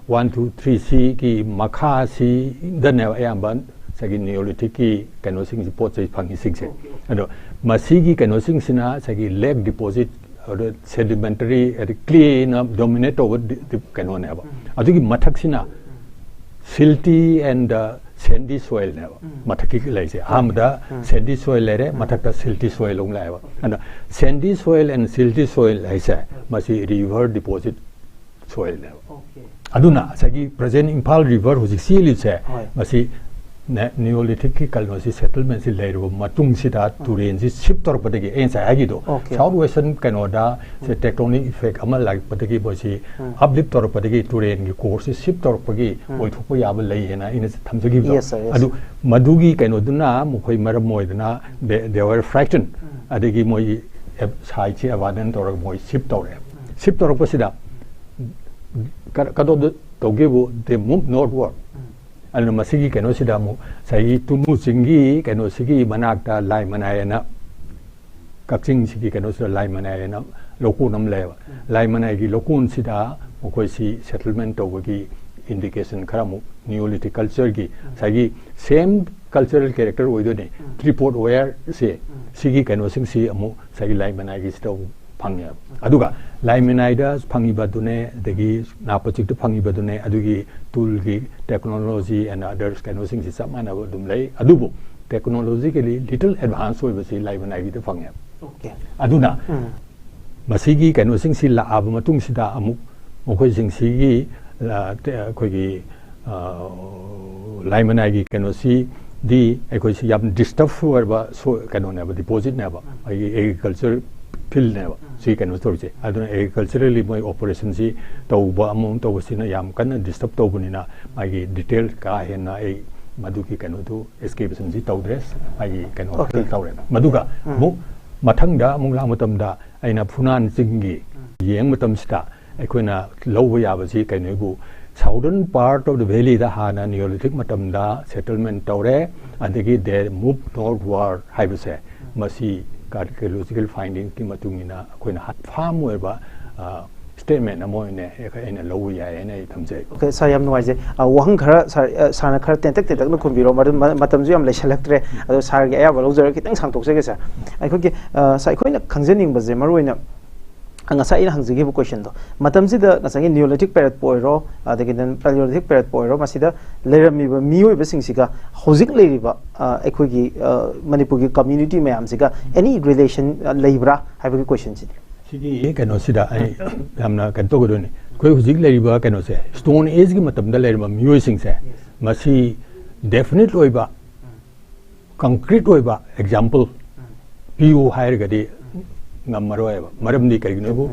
one, two, three ꯁꯤꯒꯤ ꯃꯈꯥꯁꯤꯗꯅꯦꯕ ꯑꯌꯥꯝꯕ ꯉꯁꯥꯏꯒꯤ Neolithicꯀꯤ ꯀꯩꯅꯣꯁꯤꯡꯁꯤ, ꯄꯣꯠ ꯆꯩ ꯐꯪꯉꯤꯁꯤꯡꯁꯦ꯫ Okay, okay. ꯑꯗꯣ ꯃꯁꯤꯒꯤ ꯀꯩꯅꯣꯁꯤꯡꯁꯤꯅ ꯉꯁꯥꯏꯒꯤ lake deposit, ꯑꯗ sedimentary, ꯑꯗ clayꯅ dominate ꯇꯧꯕ ꯗꯤ-, ꯗꯤ-, ꯀꯩꯅꯣꯅꯦꯕ꯫ ꯑꯗꯨꯒꯤ ꯃꯊꯛꯁꯤꯅ silty and, uh, sandy soilꯅꯦꯕ꯫ ꯃꯊꯛꯀꯤ ꯂꯩꯁꯦ ꯑꯍꯥꯟꯕꯗ sandy soil ꯂꯩꯔꯦ, ꯃꯊꯛꯇ silty soil ꯑꯃꯨꯛ ꯂꯥꯛꯑꯦꯕ꯫ ꯑꯗ sandy soil and silty soil ꯍꯥꯏꯁꯦ ꯃꯁꯤ river deposit soilꯅꯦꯕ꯫ Okay. ꯑꯗꯨꯅ ꯉꯁꯥꯏꯒꯤ present ꯏꯝꯐꯥꯜ river ꯍꯧꯖꯤꯛ ꯆꯦꯜꯂꯤꯁꯦ, ꯍꯣꯏ. ꯃꯁꯤ ꯅꯦ-, Neolithicꯀꯤ ꯀꯩꯅꯣꯁꯤ, settlementꯁꯤ ꯂꯩꯔꯕ ꯃꯇꯨꯡꯁꯤꯗ ꯇꯨꯔꯦꯟꯁꯤ shift ꯇꯧꯔꯛꯄꯗꯒꯤ, ꯑꯩ ꯉꯁꯥꯏ ꯍꯥꯏꯈꯤꯗꯣ, Okay. South Western ꯀꯩꯅꯣꯗ ꯁꯦ tectonic effect ꯑꯃ ꯂꯥꯛꯄꯗꯒꯤ ꯃꯣꯏꯁꯤ uplift ꯇꯧꯔꯛꯄꯗꯒꯤ ꯇꯨꯔꯦꯟꯒꯤ courseꯁꯤ shift ꯇꯧꯔꯛꯄꯒꯤ ꯑꯣꯏꯊꯣꯛꯄ ꯌꯥꯕ ꯂꯩ ꯍꯥꯏꯅ ꯑꯩꯅ ꯊꯝꯖꯈꯤꯕꯗꯣ꯫ Yes, sir, yes, ꯑꯗꯨ ꯃꯗꯨꯒꯤ ꯀꯩꯅꯣꯗꯨꯅ ꯃꯈꯣꯏ ꯃꯔꯝ ꯑꯣꯏꯗꯅ they, they were frightened꯫ ꯑꯗꯒꯤ ꯃꯣꯏ ꯑꯦꯞ-, siteꯁꯤ abandon ꯇꯧꯔꯒ ꯃꯣꯏ shift ꯇꯧꯔꯛꯑꯦ꯫ Shift ꯇꯧꯔꯛꯄꯁꯤꯗ ꯀ-, ꯀꯗꯣꯝꯗ ꯇꯧꯒꯦꯕꯨ, they move northward꯫ ꯑꯗꯨꯅ ꯃꯁꯤꯒꯤ ꯀꯩꯅꯣꯁꯤꯗ ꯑꯃꯨꯛ ꯉꯁꯥꯏꯒꯤ ꯇꯨꯃꯨ ꯆꯤꯡꯒꯤ ꯀꯩꯅꯣꯁꯤꯒꯤ ꯃꯅꯥꯛꯇ ꯂꯥꯏ ꯃꯅꯥꯏ ꯑꯅ, ꯀꯛꯆꯤꯡꯁꯤꯒꯤ ꯀꯩꯅꯣꯁꯤꯗ ꯂꯥꯏ ꯃꯅꯥꯏ ꯑꯅ ꯂꯧꯀꯣꯟ ꯑꯃ ꯂꯩꯌꯦꯕ꯫ ꯂꯥꯏ ꯃꯅꯥꯏꯒꯤ ꯂꯧꯀꯣꯟꯁꯤꯗ ꯃꯈꯣꯏꯁꯤ settlement ꯇꯧꯕꯒꯤ indication ꯈꯔ ꯑꯃꯨꯛ Neolithic cultureꯒꯤ ꯉꯁꯥꯏꯒꯤ same cultural character ꯑꯣꯏꯗꯣꯏꯅꯦ꯫ Tripod wareꯁꯦ, ꯁꯤꯒꯤ ꯀꯩꯅꯣꯁꯤꯡꯁꯤ ꯑꯃꯨꯛ ꯉꯁꯥꯏꯒꯤ ꯂꯥꯏ ꯃꯅꯥꯏꯒꯤꯁꯤꯗ ꯑꯃꯨꯛ ꯐꯪꯉꯦꯕ꯫ ꯑꯗꯨꯒ ꯂꯥꯏ ꯃꯅꯥꯏꯗ ꯐꯪꯉꯤꯕꯗꯨꯅꯦ, ꯑꯗꯒꯤ ꯅꯥꯄꯣꯠꯆꯤꯛꯇ ꯐꯪꯉꯤꯕꯗꯨꯅꯦ, ꯑꯗꯨꯒꯤ toolꯒꯤ technology and others ꯀꯩꯅꯣꯁꯤꯡꯁꯤ ꯆꯞ ꯃꯥꯟꯅꯕ ꯑꯗꯨꯝ ꯂꯩ꯫ ꯑꯗꯨꯕꯨ technologically little advance ꯑꯣꯏꯕꯁꯤ ꯂꯥꯏ ꯃꯅꯥꯏꯒꯤꯗ ꯐꯪꯉꯦꯕ꯫ Okay. ꯑꯗꯨꯅ ꯃꯁꯤꯒꯤ ꯀꯩꯅꯣꯁꯤꯡꯁꯤ ꯂꯥꯛꯑꯕ ꯃꯇꯨꯡꯁꯤꯗ ꯑꯃꯨꯛ ꯃꯈꯣꯏꯁꯤꯡꯁꯤꯒꯤ, ꯑ, ꯇꯦ-, ꯑꯩꯈꯣꯏꯒꯤ, ꯑ, ꯂꯥꯏ ꯃꯅꯥꯏꯒꯤ ꯀꯩꯅꯣꯁꯤꯗꯤ ꯑꯩꯈꯣꯏꯁꯤ ꯌꯥꯝ disturb ꯑꯣꯏꯔꯕ ꯁꯣ-, ꯀꯩꯅꯣꯅꯦꯕ, depositꯅꯦꯕ, ꯑꯩꯒꯤ agriculture fieldꯅꯦꯕ ꯁꯤ ꯀꯩꯅꯣ ꯇꯧꯔꯤꯁꯦ꯫ ꯑꯗꯨꯅ agriculturally ꯃꯣꯏ operationꯁꯤ ꯇꯧꯕ ꯑꯃꯃꯝ ꯇꯧꯕꯁꯤꯅ ꯌꯥꯝ ꯀꯟꯅ disturb ꯇꯧꯕꯅꯤꯅ ꯃꯥꯒꯤ detail ꯀꯥ ꯍꯦꯟꯅ ꯑꯩ ꯃꯗꯨꯒꯤ ꯀꯩꯅꯣꯗꯨ excavationꯁꯤ ꯇꯧꯗ꯭ꯔꯦ꯫ ꯃꯥꯒꯤ ꯀꯩꯅꯣ Okay. ꯇꯧꯔꯦ꯫ ꯃꯗꯨꯒ ꯑꯃꯨꯛ ꯃꯊꯪꯗ ꯑꯃꯨꯛ ꯂꯥꯛꯄ ꯃꯇꯝꯗ ꯑꯩꯅ ꯐꯨꯅꯥꯟ ꯆꯤꯡꯒꯤ ꯌꯦꯡꯕ ꯃꯇꯝꯁꯤꯗ ꯑꯩꯈꯣꯏꯅ ꯂꯧꯕ ꯌꯥꯕꯁꯤ ꯀꯩꯅꯣꯕꯨ Southern part of the valley ꯗ ꯍꯥꯟꯅ Neolithic ꯃꯇꯝꯗ settlement ꯇꯧꯔꯦ, ꯑꯗꯒꯤ they move northward ꯍꯥꯏꯕꯁꯦ, ꯃꯁꯤ archaeological findings ꯀꯤ ꯃꯇꯨꯡ ꯏꯟꯅ ꯑꯩꯈꯣꯏꯅ firm ꯑꯣꯏꯕ statement ꯑꯃ ꯑꯣꯏꯅ ꯑꯩꯅ ꯂꯧꯕ ꯌꯥꯏ ꯍꯥꯏꯅ ꯑꯩ ꯊꯝꯖꯩ꯫ Okay, sir, ꯌꯥꯝ ꯅꯨꯡꯉꯥꯏꯖꯩ꯫ ꯑ, ꯋꯥꯍꯪ ꯈꯔ sir, ꯑ, sir ꯅ ꯈꯔ ꯇꯦꯟꯇꯛ ꯇꯦꯟꯇꯛꯅ ꯈꯨꯝꯕꯤꯔꯣ, ꯃꯔꯝ ꯃ- ꯃꯇꯝꯁꯨ ꯌꯥꯝ ꯂꯩꯁꯜꯂꯛꯇ꯭ꯔꯦ꯫ ꯑꯗꯣ sir ꯒꯤ ꯑꯌꯥꯕ ꯂꯧꯖꯔꯒ ꯈꯤꯇꯪ ꯁꯥꯡꯗꯣꯛꯆꯒꯦ sir꯫ ꯑꯩꯈꯣꯏꯒꯤ, ꯑ, sir, ꯑꯩꯈꯣꯏꯅ ꯈꯪꯖꯅꯤꯡꯕꯁꯦ ꯃꯔꯨ ꯑꯣꯏꯅ, ꯑ, ꯉꯁꯥꯏ ꯑꯩꯅ ꯍꯪꯖꯈꯤꯕ question ꯗꯣ, ꯃꯇꯝꯁꯤꯗ ꯉꯁꯥꯏꯒꯤ Neolithic period ꯄꯨ ꯑꯣꯏꯔꯣ, ꯑꯗꯒꯤ then Paleolithic period ꯄꯨ ꯑꯣꯏꯔꯣ, ꯃꯁꯤꯗ ꯂꯩꯔꯝꯃꯤꯕ ꯃꯤꯑꯣꯏꯕꯁꯤꯡꯁꯤꯒ ꯍꯧꯖꯤꯛ ꯂꯩꯔꯤꯕ, ꯑ, ꯑꯩꯈꯣꯏꯒꯤ, ꯑ, ꯃꯅꯤꯄꯨꯔꯒꯤ community ꯃꯌꯥꯝꯁꯤꯒ any relation, ꯑ, ꯂꯩꯕ꯭ꯔꯥ ꯍꯥꯏꯕꯒꯤ question ꯁꯤꯅꯤ꯫ ꯁꯤꯒꯤ ꯀꯩꯅꯣꯁꯤꯗ ꯑꯩ ꯌꯥꯝꯅ ꯀꯩꯅꯣ ꯇꯧꯒꯗꯣꯏꯅꯤ꯫ ꯑꯩꯈꯣꯏ ꯍꯧꯖꯤꯛ ꯂꯩꯔꯤꯕ ꯀꯩꯅꯣꯁꯦ, Stone Age ꯒꯤ ꯃꯇꯝꯗ ꯂꯩꯔꯝꯕ ꯃꯤꯑꯣꯏꯁꯤꯡꯁꯦ, ꯃꯁꯤ definite ꯑꯣꯏꯕ, concrete ꯑꯣꯏꯕ example ꯄꯤꯌꯨ ꯍꯥꯏꯔꯒꯗꯤ ꯉꯝꯃꯔꯣꯏꯕ꯫ ꯃꯔꯝꯗꯤ ꯀꯔꯤꯒꯤꯅꯣꯕꯨ,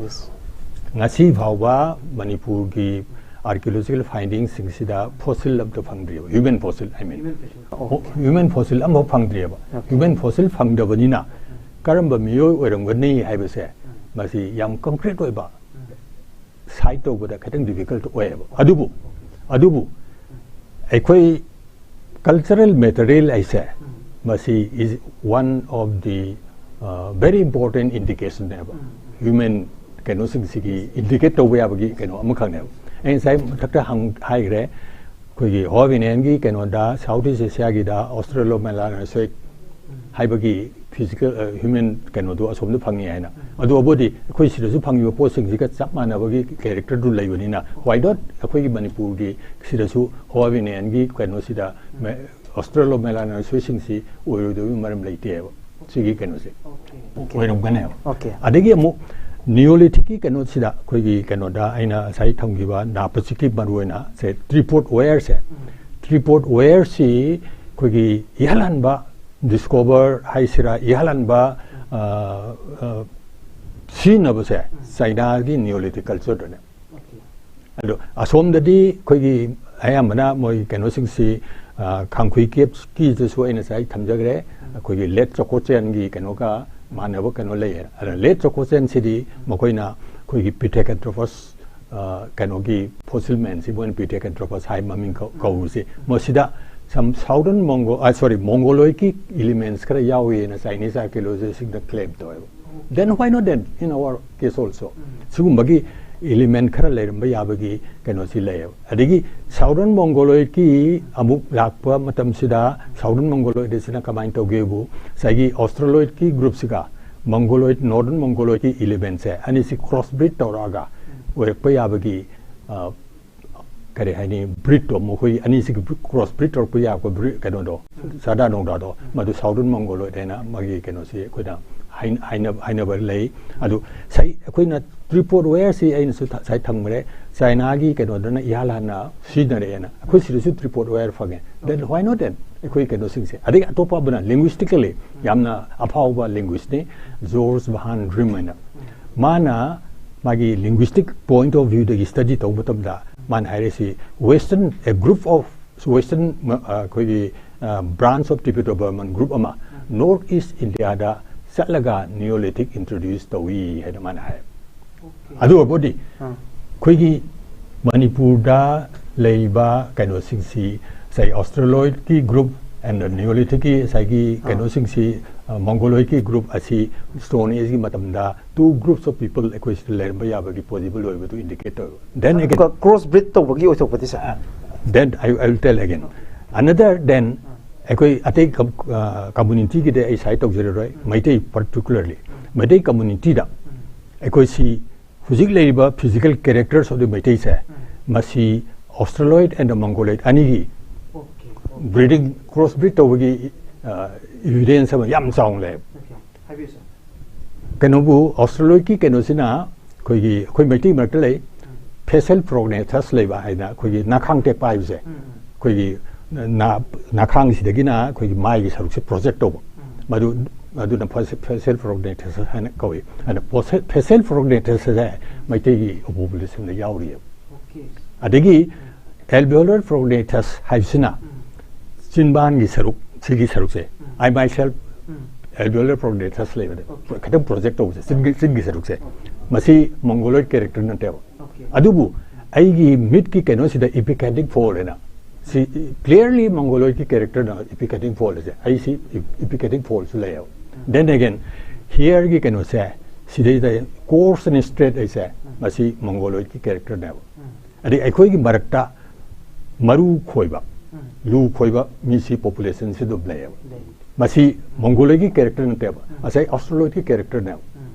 ꯉꯁꯤ ꯐꯥꯎꯕ ꯃꯅꯤꯄꯨꯔꯒꯤ archaeological findings ꯁꯤꯡꯁꯤꯗ fossil ꯑꯝꯇ ꯐꯪꯗ꯭ꯔꯤꯕ, human fossil, I mean, human fossil ꯑꯃꯐꯥꯎ ꯐꯪꯗ꯭ꯔꯤꯕ꯫ Human fossil ꯐꯪꯗꯕꯅꯤꯅ ꯀꯔꯝꯕ ꯃꯤꯑꯣꯏ ꯑꯣꯏꯔꯝꯒꯅꯤ ꯍꯥꯏꯕꯁꯦ, ꯃꯁꯤ ꯌꯥꯝ concrete ꯑꯣꯏꯕ, cite ꯇꯧꯕꯗ ꯈꯤꯇꯪ difficult ꯑꯣꯏꯌꯦꯕ꯫ ꯑꯗꯨꯕꯨ, ꯑꯗꯨꯕꯨ ꯑꯩꯈꯣꯏ cultural material ꯍꯥꯏꯁꯦ, ꯃꯁꯤ is one of the, uh, very important indication ꯅꯦꯕ꯫ Human ꯀꯩꯅꯣꯁꯤꯡꯁꯤꯒꯤ indicate ꯇꯧꯕ ꯌꯥꯕꯒꯤ ꯀꯩꯅꯣ ꯑꯃꯈꯛꯅꯦꯕ꯫ ꯑꯩ ꯉꯁꯥꯏ ꯃꯊꯛꯇ ꯍꯪ-, ꯍꯥꯏꯈ꯭ꯔꯦ, ꯑꯩꯈꯣꯏꯒꯤ Hoabinhian ꯒꯤ ꯀꯩꯅꯣꯗ, South East Asia ꯒꯤꯗ Australomelanoisoid ꯍꯥꯏꯕꯒꯤ physical, ꯑ, human ꯀꯩꯅꯣꯗꯣ ꯑꯁꯣꯝꯗ ꯐꯪꯉꯤ ꯍꯥꯏꯅ꯫ ꯑꯗꯨ ꯑꯕꯨꯗꯤ ꯑꯩꯈꯣꯏ ꯁꯤꯗꯁꯨ ꯐꯪꯉꯤꯕ ꯄꯣꯠꯁꯤꯡꯁꯤꯒ ꯆꯞ ꯃꯥꯟꯅꯕꯒꯤ character ꯗꯨ ꯂꯩꯕꯅꯤꯅ, why not ꯑꯩꯈꯣꯏꯒꯤ ꯃꯅꯤꯄꯨꯔꯒꯤ ꯁꯤꯗꯁꯨ Hoabinhian ꯒꯤ ꯀꯩꯅꯣꯁꯤꯗ ꯃꯦ-, Australomelanoisoid ꯁꯤꯡꯁꯤ ꯑꯣꯏꯔꯣꯏꯗꯕꯒꯤ ꯃꯔꯝ ꯂꯩꯇꯦꯕ꯫ ꯁꯤꯒꯤ ꯀꯩꯅꯣꯁꯦ ꯑꯣꯏꯔꯝꯒꯅꯦꯕ꯫ Okay. ꯑꯗꯒꯤ ꯑꯃꯨꯛ Neolithic ꯀꯤ ꯀꯩꯅꯣꯁꯤꯗ, ꯑꯩꯈꯣꯏꯒꯤ ꯀꯩꯅꯣꯗ ꯑꯩꯅ ꯉꯁꯥꯏ ꯊꯝꯈꯤꯕ ꯅꯥꯄꯁꯤꯛꯀꯤ ꯃꯔꯨꯑꯣꯏꯅ ꯁꯦ tripod ware ꯁꯦ, tripod ware ꯁꯤ ꯑꯩꯈꯣꯏꯒꯤ ꯏꯍꯜ ꯍꯟꯕ, discover ꯍꯥꯏꯁꯤꯔꯥ, ꯏꯍꯜ ꯍꯟꯕ, ꯑ, ꯑ, ꯁꯤꯖꯤꯟꯅꯕꯁꯦ China ꯒꯤ Neolithic culture ꯗꯅꯦ꯫ ꯑꯗꯣ ꯑꯁꯣꯝꯗꯗꯤ ꯑꯩꯈꯣꯏꯒꯤ ꯑꯌꯥꯝꯕꯅ ꯃꯣꯏ ꯀꯩꯅꯣꯁꯤꯡꯁꯤ, ꯑ, Khangkhui Caves ꯀꯤꯗꯁꯨ ꯑꯩꯅ ꯉꯁꯥꯏ ꯊꯝꯖꯈ꯭ꯔꯦ, ꯑꯩꯈꯣꯏꯒꯤ Late Choukoutien ꯒꯤ ꯀꯩꯅꯣꯒ ꯃꯥꯟꯅꯕ ꯀꯩꯅꯣ ꯂꯩꯌꯦ꯫ ꯑꯗ Late Choukoutien ꯁꯤꯗꯤ ꯃꯈꯣꯏꯅ ꯑꯩꯈꯣꯏꯒꯤ Pithecanthropus, ꯑ, ꯀꯩꯅꯣꯒꯤ fossil manꯁꯤ ꯃꯣꯏꯅ Pithecanthropus ꯍꯥꯏ ꯃꯃꯤꯡ ꯀꯧ- ꯀꯧꯔꯤꯁꯦ, ꯃꯁꯤꯗ some southern Mongo, ꯑ, sorry, Mongoloidꯀꯤ elements ꯈꯔ ꯌꯥꯎꯏꯅ Chinese archaeologistꯁꯤꯡꯅ claim ꯇꯧꯋꯦꯕ. Then why not then in our case also? ꯁꯤꯒꯨꯝꯕꯒꯤ element ꯈꯔ ꯂꯩꯔꯝꯕ ꯌꯥꯕꯒꯤ ꯀꯩꯅꯣꯁꯤ ꯂꯩꯌꯦꯕ. ꯑꯗꯒꯤ southern Mongoloidꯀꯤ ꯑꯃꯨꯛ ꯂꯥꯛꯄ ꯃꯇꯝꯁꯤꯗ southern Mongoloid ꯑꯁꯤꯅ ꯀꯃꯥꯏꯅ ꯇꯧꯒꯦꯕꯨ, ꯉꯁꯥꯏꯒꯤ Australoidꯀꯤ groupꯁꯤꯒ Mongoloid, northern Mongoloidꯀꯤ elementꯁꯦ ꯑꯅꯤꯁꯤ cross breed ꯇꯧꯔꯛꯑꯒ ꯑꯣꯏꯔꯛꯄ ꯌꯥꯕꯒꯤ, ꯑ, ꯀꯔꯤ ꯍꯥꯏꯅꯤ, breedꯇꯣ, ꯃꯈꯣꯏ ꯑꯅꯤꯁꯤꯒꯤ cross breed ꯇꯧꯔꯛꯄ ꯌꯥꯕ breed, ꯀꯩꯅꯣꯗꯣ, ꯁꯥꯗꯥ ꯅꯣꯡꯗꯥꯗꯣ, ꯃꯗꯨ southern Mongoloid ꯍꯥꯏꯅ ꯃꯥꯒꯤ ꯀꯩꯅꯣꯁꯤ ꯑꯩꯈꯣꯏꯅ ꯍꯥꯏ-, ꯍꯥꯏꯅ-, ꯍꯥꯏꯅꯕ ꯂꯩ꯫ ꯑꯗꯨ ꯉꯁꯥꯏ ꯑꯩꯈꯣꯏꯅ tripod wireꯁꯤ ꯑꯩꯅꯁꯨ ꯊ-, ꯉꯁꯥꯏ ꯊꯝꯈ꯭ꯔꯦ, Chinaꯒꯤ ꯀꯩꯅꯣꯗꯅ ꯏꯍꯥꯟ ꯍꯥꯟꯅ ꯁꯤꯖꯤꯟꯅꯔꯛꯑꯦꯅ꯫ ꯑꯩꯈꯣꯏ ꯁꯤꯗꯁꯨ tripod wire ꯐꯪꯉꯦ꯫ Then why not then? ꯑꯩꯈꯣꯏ ꯀꯩꯅꯣꯁꯤꯡꯁꯦ꯫ ꯑꯗꯒꯤ ꯑꯇꯣꯞꯄ ꯑꯃꯅ linguistically ꯌꯥꯝꯅ ꯑꯐꯥꯎꯕ linguistꯅꯤ, George Van Driem ꯍꯥꯏꯅ꯫ ꯃꯥꯅ ꯃꯥꯒꯤ linguistic point of viewꯗꯒꯤ study ꯇꯧꯕ ꯃꯇꯝꯗ ꯃꯥꯅ ꯍꯥꯏꯔꯤꯁꯤ, western, a group of western, ꯑ, ꯑꯩꯈꯣꯏꯒꯤ, ꯑ, branch of Tibeto-Burman group ꯑꯃ North East Indiaꯗ ꯆꯠꯂꯒ Neolithic introduce ꯇꯧꯏ ꯍꯥꯏꯅ ꯃꯥꯅ ꯍꯥꯏ꯫ ꯑꯗꯨ ꯑꯣꯏꯔꯕꯗꯤ ꯑꯥ꯫ ꯑꯩꯈꯣꯏꯒꯤ ꯃꯅꯤꯄꯨꯔꯗ ꯂꯩꯔꯤꯕ ꯀꯩꯅꯣꯁꯤꯡꯁꯤ, ꯉꯁꯥꯏ Australoidꯀꯤ group and Neolithicꯀꯤ ꯉꯁꯥꯏꯒꯤ ꯑꯥ꯫ ꯀꯩꯅꯣꯁꯤꯡꯁꯤ, ꯑ, Mongoloidꯀꯤ group ꯑꯁꯤ Stone Ageꯀꯤ ꯃꯇꯝꯗ two groups of people ꯑꯩꯈꯣꯏ ꯁꯤꯗ ꯂꯩꯔꯝꯕ ꯌꯥꯕꯒꯤ possible ꯑꯣꯏꯕꯗꯨ indicate ꯇꯧꯋꯦꯕ꯫ Then again, ꯑꯗꯨꯒ cross breed ꯇꯧꯕꯒꯤ ꯑꯣꯏꯊꯣꯛꯄꯗꯤ, sir? Uh, then I, I will tell again. Another then, ꯑꯩꯈꯣꯏ ꯑꯇꯩ com-, ꯑ, communityꯒꯤꯗꯤ ꯑꯩ ꯁꯥꯏ ꯇꯧꯖꯔꯔꯣꯏ, ꯃꯩꯇꯩ particularly꯫ ꯃꯩꯇꯩ communityꯗ ꯑꯩꯈꯣꯏ ꯁꯤ ꯍꯧꯖꯤꯛ ꯂꯩꯔꯤꯕ physical characters of the ꯃꯩꯇꯩꯁꯦ, ꯃꯁꯤ Australoid and the Mongoloid ꯑꯅꯤꯒꯤ breeding, cross breed ꯇꯧꯕꯒꯤ, ꯑ, evidence ꯑꯃ ꯌꯥꯝ ꯆꯥꯎꯅ ꯂꯩ꯫ Okay, ꯍꯥꯏꯕꯤꯌꯨ, sir꯫ ꯀꯩꯅꯣꯕꯨ, Australoidꯀꯤ ꯀꯩꯅꯣꯁꯤꯅ ꯑꯩꯈꯣꯏꯒꯤ, ꯑꯩꯈꯣꯏ ꯃꯩꯇꯩ ꯃꯔꯛꯇ ꯂꯩ, facial prognathous ꯂꯩꯕ ꯍꯥꯏꯅ, ꯑꯩꯈꯣꯏꯒꯤ ꯅꯥꯈꯥꯡ ꯇꯦꯛꯄ ꯍꯥꯏꯕꯁꯦ, ꯑꯩꯈꯣꯏꯒꯤ ꯅꯥ-, ꯅꯥꯈꯥꯡꯁꯤꯗꯒꯤꯅ ꯑꯩꯈꯣꯏꯒꯤ ꯃꯥꯏꯒꯤ ꯁꯔꯨꯛꯁꯦ project ꯇꯧꯕ, ꯃꯗꯨ, ꯑꯗꯨꯅ faci-, facial prognathous ꯍꯥꯏꯅ ꯀꯧꯏ꯫ ꯑꯗ faci-, facial prognathous ꯁꯦ ꯃꯩꯇꯩꯒꯤ population ꯗ ꯌꯥꯎꯔꯤꯑꯕ꯫ Okay꯫ ꯑꯗꯒꯤ alveolar prognathous ꯍꯥꯏꯕꯁꯤꯅ ꯆꯤꯟꯕꯥꯟꯒꯤ ꯁꯔꯨꯛ, ꯁꯤꯒꯤ ꯁꯔꯨꯛꯁꯦ, I myself alveolar prognathous ꯂꯩꯕꯅꯦ꯫ Okay꯫ ꯈꯤꯇꯪ project ꯇꯧꯕꯁꯦ, ꯆꯤꯟꯒꯤ, ꯆꯤꯟꯒꯤ ꯁꯔꯨꯛꯁꯦ꯫ Okay꯫ ꯃꯁꯤ Mongoloid character ꯅꯠꯇꯦꯕ꯫ Okay꯫ ꯑꯗꯨꯕꯨ ꯑꯩꯒꯤ ꯃꯤꯠꯀꯤ ꯀꯩꯅꯣꯁꯤꯗ ꯏꯄꯤꯀꯦꯟꯗꯤꯛ ꯐꯣꯜ ꯍꯥꯏꯅ, ꯁꯤ ꯀ꯭ꯂꯤꯌꯔꯂꯤ ꯃꯣꯡꯒꯣꯂꯣꯏꯗꯀꯤ ꯀꯦꯔꯦꯛꯇꯔꯅ ꯏꯄꯤꯀꯦꯟꯗꯤꯛ ꯐꯣꯜ ꯑꯁꯦ, ꯑꯩꯁꯤ ꯏꯄꯤꯀꯦꯟꯗꯤꯛ ꯐꯣꯜꯁꯨ ꯂꯩꯌꯦꯕ. Then again, ꯍꯤꯌꯔꯒꯤ ꯀꯩꯅꯣꯁꯦ, ꯁꯤꯗꯩꯗ ꯀꯣꯔꯁ ꯑꯦꯟ ꯁ꯭ꯇ꯭ꯔꯦꯠ ꯍꯥꯏꯁꯦ, ꯃꯁꯤ ꯃꯣꯡꯒꯣꯂꯣꯏꯗꯀꯤ ꯀꯦꯔꯦꯛꯇꯔꯅꯦꯕ. ꯑꯗꯩ ꯑꯩꯈꯣꯏꯒꯤ ꯃꯔꯛꯇ ꯃꯔꯨ ꯈꯣꯏꯕ, ꯂꯨ ꯈꯣꯏꯕ ꯃꯤꯁꯤ ꯄꯣꯄꯨꯂꯦꯁꯟꯁꯤ ꯑꯗꯨꯝ ꯂꯩꯌꯦꯕ. ꯃꯁꯤ ꯃꯣꯡꯒꯣꯂꯣꯏꯗꯀꯤ ꯀꯦꯔꯦꯛꯇꯔ ꯅꯠꯇꯦꯕ, ꯉꯁꯥꯏ ꯑꯣꯁꯇ꯭ꯔꯣꯂꯣꯏꯗꯀꯤ ꯀꯦꯔꯦꯛꯇꯔꯅꯦꯕ.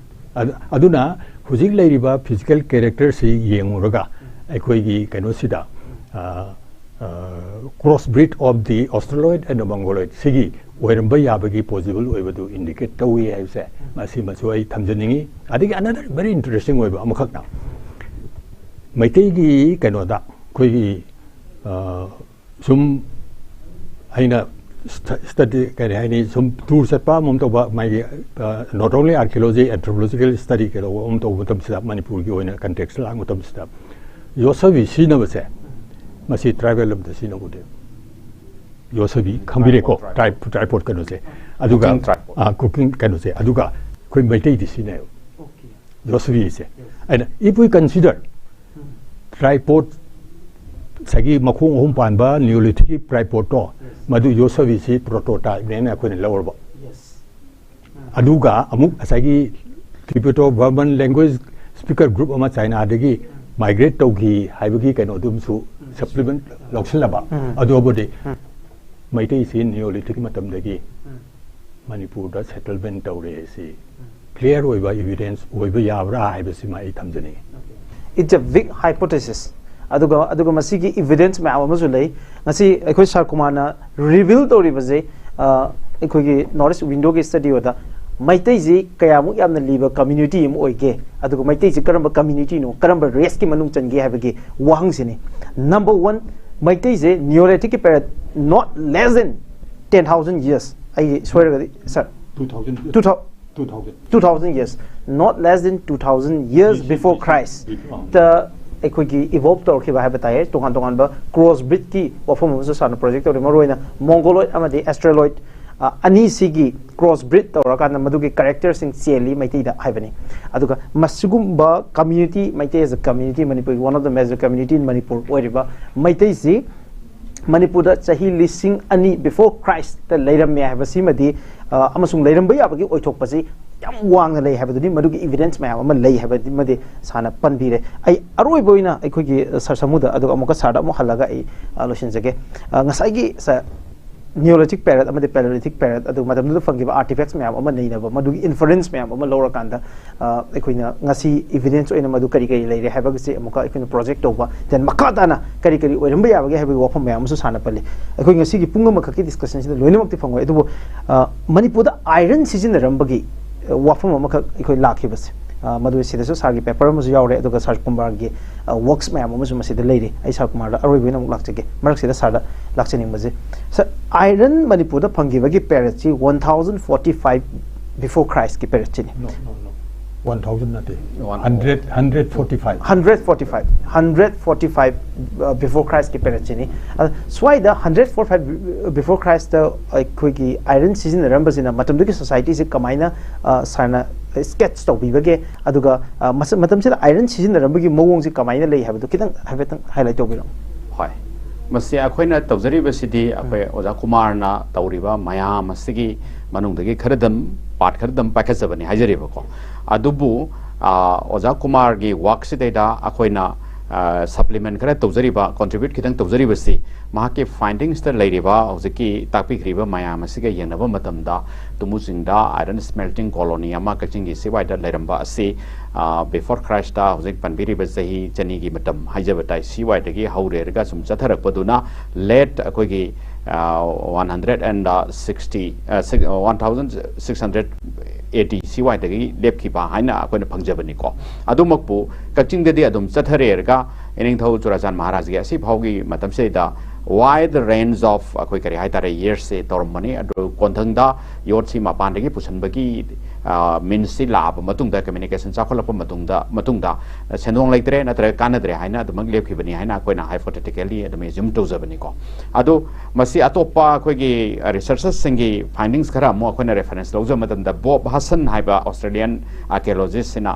ꯑꯗ-, ꯑꯗꯨꯅ ꯍꯧꯖꯤꯛ ꯂꯩꯔꯤꯕ ꯐꯤꯖꯤꯀꯦꯜ ꯀꯦꯔꯦꯛꯇꯔꯁꯤ ꯌꯦꯡꯉꯨꯔꯒ ꯑꯩꯈꯣꯏꯒꯤ ꯀꯩꯅꯣꯁꯤꯗ, ꯑ, cross breed of the Australoid and the Mongoloid ꯁꯤꯒꯤ ꯑꯣꯏꯔꯝꯕ ꯌꯥꯕꯒꯤ ꯄꯣꯁꯤꯕꯜ ꯑꯣꯏꯕꯗꯨ ꯏꯟꯗꯤꯀꯦꯠ ꯇꯧꯏ ꯍꯥꯏꯕꯁꯦ, ꯃꯁꯤꯃꯁꯨ ꯑꯩ ꯊꯝꯖꯅꯤꯡꯉꯤ. ꯑꯗꯒꯤ another very interesting ꯑꯣꯏꯕ ꯑꯃꯈꯛꯅ, ꯃꯩꯇꯩꯒꯤ ꯀꯩꯅꯣꯗ ꯑꯩꯈꯣꯏꯒꯤ, ꯑ, ꯁꯨꯝ ꯑꯩꯅ ꯁ꯭ꯇ-, ꯁ꯭ꯇꯗꯤ, ꯀꯔꯤ ꯍꯥꯏꯅꯤ, ꯁꯨꯝ ꯇꯨꯔ ꯆꯠꯄ ꯑꯃꯃꯝ ꯇꯧꯕ, ꯃꯥꯒꯤ, ꯑ, not only archaeology, anthropological study ꯀꯩꯗꯧꯕ ꯑꯃ ꯇꯧꯕ ꯃꯇꯝꯁꯤꯗ, ꯃꯅꯤꯄꯨꯔꯒꯤ ꯑꯣꯏꯅ ꯀꯟꯇꯦꯛꯁ ꯂꯥꯛꯄ ꯃꯇꯝꯁꯤꯗ, ꯌꯣꯠꯁꯕꯤ ꯁꯤꯖꯤꯟꯅꯕꯁꯦ, ꯃꯁꯤ ꯇ꯭ꯔꯥꯏꯕꯦꯜ ꯑꯃꯗ ꯁꯤꯖꯤꯟꯅꯕꯗꯦ. ꯌꯣꯠꯁꯕꯤ ꯈꯪꯕꯤꯔꯦꯀꯣ? Tripod, tripod. Tripod ꯀꯩꯅꯣꯁꯦ. ꯑꯗꯨꯒ, cooking tripod. ꯑ, cooking ꯀꯩꯅꯣꯁꯦ. ꯑꯗꯨꯒ ꯑꯩꯈꯣꯏ ꯃꯩꯇꯩꯗꯤ ꯁꯤꯖꯤꯟꯅꯩꯌꯦꯕ. ꯌꯣꯠꯁꯕꯤꯁꯦ. Yes. ꯑꯩꯅ, if we consider tripod, ꯉꯁꯥꯏꯒꯤ ꯃꯈꯣꯡ ꯑꯍꯨꯝ ꯄꯥꯟꯕ ꯅꯤꯌꯣꯂꯤꯊꯤꯛꯀꯤ ꯇ꯭ꯔꯥꯏꯄꯣꯠꯇꯣ, ꯃꯗꯨ ꯌꯣꯠꯁꯕꯤꯁꯤ ꯄ꯭ꯔꯣꯇꯣꯇꯥꯏꯞꯅꯦꯅ ꯑꯩꯈꯣꯏꯅ ꯂꯧꯔꯕ. ꯑꯗꯨꯒ ꯑꯃꯨꯛ ꯉꯁꯥꯏꯒꯤ Tibeto Barman language speaker group ꯑꯃ ꯆꯥꯏꯅꯥꯗꯒꯤ ꯃꯥꯏꯒ꯭ꯔꯦꯠ ꯇꯧꯈꯤ ꯍꯥꯏꯕꯒꯤ ꯀꯩꯅꯣꯗꯨꯝꯁꯨ ꯁꯄ꯭ꯂꯤꯃꯦꯟ ꯂꯧꯁꯤꯜꯂꯕ. ꯑꯗꯨꯕꯨꯗꯤ ꯃꯩꯇꯩꯁꯤ ꯅꯤꯌꯣꯂꯤꯊꯤꯛ ꯃꯇꯝꯗꯒꯤ ꯃꯅꯤꯄꯨꯔꯗ ꯁꯦꯇꯜꯃꯦꯟ ꯇꯧꯔꯦ ꯁꯤ ꯀ꯭ꯂꯤꯌꯥꯔ ꯑꯣꯏꯕ ꯏꯚꯤꯗꯦꯟꯁ ꯑꯣꯏꯕ ꯌꯥꯕ꯭ꯔꯥ ꯍꯥꯏꯕꯁꯤꯃ ꯑꯩ ꯊꯝꯖꯅꯤꯡꯉꯤ. It's a big hypothesis. ꯑꯗꯨꯒ ꯑꯗꯨꯒ ꯃꯁꯤꯒꯤ ꯏꯚꯤꯗꯦꯟꯁ ꯃꯌꯥꯝ ꯑꯃꯁꯨ ꯂꯩ. ꯉꯁꯤ ꯑꯩꯈꯣꯏ ꯁꯥꯔ ꯀꯨꯃꯥꯔꯅ ꯔꯤꯚꯤꯜ ꯇꯧꯔꯤꯕꯁꯦ, ꯑ, ꯑꯩꯈꯣꯏꯒꯤ ꯅꯣꯔꯠ ꯏꯁ ꯋꯤꯟꯗꯣꯒꯤ ꯁ꯭ꯇꯗꯤ ꯑꯣꯏꯗ ꯃꯩꯇꯩꯁꯤ ꯀꯌꯥꯃꯨꯛ ꯌꯥꯝꯅ ꯂꯤꯕ ꯀꯝꯃ꯭ꯌꯨꯅꯤꯇꯤ ꯑꯃ ꯑꯣꯏꯒꯦ, ꯑꯗꯨꯒ ꯃꯩꯇꯩꯁꯤ ꯀꯔꯝꯕ ꯀꯝꯃ꯭ꯌꯨꯅꯤꯇꯤꯅꯣ, ꯀꯔꯝꯕ ꯔꯦꯁꯀꯤ ꯃꯅꯨꯡ ꯆꯟꯒꯦ ꯍꯥꯏꯕꯒꯤ ꯋꯥꯍꯪꯁꯤꯅꯤ. ꯅꯝꯕꯔ ꯋꯥꯟ, ꯃꯩꯇꯩꯁꯦ ꯅꯤꯌꯣꯂꯤꯊꯤꯛꯀꯤ period not less than ten thousand years, ꯑꯩ ꯁꯣꯏꯔꯒꯗꯤ ꯁꯥꯔ, Two thousand. two thousand, Two thousand. two thousand years, not less than two thousand years before Christ. ꯇ ꯑꯩꯈꯣꯏꯒꯤ ꯏꯚꯣꯜꯕ ꯇꯧꯔꯛꯈꯤꯕ ꯍꯥꯏꯕ ꯇꯥꯏ. ꯇꯣꯉꯥꯟ ꯇꯣꯉꯥꯟꯕ ꯀ꯭ꯔꯣꯁ ꯕ꯭ꯔꯤꯗꯀꯤ ꯋꯥꯐꯝ ꯑꯃꯁꯨ ꯁꯥꯔꯅ ꯄ꯭ꯔꯣꯖꯦꯛ ꯇꯧꯔꯤ, ꯃꯔꯨꯑꯣꯏꯅ ꯃꯣꯡꯒꯣꯂꯣꯏꯗ ꯑꯃꯗꯤ ꯑꯦꯁꯇ꯭ꯔꯦꯂꯣꯏꯗ. ꯑ, ꯑꯅꯤꯁꯤꯒꯤ ꯀ꯭ꯔꯣꯁ ꯕ꯭ꯔꯤꯠ ꯇꯧꯔꯀꯥꯟꯗ ꯃꯗꯨꯒꯤ ꯀꯦꯔꯦꯛꯇꯔꯁꯤꯡ ꯆꯦꯜꯂꯤ ꯃꯩꯇꯩꯗ ꯍꯥꯏꯕꯅꯤ꯫ ꯑꯗꯨꯒ ꯃꯁꯤꯒꯨꯝꯕ community, Meitei as a community, ꯃꯅꯤꯄꯨꯔꯒꯤ one of the major community in Manipur ꯑꯣꯏꯔꯤꯕ ꯃꯩꯇꯩꯁꯤ ꯃꯅꯤꯄꯨꯔꯗ ꯆꯍꯤ ꯂꯤꯁꯤꯡ ꯑꯅꯤ before Christꯇ ꯂꯩꯔꯝꯃꯦ ꯍꯥꯏꯕꯁꯤꯃꯗꯤ, ꯑ, ꯑꯃꯁꯨꯡ ꯂꯩꯔꯝꯕ ꯌꯥꯕꯒꯤ ꯑꯣꯏꯊꯣꯛꯄꯁꯤ ꯌꯥꯝ ꯋꯥꯡꯅ ꯂꯩ ꯍꯥꯏꯕꯗꯨꯅꯤ꯫ ꯃꯗꯨꯒꯤ ꯏꯚꯤꯗꯦꯟꯁ ꯃꯌꯥꯝ ꯑꯃ ꯂꯩ ꯍꯥꯏꯕꯗꯨꯃꯗꯤ ꯁꯥꯔꯅ ꯄꯟꯕꯤꯔꯦ꯫ ꯑꯩ ꯑꯔꯣꯏꯕ ꯑꯣꯏꯅ ꯑꯩꯈꯣꯏꯒꯤ ꯁꯥꯔ ꯁꯃꯨꯗ, ꯑꯗꯨꯒ ꯑꯃꯨꯛꯀ ꯁꯥꯔꯗ ꯑꯃꯨꯛ ꯍꯜꯂꯒ ꯑꯩ, ꯑ, ꯂꯣꯏꯁꯤꯟꯖꯒꯦ꯫ ꯑ, ꯉꯁꯥꯏꯒꯤ ꯁꯥꯔ Neolithic period ꯑꯃꯗꯤ Paleolithic period, ꯑꯗꯨ ꯃꯇꯝꯗꯨꯗ ꯐꯪꯈꯤꯕ artifacts ꯃꯌꯥꯝ ꯑꯃ ꯅꯩꯅꯕ, ꯃꯗꯨꯒꯤ inference ꯃꯌꯥꯝ ꯑꯃ ꯂꯧꯔꯀꯥꯟꯗ, ꯑ, ꯑꯩꯈꯣꯏꯅ ꯉꯁꯤ evidence ꯑꯣꯏꯅ ꯃꯗꯨ ꯀꯔꯤ ꯀꯔꯤ ꯂꯩꯔꯦ ꯍꯥꯏꯕꯒꯤꯁꯦ ꯑꯃꯨꯛꯀ ꯑꯩꯈꯣꯏꯅ project ꯇꯧꯕ, then ꯃꯈꯥ ꯇꯥꯅ ꯀꯔꯤ ꯀꯔꯤ ꯑꯣꯏꯔꯝꯕ ꯌꯥꯕꯒꯦ ꯍꯥꯏꯕꯒꯤ ꯋꯥꯐꯝ ꯃꯌꯥꯝ ꯑꯃꯁꯨ ꯁꯥꯟꯅꯄꯜꯂꯤ꯫ ꯑꯩꯈꯣꯏ ꯉꯁꯤꯒꯤ ꯄꯨꯡ ꯑꯃꯈꯛꯀꯤ discussionꯁꯤꯗ ꯂꯣꯏꯅꯃꯛꯇꯤ ꯐꯪꯉꯣꯏ, ꯑꯗꯨꯕꯨ, ꯑ, ꯃꯅꯤꯄꯨꯔꯗ iron ꯁꯤꯖꯤꯟꯅꯔꯝꯕꯒꯤ, ꯑ, ꯋꯥꯐꯝ ꯑꯃꯈꯛ ꯑꯩꯈꯣꯏ ꯂꯥꯛꯈꯤꯕꯁꯦ, ꯑ, ꯃꯗꯨ ꯁꯤꯗꯁꯨ ꯁꯥꯔꯒꯤ paper ꯑꯃꯁꯨ ꯌꯥꯎꯔꯦ, ꯑꯗꯨꯒ ꯁꯥꯔ ꯀꯨꯃꯥꯔꯒꯤ, ꯑ, works ꯃꯌꯥꯝ ꯑꯃꯁꯨ ꯃꯁꯤꯗ ꯂꯩꯔꯤ꯫ ꯑꯩ ꯁꯥꯔ ꯀꯨꯃꯥꯔꯗ ꯑꯔꯣꯏꯕ ꯑꯣꯏꯅ ꯑꯃꯨꯛ ꯂꯥꯛꯆꯒꯦ꯫ ꯃꯔꯛꯁꯤꯗ ꯁꯥꯔꯗ ꯂꯥꯛꯆꯅꯤꯡꯕꯁꯦ, ꯁꯥꯔ, iron ꯃꯅꯤꯄꯨꯔꯗ ꯐꯪꯈꯤꯕꯒꯤ periodꯁꯤ one thousand forty five before Christꯀꯤ periodꯁꯤꯅꯤ꯫ No, no, no. One thousand ꯅꯠꯇꯦ. One- Hundred, hundred forty five. Hundred forty five, hundred forty five, uh, before Christꯀꯤ periodꯁꯤꯅꯤ꯫ ꯑꯗ ꯁ꯭ꯋꯥꯏꯗ hundred forty five before Christꯇ ꯑꯩꯈꯣꯏꯒꯤ iron ꯁꯤꯖꯤꯟꯅꯔꯝꯕꯁꯤꯅ ꯃꯇꯝꯗꯨꯒꯤ societyꯁꯤ ꯀꯃꯥꯏꯅ, uh, ꯁꯥꯔꯅ sketch ꯇꯧꯕꯤꯕꯒꯦ, ꯑꯗꯨꯒ, uh, ꯃꯁ- ꯃꯇꯝꯁꯤꯗ iron ꯁꯤꯖꯤꯟꯅꯔꯝꯕꯒꯤ ꯃꯑꯣꯡꯁꯤ ꯀꯃꯥꯏꯅ ꯂꯩ ꯍꯥꯏꯕꯗꯨ ꯈꯤꯇꯪ ꯍꯥꯏꯐꯦꯠꯇꯪ highlight ꯇꯧꯕꯤꯔꯛꯎ꯫ ꯍꯣꯏ, ꯃꯁꯤ ꯑꯩꯈꯣꯏꯅ ꯇꯧꯖꯔꯤꯕꯁꯤꯗꯤ ꯑꯩꯈꯣꯏ ꯑꯣꯖꯥ ꯀꯨꯃꯥꯔꯅ ꯇꯧꯔꯤꯕ ꯃꯌꯥꯝ ꯑꯁꯤꯒꯤ ꯃꯅꯨꯡꯗꯒꯤ ꯈꯔꯗꯪ, part ꯈꯔꯗꯪ ꯄꯥꯏꯈꯠꯆꯕꯅꯤ ꯍꯥꯏꯖꯔꯤꯕꯀꯣ꯫ ꯑꯗꯨꯕꯨ, ꯑ, ꯑꯣꯖꯥ ꯀꯨꯃꯥꯔꯒꯤ workꯁꯤꯗꯩꯗ ꯑꯩꯈꯣꯏꯅ, ꯑ, supplement ꯈꯔ ꯇꯧꯖꯔꯤꯕ, contribute ꯈꯤꯇꯪ ꯇꯧꯖꯔꯤꯕꯁꯤ ꯃꯍꯥꯛꯀꯤ findingsꯇ ꯂꯩꯔꯤꯕ ꯍꯧꯖꯤꯛꯀꯤ ꯇꯥꯛꯄꯤꯈ꯭ꯔꯤꯕ ꯃꯌꯥꯝ ꯑꯁꯤꯒ ꯌꯦꯡꯅꯕ ꯃꯇꯝꯗ ꯇꯨꯃꯨꯆꯤꯡꯗ iron smelting colony ꯑꯃ ꯀꯛꯆꯤꯡꯒꯤ ꯁꯤꯋꯥꯏꯗ ꯂꯩꯔꯝꯕ ꯑꯁꯤ, ꯑ, before Christꯇ ꯍꯧꯖꯤꯛ ꯄꯟꯕꯤꯔꯤꯕ ꯆꯍꯤ ꯆꯅꯤꯒꯤ ꯃꯇꯝ ꯍꯥꯏꯖꯕ ꯇꯥꯏ, ꯁꯤꯋꯥꯏꯗꯒꯤ ꯍꯧꯔꯦꯔꯒ ꯁꯨꯝ ꯆꯠꯊꯔꯛꯄꯗꯨꯅ late ꯑꯩꯈꯣꯏꯒꯤ, ꯑ, one hundred and sixty, ꯑ, six- one thousand six hundred eighty ꯁꯤꯋꯥꯏꯗꯒꯤ ꯂꯦꯞꯈꯤꯕ ꯍꯥꯏꯅ ꯑꯩꯈꯣꯏꯅ ꯐꯪꯖꯕꯅꯤꯀꯣ꯫ ꯑꯗꯨꯃꯛꯄꯨ ꯀꯛꯆꯤꯡꯗꯗꯤ ꯑꯗꯨꯝ ꯆꯠꯊꯔꯦꯔꯒ ꯏꯅꯤꯡꯊꯧ ꯆꯨꯔꯥꯆꯥꯟ ꯃꯍꯥꯔꯥꯖꯒꯤ ꯑꯁꯤꯐꯥꯎꯒꯤ ꯃꯇꯝꯁꯤꯗ wide range of ꯑꯩꯈꯣꯏ ꯀꯔꯤ ꯍꯥꯏꯇꯥꯔꯦ, yearsꯁꯦ ꯇꯧꯔꯝꯕꯅꯤ꯫ ꯑꯗꯨ ꯀꯣꯟꯊꯪꯗ ꯌꯣꯠꯁꯤ ꯃꯄꯥꯟꯗꯒꯤ ꯄꯨꯁꯤꯟꯕꯒꯤ meansꯁꯤ ꯂꯥꯛꯑꯕ ꯃꯇꯨꯡꯗ, communication ꯆꯥꯎꯈꯠꯂꯛꯄ ꯃꯇꯨꯡꯗ ꯃꯇꯨꯡꯗ ꯁꯦꯟꯗꯣꯡ ꯂꯩꯇ꯭ꯔꯦ ꯅꯠꯇ꯭ꯔꯒ ꯀꯥꯟꯅꯗ꯭ꯔꯦ ꯍꯥꯏꯅ ꯑꯗꯨꯃꯛ ꯂꯦꯞꯈꯤꯕꯅꯤ ꯍꯥꯏꯅ ꯑꯩꯈꯣꯏꯅ hypothetically ꯑꯗꯨꯝ assume ꯇꯧꯖꯕꯅꯤꯀꯣ꯫ ꯑꯗꯨ ꯃꯁꯤ ꯑꯇꯣꯞꯄ ꯑꯩꯈꯣꯏꯒꯤ researchersꯁꯤꯡꯒꯤ findings ꯈꯔ ꯑꯃꯨꯛ ꯑꯩꯈꯣꯏꯅ reference ꯂꯧꯖꯕ ꯃꯇꯝꯗ, ꯕꯣꯕ ꯍꯁꯟ ꯍꯥꯏꯕ Australian archaeologistꯁꯤꯅ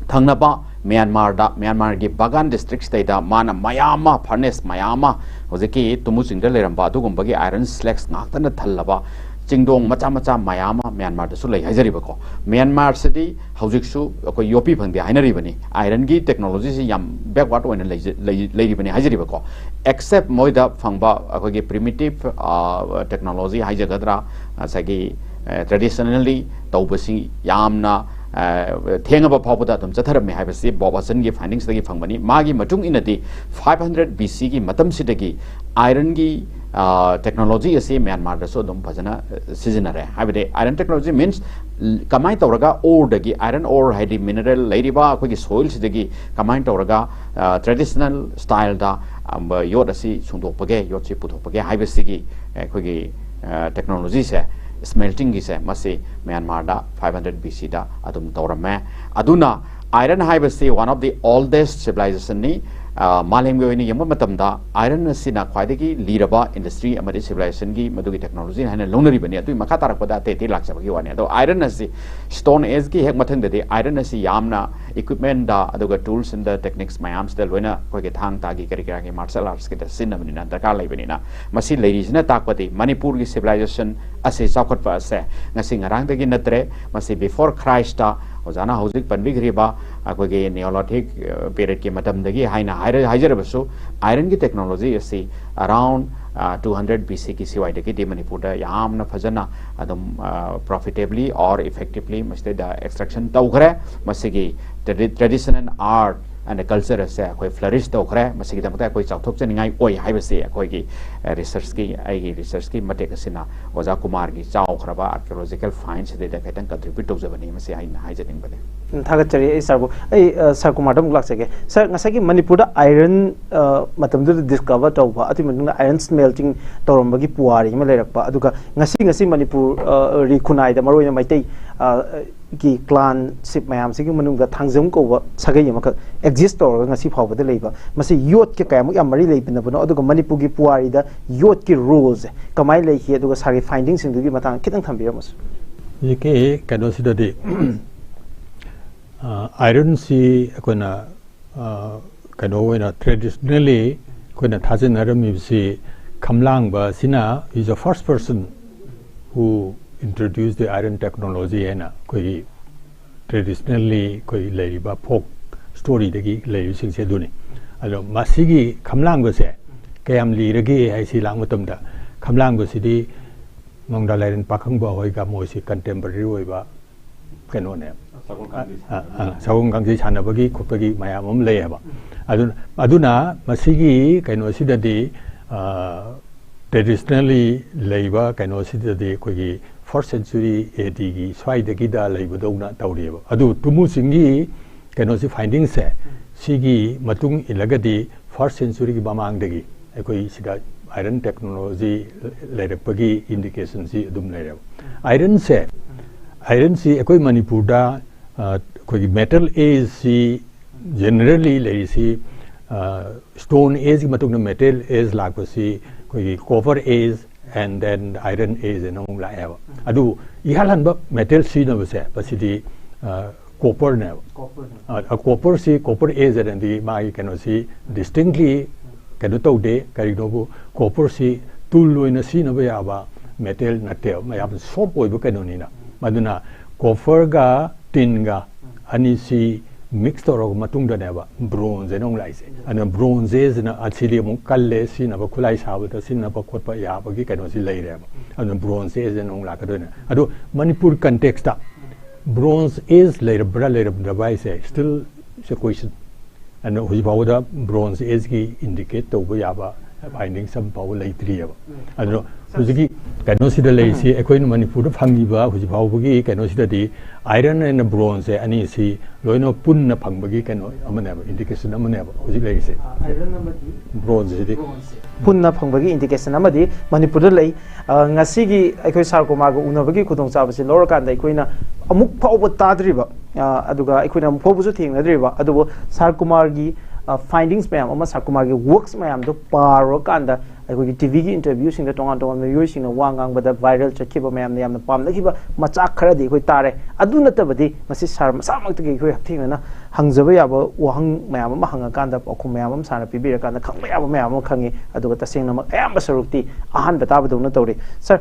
ꯊꯪꯅꯕ ꯃ꯭ꯌꯥꯟꯃꯥꯔꯗ, ꯃ꯭ꯌꯥꯟꯃꯥꯔꯒꯤ ꯕꯒꯥꯟ districtꯁꯤꯗꯩꯗ ꯃꯥꯅ ꯃꯌꯥꯝ ꯑꯃ, furnace ꯃꯌꯥꯝ ꯑꯃ, ꯍꯧꯖꯤꯛꯀꯤ ꯇꯨꯃꯨ ꯆꯤꯡꯗ ꯂꯩꯔꯝꯕ ꯑꯗꯨꯒꯨꯝꯕꯒꯤ iron slags ꯉꯥꯛꯇꯅ ꯊꯜꯂꯕ ꯆꯤꯡꯗꯣꯡ ꯃꯆꯥ ꯃꯆꯥ ꯃꯌꯥꯝ ꯑꯃ ꯃ꯭ꯌꯥꯟꯃꯥꯔꯗꯁꯨ ꯂꯩ ꯍꯥꯏꯖꯔꯤꯕꯀꯣ꯫ ꯃ꯭ꯌꯥꯟꯃꯥꯔꯁꯤꯗꯤ ꯍꯧꯖꯤꯛꯁꯨ ꯑꯩꯈꯣꯏ ꯌꯣꯠꯄꯤ ꯐꯪꯗꯦ ꯍꯥꯏꯅꯔꯤꯕꯅꯤ꯫ Ironꯒꯤ technologyꯁꯤ ꯌꯥꯝ backward ꯑꯣꯏꯅ ꯂꯩꯖ-, ꯂꯩ-, ꯂꯩꯔꯤꯕꯅꯤ ꯍꯥꯏꯖꯔꯤꯕꯀꯣ꯫ Except ꯃꯣꯏꯗ ꯐꯪꯕ ꯑꯩꯈꯣꯏꯒꯤ primitive technology ꯍꯥꯏꯖꯒꯗ꯭ꯔꯥ, ꯉꯁꯥꯏꯒꯤ traditionally ꯇꯧꯕꯁꯤ ꯌꯥꯝꯅ ꯊꯦꯡꯉꯕ ꯐꯥꯎꯕꯗ ꯑꯗꯨꯝ ꯆꯠꯊꯔꯝꯃꯤ ꯍꯥꯏꯕꯁꯤ ꯕꯣꯕ ꯍꯁꯟꯒꯤ findingsꯇꯒꯤ ꯐꯪꯕꯅꯤ꯫ ꯃꯥꯒꯤ ꯃꯇꯨꯡ ꯏꯟꯅꯗꯤ five hundred BCꯒꯤ ꯃꯇꯝꯁꯤꯗꯒꯤ ironꯒꯤ technology ꯑꯁꯤ ꯃ꯭ꯌꯥꯟꯃꯥꯔꯗꯁꯨ ꯑꯗꯨꯝ ꯐꯖꯅ ꯁꯤꯖꯤꯟꯅꯔꯦ꯫ ꯍꯥꯏꯕꯗꯤ iron technology means ꯀꯃꯥꯏꯅ ꯇꯧꯔꯒ oreꯗꯒꯤ, iron ore ꯍꯥꯏꯗꯤ mineral ꯂꯩꯔꯤꯕ ꯑꯩꯈꯣꯏꯒꯤ soilꯁꯤꯗꯒꯤ ꯀꯃꯥꯏꯅ ꯇꯧꯔꯒ traditional styleꯗ ꯌꯣꯠ ꯑꯁꯤ ꯁꯨꯡꯗꯣꯛꯄꯒꯦ, ꯌꯣꯠꯁꯤ ꯄꯨꯊꯣꯛꯄꯒꯦ ꯍꯥꯏꯕꯁꯤꯒꯤ ꯑꯩꯈꯣꯏꯒꯤ technologyꯁꯦ, smeltingꯒꯤꯁꯦ, ꯃꯁꯤ ꯃ꯭ꯌꯥꯟꯃꯥꯔꯗ five hundred BCꯗ ꯑꯗꯨꯝ ꯇꯧꯔꯝꯃꯦ꯫ ꯑꯗꯨꯅ iron ꯍꯥꯏꯕꯁꯤ one of the oldest civilizationꯅꯤ꯫ ꯃꯥꯂꯦꯝꯒꯤ ꯑꯣꯏꯅ ꯌꯦꯡꯕ ꯃꯇꯝꯗ iron ꯑꯁꯤꯅ ꯈ꯭ꯋꯥꯏꯗꯒꯤ ꯂꯤꯔꯕ industry ꯑꯃꯗꯤ civilizationꯒꯤ ꯃꯗꯨꯒꯤ technology ꯍꯥꯏꯅ ꯂꯧꯅꯔꯤꯕꯅꯤ꯫ ꯑꯗꯨꯒꯤ ꯃꯈꯥ ꯇꯥꯔꯛꯄꯗ ꯑꯇꯩ ꯑꯇꯩ ꯂꯥꯛꯆꯕꯒꯤ ꯋꯥꯅꯤ꯫ ꯑꯗꯣ iron ꯑꯁꯤ, Stone Ageꯀꯤ ꯍꯦꯛ ꯃꯊꯪꯗꯗꯤ iron ꯑꯁꯤ ꯌꯥꯝꯅ equipmentꯗ, ꯑꯗꯨꯒ tools and the techniques ꯃꯌꯥꯝꯁꯤꯗ ꯂꯣꯏꯅ ꯑꯩꯈꯣꯏꯒꯤ ꯊꯥꯡ ꯇꯥꯒꯤ ꯀꯔꯤ ꯀꯔꯥꯒꯤ martial artsꯀꯤꯗ ꯁꯤꯖꯤꯟꯅꯕꯅꯤꯅ, ꯗꯔꯀꯥꯔ ꯂꯩꯕꯅꯤꯅ, ꯃꯁꯤ ꯂꯩꯔꯤꯁꯤꯅ ꯇꯥꯛꯄꯗꯤ ꯃꯅꯤꯄꯨꯔꯒꯤ civilization ꯑꯁꯤ, ꯆꯥꯎꯈꯠꯄ ꯑꯁꯦ ꯉꯁꯤ ꯉꯔꯥꯡꯗꯒꯤ ꯅꯠꯇ꯭ꯔꯦ꯫ ꯃꯁꯤ before Christꯇ ꯑꯣꯖꯥꯅ ꯍꯧꯖꯤꯛ ꯄꯟꯕꯤꯈ꯭ꯔꯤꯕ ꯑꯩꯈꯣꯏꯒꯤ Neolithic periodꯀꯤ ꯃꯇꯝꯗꯒꯤ ꯍꯥꯏꯅ ꯍꯥꯏꯔ-, ꯍꯥꯏꯖꯔꯕꯁꯨ, ironꯒꯤ technology ꯑꯁꯤ around two hundred BCꯒꯤ ꯁꯤꯋꯥꯏꯗꯒꯤꯗꯤ ꯃꯅꯤꯄꯨꯔꯗ ꯌꯥꯝꯅ ꯐꯖꯅ ꯑꯗꯨꯝ profitably or effectively ꯃꯁꯤꯗꯩꯗ extraction ꯇꯧꯈ꯭ꯔꯦ꯫ ꯃꯁꯤꯒꯤ tradi-, traditional art and culture ꯑꯁꯦ ꯑꯩꯈꯣꯏ ꯐ꯭ꯂꯔꯤꯁ ꯇꯧꯈ꯭ꯔꯦ꯫ ꯃꯁꯤꯒꯤꯗꯃꯛꯇ ꯑꯩꯈꯣꯏ ꯆꯥꯎꯊꯣꯛꯆꯅꯤꯡꯉꯥꯏ ꯑꯣꯏ ꯍꯥꯏꯕꯁꯤ ꯑꯩꯈꯣꯏꯒꯤ ꯔꯤꯁꯔꯁꯀꯤ, ꯑꯩꯒꯤ ꯔꯤꯁꯔꯁꯀꯤ ꯃꯇꯦꯛ ꯑꯁꯤꯅ ꯑꯣꯖꯥ ꯀꯨꯃꯥꯔꯒꯤ ꯆꯥꯎꯈ꯭ꯔꯕ ꯑꯥꯔꯀꯤꯑꯣꯂꯣꯖꯤꯀꯦꯜ ꯐꯥꯏꯟꯁꯤꯗꯩꯗ ꯈꯤꯇꯪ ꯀꯟꯇ꯭ꯔꯤꯕ꯭ꯌꯨꯠ ꯇꯧꯖꯕꯅꯤ꯫ ꯃꯁꯤ ꯑꯩꯅ ꯍꯥꯏꯖꯅꯤꯡꯕꯅꯤ꯫ ꯎꯝ, ꯊꯥꯒꯠꯆꯔꯤ ꯑꯩ ꯁꯥꯔꯕꯨ꯫ ꯑꯩ, ꯑ, ꯁꯥꯔ ꯀꯨꯃꯥꯔꯗ ꯑꯃꯨꯛ ꯂꯥꯛꯆꯒꯦ꯫ ꯁꯥꯔ, ꯉꯁꯥꯏꯒꯤ ꯃꯅꯤꯄꯨꯔꯗ ꯑꯥꯏꯔꯟ, ꯑ, ꯃꯇꯝꯗꯨꯗ ꯗꯤꯁꯀꯚꯔ ꯇꯧꯕ, ꯑꯗꯨꯒꯤ ꯃꯇꯨꯡꯗ ꯑꯥꯏꯔꯟ ꯁ꯭ꯃꯦꯜꯇꯤꯡ ꯇꯧꯔꯝꯕꯒꯤ ꯄꯨꯋꯥꯔꯤ ꯑꯃ ꯂꯩꯔꯛꯄ, ꯑꯗꯨꯒ ꯉꯁꯤ, ꯉꯁꯤ ꯃꯅꯤꯄꯨꯔ, ꯑ, ꯔꯤ ꯈꯨꯟꯅꯥꯏꯗ, ꯃꯔꯨꯑꯣꯏꯅ ꯃꯩꯇꯩ, ꯑ, ꯒꯤ ꯀ꯭ꯂꯥꯟꯁꯤꯞ ꯃꯌꯥꯝꯁꯤꯒꯤ ꯃꯅꯨꯡꯗ ꯊꯥꯡꯖꯝ ꯀꯧꯕ ꯁꯥꯒꯩ ꯑꯃꯈꯛ ꯑꯦꯛꯖꯤꯁ ꯇꯧꯔꯒ ꯉꯁꯤ ꯐꯥꯎꯕꯗ ꯂꯩꯕ, ꯃꯁꯤ ꯌꯣꯠꯀ ꯀꯌꯥꯃꯨꯛ ꯌꯥꯝ ꯃꯔꯤ ꯂꯩꯅꯕꯅꯣ, ꯑꯗꯨꯒ ꯃꯅꯤꯄꯨꯔꯒꯤ ꯄꯨꯋꯥꯔꯤꯗ ꯌꯣꯠꯀꯤ ꯔꯣꯜꯁꯦ ꯀꯃꯥꯏꯅ ꯂꯩꯈꯤ, ꯑꯗꯨꯒ ꯁꯥꯔꯒꯤ ꯐꯥꯏꯟꯗꯤꯡꯁꯤꯡꯗꯨꯒꯤ ꯃꯇꯥꯡꯗ ꯈꯤꯇꯪ ꯊꯝꯕꯤꯔꯝꯃꯨꯁꯨ꯫ ꯍꯧꯖꯤꯛꯀꯤ ꯀꯩꯅꯣꯁꯤꯗꯗꯤ, ꯑ, ꯑꯥꯏꯔꯟꯁꯤ ꯑꯩꯈꯣꯏꯅ, ꯑ, ꯀꯩꯅꯣ ꯑꯣꯏꯅ traditionally ꯑꯩꯈꯣꯏꯅ ꯊꯥꯖꯅꯔꯝꯃꯤꯕꯁꯤ ꯈꯝꯂꯥꯡꯕ ꯑꯁꯤꯅ is the first person who introduced the iron technology ꯍꯥꯏꯅ ꯑꯩꯈꯣꯏꯒꯤ traditionally ꯑꯩꯈꯣꯏ ꯂꯩꯔꯤꯕ ꯐꯣꯛ ꯁ꯭ꯇꯣꯔꯤꯗꯒꯤ ꯂꯩꯔꯤꯕꯁꯤꯡꯁꯦ ꯑꯗꯨꯅꯤ꯫ ꯑꯗꯣ ꯃꯁꯤꯒꯤ ꯈꯝꯂꯥꯡꯕꯁꯦ ꯀꯌꯥꯝ ꯂꯤꯔꯒꯦ ꯍꯥꯏꯁꯤ ꯂꯥꯛꯄ ꯃꯇꯝꯗ, ꯈꯝꯂꯥꯡꯕꯁꯤꯗꯤ ꯅꯣꯡꯗꯥ ꯂꯥꯏꯔꯦꯟ ꯄꯥꯈꯪꯕ ꯍꯣꯏꯒ ꯃꯣꯏꯁꯤ contemporary ꯑꯣꯏꯕ ꯀꯩꯅꯣꯅꯦ꯫ ꯁꯒꯣꯜ ꯀꯥꯡꯖꯩ ꯑ, ꯑ, ꯁꯒꯣꯜ ꯀꯥꯡꯖꯩ ꯁꯥꯟꯅꯕꯒꯤ ꯈꯣꯠꯄꯒꯤ ꯃꯌꯥꯝ ꯑꯃ ꯂꯩꯌꯦꯕ꯫ ꯑꯗꯨꯅ, ꯑꯗꯨꯅ ꯃꯁꯤꯒꯤ ꯀꯩꯅꯣꯁꯤꯗꯗꯤ, ꯑ, traditionally ꯂꯩꯕ ꯀꯩꯅꯣꯁꯤꯗꯗꯤ ꯑꯩꯈꯣꯏꯒꯤ first century A D ꯒꯤ ꯁ꯭ꯋꯥꯏꯗꯒꯤꯗ ꯂꯩꯕꯗꯧꯅ ꯇꯧꯔꯤꯑꯕ꯫ ꯑꯗꯨ ꯇꯨꯃꯨ ꯆꯤꯡꯒꯤ ꯀꯩꯅꯣꯁꯤ, ꯐꯥꯏꯟꯗꯤꯡꯁꯦ, ꯁꯤꯒꯤ ꯃꯇꯨꯡ ꯏꯜꯂꯒꯗꯤ first century ꯒꯤ ꯃꯃꯥꯡꯗꯒꯤ ꯑꯩꯈꯣꯏ ꯁꯤꯗ ꯑꯥꯏꯔꯟ ꯇꯦꯛꯅꯣꯂꯣꯖꯤ ꯂꯩꯔꯛꯄꯒꯤ ꯏꯟꯗꯤꯀꯦꯁꯟꯁꯤ ꯑꯗꯨꯝ ꯂꯩꯔꯦꯕ꯫ ꯑꯥꯏꯔꯟꯁꯦ, ꯑꯥꯏꯔꯟꯁꯤ ꯑꯩꯈꯣꯏ ꯃꯅꯤꯄꯨꯔꯗ, ꯑ, ꯑꯩꯈꯣꯏꯒꯤ metal age ꯁꯤ generally ꯂꯩꯔꯤꯁꯤ, ꯑ, stone age ꯀꯤ ꯃꯇꯨꯡꯗ metal age ꯂꯥꯛꯄꯁꯤ ꯑꯩꯈꯣꯏꯒꯤ copper age and then iron age ꯍꯥꯏꯅ ꯑꯃꯨꯛ ꯂꯥꯛꯑꯦꯕ꯫ ꯑꯗꯨ ꯏꯍꯥꯟ ꯍꯥꯟꯕ metal ꯁꯤꯖꯤꯟꯅꯕꯁꯦ ꯃꯁꯤꯗꯤ, ꯑ, copper ꯅꯦꯕ꯫ ꯑ, ꯑ, copper ꯁꯤ, copper age ꯍꯥꯏꯅꯗꯤ ꯃꯥꯒꯤ ꯀꯩꯅꯣꯁꯤ distinctly ꯀꯩꯅꯣ ꯇꯧꯗꯦ꯫ ꯀꯔꯤꯒꯤꯅꯣꯕꯨ, copper ꯁꯤ tool ꯑꯣꯏꯅ ꯁꯤꯖꯤꯟꯅꯕ ꯌꯥꯕ metal ꯅꯠꯇꯦꯕ, ꯌꯥꯝ soft ꯑꯣꯏꯕ ꯀꯩꯅꯣꯅꯤꯅ꯫ ꯑꯗꯨꯅ copper ꯒ tin ꯒ ꯑꯅꯤꯁꯤ mix ꯇꯧꯔꯕ ꯃꯇꯨꯡꯗꯅꯦꯕ bronze ꯍꯥꯏꯅ ꯑꯃꯨꯛ ꯂꯥꯛꯏꯁꯦ꯫ ꯑꯗꯨꯅ bronze ꯁꯤꯅ ꯑꯁꯤꯗꯤ ꯑꯃꯨꯛ ꯀꯜꯂꯦ, ꯁꯤꯖꯤꯟꯅꯕ, ꯈꯨꯠꯂꯥꯏ ꯁꯥꯕꯗ ꯁꯤꯖꯤꯟꯅꯕ ꯈꯣꯠꯄ ꯌꯥꯕꯒꯤ ꯀꯩꯅꯣꯁꯤ ꯂꯩꯔꯦꯕ꯫ ꯑꯗꯨꯅ bronze age ꯍꯥꯏꯅ ꯑꯃꯨꯛ ꯂꯥꯛꯀꯗꯣꯏꯅꯦ꯫ ꯑꯗꯣ ꯃꯅꯤꯄꯨꯔ context ꯇ bronze age ꯂꯩꯔꯕ꯭ꯔꯥ ꯂꯩꯔꯝꯗꯕ꯭ꯔꯥ ꯍꯥꯏꯁꯦ still is a question꯫ ꯑꯗꯨꯅ ꯍꯧꯖꯤꯛ ꯐꯥꯎꯕꯗ ꯕ꯭ꯔꯣꯟꯖ ꯑꯦꯖꯀꯤ ꯏꯟꯗꯤꯀꯦꯠ ꯇꯧꯕ ꯌꯥꯕ ꯐꯥꯏꯟꯗꯤꯡꯁ ꯑꯃ ꯐꯥꯎꯕ ꯂꯩꯇ꯭ꯔꯤꯑꯕ꯫ ꯑꯗꯨꯅ ꯍꯧꯖꯤꯛꯀꯤ ꯀꯩꯅꯣꯁꯤꯗ ꯂꯩꯔꯤꯁꯤ, ꯑꯩꯈꯣꯏꯅ ꯃꯅꯤꯄꯨꯔꯗ ꯐꯪꯉꯤꯕ ꯍꯧꯖꯤꯛ ꯐꯥꯎꯕꯒꯤ ꯀꯩꯅꯣꯁꯤꯗꯗꯤ, ꯑꯥꯏꯔꯟ ꯑꯦꯟ ꯕ꯭ꯔꯣꯟꯖꯁꯦ ꯑꯅꯤꯁꯤ ꯂꯣꯏꯅꯃꯛ ꯄꯨꯟꯅ ꯐꯪꯕꯒꯤ ꯀꯩꯅꯣ ꯑꯃꯅꯦꯕ, ꯏꯟꯗꯤꯀꯦꯁꯟ ꯑꯃꯅꯦꯕ ꯍꯧꯖꯤꯛ ꯂꯩꯔꯤꯁꯦ꯫ ꯑꯥꯏꯔꯟ ꯑꯃꯗꯤ ꯕ꯭ꯔꯣꯟꯖꯁꯤꯗꯤ ꯄꯨꯟꯅ ꯐꯪꯕꯒꯤ ꯏꯟꯗꯤꯀꯦꯁꯟ ꯑꯃꯗꯤ ꯃꯅꯤꯄꯨꯔꯗ ꯂꯩ꯫ ꯑ, ꯉꯁꯤꯒꯤ ꯑꯩꯈꯣꯏ ꯁꯥꯔ ꯀꯨꯃꯥꯔꯒ ꯎꯅꯕꯒꯤ ꯈꯨꯗꯣꯡꯆꯥꯕꯁꯤ ꯂꯧꯔꯀꯥꯟꯗ ꯑꯩꯈꯣꯏꯅ ꯑꯃꯨꯛ ꯐꯥꯎꯕ ꯇꯥꯗ꯭ꯔꯤꯕ, ꯑ, ꯑꯗꯨꯒ ꯑꯩꯈꯣꯏꯅ ꯑꯃꯨꯛ ꯐꯥꯎꯕꯁꯨ ꯊꯦꯡꯅꯗ꯭ꯔꯤꯕ, ꯑꯗꯨꯕꯨ ꯁꯥꯔ ꯀꯨꯃꯥꯔꯒꯤ ꯐꯥꯏꯟꯗꯤꯡꯁ ꯃꯌꯥꯝ ꯑꯃ, ꯁꯥꯔ ꯀꯨꯃꯥꯔꯒꯤ ꯋꯥꯔꯛꯁ ꯃꯌꯥꯝꯗꯣ ꯄꯥꯔꯨꯔꯀꯥꯟꯗ, ꯑꯩꯈꯣꯏꯒꯤ ꯇꯤ ꯚꯤꯒꯤ ꯏꯟꯇꯔꯚ꯭ꯌꯨꯁꯤꯡꯗ ꯇꯣꯉꯥꯟ ꯇꯣꯉꯥꯟꯕ ꯃꯤꯑꯣꯏꯁꯤꯡꯅ ꯋꯥ ꯉꯥꯡꯕꯗ ꯚꯥꯏꯔꯦꯜ ꯆꯠꯈꯤꯕ, ꯃꯌꯥꯝꯅ ꯌꯥꯝꯅ ꯄꯥꯝꯅꯈꯤꯕ ꯃꯆꯥꯛ ꯈꯔꯗꯤ ꯑꯩꯈꯣꯏ ꯇꯥꯔꯦ꯫ ꯑꯗꯨ ꯅꯠꯇꯕꯗꯤ ꯉꯁꯤ ꯁꯥꯔ ꯃꯁꯥꯃꯛꯇꯒꯤ ꯑꯩꯈꯣꯏ ꯍꯛꯊꯦꯡꯅꯅ ꯍꯪꯖꯕ ꯌꯥꯕ ꯋꯥꯍꯪ ꯃꯌꯥꯝ ꯑꯃ ꯍꯪꯉꯀꯥꯟꯗ, ꯄꯥꯎꯈꯨꯝ ꯃꯌꯥꯝ ꯑꯃ ꯁꯥꯔꯅ ꯄꯤꯕꯤꯔꯀꯥꯟꯗ ꯈꯪꯕ ꯌꯥꯕ ꯃꯌꯥꯝ ꯑꯃ ꯈꯪꯉꯤ꯫ ꯑꯗꯨꯒ ꯇꯁꯦꯡꯅꯃꯛ ꯑꯌꯥꯝꯕ ꯁꯔꯨꯛꯇꯤ ꯑꯍꯥꯟꯕ ꯇꯥꯕꯗꯧꯅ ꯇꯧꯔꯤ꯫ ꯁꯥꯔ,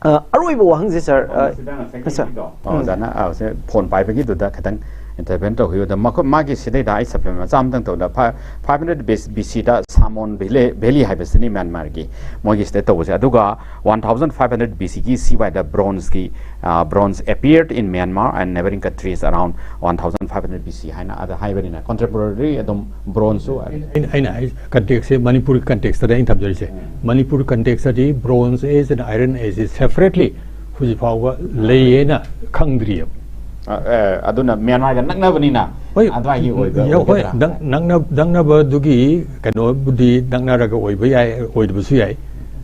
ꯑ, ꯑꯔꯣꯏꯕ ꯋꯥꯍꯪꯁꯦ, ꯁꯥꯔ, ꯑ, ꯁꯤꯗ ꯉꯁꯥꯏꯒꯤ ꯁꯥꯔ꯫ ꯀꯩꯅꯣꯗꯣ, ꯑꯣ, ꯑꯣꯖꯥꯅ, ꯑ, ꯁꯦ, ꯐꯣꯟ ꯄꯥꯏꯕꯒꯤꯗꯨꯗ ꯈꯤꯇꯪ ꯏꯟꯇꯔꯚꯦꯟ ꯇꯧꯈꯤꯕꯗ, ꯃꯈꯣꯏ, ꯃꯥꯒꯤ ꯁꯤꯗꯩꯗ ꯑꯩ ꯁꯄ꯭ꯂꯤꯃꯦꯟ ꯃꯆꯥ ꯑꯃꯇꯪ ꯇꯧꯗ, five hundred B C ꯗ ꯁꯥꯃꯣꯟ ꯚꯦꯂꯤ, ꯚꯦꯂꯤ ꯍꯥꯏꯕꯁꯤꯅꯤ ꯃ꯭ꯌꯥꯟꯃꯥꯔꯒꯤ, ꯃꯣꯏꯒꯤ ꯁꯤꯗ ꯇꯧꯕꯁꯦ꯫ ꯑꯗꯨꯒ one thousand five hundred B C ꯒꯤ C Y ꯗ ꯕ꯭ꯔꯣꯟꯖꯀꯤ, ꯑ, bronze appeared in Myanmar and neighboring countries around one thousand five hundred B C ꯍꯥꯏꯅ ꯑꯗ ꯍꯥꯏꯕꯅꯤꯅ, ꯀꯟꯇꯦꯝꯄꯣꯔꯔꯤ ꯑꯗꯨꯝ ꯕ꯭ꯔꯣꯟꯖꯁꯨ ꯑꯩꯅ, ꯑꯩꯅ ꯍꯥꯏ ꯀꯟꯇꯦꯛꯁꯁꯦ, ꯃꯅꯤꯄꯨꯔꯒꯤ ꯀꯟꯇꯦꯛꯁꯇꯅꯦ ꯑꯩꯅ ꯊꯝꯖꯔꯤꯁꯦ꯫ ꯃꯅꯤꯄꯨꯔ ꯀꯟꯇꯦꯛꯁꯇꯗꯤ ꯕ꯭ꯔꯣꯟꯖ ꯑꯦꯖ ꯑꯦꯟ ꯑꯥꯏꯔꯟ ꯑꯦꯖꯁꯦ ꯁꯦꯄꯔꯦꯠꯂꯤ ꯍꯧꯖꯤꯛ ꯐꯥꯎꯕ ꯂꯩꯌꯦꯅ ꯈꯪꯗ꯭ꯔꯤꯑꯕ꯫ ꯑ, ꯑꯦ, ꯑꯗꯨꯅ ꯃ꯭ꯌꯥꯟꯃꯥꯔꯒ ꯅꯛꯅꯕꯅꯤꯅ ꯍꯣꯏ, ꯑꯗꯨꯋꯥꯏꯒꯤ ꯑꯣꯏꯕ ꯌꯥ, ꯍꯣꯏ, ꯑꯣꯏꯒꯗ꯭ꯔꯥ? ꯅꯛ-, ꯅꯛꯅ-, ꯅꯛꯅꯕꯗꯨꯒꯤ ꯀꯩꯅꯣꯕꯨꯗꯤ ꯅꯛꯅꯔꯒ ꯑꯣꯏꯕ ꯌꯥꯏ, ꯑꯣꯏꯗꯕꯁꯨ ꯌꯥꯏ꯫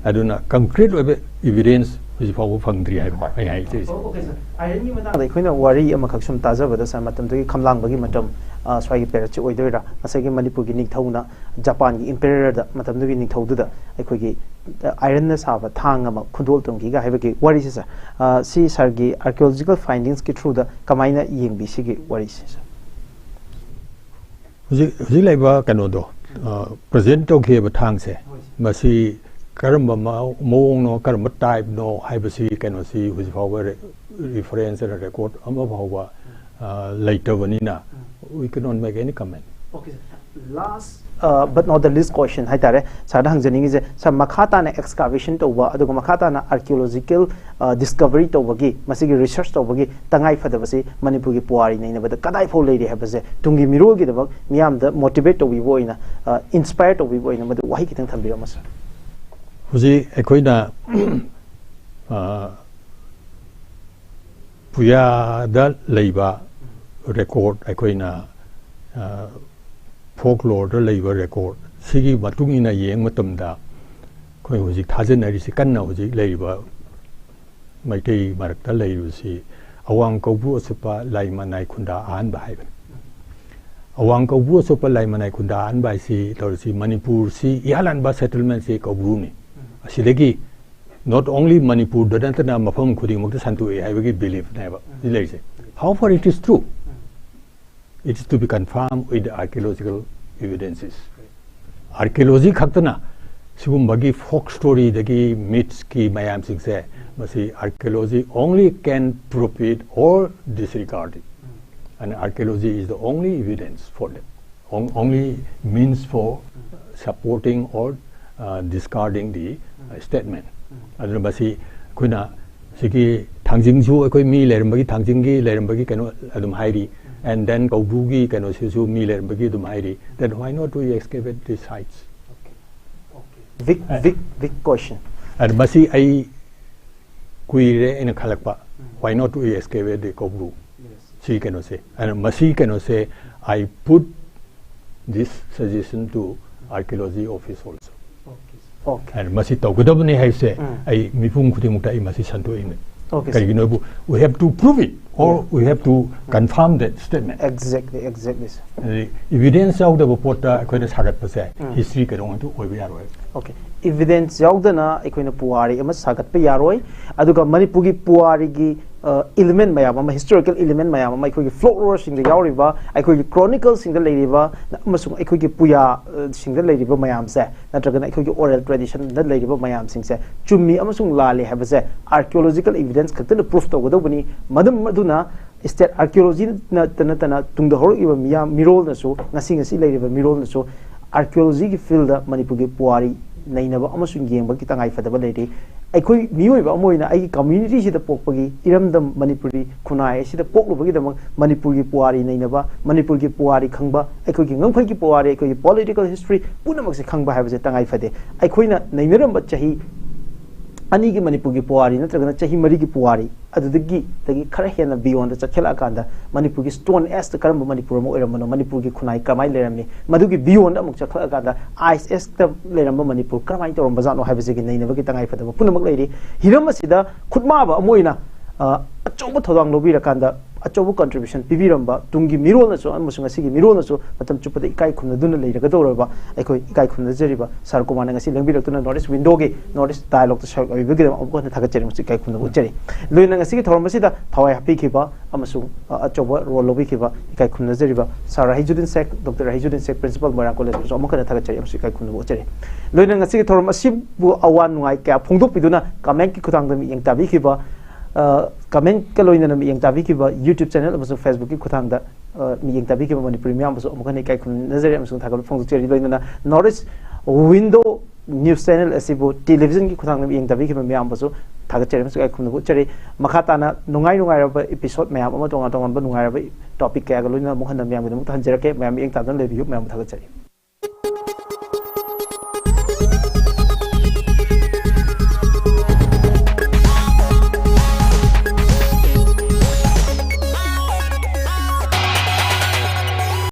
ꯑꯗꯨꯅ ꯀꯟꯀ꯭ꯔꯤꯠ ꯑꯣꯏꯕ ꯏꯚꯤꯗꯦꯟꯁ ꯍꯧꯖꯤꯛ ꯐꯥꯎꯕ ꯐꯪꯗ꯭ꯔꯤ ꯍꯥꯏꯕ ꯑꯩ ꯍꯥꯏꯖꯔꯤꯁꯦ꯫ ꯑꯣ, ꯑꯣꯀꯦ, ꯁꯥꯔ꯫ ꯑꯥꯏꯔꯟꯒꯤ ꯃꯇꯥꯡꯗ ꯑꯩꯈꯣꯏꯅ ꯋꯥꯔꯤ ꯑꯃꯈꯛ ꯁꯨꯝ ꯇꯥꯖꯕꯗ, ꯁꯥꯔ, ꯃꯇꯝꯗꯨꯒꯤ ꯈꯝꯂꯥꯡꯕꯒꯤ ꯃꯇꯝ, ꯑ, ꯁ꯭ꯋꯥꯏꯒꯤ ꯄꯦꯔꯠꯁꯤ ꯑꯣꯏꯗꯣꯏꯔꯥ? ꯉꯁꯥꯏꯒꯤ ꯃꯅꯤꯄꯨꯔꯒꯤ ꯅꯤꯡꯊꯧꯅ ꯖꯄꯥꯟꯒꯤ ꯏꯝꯄꯦꯔꯔꯗ, ꯃꯇꯝꯗꯨꯒꯤ ꯅꯤꯡꯊꯧꯗꯨꯗ ꯑꯩꯈꯣꯏꯒꯤ, ꯑ, ꯑꯥꯏꯔꯟꯅ ꯁꯥꯕ ꯊꯥꯡ ꯑꯃ ꯈꯨꯗꯣꯜ ꯇꯝꯈꯤꯒ ꯍꯥꯏꯕꯒꯤ ꯋꯥꯔꯤꯁꯦ, ꯁꯥꯔ, ꯑ, ꯁꯤ ꯁꯥꯔꯒꯤ ꯑꯥꯔꯀꯤꯑꯣꯂꯣꯖꯤꯀꯦꯜ ꯐꯥꯏꯟꯗꯤꯡꯁꯀꯤ ꯊ꯭ꯔꯨꯗ ꯀꯃꯥꯏꯅ ꯌꯦꯡꯕꯤ ꯁꯤꯒꯤ ꯋꯥꯔꯤꯁꯦ, ꯁꯥꯔ? ꯍꯧꯖꯤꯛ, ꯍꯧꯖꯤꯛ ꯂꯩꯕ ꯀꯩꯅꯣꯗꯣ, ꯄ꯭ꯔꯖꯦꯟ ꯇꯧꯈꯤꯕ ꯊꯥꯡꯁꯦ, ꯃꯁꯤ ꯀꯔꯝꯕ ꯃꯑꯣ-, ꯃꯑꯣꯡꯅꯣ, ꯀꯔꯝꯕ ꯇꯥꯏꯞꯅꯣ ꯍꯥꯏꯕꯁꯤ, ꯀꯩꯅꯣꯁꯤ ꯍꯧꯖꯤꯛ ꯐꯥꯎꯕ ꯔꯦ-, ꯔꯤꯐꯔꯦꯟꯁ ꯑꯅ ꯔꯦꯀꯣꯔꯠ ꯑꯃ ꯐꯥꯎꯕ, ꯑ, ꯂꯩꯇꯕꯅꯤꯅ, we cannot make any comment꯫ Okay, sir. Last, uh, but not the least question ꯍꯥꯏꯇꯥꯔꯦ, ꯁꯥꯔꯗ ꯍꯪꯖꯅꯤꯡꯉꯤꯁꯦ, ꯁꯥꯔ, ꯃꯈꯥ ꯇꯥꯅ excavation ꯇꯧꯕ ꯑꯗꯨꯒ ꯃꯈꯥ ꯇꯥꯅ archaeological, uh, discovery ꯇꯧꯕꯒꯤ, ꯃꯁꯤꯒꯤ research ꯇꯧꯕꯒꯤ ꯇꯉꯥꯏ ꯐꯗꯕꯁꯤ ꯃꯅꯤꯄꯨꯔꯒꯤ ꯄꯨꯋꯥꯔꯤ ꯅꯩꯅꯕꯗ ꯀꯗꯥꯏ ꯐꯥꯎ ꯂꯩꯔꯤ ꯍꯥꯏꯕꯁꯦ ꯇꯨꯡꯒꯤ ꯃꯤꯔꯣꯜꯒꯤꯗꯃꯛ ꯃꯤꯌꯥꯝꯗ motivate ꯇꯧꯕꯤꯕ ꯑꯣꯏꯅ, uh, inspire ꯇꯧꯕꯤꯕ ꯑꯣꯏꯅ ꯃꯗꯨ ꯋꯥꯍꯩ ꯈꯤꯇꯪ ꯊꯝꯕꯤꯔꯝꯃꯣ, ꯁꯥꯔ꯫ ꯍꯧꯖꯤꯛ ꯑꯩꯈꯣꯏꯅ ꯑ, ꯄꯨꯌꯥꯗ ꯂꯩꯕ record, ꯑꯩꯈꯣꯏꯅ ꯑ, folkloreꯗ ꯂꯩꯕ record ꯁꯤꯒꯤ ꯃꯇꯨꯡ ꯏꯟꯅ ꯌꯦꯡꯕ ꯃꯇꯝꯗ, ꯑꯩꯈꯣꯏ ꯍꯧꯖꯤꯛ ꯊꯥꯖꯅꯔꯤꯁꯤ, ꯀꯟꯅ ꯍꯧꯖꯤꯛ ꯂꯩꯔꯤꯕ ꯃꯩꯇꯩ ꯃꯔꯛꯇ ꯂꯩꯔꯤꯕꯁꯤ, ꯑꯋꯥꯡ ꯀꯧꯕ꯭ꯔꯨ ꯑꯆꯨꯞꯄ ꯂꯥꯏꯃꯅꯥꯏ ꯈꯨꯟꯗꯥ ꯑꯍꯥꯟꯕ ꯍꯥꯏꯕꯅꯤ꯫ ꯑꯋꯥꯡ ꯀꯧꯕ꯭ꯔꯨ ꯑꯆꯨꯞꯄ ꯂꯥꯏꯃꯅꯥꯏ ꯈꯨꯟꯗꯥ ꯑꯍꯥꯟꯕ ꯍꯥꯏꯁꯤ ꯇꯧꯔꯤꯁꯤ, ꯃꯅꯤꯄꯨꯔꯁꯤ ꯏꯍꯥꯟ ꯍꯥꯟꯕ settlementꯁꯤ ꯀꯧꯕ꯭ꯔꯨꯅꯤ꯫ ꯑꯁꯤꯗꯒꯤ not only ꯃꯅꯤꯄꯨꯔꯗ ꯅꯠꯇꯅ ꯃꯐꯝ ꯈꯨꯗꯤꯡꯃꯛꯇ ꯁꯟꯗꯣꯛꯑꯦ ꯍꯥꯏꯕꯒꯤ beliefꯅꯦꯕ ꯁꯤ ꯂꯩꯔꯤꯁꯦ꯫ How far it is true? It is to be confirmed with the archaeological evidences. Archaeology ꯈꯛꯇꯅ ꯁꯤꯒꯨꯝꯕꯒꯤ folk storyꯗꯒꯤ mythsꯀꯤ ꯃꯌꯥꯝꯁꯤꯡꯁꯦ, ꯃꯁꯤ archaeology only can prove it or disregard it. And archaeology is the only evidence for that. On- only means for supporting or, uh, discarding the, uh, statement. ꯑꯗꯨꯅ ꯃꯁꯤ ꯑꯩꯈꯣꯏꯅ ꯁꯤꯒꯤ ꯊꯥꯡꯖꯤꯡꯁꯨ ꯑꯩꯈꯣꯏ ꯃꯤ ꯂꯩꯔꯝꯕꯒꯤ, ꯊꯥꯡꯖꯤꯡꯒꯤ ꯂꯩꯔꯝꯕꯒꯤ ꯀꯩꯅꯣ ꯑꯗꯨꯝ ꯍꯥꯏꯔꯤ, and then ꯀꯧꯕ꯭ꯔꯨꯒꯤ ꯀꯩꯅꯣꯁꯤꯁꯨ ꯃꯤ ꯂꯩꯔꯝꯕꯒꯤ ꯑꯗꯨꯝ ꯍꯥꯏꯔꯤ, then why not we excavate the sites? Big, big, big question. ꯑꯗ ꯃꯁꯤ ꯑꯩ ꯀꯨꯏꯔꯦ ꯑꯩꯅ ꯈꯜꯂꯛꯄ, why not we excavate the ꯀꯧꯕ꯭ꯔꯨ? ꯁꯤ ꯀꯩꯅꯣꯁꯦ, ꯑꯗ ꯃꯁꯤ ꯀꯩꯅꯣꯁꯦ, I put this suggestion to archaeology office also. Okay. And ꯃꯁꯤ ꯇꯧꯒꯗꯕꯅꯤ ꯍꯥꯏꯕꯁꯦ ꯑꯩ ꯃꯤꯄꯨꯝ ꯈꯨꯗꯤꯡꯃꯛꯇ ꯑꯩ ꯃꯁꯤ ꯁꯟꯗꯣꯛꯏꯅꯦ꯫ Okay, sir. ꯀꯔꯤꯒꯤꯅꯣꯕꯨ, we have to prove it or we have to confirm that statement. Exactly, exactly, sir. ꯑꯗꯩ evidence ꯌꯥꯎꯗꯕ ꯄꯣꯠꯇ ꯑꯩꯈꯣꯏꯅ ꯁꯥꯒꯠꯄꯁꯦ history ꯀꯩꯗꯧꯉꯩꯗ ꯑꯣꯏꯕ ꯌꯥꯔꯣꯏ꯫ Okay. Evidence ꯌꯥꯎꯗꯅ ꯑꯩꯈꯣꯏꯅ ꯄꯨꯋꯥꯔꯤ ꯑꯃ ꯁꯥꯒꯠꯄ ꯌꯥꯔꯣꯏ꯫ ꯑꯗꯨꯒ ꯃꯅꯤꯄꯨꯔꯒꯤ ꯄꯨꯋꯥꯔꯤꯒꯤ ꯏꯂꯤꯃꯦꯟ ꯃꯌꯥꯝ ꯑꯃ, ꯍꯤꯁꯇꯣꯔꯤꯀꯦꯜ ꯏꯂꯤꯃꯦꯟ ꯃꯌꯥꯝ ꯑꯃ, ꯑꯩꯈꯣꯏꯒꯤ ꯐꯣꯛꯂꯣꯔꯁꯤꯡꯗ ꯌꯥꯎꯔꯤꯕ, ꯑꯩꯈꯣꯏꯒꯤ ꯀ꯭ꯔꯣꯅꯤꯀꯜꯁꯤꯡꯗ ꯂꯩꯔꯤꯕ, ꯑꯃꯁꯨꯡ ꯑꯩꯈꯣꯏꯒꯤ ꯄꯨꯌꯥꯁꯤꯡꯗ ꯂꯩꯔꯤꯕ ꯃꯌꯥꯝꯁꯦ, ꯅꯠꯇ꯭ꯔꯒꯅ ꯑꯩꯈꯣꯏꯒꯤ ꯑꯣꯔꯦꯜ ꯇ꯭ꯔꯦꯗꯤꯁꯟꯗ ꯂꯩꯔꯤꯕ ꯃꯌꯥꯝꯁꯤꯡꯁꯦ ꯆꯨꯝꯃꯤ ꯑꯃꯁꯨꯡ ꯂꯥꯜꯂꯤ ꯍꯥꯏꯕꯁꯦ ꯑꯥꯔꯀꯤꯑꯣꯂꯣꯖꯤꯀꯦꯜ ꯏꯕꯤꯗꯦꯟꯁ ꯈꯛꯇꯅ ꯄ꯭ꯔꯨꯐ ꯇꯧꯒꯗꯧꯕꯅꯤ꯫ ꯃꯔꯝ ꯑꯗꯨꯅ ꯁ꯭ꯇꯦꯠ ꯑꯥꯔꯀꯤꯑꯣꯂꯣꯖꯤ ꯅꯠꯇ ꯅꯠꯇꯅ ꯇꯨꯡꯗ ꯍꯧꯔꯛꯏꯕ ꯃꯤꯌꯥꯝ, ꯃꯤꯔꯣꯜꯅꯁꯨ, ꯉꯁꯤ ꯉꯁꯤ ꯂꯩꯔꯤꯕ ꯃꯤꯔꯣꯜꯅꯁꯨ ꯑꯥꯔꯀꯤꯑꯣꯂꯣꯖꯤꯒꯤ ꯐꯤꯜꯗ ꯃꯅꯤꯄꯨꯔꯒꯤ ꯄꯨꯋꯥꯔꯤ ꯅꯩꯅꯕ ꯑꯃꯁꯨꯡ ꯌꯦꯡꯕꯒꯤ ꯇꯉꯥꯏ ꯐꯗꯕ ꯂꯩꯔꯤ꯫ ꯑꯩꯈꯣꯏ ꯃꯤꯑꯣꯏꯕ ꯑꯃ ꯑꯣꯏꯅ ꯑꯩꯒꯤ ꯀꯝꯃ꯭ꯌꯨꯅꯤꯇꯤꯁꯤꯗ ꯄꯣꯛꯄꯒꯤ ꯏꯔꯝꯗꯝ ꯃꯅꯤꯄꯨꯔꯤ ꯈꯨꯟꯅꯥꯏ ꯑꯁꯤꯗ ꯄꯣꯛꯂꯨꯕꯒꯤꯗꯃꯛ ꯃꯅꯤꯄꯨꯔꯒꯤ ꯄꯨꯋꯥꯔꯤ ꯅꯩꯅꯕ, ꯃꯅꯤꯄꯨꯔꯒꯤ ꯄꯨꯋꯥꯔꯤ ꯈꯪꯕ, ꯑꯩꯈꯣꯏꯒꯤ ꯉꯝꯈꯩꯒꯤ ꯄꯨꯋꯥꯔꯤ, ꯑꯩꯈꯣꯏꯒꯤ ꯄꯣꯂꯤꯇꯤꯀꯦꯜ ꯍꯤꯁꯇ꯭ꯔꯤ ꯄꯨꯝꯅꯃꯛꯁꯦ ꯈꯪꯕ ꯍꯥꯏꯕꯁꯦ ꯇꯉꯥꯏ ꯐꯗꯦ꯫ ꯑꯩꯈꯣꯏꯅ ꯅꯩꯅꯔꯝꯕ ꯆꯍꯤ ꯑꯅꯤꯒꯤ ꯃꯅꯤꯄꯨꯔꯒꯤ ꯄꯨꯋꯥꯔꯤ ꯅꯠꯇ꯭ꯔꯒꯅ ꯆꯍꯤ ꯃꯔꯤꯒꯤ ꯄꯨꯋꯥꯔꯤ ꯑꯗꯨꯗꯒꯤ, ꯗꯒꯤ ꯈꯔ ꯍꯦꯟꯅ ꯕꯤꯌꯣꯟꯗ ꯆꯠꯈꯠꯂꯛꯑꯀꯥꯟꯗ ꯃꯅꯤꯄꯨꯔꯒꯤ ꯁ꯭ꯇꯣꯟ ꯑꯦꯖꯇ ꯀꯔꯝꯕ ꯃꯅꯤꯄꯨꯔ ꯑꯃ ꯑꯣꯏꯔꯝꯕꯅꯣ, ꯃꯅꯤꯄꯨꯔꯒꯤ ꯈꯨꯟꯅꯥꯏ ꯀꯃꯥꯏꯅ ꯂꯩꯔꯝꯃꯤ, ꯃꯗꯨꯒꯤ ꯕꯤꯌꯣꯟꯗ ꯑꯃꯨꯛ ꯆꯠꯈꯠꯂꯛꯑꯀꯥꯟꯗ ꯑꯥꯏꯁ ꯑꯦꯖꯇ ꯂꯩꯔꯝꯕ ꯃꯅꯤꯄꯨꯔ ꯀꯔꯝꯍꯥꯏꯅ ꯇꯧꯔꯝꯕꯖꯥꯠꯅꯣ ꯍꯥꯏꯕꯁꯤꯒꯤ ꯅꯩꯅꯕꯒꯤ ꯇꯉꯥꯏ ꯐꯗꯕ ꯄꯨꯝꯅꯃꯛ ꯂꯩꯔꯤ꯫ ꯍꯤꯔꯝ ꯑꯁꯤꯗ ꯈꯨꯠꯃꯥꯕ ꯑꯃ ꯑꯣꯏꯅ, ꯑ, ꯑꯆꯧꯕ ꯊꯧꯗꯥꯡ ꯂꯧꯕꯤꯔꯀꯥꯟꯗ ꯑꯆꯧꯕ ꯀꯟꯇ꯭ꯔꯤꯕ꯭ꯌꯨꯁꯟ ꯄꯤꯕꯤꯔꯝꯕ ꯇꯨꯡꯒꯤ ꯃꯤꯔꯣꯜꯅꯁꯨ ꯑꯃꯁꯨꯡ ꯉꯁꯤꯒꯤ ꯃꯤꯔꯣꯜꯅꯁꯨ ꯃꯇꯝ ꯆꯨꯞꯄꯗ ꯏꯀꯥꯏ ꯈꯨꯝꯅꯗꯨꯅ ꯂꯩꯔꯒꯗꯧꯔꯕ ꯑꯩꯈꯣꯏ ꯏꯀꯥꯏ ꯈꯨꯝꯅꯖꯔꯤꯕ ꯁꯥꯔ ꯀꯨꯃꯥꯔꯅ ꯉꯁꯤ ꯂꯦꯡꯕꯤꯔꯛꯇꯨꯅ ꯅꯣꯔꯠ ꯏꯁ ꯋꯤꯟꯗꯣꯒꯤ ꯅꯣꯔꯠ ꯏꯁ ꯗꯥꯏꯂꯣꯛꯇ ꯁꯔꯨꯛ ꯑꯣꯏꯕꯤꯕꯒꯤꯗꯃꯛ ꯑꯃꯨꯛꯀ ꯍꯟꯅ ꯊꯥꯒꯠꯆꯔꯤ ꯑꯃꯁꯨꯡ ꯏꯀꯥꯏ ꯈꯨꯝꯅꯕ ꯎꯠꯆꯔꯤ꯫ ꯂꯣꯏꯅꯅ ꯉꯁꯤꯒꯤ ꯊꯧꯔꯝ ꯑꯁꯤꯗ ꯊꯋꯥꯏ ꯍꯥꯞꯄꯤꯈꯤꯕ ꯑꯃꯁꯨꯡ, ꯑ, ꯑꯆꯧꯕ ꯔꯣꯜ ꯂꯧꯕꯤꯈꯤꯕ ꯏꯀꯥꯏ ꯈꯨꯝꯅꯖꯔꯤꯕ ꯁꯥꯔ ꯔꯍꯤꯖꯨꯗꯤꯟ ꯁꯦꯈ, ꯗꯣꯛꯇꯔ ꯔꯍꯤꯖꯨꯗꯤꯟ ꯁꯦꯈ, ꯄ꯭ꯔꯤꯟꯁꯤꯄꯥꯜ ꯃꯣꯏꯔꯥꯡ ꯀꯣꯂꯦꯖꯄꯨꯁꯨ ꯑꯃꯨꯛ ꯍꯟꯅ ꯊꯥꯒꯠꯆꯔꯤ ꯑꯃꯁꯨꯡ ꯏꯀꯥꯏ ꯈꯨꯝꯅꯕ ꯎꯠꯆꯔꯤ꯫ ꯂꯣꯏꯅꯅ ꯉꯁꯤꯒꯤ ꯊꯧꯔꯝ ꯑꯁꯤꯕꯨ ꯑꯋꯥ ꯅꯨꯡꯉꯥꯏ ꯀꯌꯥ ꯐꯣꯡꯗꯣꯛꯄꯤꯗꯨꯅ ꯀꯃꯦꯟꯠꯀꯤ ꯈꯨꯠꯊꯥꯡꯗ ꯃꯤꯠꯌꯦꯡ ꯇꯥꯕꯤꯈꯤꯕ, ꯑ, ꯀꯃꯦꯟꯠꯀ ꯂꯣꯏꯅꯅ ꯃꯤꯠꯌꯦꯡ ꯇꯥꯕꯤꯈꯤꯕ YouTube ꯆꯦꯅꯦꯜ ꯑꯃꯁꯨꯡ Facebookꯀꯤ ꯈꯨꯠꯊꯥꯡꯗ, ꯑ, ꯃꯤꯠꯌꯦꯡ ꯇꯥꯕꯤꯈꯤꯕ ꯃꯅꯤꯄꯨꯔꯤ ꯃꯤꯌꯥꯝꯕꯨꯁꯨ ꯑꯃꯨꯛ ꯍꯟꯅ ꯏꯀꯥꯏ ꯈꯨꯝꯅꯖꯔꯤ ꯑꯃꯁꯨꯡ ꯊꯥꯒꯠꯄ ꯐꯣꯡꯗꯣꯛꯆꯔꯤ꯫ ꯂꯣꯏꯅꯅ north east window news channel ꯑꯁꯤꯕꯨ ꯇꯦꯂꯤꯚꯤꯖꯟꯒꯤ ꯈꯨꯠꯊꯥꯡꯗ ꯃꯤꯠꯌꯦꯡ ꯇꯥꯕꯤꯈꯤꯕ ꯃꯤꯌꯥꯝꯕꯨꯁꯨ ꯊꯥꯒꯠꯆꯔꯤ ꯑꯃꯁꯨꯡ ꯏꯀꯥꯏ ꯈꯨꯝꯅꯕ ꯎꯠꯆꯔꯤ꯫ ꯃꯈꯥ ꯇꯥꯅ ꯅꯨꯡꯉꯥꯏ ꯅꯨꯡꯉꯥꯏꯔꯕ ꯏꯄꯤꯁꯣꯗ ꯃꯌꯥꯝ ꯑꯃ, ꯇꯣꯉꯥꯟ ꯇꯣꯉꯥꯟꯕ ꯅꯨꯡꯉꯥꯏꯔꯕ ꯇꯣꯄꯤꯛ ꯀꯌꯥꯒ ꯂꯣꯏꯅꯅ ꯑꯃꯨꯛ ꯍꯟꯅ ꯃꯌꯥꯝꯒꯤꯗꯃꯛꯇ ꯍꯟꯖꯔꯛꯀꯦ꯫ ꯃꯌꯥꯝ ꯃꯤꯠꯌꯦꯡ ꯇꯥꯗꯨꯅ ꯂꯩꯕꯤꯌꯨ꯫ ꯃꯌꯥꯝꯕꯨ ꯊꯥꯒꯠꯆꯔꯤ꯫